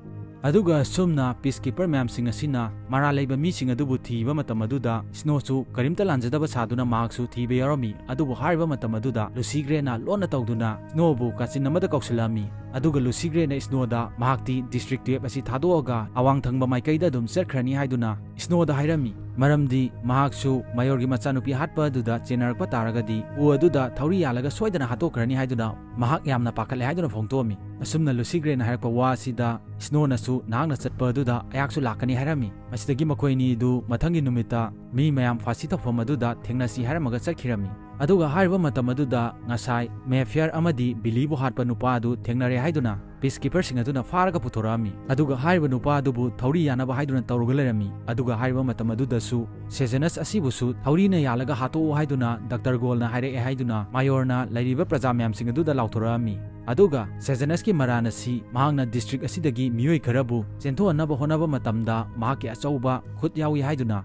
ꯑꯗꯨꯒ ꯑꯁꯨꯝꯅ ꯄꯤꯁꯀꯤꯄꯔ ꯃꯌꯥꯝꯁꯤꯡ ꯑꯁꯤꯅ ꯃꯔꯥꯜ ꯂꯩꯕ ꯃꯤꯁꯤꯡ ꯑꯗꯨꯕꯨ ꯊꯤꯕ ꯃꯇꯝ ꯑꯗꯨꯗ ꯏꯁꯅꯣꯁꯨ ꯀꯔꯤꯝꯇ ꯂꯥꯟꯖꯗꯕ ꯁꯥꯗꯨꯅ ꯃꯍꯥꯛꯁꯨ ꯊꯤꯕ ꯌꯥꯎꯔꯝꯃꯤ꯫ ꯑꯗꯨꯕꯨ ꯍꯥꯏꯔꯤꯕ ꯃꯇꯝ ꯑꯗꯨꯗ ꯂꯨꯁꯤ ꯒ꯭ꯔꯦꯅ ꯂꯣꯟꯅ ꯇꯧꯗꯨꯅ ꯏꯁꯅꯣꯕꯨ ꯀꯥꯆꯤꯟ ꯑꯃꯗ ꯀꯧꯁꯤꯜꯂꯛꯑꯝꯃꯤ꯫ ꯑꯗꯨꯒ ꯂꯨꯁꯤ ꯒ꯭ꯔꯦꯅ ꯏꯁꯅꯣꯗ ꯃꯍꯥꯛꯇꯤ ꯗꯤꯁꯇ꯭ꯔꯤꯛ ꯇꯨꯌꯦꯜꯐ ꯑꯁꯤ ꯊꯥꯗꯣꯛꯑꯒ ꯑꯋꯥꯡ ꯊꯪꯕ ꯃꯥꯏꯀꯩꯗ ꯑꯗꯨꯝ ꯆꯠꯈ꯭ꯔꯅꯤ ꯍꯥꯏꯗꯨꯅ ꯏꯁꯅꯣꯗ ꯍꯥꯏꯔꯝꯃꯤ꯫ ꯃꯔꯝꯗꯤ ꯃꯍꯥꯛꯁꯨ ꯃꯌꯣꯔꯒꯤ ꯃꯆꯥꯅꯨꯄꯤ ꯍꯥꯠꯄ ꯑꯗꯨꯗ ꯆꯦꯟꯅꯔꯛꯄ ꯇꯥꯔꯒꯗꯤ ꯎ ꯑꯗꯨꯗ ꯊꯧꯔꯤ ꯌꯥꯜꯂꯒ ꯁꯣꯏꯗꯅ ꯍꯥꯠꯇꯣꯛꯈ꯭ꯔꯅꯤ ꯍꯥꯏꯗꯨꯅ ꯃꯍꯥꯛ ꯌꯥꯝꯅ ꯄꯥꯈꯠꯂꯦ ꯍꯥꯏꯗꯨꯅ ꯐꯣꯡꯗꯣꯛꯑꯝꯃꯤ꯫ ꯑꯁꯨꯝꯅ ꯂꯨꯁꯤ ꯒ꯭ꯔꯦꯅ ꯍꯥꯏꯔꯛꯄ ꯋꯥ ꯑꯁꯤꯗ ꯏꯁꯅꯣꯅꯁꯨ ꯅꯍꯥꯛꯅ ꯆꯠꯄ ꯑꯗꯨꯗ ꯑꯩꯍꯥꯛꯁꯨ ꯂꯥꯛꯀꯅꯤ ꯍꯥꯏꯔꯝꯃꯤ꯫ ꯃꯁꯤꯗꯒꯤ ꯃꯈꯣꯏ ꯑꯅꯤ ꯑꯗꯨ ꯃꯊꯪꯒꯤ ꯅꯨꯃꯤꯠꯇ ꯃꯤ ꯃꯌꯥꯝ ꯐꯥꯁꯤ ꯇꯧꯐꯝ ꯑꯗꯨꯗ ꯊꯦꯡꯅꯁꯤ ꯍꯥꯏꯔꯝꯃꯒ ꯆꯠꯈꯤꯔꯝꯃꯤ꯫ ꯑꯗꯨꯒ ꯍꯥꯏꯔꯤꯕ ꯃꯇꯝ ꯑꯗꯨꯗ ꯉꯁꯥꯏ ꯃꯦꯐꯤꯌꯔ ꯑꯃꯗꯤ ꯕꯤꯂꯤꯕꯨ ꯍꯥꯠꯄ ꯅꯨꯄꯥ ꯑꯗꯨ ꯊꯦꯡꯅꯔꯦ ꯍꯥꯏꯗꯨꯅ ꯄꯤꯁꯀꯤꯄꯔꯁꯤꯡ ꯑꯗꯨꯅ ꯐꯥꯔꯒ ꯄꯨꯊꯣꯔꯛꯑꯝꯃꯤ꯫ ꯑꯗꯨꯒ ꯍꯥꯏꯔꯤꯕ ꯅꯨꯄꯥ ꯑꯗꯨꯕꯨ ꯊꯧꯔꯤ ꯌꯥꯅꯕ ꯍꯥꯏꯗꯨꯅ ꯇꯧꯔꯒ ꯂꯩꯔꯝꯃꯤ꯫ ꯑꯗꯨꯒ ꯍꯥꯏꯔꯤꯕ ꯃꯇꯝ ꯑꯗꯨꯗꯁꯨ ꯁꯦꯖꯅꯁ ꯑꯁꯤꯕꯨꯁꯨ ꯊꯧꯔꯤꯅ ꯌꯥꯜꯂꯒ ꯍꯥꯠꯇꯣꯛꯑꯣ ꯍꯥꯏꯗꯨꯅ ꯗꯥꯛꯇꯔ ꯒꯣꯜꯅ ꯍꯥꯏꯔꯛꯑꯦ ꯍꯥꯏꯗꯨꯅ ꯃꯥꯌꯣꯔꯅ ꯂꯩꯔꯤꯕ ꯄ꯭ꯔꯖꯥ ꯃꯌꯥꯝꯁꯤꯡ ꯑꯗꯨꯗ ꯂꯥꯎꯊꯣꯔꯛꯑꯝꯃꯤ꯫ ꯑꯗꯨꯒ ꯁꯦꯖꯅꯁꯀꯤ ꯃꯔꯥꯟ ꯑꯁꯤ ꯃꯍꯥꯛꯅ ꯗꯤꯁꯇ꯭ꯔꯤꯛ ꯑꯁꯤꯗꯒꯤ ꯃꯤꯑꯣꯏ ꯈꯔꯕꯨ ꯆꯦꯟꯊꯣꯛꯍꯟꯅꯕ ꯍꯣꯠꯅꯕ ꯃꯇꯝꯗ ꯃꯍꯥꯛꯀꯤ ꯑꯆꯧꯕ ꯈꯨꯠ ꯌꯥꯎꯏ ꯍꯥꯏꯗꯨꯅ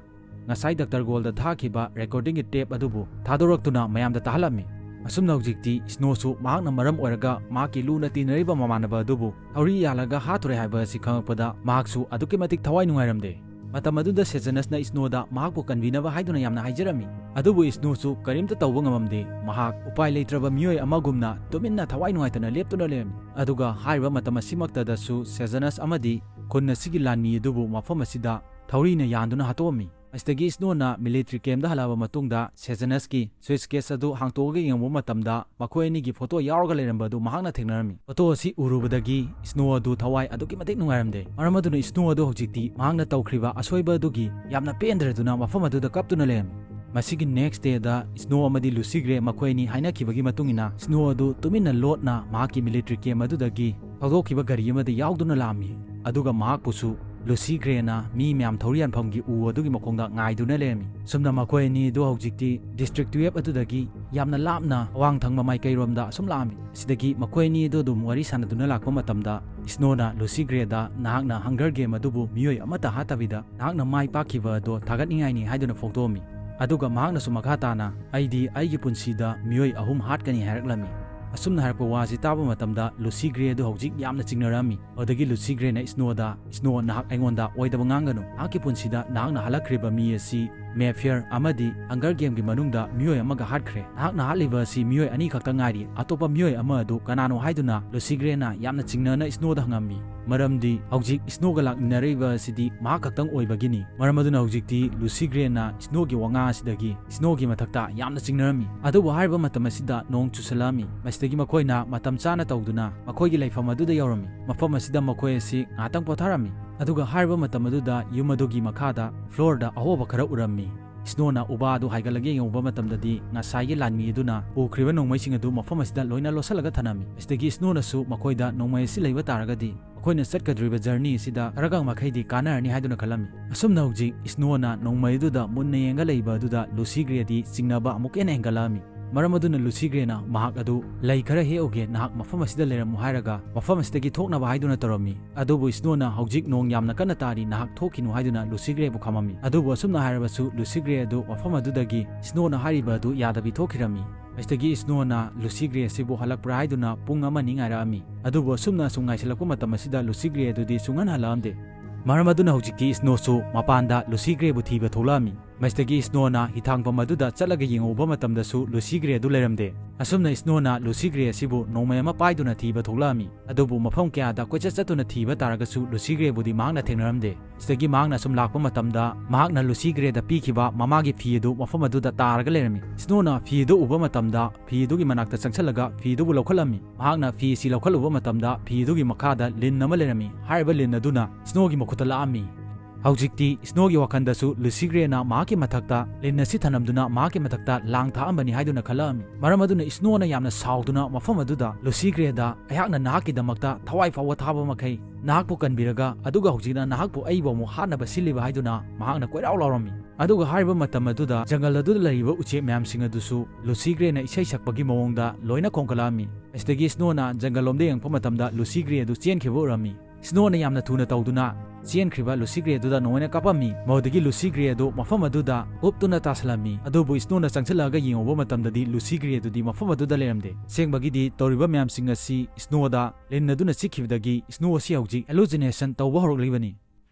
ꯉꯁꯥꯏ ꯗꯥꯛꯇꯔ ꯒꯣꯜꯗ ꯊꯥꯈꯤꯕ ꯔꯦꯀꯣꯔꯗꯤꯡꯒꯤ ꯇꯦꯞ ꯑꯗꯨꯕꯨ ꯊꯥꯗꯣꯔꯛꯇꯨꯅ ꯃꯌꯥꯝꯗ ꯇꯥꯍꯜꯂꯝꯃꯤ꯫ ꯑꯁꯨꯝꯅ ꯍꯧꯖꯤꯛꯇꯤ ꯏꯁꯅꯣꯁꯨ ꯃꯍꯥꯛꯅ ꯃꯔꯝ ꯑꯣꯏꯔꯒ ꯃꯍꯥꯛꯀꯤ ꯂꯨꯅ ꯇꯤꯟꯅꯔꯤꯕ ꯃꯃꯥꯟꯅꯕ ꯑꯗꯨꯕꯨ ꯊꯧꯔꯤ ꯌꯥꯜꯂꯒ ꯍꯥꯠꯇꯣꯔꯦ ꯍꯥꯏꯕ ꯑꯁꯤ ꯈꯪꯉꯛꯄꯗ ꯃꯍꯥꯛꯁꯨ ꯑꯗꯨꯛꯀꯤ ꯃꯇꯤꯛ ꯊꯋꯥꯏ ꯅꯨꯡꯉꯥꯏꯔꯝꯗꯦ꯫ ꯃꯇꯝ ꯑꯗꯨꯗ ꯁꯦꯖꯅꯁꯅ ꯁ꯭ꯅꯣꯗ ꯃꯍꯥꯛꯄꯨ ꯀꯟꯕꯤꯅꯕ ꯍꯥꯏꯗꯨꯅ ꯌꯥꯝꯅ ꯍꯥꯏꯖꯔꯝꯃꯤ꯫ ꯑꯗꯨꯕꯨ ꯁ꯭ꯅꯣꯁꯨ ꯀꯔꯤꯝꯇ ꯇꯧꯕ ꯉꯝꯃꯝꯗꯦ꯫ ꯃꯍꯥꯛ ꯎꯄꯥꯏ ꯂꯩꯇ꯭ꯔꯕ ꯃꯤꯑꯣꯏ ꯑꯃꯒꯨꯝꯅ ꯇꯨꯃꯤꯟꯅ ꯊꯋꯥꯏ ꯅꯨꯡꯉꯥꯏꯇꯅ ꯂꯦꯞꯇꯨꯅ ꯂꯩꯔꯝꯃꯤ꯫ ꯑꯗꯨꯒ ꯍꯥꯏꯔꯤꯕ ꯃꯇꯝ ꯑꯁꯤꯃꯛꯇꯗꯁꯨ ꯁꯦꯖꯅꯁ ꯑꯃꯗꯤ ꯈꯨꯟ ꯑꯁꯤꯒꯤ ꯂꯥꯟꯃꯤ ꯑꯗꯨꯕꯨ ꯃꯐꯝ ꯑꯁꯤꯗ ꯊꯧꯔꯤꯅ ꯌꯥꯟꯗꯨꯅ ꯍꯥꯠꯇꯣꯛꯑꯝꯃꯤ꯫ ꯑꯁꯤꯗꯒꯤ ꯁ꯭ꯅꯣꯅ ꯃꯤꯂꯤꯇꯔꯤ ꯀꯦꯝꯗ ꯍꯜꯂꯛꯑꯕ ꯃꯇꯨꯡꯗ ꯁꯦꯖꯅꯁꯀꯤ ꯁꯨꯏꯠꯀꯦꯁ ꯑꯗꯨ ꯍꯥꯡꯇꯣꯛꯑꯒ ꯌꯦꯡꯕ ꯃꯇꯝꯗ ꯃꯈꯣꯏ ꯑꯅꯤꯒꯤ ꯐꯣꯇꯣ ꯌꯥꯎꯔꯒ ꯂꯩꯔꯝꯕ ꯑꯗꯨ ꯃꯍꯥꯛꯅ ꯊꯦꯡꯅꯔꯝꯃꯤ꯫ ꯐꯣꯇꯣ ꯑꯁꯤ ꯎꯔꯨꯕꯗꯒꯤ ꯁ꯭ꯅꯣ ꯑꯗꯨ ꯊꯋꯥꯏ ꯑꯗꯨꯛꯀꯤ ꯃꯇꯤꯛ ꯅꯨꯡꯉꯥꯏꯔꯝꯗꯦ꯫ ꯃꯔꯝ ꯑꯗꯨꯅ ꯁ꯭ꯅꯣ ꯑꯗꯨ ꯍꯧꯖꯤꯛꯇꯤ ꯃꯍꯥꯛꯅ ꯇꯧꯈ꯭ꯔꯤꯕ ꯑꯁꯣꯏꯕ ꯑꯗꯨꯒꯤ ꯌꯥꯝꯅ ꯄꯦꯟꯗ꯭ꯔꯗꯨꯅ ꯃꯐꯝ ꯑꯗꯨꯗ ꯀꯞꯇꯨꯅ ꯂꯩꯔꯝꯃꯤ꯫ ꯃꯁꯤꯒꯤ ꯅꯦꯛꯁ ꯗꯦꯗ ꯁ꯭ꯅꯣ ꯑꯃꯗꯤ ꯂꯨꯁꯤ ꯒ꯭ꯔꯦ ꯃꯈꯣꯏ ꯑꯅꯤ ꯍꯥꯏꯅꯈꯤꯕꯒꯤ ꯃꯇꯨꯡ ꯏꯟꯅ ꯁ꯭ꯅꯣ ꯑꯗꯨ ꯇꯨꯃꯤꯟꯅ ꯂꯣꯠꯅ ꯃꯍꯥꯛꯀꯤ ꯃꯤꯂꯤꯇꯔꯤ ꯀꯦꯝ ꯑꯗꯨꯗꯒꯤ ꯊꯧꯗꯣꯛꯈꯤꯕ ꯒꯥꯔꯤ ꯑꯃꯗ ꯌꯥꯎꯗꯨꯅ ꯂꯥꯛꯑꯝꯃꯤ꯫ ꯑꯗꯨꯒ ꯃꯍꯥꯛꯄꯨꯁꯨ ꯂꯨꯁꯤ ꯒ꯭ꯔꯦꯅ ꯃꯤ ꯃꯌꯥꯝ ꯊꯧꯔꯤ ꯌꯥꯟꯐꯝꯒꯤ ꯎ ꯑꯗꯨꯒꯤ ꯃꯈꯣꯡꯗ ꯉꯥꯏꯗꯨꯅ ꯂꯩꯔꯝꯃꯤ꯫ ꯁꯨꯝꯅ ꯃꯈꯣꯏ ꯑꯅꯤ ꯑꯗꯨ ꯍꯧꯖꯤꯛꯇꯤ ꯗꯤꯁꯇ꯭ꯔꯤꯛ ꯇꯨꯌꯦꯜꯞ ꯑꯗꯨꯗꯒꯤ ꯌꯥꯝꯅ ꯂꯥꯞꯅ ꯑꯋꯥꯡ ꯊꯪꯕ ꯃꯥꯏꯀꯩꯔꯣꯝꯗ ꯑꯁꯨꯝ ꯂꯥꯛꯑꯝꯃꯤ꯫ ꯁꯤꯗꯒꯤ ꯃꯈꯣꯏ ꯑꯅꯤ ꯑꯗꯨ ꯑꯗꯨꯝ ꯋꯥꯔꯤ ꯁꯥꯟꯅꯗꯨꯅ ꯂꯥꯛꯄ ꯃꯇꯝꯗ ꯁ꯭ꯅꯣꯅ ꯂꯨꯁꯤ ꯒ꯭ꯔꯦꯗ, "ꯅꯍꯥꯛꯅ ꯍꯪꯒꯔ ꯒꯦꯝ ꯑꯗꯨꯕꯨ ꯃꯤꯑꯣꯏ ꯑꯃꯠꯇ ꯍꯥꯠꯇꯕꯤꯗ ꯅꯍꯥꯛꯅ ꯃꯥꯏ ꯄꯥꯛꯈꯤꯕ ꯑꯗꯣ ꯊꯥꯒꯠꯅꯤꯡꯉꯥꯏꯅꯤ" ꯍꯥꯏꯗꯨꯅ ꯐꯣꯡꯗꯣꯛꯑꯝꯃꯤ꯫ ꯑꯗꯨꯒ ꯃꯍꯥꯛꯅꯁꯨ ꯃꯈꯥ ꯇꯥꯅ, "ꯑꯩꯗꯤ ꯑꯩꯒꯤ ꯄꯨꯟꯁꯤꯗ ꯃꯤꯑꯣꯏ ꯑꯍꯨꯝ ꯍꯥꯠꯀꯅꯤ" ꯍꯥꯏꯔꯛꯂꯝꯃꯤ꯫ ꯑꯁꯨꯝꯅ ꯍꯥꯏꯔꯛꯄ ꯋꯥꯁꯤ ꯇꯥꯕ ꯃꯇꯝꯗ ꯂꯨꯁꯤ ꯒ꯭ꯔꯦ ꯑꯗꯨ ꯍꯧꯖꯤꯛ ꯌꯥꯝꯅ ꯆꯤꯡꯅꯔꯝꯃꯤ꯫ ꯑꯗꯨꯗꯒꯤ ꯂꯨꯁꯤ ꯒ꯭ꯔꯦꯅ ꯁ꯭ꯅꯣꯗ, "ꯁ꯭ꯅꯣ, ꯅꯍꯥꯛ ꯑꯩꯉꯣꯟꯗ ꯑꯣꯏꯗꯕ ꯉꯥꯡꯒꯅꯨ꯫ ꯅꯍꯥꯛꯀꯤ ꯄꯨꯟꯁꯤꯗ ꯅꯍꯥꯛꯅ ꯍꯜꯂꯛꯈ꯭ꯔꯤꯕ ꯃꯤ ꯑꯁꯤ ꯃꯦꯐꯤꯌꯔ ꯑꯃꯗꯤ ꯍꯪꯒꯔ ꯒꯦꯝꯒꯤ ꯃꯅꯨꯡꯗ ꯃꯤꯑꯣꯏ ꯑꯃꯒ ꯍꯥꯠꯈ꯭ꯔꯦ꯫ ꯅꯍꯥꯛꯅ ꯍꯥꯠꯂꯤꯕ ꯑꯁꯤ ꯃꯤꯑꯣꯏ ꯑꯅꯤ ꯈꯛꯇ ꯉꯥꯏꯔꯤ꯫ ꯑꯇꯣꯞꯄ ꯃꯤꯑꯣꯏ ꯑꯃ ꯑꯗꯨ ꯀꯅꯥꯅꯣ?" ꯍꯥꯏꯗꯨꯅ ꯂꯨꯁꯤ ꯒ꯭ꯔꯦꯅ ꯌꯥꯝꯅ ꯆꯤꯡꯅꯅ ꯁ꯭ꯅꯣꯗ ꯍꯪꯉꯝꯃꯤ꯫ ꯃꯔꯝꯗꯤ ꯍꯧꯖꯤꯛ ꯁ꯭ꯅꯣꯒ ꯂꯥꯛꯃꯤꯟꯅꯔꯤꯕ ꯑꯁꯤꯗꯤ ꯃꯍꯥꯛ ꯈꯛꯇꯪ ꯑꯣꯏꯕꯒꯤꯅꯤ꯫ ꯃꯔꯝ ꯑꯗꯨꯅ ꯍꯧꯖꯤꯛꯇꯤ ꯂꯨꯁꯤ ꯒ꯭ꯔꯦꯅ ꯁ꯭ꯅꯣꯒꯤ ꯋꯥꯉꯥꯡ ꯑꯁꯤꯗꯒꯤ ꯁ꯭ꯅꯣꯒꯤ ꯃꯊꯛꯇ ꯌꯥꯝꯅ ꯆꯤꯡꯅꯔꯝꯃꯤ꯫ ꯑꯗꯨꯕꯨ ꯍꯥꯏꯔꯤꯕ ꯃꯇꯝ ꯑꯁꯤꯗ ꯅꯣꯡ ꯆꯨꯁꯜꯂꯛꯑꯝꯃꯤ꯫ ꯃꯁꯤꯗꯒꯤ ꯃꯈꯣꯏꯅ ꯃꯇꯝ ꯆꯥꯅ ꯇꯧꯗꯨꯅ ꯃꯈꯣꯏꯒꯤ ꯂꯩꯐꯝ ꯑꯗꯨꯗ ꯌꯧꯔꯝꯃꯤ꯫ ꯃꯐꯝ ꯑꯁꯤꯗ ꯃꯈꯣꯏ ꯑꯁꯤ ꯉꯥꯏꯍꯥꯛꯇꯪ ꯄꯣꯊꯥꯔꯝꯃꯤ꯫ ꯑꯗꯨꯒ ꯍꯥꯏꯔꯤꯕ ꯃꯇꯝ ꯑꯗꯨꯗ ꯌꯨꯝ ꯑꯗꯨꯒꯤ ꯃꯈꯥꯗ ꯐ꯭ꯂꯣꯔꯗ ꯑꯍꯣꯕ ꯈꯔ ꯎꯔꯝꯃꯤ꯫ ꯁ꯭ꯅꯣꯅ ꯎꯕꯥ ꯑꯗꯨ ꯍꯥꯏꯒꯠꯂꯒ ꯌꯦꯡꯉꯨꯕ ꯃꯇꯝꯗꯗꯤ ꯉꯁꯥꯏꯒꯤ ꯂꯥꯟꯃꯤ ꯑꯗꯨꯅ ꯄꯨꯈ꯭ꯔꯤꯕ ꯅꯣꯡꯃꯩꯁꯤꯡ ꯑꯗꯨ ꯃꯐꯝ ꯑꯁꯤꯗ ꯂꯣꯏꯅ ꯂꯣꯠꯁꯤꯜꯂꯒ ꯊꯅꯝꯃꯤ꯫ ꯃꯁꯤꯗꯒꯤ ꯁ꯭ꯅꯣꯅꯁꯨ ꯃꯈꯣꯏꯗ ꯅꯣꯡꯃꯩ ꯑꯁꯤ ꯂꯩꯕ ꯇꯥꯔꯒꯗꯤ ꯑꯩꯈꯣꯏꯅ ꯆꯠꯀꯗꯧꯔꯤꯕ ꯖꯔꯅꯤ ꯑꯁꯤꯗ ꯈꯔꯒ ꯃꯈꯩꯗꯤ ꯀꯥꯟꯅꯔꯅꯤ ꯍꯥꯏꯗꯨꯅ ꯈꯜꯂꯝꯃꯤ꯫ ꯑꯁꯨꯝꯅ ꯍꯧꯖꯤꯛ ꯁ꯭ꯅꯣꯅ ꯅꯣꯡꯃꯩ ꯑꯗꯨꯗ ꯃꯨꯟꯅ ꯌꯦꯡꯉ ꯂꯩꯕ ꯑꯗꯨꯗ ꯂꯨꯁꯤ ꯒ꯭ꯔꯦꯗꯤ ꯆꯤꯡꯅꯕ ꯑꯃꯨꯛꯀ ꯍꯦꯟꯅ ꯍꯦꯟꯒꯠꯂꯛꯑꯝꯃꯤ꯫ ꯃꯔꯝ ꯑꯗꯨꯅ ꯂꯨꯁꯤ ꯒ꯭ꯔꯦꯅ ꯃꯍꯥꯛ ꯑꯗꯨ, "ꯂꯩ ꯈꯔ ꯍꯦꯛꯎꯒꯦ, ꯅꯍꯥꯛ ꯃꯐꯝ ꯑꯁꯤꯗ ꯂꯩꯔꯝꯃꯨ" ꯍꯥꯏꯔꯒ ꯃꯐꯝ ꯑꯁꯤꯗꯒꯤ ꯊꯣꯛꯅꯕ ꯍꯥꯏꯗꯨꯅ ꯇꯧꯔꯝꯃꯤ꯫ ꯑꯗꯨꯕꯨ ꯁ꯭ꯅꯣꯅ, "ꯍꯧꯖꯤꯛ ꯅꯣꯡ ꯌꯥꯝꯅ ꯀꯟꯅ ꯇꯥꯔꯤ, ꯅꯍꯥꯛ ꯊꯣꯛꯈꯤꯅꯨ" ꯍꯥꯏꯗꯨꯅ ꯂꯨꯁꯤ ꯒ꯭ꯔꯦꯕꯨ ꯈꯝꯃꯝꯃꯤ꯫ ꯑꯗꯨꯕꯨ ꯑꯁꯨꯝꯅ ꯍꯥꯏꯔꯕꯁꯨ ꯂꯨꯁꯤ ꯒ꯭ꯔꯦ ꯑꯗꯨ ꯃꯐꯝ ꯑꯗꯨꯗꯒꯤ ꯁ꯭ꯅꯣꯅ ꯍꯥꯏꯔꯤꯕ ꯑꯗꯨ ꯌꯥꯗꯕꯤ ꯊꯣꯛꯈꯤꯔꯝꯃꯤ꯫ ꯃꯁꯤꯗꯒꯤ ꯁ꯭ꯅꯣꯅ ꯂꯨꯁꯤ ꯒ꯭ꯔꯦ ꯑꯁꯤꯕꯨ ꯍꯜꯂꯛꯄ꯭ꯔꯥ ꯍꯥꯏꯗꯨꯅ ꯄꯨꯡ ꯑꯃꯅꯤ ꯉꯥꯏꯔꯛꯑꯝꯃꯤ꯫ ꯑꯗꯨꯕꯨ ꯑꯁꯨꯝꯅ ꯑꯁꯨꯝ ꯉꯥꯏꯁꯤꯜꯂꯛꯄ ꯃꯇꯝ ꯑꯁꯤꯗ ꯂꯨꯁꯤ ꯒ꯭ꯔꯦ ꯑꯗꯨꯗꯤ ꯁꯨꯡꯍꯟ ꯍꯜꯂꯛꯑꯝꯗꯦ꯫ ꯃꯔꯝ ꯑꯗꯨꯅ ꯍꯧꯖꯤꯛꯇꯤ ꯁ꯭ꯅꯣꯁꯨ ꯃꯄꯥꯟꯗ ꯂꯨꯁꯤ ꯒ꯭ꯔꯦꯕꯨ ꯊꯤꯕ ꯊꯣꯛꯂꯛꯑꯝꯃꯤ꯫ ꯃꯁꯤꯗꯒꯤ ꯁ꯭ꯅꯣꯅ ꯍꯤꯊꯥꯡꯐꯝ ꯑꯗꯨꯗ ꯆꯠꯂꯒ ꯌꯦꯡꯉꯨꯕ ꯃꯇꯝꯗꯁꯨ ꯂꯨꯁꯤ ꯒ꯭ꯔꯦ ꯑꯗꯨ ꯂꯩꯔꯝꯗꯦ꯫ ꯑꯁꯨꯝꯅ ꯁ꯭ꯅꯣꯅ ꯂꯨꯁꯤ ꯒ꯭ꯔꯦ ꯑꯁꯤꯕꯨ ꯅꯣꯡꯃꯩ ꯑꯃ ꯄꯥꯏꯗꯨꯅ ꯊꯤꯕ ꯊꯣꯛꯂꯛꯑꯝꯃꯤ꯫ ꯑꯗꯨꯕꯨ ꯃꯐꯝ ꯀꯌꯥꯗ ꯀꯣꯏꯆꯠ ꯆꯠꯇꯨꯅ ꯊꯤꯕ ꯇꯥꯔꯒꯁꯨ ꯂꯨꯁꯤ ꯒ꯭ꯔꯦꯕꯨꯗꯤ ꯃꯍꯥꯛꯅ ꯊꯦꯡꯅꯔꯝꯗꯦ꯫ ꯁꯤꯗꯒꯤ ꯃꯍꯥꯛꯅ ꯁꯨꯝ ꯂꯥꯛꯄ ꯃꯇꯝꯗ ꯃꯍꯥꯛꯅ ꯂꯨꯁꯤ ꯒ꯭ꯔꯦꯗ ꯄꯤꯈꯤꯕ ꯃꯃꯥꯒꯤ ꯐꯤ ꯑꯗꯨ ꯃꯐꯝ ꯑꯗꯨꯗ ꯇꯥꯔꯒ ꯂꯩꯔꯝꯃꯤ꯫ ꯁ꯭ꯅꯣꯅ ꯐꯤ ꯑꯗꯨ ꯎꯕ ꯃꯇꯝꯗ ꯐꯤ ꯑꯗꯨꯒꯤ ꯃꯅꯥꯛꯇ ꯆꯪꯁꯤꯜꯂꯒ ꯐꯤ ꯑꯗꯨꯕꯨ ꯂꯧꯈꯠꯂꯝꯃꯤ꯫ ꯃꯍꯥꯛꯅ ꯐꯤ ꯑꯁꯤ ꯂꯧꯈꯠꯂꯨꯕ ꯃꯇꯝꯗ ꯐꯤ ꯑꯗꯨꯒꯤ ꯃꯈꯥꯗ ꯂꯤꯟ ꯑꯃ ꯂꯩꯔꯝꯃꯤ꯫ ꯍꯥꯏꯔꯤꯕ ꯂꯤꯟ ꯑꯗꯨꯅ ꯁ꯭ꯅꯣꯒꯤ ꯃꯈꯨꯠꯇ ꯂꯥꯛꯑꯝꯃꯤ꯫ ꯍꯧꯖꯤꯛꯇꯤ ꯁ꯭ꯅꯣꯒꯤ ꯋꯥꯈꯜꯗꯁꯨ ꯂꯨꯁꯤ ꯒ꯭ꯔꯦꯅ ꯃꯍꯥꯛꯀꯤ ꯃꯊꯛꯇ ꯂꯤꯟ ꯑꯁꯤ ꯊꯅꯝꯗꯨꯅ ꯃꯍꯥꯛꯀꯤ ꯃꯊꯛꯇ ꯂꯥꯡ ꯊꯥꯛꯑꯝꯕꯅꯤ ꯍꯥꯏꯗꯨꯅ ꯈꯜꯂꯛꯑꯝꯃꯤ꯫ ꯃꯔꯝ ꯑꯗꯨꯅ ꯁ꯭ꯅꯣꯅ ꯌꯥꯝꯅ ꯁꯥꯎꯗꯨꯅ ꯃꯐꯝ ꯑꯗꯨꯗ ꯂꯨꯁꯤ ꯒ꯭ꯔꯦꯗ, "ꯑꯩꯍꯥꯛꯅ ꯅꯍꯥꯛꯀꯤꯗꯃꯛꯇ ꯊꯋꯥꯏ ꯐꯥꯎꯕ ꯊꯥꯕ ꯃꯈꯩ ꯅꯍꯥꯛꯄꯨ ꯀꯟꯕꯤꯔꯒ, ꯑꯗꯨꯒ ꯍꯧꯖꯤꯛꯅ ꯅꯍꯥꯛꯄꯨ ꯑꯩꯕꯨ ꯑꯃꯨꯛ ꯍꯥꯠꯅꯕ ꯁꯤꯜꯂꯤꯕ?" ꯍꯥꯏꯗꯨꯅ ꯃꯍꯥꯛꯅ ꯀꯣꯏꯔꯥꯎ ꯂꯥꯎꯔꯝꯃꯤ꯫ ꯑꯗꯨꯒ ꯍꯥꯏꯔꯤꯕ ꯃꯇꯝ ꯑꯗꯨꯗ ꯖꯪꯒꯜ ꯑꯗꯨꯗ ꯂꯩꯔꯤꯕ ꯎꯆꯦꯛ ꯃꯌꯥꯝꯁꯤꯡ ꯑꯗꯨꯁꯨ ꯂꯨꯁꯤ ꯒ꯭ꯔꯦꯅ ꯏꯁꯩ ꯁꯛꯄꯒꯤ ꯃꯑꯣꯡꯗ ꯂꯣꯏꯅ ꯈꯣꯡꯒꯠꯂꯛꯑꯝꯃꯤ꯫ ꯑꯁꯤꯗꯒꯤ ꯁ꯭ꯅꯣꯅ ꯖꯪꯒꯜ ꯂꯣꯝꯗ ꯌꯦꯡꯉꯛꯄ ꯃꯇꯝꯗ ꯂꯨꯁꯤ ꯒ꯭ꯔꯦ ꯑꯗꯨ ꯆꯦꯟꯈꯤꯕ ꯎꯔꯝꯃꯤ꯫ ꯁ꯭ꯅꯣꯅ ꯌꯥꯝꯅ ꯊꯨꯅ ꯇꯧꯗꯨꯅ ꯆꯦꯟꯈ꯭ꯔꯤꯕ ꯂꯨꯁꯤ ꯒ꯭ꯔꯦ ꯑꯗꯨꯗ ꯅꯣꯡꯃꯩꯅ ꯀꯥꯞꯄꯝꯃꯤ꯫ ꯃꯗꯨꯗꯒꯤ ꯂꯨꯁꯤ ꯒ꯭ꯔꯦ ꯑꯗꯨ ꯃꯐꯝ ꯑꯗꯨꯗ ꯎꯞꯇꯨꯅ ꯇꯥꯁꯜꯂꯝꯃꯤ꯫ ꯑꯗꯨꯕꯨ ꯁ꯭ꯅꯣꯅ ꯆꯪꯁꯤꯜꯂꯛꯑꯒ ꯌꯦꯡꯉꯨꯕ ꯃꯇꯝꯗꯗꯤ ꯂꯨꯁꯤ ꯒ꯭ꯔꯦ ꯑꯗꯨꯗꯤ ꯃꯐꯝ ꯑꯗꯨꯗ ꯂꯩꯔꯝꯗꯦ꯫ ꯑꯁꯦꯡꯕꯒꯤꯗꯤ ꯇꯧꯔꯤꯕ ꯃꯌꯥꯝꯁꯤꯡ ꯑꯁꯤ ꯁ꯭ꯅꯣꯗ ꯂꯤꯟ ꯑꯗꯨꯅ ꯆꯤꯛꯈꯤꯕꯗꯒꯤ ꯁ꯭ꯅꯣ ꯑꯁꯤ ꯍꯧꯖꯤꯛ ꯍꯦꯂꯨꯁꯤꯅꯦꯁꯟ ꯇꯧꯕ ꯍꯧꯔꯛꯂꯤꯕꯅꯤ꯫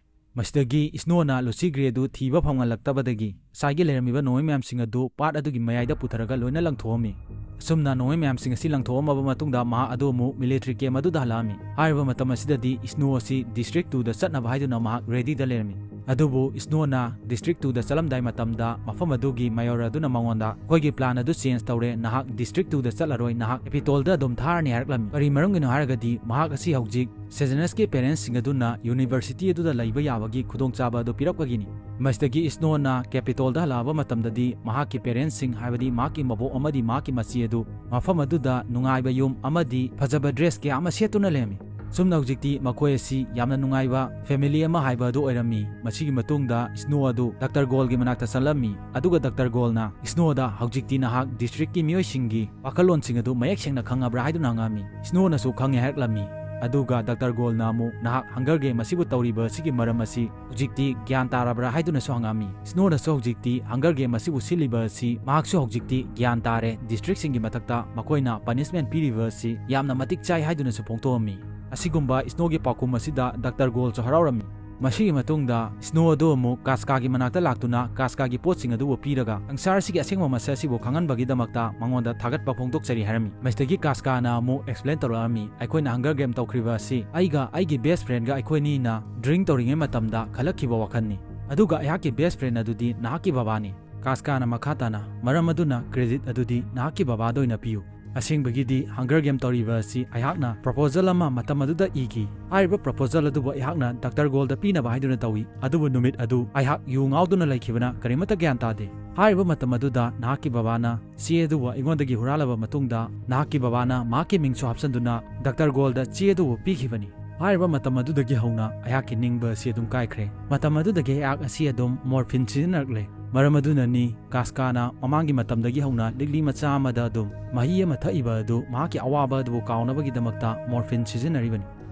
ꯃꯁꯤꯗꯒꯤ ꯁ꯭ꯅꯣꯅ ꯂꯨꯁꯤ ꯒ꯭ꯔꯦ ꯑꯗꯨ ꯊꯤꯕ ꯐꯪꯍꯜꯂꯛꯇꯕꯗꯒꯤ ꯉꯁꯥꯏꯒꯤ ꯂꯩꯔꯝꯃꯤꯕ ꯅꯣꯡꯃꯩ ꯃꯌꯥꯝꯁꯤꯡ ꯑꯗꯨ ꯄꯥꯠ ꯑꯗꯨꯒꯤ ꯃꯌꯥꯏꯗ ꯄꯨꯊꯔꯒ ꯂꯣꯏꯅ ꯂꯪꯊꯣꯛꯑꯝꯃꯤ꯫ ꯑꯁꯨꯝꯅ ꯅꯣꯡꯃꯩ ꯃꯌꯥꯝꯁꯤꯡ ꯑꯁꯤ ꯂꯪꯊꯣꯛꯑꯝꯃꯕ ꯃꯇꯨꯡꯗ ꯃꯍꯥꯛ ꯑꯗꯨ ꯑꯃꯨꯛ ꯃꯤꯂꯤꯇꯔꯤ ꯀꯦꯝ ꯑꯗꯨꯗ ꯍꯜꯂꯛꯑꯝꯃꯤ꯫ ꯍꯥꯏꯔꯤꯕ ꯃꯇꯝ ꯑꯁꯤꯗꯗꯤ ꯁ꯭ꯅꯣ ꯑꯁꯤ ꯗꯤꯁꯇ꯭ꯔꯤꯛ ꯇꯨꯗ ꯆꯠꯅꯕ ꯍꯥꯏꯗꯨꯅ ꯃꯍꯥꯛ ꯔꯦꯗꯤꯗ ꯂꯩꯔꯝꯃꯤ꯫ ꯑꯗꯨꯕꯨ ꯁ꯭ꯅꯣꯅ ꯗꯤꯁꯇ꯭ꯔꯤꯛ ꯇꯨꯗ ꯆꯠꯂꯝꯗꯥꯏ ꯃꯇꯝꯗ ꯃꯐꯝ ꯑꯗꯨꯒꯤ ꯃꯦꯌꯣꯔ ꯑꯗꯨꯅ ꯃꯉꯣꯟꯗ, "ꯑꯩꯈꯣꯏꯒꯤ ꯄ꯭ꯂꯥꯟ ꯑꯗꯨ ꯆꯦꯟꯖ ꯇꯧꯔꯦ, ꯅꯍꯥꯛ ꯗꯤꯁꯇ꯭ꯔꯤꯛ ꯇꯨꯗ ꯆꯠꯂꯔꯣꯏ, ꯅꯍꯥꯛ ꯀꯦꯄꯤꯇꯣꯜꯗ ꯑꯗꯨꯝ ꯊꯥꯔꯅꯤ" ꯍꯥꯏꯔꯛꯂꯝꯃꯤ꯫ ꯀꯔꯤ ꯃꯔꯝꯒꯤꯅꯣ ꯍꯥꯏꯔꯒꯗꯤ ꯃꯍꯥꯛ ꯑꯁꯤ ꯍꯧꯖꯤꯛ ꯁꯦꯖꯅꯁꯀꯤ ꯄꯦꯔꯦꯟꯁꯁꯤꯡ ꯑꯗꯨꯅ ꯌꯨꯅꯤꯚꯔꯁꯤꯇꯤ ꯑꯗꯨꯗ ꯂꯩꯕ ꯌꯥꯕꯒꯤ ꯈꯨꯗꯣꯡꯆꯥꯕ ꯑꯗꯨ ꯄꯤꯔꯛꯄꯒꯤꯅꯤ꯫ ꯃꯁꯤꯗꯒꯤ ꯁ꯭ꯅꯣꯅ ꯀꯦꯄꯤꯇꯣꯜꯗ ꯍꯜꯂꯛꯑꯕ ꯃꯇꯝꯗꯗꯤ ꯃꯍꯥꯛꯀꯤ ꯄꯦꯔꯦꯟꯁꯁꯤꯡ, ꯍꯥꯏꯕꯗꯤ ꯃꯍꯥꯛꯀꯤ ꯃꯕꯣꯛ ꯑꯃꯗꯤ ꯃꯍꯥꯛꯀꯤ ꯃꯆꯤ ꯑꯗꯨ ꯃꯐꯝ ꯑꯗꯨꯗ ꯅꯨꯡꯉꯥꯏꯕ ꯌꯨꯝ ꯑꯃꯗꯤ ꯐꯖꯕ ꯗ꯭ꯔꯦꯁ ꯀꯌꯥ ꯑꯃ ꯁꯦꯠꯇꯨꯅ ꯂꯩꯔꯝꯃꯤ꯫ ꯁꯨꯝꯅ ꯍꯧꯖꯤꯛꯇꯤ ꯃꯈꯣꯏ ꯑꯁꯤ ꯌꯥꯝꯅ ꯅꯨꯡꯉꯥꯏꯕ ꯐꯦꯃꯤꯂꯤ ꯑꯃ ꯍꯥꯏꯕ ꯑꯗꯨ ꯑꯣꯏꯔꯝꯃꯤ꯫ ꯃꯁꯤꯒꯤ ꯃꯇꯨꯡꯗ ꯁ꯭ꯅꯣ ꯑꯗꯨ ꯗꯥꯛꯇꯔ ꯒꯣꯜꯒꯤ ꯃꯅꯥꯛꯇ ꯆꯠꯂꯝꯃꯤ, ꯑꯗꯨꯒ ꯗꯥꯛꯇꯔ ꯒꯣꯜꯅ ꯁ꯭ꯅꯣꯗ ꯍꯧꯖꯤꯛꯇꯤ ꯅꯍꯥꯛ ꯗꯤꯁꯇ꯭ꯔꯤꯛꯀꯤ ꯃꯤꯑꯣꯏꯁꯤꯡꯒꯤ ꯋꯥꯈꯜꯂꯣꯟꯁꯤꯡ ꯑꯗꯨ ꯃꯌꯦꯛ ꯁꯦꯡꯅ ꯈꯪꯉꯕ꯭ꯔꯥ ꯍꯥꯏꯗꯨꯅ ꯍꯪꯉꯝꯃꯤ꯫ ꯁ꯭ꯅꯣꯅꯁꯨ ꯈꯪꯉꯦ ꯍꯥꯏꯔꯛꯂꯝꯃꯤ꯫ ꯑꯗꯨꯒ ꯗꯥꯛꯇꯔ ꯒꯣꯜꯅ ꯑꯃꯨꯛ ꯅꯍꯥꯛ ꯍꯪꯒꯔ ꯒꯦꯝ ꯑꯁꯤꯕꯨ ꯇꯧꯔꯤꯕ ꯑꯁꯤꯒꯤ ꯃꯔꯝ ꯑꯁꯤ ꯍꯧꯖꯤꯛꯇꯤ ꯒ꯭ꯌꯥꯟ ꯇꯥꯔꯕ꯭ꯔꯥ ꯍꯥꯏꯗꯨꯅꯁꯨ ꯍꯪꯉꯝꯃꯤ꯫ ꯁ꯭ꯅꯣꯅꯁꯨ ꯍꯧꯖꯤꯛꯇꯤ ꯍꯪꯒꯔ ꯒꯦꯝ ꯑꯁꯤꯕꯨ ꯁꯤꯜꯂꯤꯕ ꯑꯁꯤ ꯃꯍꯥꯛꯁꯨ ꯍꯧꯖꯤꯛꯇꯤ ꯒ꯭ꯌꯥꯟ ꯇꯥꯔꯦ, ꯗꯤꯁꯇ꯭ꯔꯤꯛꯁꯤꯡꯒꯤ ꯃꯊꯛꯇ ꯃꯈꯣꯏꯅ ꯄꯅꯤꯁꯃꯦꯟ ꯄꯤꯔꯤꯕ ꯑꯁꯤ ꯌꯥꯝꯅ ꯃꯇꯤꯛ ꯆꯥꯏ ꯍꯥꯏꯗꯨꯅꯁꯨ ꯐꯣꯡꯗꯣꯛꯑꯝꯃꯤ꯫ ꯑꯁꯤꯒꯨꯝꯕ ꯁ꯭ꯅꯣꯒꯤ ꯄꯥꯎꯈꯨꯝ ꯑꯁꯤꯗ ꯗꯥꯛꯇꯔ ꯒꯣꯜꯁꯨ ꯍꯔꯥꯎꯔꯝꯃꯤ꯫ ꯃꯁꯤꯒꯤ ꯃꯇꯨꯡꯗ ꯁ꯭ꯅꯣ ꯑꯗꯨ ꯑꯃꯨꯛ ꯀꯥꯁꯀꯥꯒꯤ ꯃꯅꯥꯛꯇ ꯂꯥꯛꯇꯨꯅ ꯀꯥꯁꯀꯥꯒꯤ ꯄꯣꯠꯁꯤꯡ ꯑꯗꯨꯕꯨ ꯄꯤꯔꯒ ꯁꯪꯁꯥꯔ ꯑꯁꯤꯒꯤ ꯑꯁꯦꯡꯕ ꯃꯁꯛ ꯑꯁꯤꯕꯨ ꯈꯪꯍꯟꯕꯒꯤꯗꯃꯛꯇ ꯃꯉꯣꯟꯗ ꯊꯥꯒꯠꯄ ꯐꯣꯡꯗꯣꯛꯆꯔꯤ ꯍꯥꯏꯔꯝꯃꯤ꯫ ꯃꯁꯤꯗꯒꯤ ꯀꯥꯁꯀꯥꯅ ꯑꯃꯨꯛ ꯑꯦꯛꯁꯄ꯭ꯂꯦꯟ ꯇꯧꯔꯛꯑꯝꯃꯤ, "ꯑꯩꯈꯣꯏꯅ ꯍꯪꯒꯔ ꯒꯦꯝ ꯇꯧꯈ꯭ꯔꯤꯕ ꯑꯁꯤ ꯑꯩꯒ ꯑꯩꯒꯤ ꯕꯦꯁ ꯐ꯭ꯔꯦꯟꯒ ꯑꯩꯈꯣꯏꯅꯤꯅ ꯗ꯭ꯔꯤꯡ ꯇꯧꯔꯤꯉꯩ ꯃꯇꯝꯗ ꯈꯜꯂꯛꯈꯤꯕ ꯋꯥꯈꯜꯅꯤ꯫ ꯑꯗꯨꯒ ꯑꯩꯍꯥꯛꯀꯤ ꯕꯦꯁ ꯐ꯭ꯔꯦꯟ ꯑꯗꯨꯗꯤ ꯅꯍꯥꯛꯀꯤ ꯕꯕꯥꯅꯤ"꯫ ꯀꯥꯁꯀꯥꯅ ꯃꯈꯥ ꯇꯥꯅ, "ꯃꯔꯝ ꯑꯗꯨꯅ ꯀ꯭ꯔꯦꯗꯤꯠ ꯑꯗꯨꯗꯤ ꯅꯍꯥꯛꯀꯤ ꯕꯕꯥꯗ ꯑꯣꯏꯅ ꯄꯤꯌꯨ꯫ ꯑꯁꯦꯡꯕꯒꯤꯗꯤ ꯍꯪꯒꯔ ꯒꯦꯝ ꯇꯧꯔꯤꯕ ꯑꯁꯤ ꯑꯩꯍꯥꯛꯅ ꯄ꯭ꯔꯣꯄꯣꯖꯜ ꯑꯃ ꯃꯇꯝ ꯑꯗꯨꯗ ꯏꯈꯤ꯫ ꯍꯥꯏꯔꯤꯕ ꯄ꯭ꯔꯣꯄꯣꯖꯜ ꯑꯗꯨꯕꯨ ꯑꯩꯍꯥꯛꯅ ꯗꯥꯛꯇꯔ ꯒꯣꯜꯗ ꯄꯤꯅꯕ ꯍꯥꯏꯗꯨꯅ ꯇꯧꯏ꯫ ꯑꯗꯨꯕꯨ ꯅꯨꯃꯤꯠ ꯑꯗꯨ ꯑꯩꯍꯥꯛ ꯌꯨ ꯉꯥꯎꯗꯨꯅ ꯂꯩꯈꯤꯕꯅ ꯀꯔꯤꯃꯠꯇ ꯒ꯭ꯌꯥꯟ ꯇꯥꯗꯦ꯫ ꯍꯥꯏꯔꯤꯕ ꯃꯇꯝ ꯑꯗꯨꯗ ꯅꯍꯥꯛꯀꯤ ꯕꯕꯥꯅ ꯆꯦ ꯑꯗꯨꯕꯨ ꯑꯩꯉꯣꯟꯗꯒꯤ ꯍꯨꯔꯥꯜꯂꯕ ꯃꯇꯨꯡꯗ ꯅꯍꯥꯛꯀꯤ ꯕꯕꯥꯅ ꯃꯍꯥꯛꯀꯤ ꯃꯤꯡꯁꯨ ꯍꯥꯞꯆꯤꯟꯗꯨꯅ ꯗꯥꯛꯇꯔ ꯒꯣꯜꯗ ꯆꯦ ꯑꯗꯨꯕꯨ ꯄꯤꯈꯤꯕꯅꯤ꯫ ꯍꯥꯏꯔꯤꯕ ꯃꯇꯝ ꯑꯗꯨꯗꯒꯤ ꯍꯧꯅ ꯑꯩꯍꯥꯛꯀꯤ ꯅꯤꯡꯕ ꯑꯁꯤ ꯑꯗꯨꯝ ꯀꯥꯏꯈ꯭ꯔꯦ꯫ ꯃꯇꯝ ꯑꯗꯨꯗꯒꯤ ꯑꯩꯍꯥꯛ ꯑꯁꯤ ꯑꯗꯨꯝ ꯃꯣꯔꯐꯤꯟ ꯁꯤꯖꯤꯟꯅꯔꯛꯂꯦ꯫ ꯃꯔꯝ ꯑꯗꯨꯅꯅꯤ ꯀꯥꯁꯀꯥꯅ ꯃꯃꯥꯡꯒꯤ ꯃꯇꯝꯗꯒꯤ ꯍꯧꯅ ꯂꯤꯛꯂꯤ ꯃꯆꯥ ꯑꯃꯗ ꯑꯗꯨꯝ ꯃꯍꯤ ꯑꯃ ꯊꯛꯏꯕ ꯑꯗꯨ ꯃꯍꯥꯛꯀꯤ ꯑꯋꯥꯕ ꯑꯗꯨꯕꯨ ꯀꯥꯎꯅꯕꯒꯤꯗꯃꯛꯇ ꯃꯣꯔꯐꯤꯟ ꯁꯤꯖꯤꯟꯅꯔꯤꯕꯅꯤ"꯫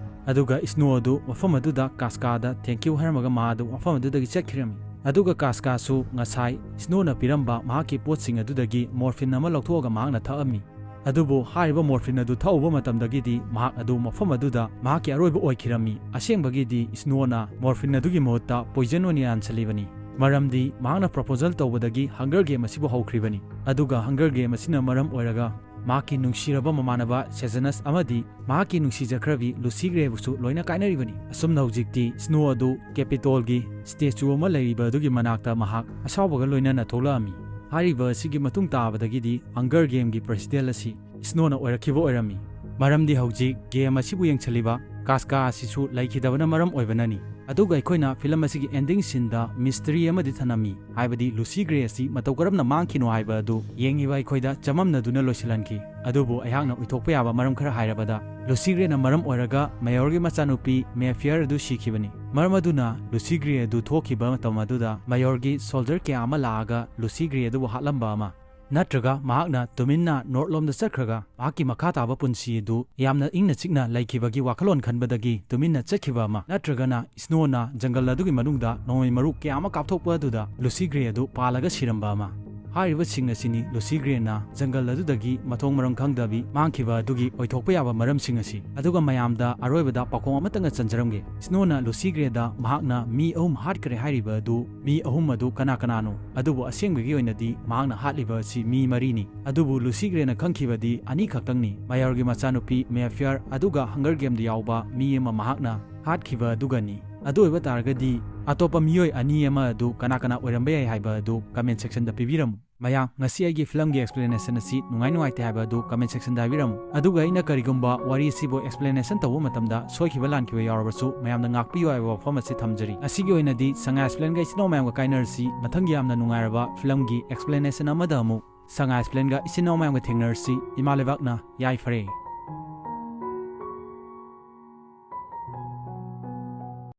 ꯑꯗꯨꯒ ꯁ꯭ꯅꯣ ꯑꯗꯨ ꯃꯐꯝ ꯑꯗꯨꯗ ꯀꯥꯁꯀꯥꯗ "Thank you" ꯍꯥꯏꯔꯝꯃꯒ ꯃꯍꯥꯛ ꯑꯗꯨ ꯃꯐꯝ ꯑꯗꯨꯗꯒꯤ ꯆꯠꯈꯤꯔꯝꯃꯤ꯫ ꯑꯗꯨꯒ ꯀꯥꯁꯀꯥꯁꯨ ꯉꯁꯥꯏ ꯁ꯭ꯅꯣꯅ ꯄꯤꯔꯝꯕ ꯃꯍꯥꯛꯀꯤ ꯄꯣꯠꯁꯤꯡ ꯑꯗꯨꯗꯒꯤ ꯃꯣꯔꯐꯤꯟ ꯑꯃ ꯂꯧꯊꯣꯛꯑꯒ ꯃꯍꯥꯛꯅ ꯊꯛꯑꯝꯃꯤ꯫ ꯑꯗꯨꯕꯨ ꯍꯥꯏꯔꯤꯕ ꯃꯣꯔꯐꯤꯟ ꯑꯗꯨ ꯊꯛꯎꯕ ꯃꯇꯝꯗꯒꯤꯗꯤ ꯃꯍꯥꯛ ꯑꯗꯨ ꯃꯐꯝ ꯑꯗꯨꯗ ꯃꯍꯥꯛꯀꯤ ꯑꯔꯣꯏꯕ ꯑꯣꯏꯈꯤꯔꯝꯃꯤ꯫ ꯑꯁꯦꯡꯕꯒꯤꯗꯤ ꯁ꯭ꯅꯣꯅ ꯃꯣꯔꯐꯤꯟ ꯑꯗꯨꯒꯤ ꯃꯍꯨꯠꯇ ꯄꯣꯏꯖꯟ ꯑꯣꯏꯅ ꯌꯥꯟꯁꯤꯜꯂꯤꯕꯅꯤ꯫ ꯃꯔꯝꯗꯤ ꯃꯍꯥꯛꯅ ꯄ꯭ꯔꯣꯄꯣꯖꯜ ꯇꯧꯕꯗꯒꯤ ꯍꯪꯒꯔ ꯒꯦꯝ ꯑꯁꯤꯕꯨ ꯍꯧꯈ꯭ꯔꯤꯕꯅꯤ꯫ ꯑꯗꯨꯒ ꯍꯪꯒꯔ ꯒꯦꯝ ꯑꯁꯤꯅ ꯃꯔꯝ ꯑꯣꯏꯔꯒ ꯃꯍꯥꯛꯀꯤ ꯅꯨꯡꯁꯤꯔꯕ ꯃꯃꯥꯟꯅꯕ ꯁꯦꯖꯅꯁ ꯑꯃꯗꯤ ꯃꯍꯥꯛꯀꯤ ꯅꯨꯡꯁꯤꯖꯈ꯭ꯔꯕꯤ ꯂꯨꯁꯤ ꯒ꯭ꯔꯦꯕꯨꯁꯨ ꯂꯣꯏꯅ ꯀꯥꯏꯅꯔꯤꯕꯅꯤ꯫ ꯑꯁꯨꯝꯅ ꯍꯧꯖꯤꯛꯇꯤ ꯁ꯭ꯅꯣ ꯑꯗꯨ ꯀꯦꯄꯤꯇꯣꯜꯒꯤ ꯁ꯭ꯇꯦꯆꯨ ꯑꯃ ꯂꯩꯔꯤꯕ ꯑꯗꯨꯒꯤ ꯃꯅꯥꯛꯇ ꯃꯍꯥꯛ ꯑꯁꯥꯎꯕꯒ ꯂꯣꯏꯅꯅ ꯊꯣꯛꯂꯛꯑꯝꯃꯤ꯫ ꯍꯥꯏꯔꯤꯕ ꯑꯁꯤꯒꯤ ꯃꯇꯨꯡ ꯇꯥꯕꯗꯒꯤꯗꯤ ꯍꯪꯒꯔ ꯒꯦꯝꯒꯤ ꯄ꯭ꯔꯦꯁꯤꯗꯦꯟ ꯑꯁꯤ ꯁ꯭ꯅꯣꯅ ꯑꯣꯏꯔꯛꯈꯤꯕ ꯑꯣꯏꯔꯝꯃꯤ꯫ ꯃꯔꯝꯗꯤ ꯍꯧꯖꯤꯛ ꯒꯦꯝ ꯑꯁꯤꯕꯨ ꯌꯦꯡꯁꯤꯜꯂꯤꯕ ꯀꯥꯁꯀꯥ ꯑꯁꯤꯁꯨ ꯂꯩꯈꯤꯗꯕꯅ ꯃꯔꯝ ꯑꯣꯏꯕꯅꯅꯤ꯫ ꯑꯗꯨꯒ ꯑꯩꯈꯣꯏꯅ ꯐꯤꯂꯝ ꯑꯁꯤꯒꯤ ꯑꯦꯟꯗꯤꯡ ꯁꯤꯟꯗ ꯃꯤꯁꯇ꯭ꯔꯤ ꯑꯃꯗꯤ ꯊꯅꯝꯃꯤ, ꯍꯥꯏꯕꯗꯤ ꯂꯨꯁꯤ ꯒ꯭ꯔꯦ ꯑꯁꯤ ꯃꯇꯧ ꯀꯔꯝꯅ ꯃꯥꯡꯈꯤꯅꯣ ꯍꯥꯏꯕ ꯑꯗꯨ ꯌꯦꯡꯉꯤꯕ ꯑꯩꯈꯣꯏꯗ ꯆꯃꯝꯅꯗꯨꯅ ꯂꯣꯏꯁꯤꯜꯍꯟꯈꯤ꯫ ꯑꯗꯨꯕꯨ ꯑꯩꯍꯥꯛꯅ ꯑꯣꯏꯊꯣꯛꯄ ꯌꯥꯕ ꯃꯔꯝ ꯈꯔ ꯍꯥꯏꯔꯕꯗ, ꯂꯨꯁꯤ ꯒ꯭ꯔꯦꯅ ꯃꯔꯝ ꯑꯣꯏꯔꯒ ꯃꯦꯌꯣꯔꯒꯤ ꯃꯆꯥꯅꯨꯄꯤ ꯃꯦꯐꯤꯌꯔ ꯑꯗꯨ ꯁꯤꯈꯤꯕꯅꯤ꯫ ꯃꯔꯝ ꯑꯗꯨꯅ ꯂꯨꯁꯤ ꯒ꯭ꯔꯦ ꯑꯗꯨ ꯊꯣꯛꯈꯤꯕ ꯃꯇꯝ ꯑꯗꯨꯗ ꯃꯦꯌꯣꯔꯒꯤ ꯁꯣꯜꯖꯔ ꯀꯌꯥ ꯑꯃ ꯂꯥꯛꯑꯒ ꯂꯨꯁꯤ ꯒ꯭ꯔꯦ ꯑꯗꯨꯕꯨ ꯍꯥꯠꯂꯝꯕ ꯑꯃ, ꯅꯠꯇ꯭ꯔꯒ ꯃꯍꯥꯛꯅ ꯇꯨꯃꯤꯟꯅ ꯅꯣꯔꯠ ꯂꯣꯝꯗ ꯆꯠꯈ꯭ꯔꯒ ꯃꯍꯥꯛꯀꯤ ꯃꯈꯥ ꯇꯥꯕ ꯄꯨꯟꯁꯤ ꯑꯗꯨ ꯌꯥꯝꯅ ꯏꯪꯅ ꯆꯤꯛꯅ ꯂꯩꯈꯤꯕꯒꯤ ꯋꯥꯈꯜꯂꯣꯟ ꯈꯟꯕꯗꯒꯤ ꯇꯨꯃꯤꯟꯅ ꯆꯠꯈꯤꯕ ꯑꯃ, ꯅꯠꯇ꯭ꯔꯒꯅ ꯁ꯭ꯅꯣꯅ ꯖꯪꯒꯜ ꯑꯗꯨꯒꯤ ꯃꯅꯨꯡꯗ ꯅꯣꯡꯃꯩ ꯃꯔꯨ ꯀꯌꯥ ꯑꯃ ꯀꯥꯞꯊꯣꯛꯄ ꯑꯗꯨꯗ ꯂꯨꯁꯤ ꯒ꯭ꯔꯦ ꯑꯗꯨ ꯄꯥꯜꯂꯒ ꯁꯤꯔꯝꯕ ꯑꯃ꯫ ꯍꯥꯏꯔꯤꯕꯁꯤꯡ ꯑꯁꯤꯅꯤ ꯂꯨꯁꯤ ꯒ꯭ꯔꯦꯅ ꯖꯪꯒꯜ ꯑꯗꯨꯗꯒꯤ ꯃꯊꯣꯡ ꯃꯔꯝ ꯈꯪꯗꯕꯤ ꯃꯥꯡꯈꯤꯕ ꯑꯗꯨꯒꯤ ꯑꯣꯏꯊꯣꯛꯄ ꯌꯥꯕ ꯃꯔꯝꯁꯤꯡ ꯑꯁꯤ꯫ ꯑꯗꯨꯒ ꯃꯌꯥꯝꯗ ꯑꯔꯣꯏꯕꯗ ꯄꯥꯎꯈꯣꯡ ꯑꯃꯇꯪꯒ ꯆꯟꯖꯔꯝꯒꯦ꯫ ꯁ꯭ꯅꯣꯅ ꯂꯨꯁꯤ ꯒ꯭ꯔꯦꯗ ꯃꯍꯥꯛꯅ ꯃꯤ ꯑꯍꯨꯝ ꯍꯥꯠꯈ꯭ꯔꯦ ꯍꯥꯏꯔꯤꯕ ꯑꯗꯨ ꯃꯤ ꯑꯍꯨꯝ ꯑꯗꯨ ꯀꯅꯥ ꯀꯅꯥꯅꯣ? ꯑꯗꯨꯕꯨ ꯑꯁꯦꯡꯕꯒꯤ ꯑꯣꯏꯅꯗꯤ ꯃꯍꯥꯛꯅ ꯍꯥꯠꯂꯤꯕ ꯑꯁꯤ ꯃꯤ ꯃꯔꯤꯅꯤ꯫ ꯑꯗꯨꯕꯨ ꯂꯨꯁꯤ ꯒ꯭ꯔꯦꯅ ꯈꯪꯈꯤꯕꯗꯤ ꯑꯅꯤ ꯈꯛꯇꯪꯅꯤ, ꯃꯌꯥꯔꯒꯤ ꯃꯆꯥꯅꯨꯄꯤ ꯃꯦꯐꯤꯌꯔ ꯑꯗꯨꯒ ꯍꯪꯒꯔ ꯒꯦꯝꯗ ꯌꯥꯎꯕ ꯃꯤ ꯑꯃ ꯃꯍꯥꯛꯅ ꯍꯥꯠꯈꯤꯕ ꯑꯗꯨꯒꯅꯤ꯫ ꯑꯗꯨ ꯑꯣꯏꯕ ꯇꯥꯔꯒꯗꯤ ꯑꯇꯣꯞꯄ ꯃꯤꯑꯣꯏ ꯑꯅꯤ ꯑꯃ ꯑꯗꯨ ꯀꯅꯥ ꯀꯅꯥ ꯑꯣꯏꯔꯝꯕ ꯌꯥꯏ ꯍꯥꯏꯕ ꯑꯗꯨ comment sectionꯗ ꯄꯤꯕꯤꯔꯝꯃꯨ꯫ ꯃꯌꯥꯝ, ꯉꯁꯤ ꯑꯩꯒꯤ ꯐꯤꯂꯝꯒꯤ explanation ꯑꯁꯤ ꯅꯨꯡꯉꯥꯏ ꯅꯨꯡꯉꯥꯏꯇꯦ ꯍꯥꯏꯕ ꯑꯗꯨ comment sectionꯗ ꯍꯥꯏꯕꯤꯔꯝꯃꯨ꯫ ꯑꯗꯨꯒ ꯑꯩꯅ ꯀꯔꯤꯒꯨꯝꯕ ꯋꯥꯔꯤ ꯑꯁꯤꯕꯨ explanation ꯇꯧꯕ ꯃꯇꯝꯗ ꯁꯣꯏꯈꯤꯕ ꯂꯥꯟꯈꯤꯕ ꯌꯥꯎꯔꯕꯁꯨ ꯃꯌꯥꯝꯅ ꯉꯥꯛꯄꯤꯌꯨ ꯍꯥꯏꯕ ꯋꯥꯐꯝ ꯑꯁꯤ ꯊꯝꯖꯔꯤ꯫ ꯉꯁꯤꯒꯤ ꯑꯣꯏꯅꯗꯤ ꯁꯉꯥꯏ ꯑꯦꯛꯁꯄ꯭ꯂꯦꯟꯒ ꯏꯆꯤꯟ ꯏꯅꯥꯎ ꯃꯌꯥꯝꯒ ꯀꯥꯏꯅꯔꯁꯤ꯫ ꯃꯊꯪꯒꯤ ꯌꯥꯝꯅ ꯅꯨꯡꯉꯥꯏꯔꯕ ꯐꯤꯂꯝꯒꯤ explanation ꯑꯃꯗ ꯑꯃꯨꯛ ꯁꯉꯥꯏ ꯑꯦꯛꯁꯄ꯭ꯂꯦꯟꯒ ꯏꯆꯤꯟ ꯏꯅꯥꯎ ꯃꯌꯥꯝꯒ ꯊꯦꯡꯅꯔꯁꯤ꯫ ꯏꯃꯥ ꯂꯩꯕꯥꯛꯅ ꯌꯥꯏꯐꯔꯦ꯫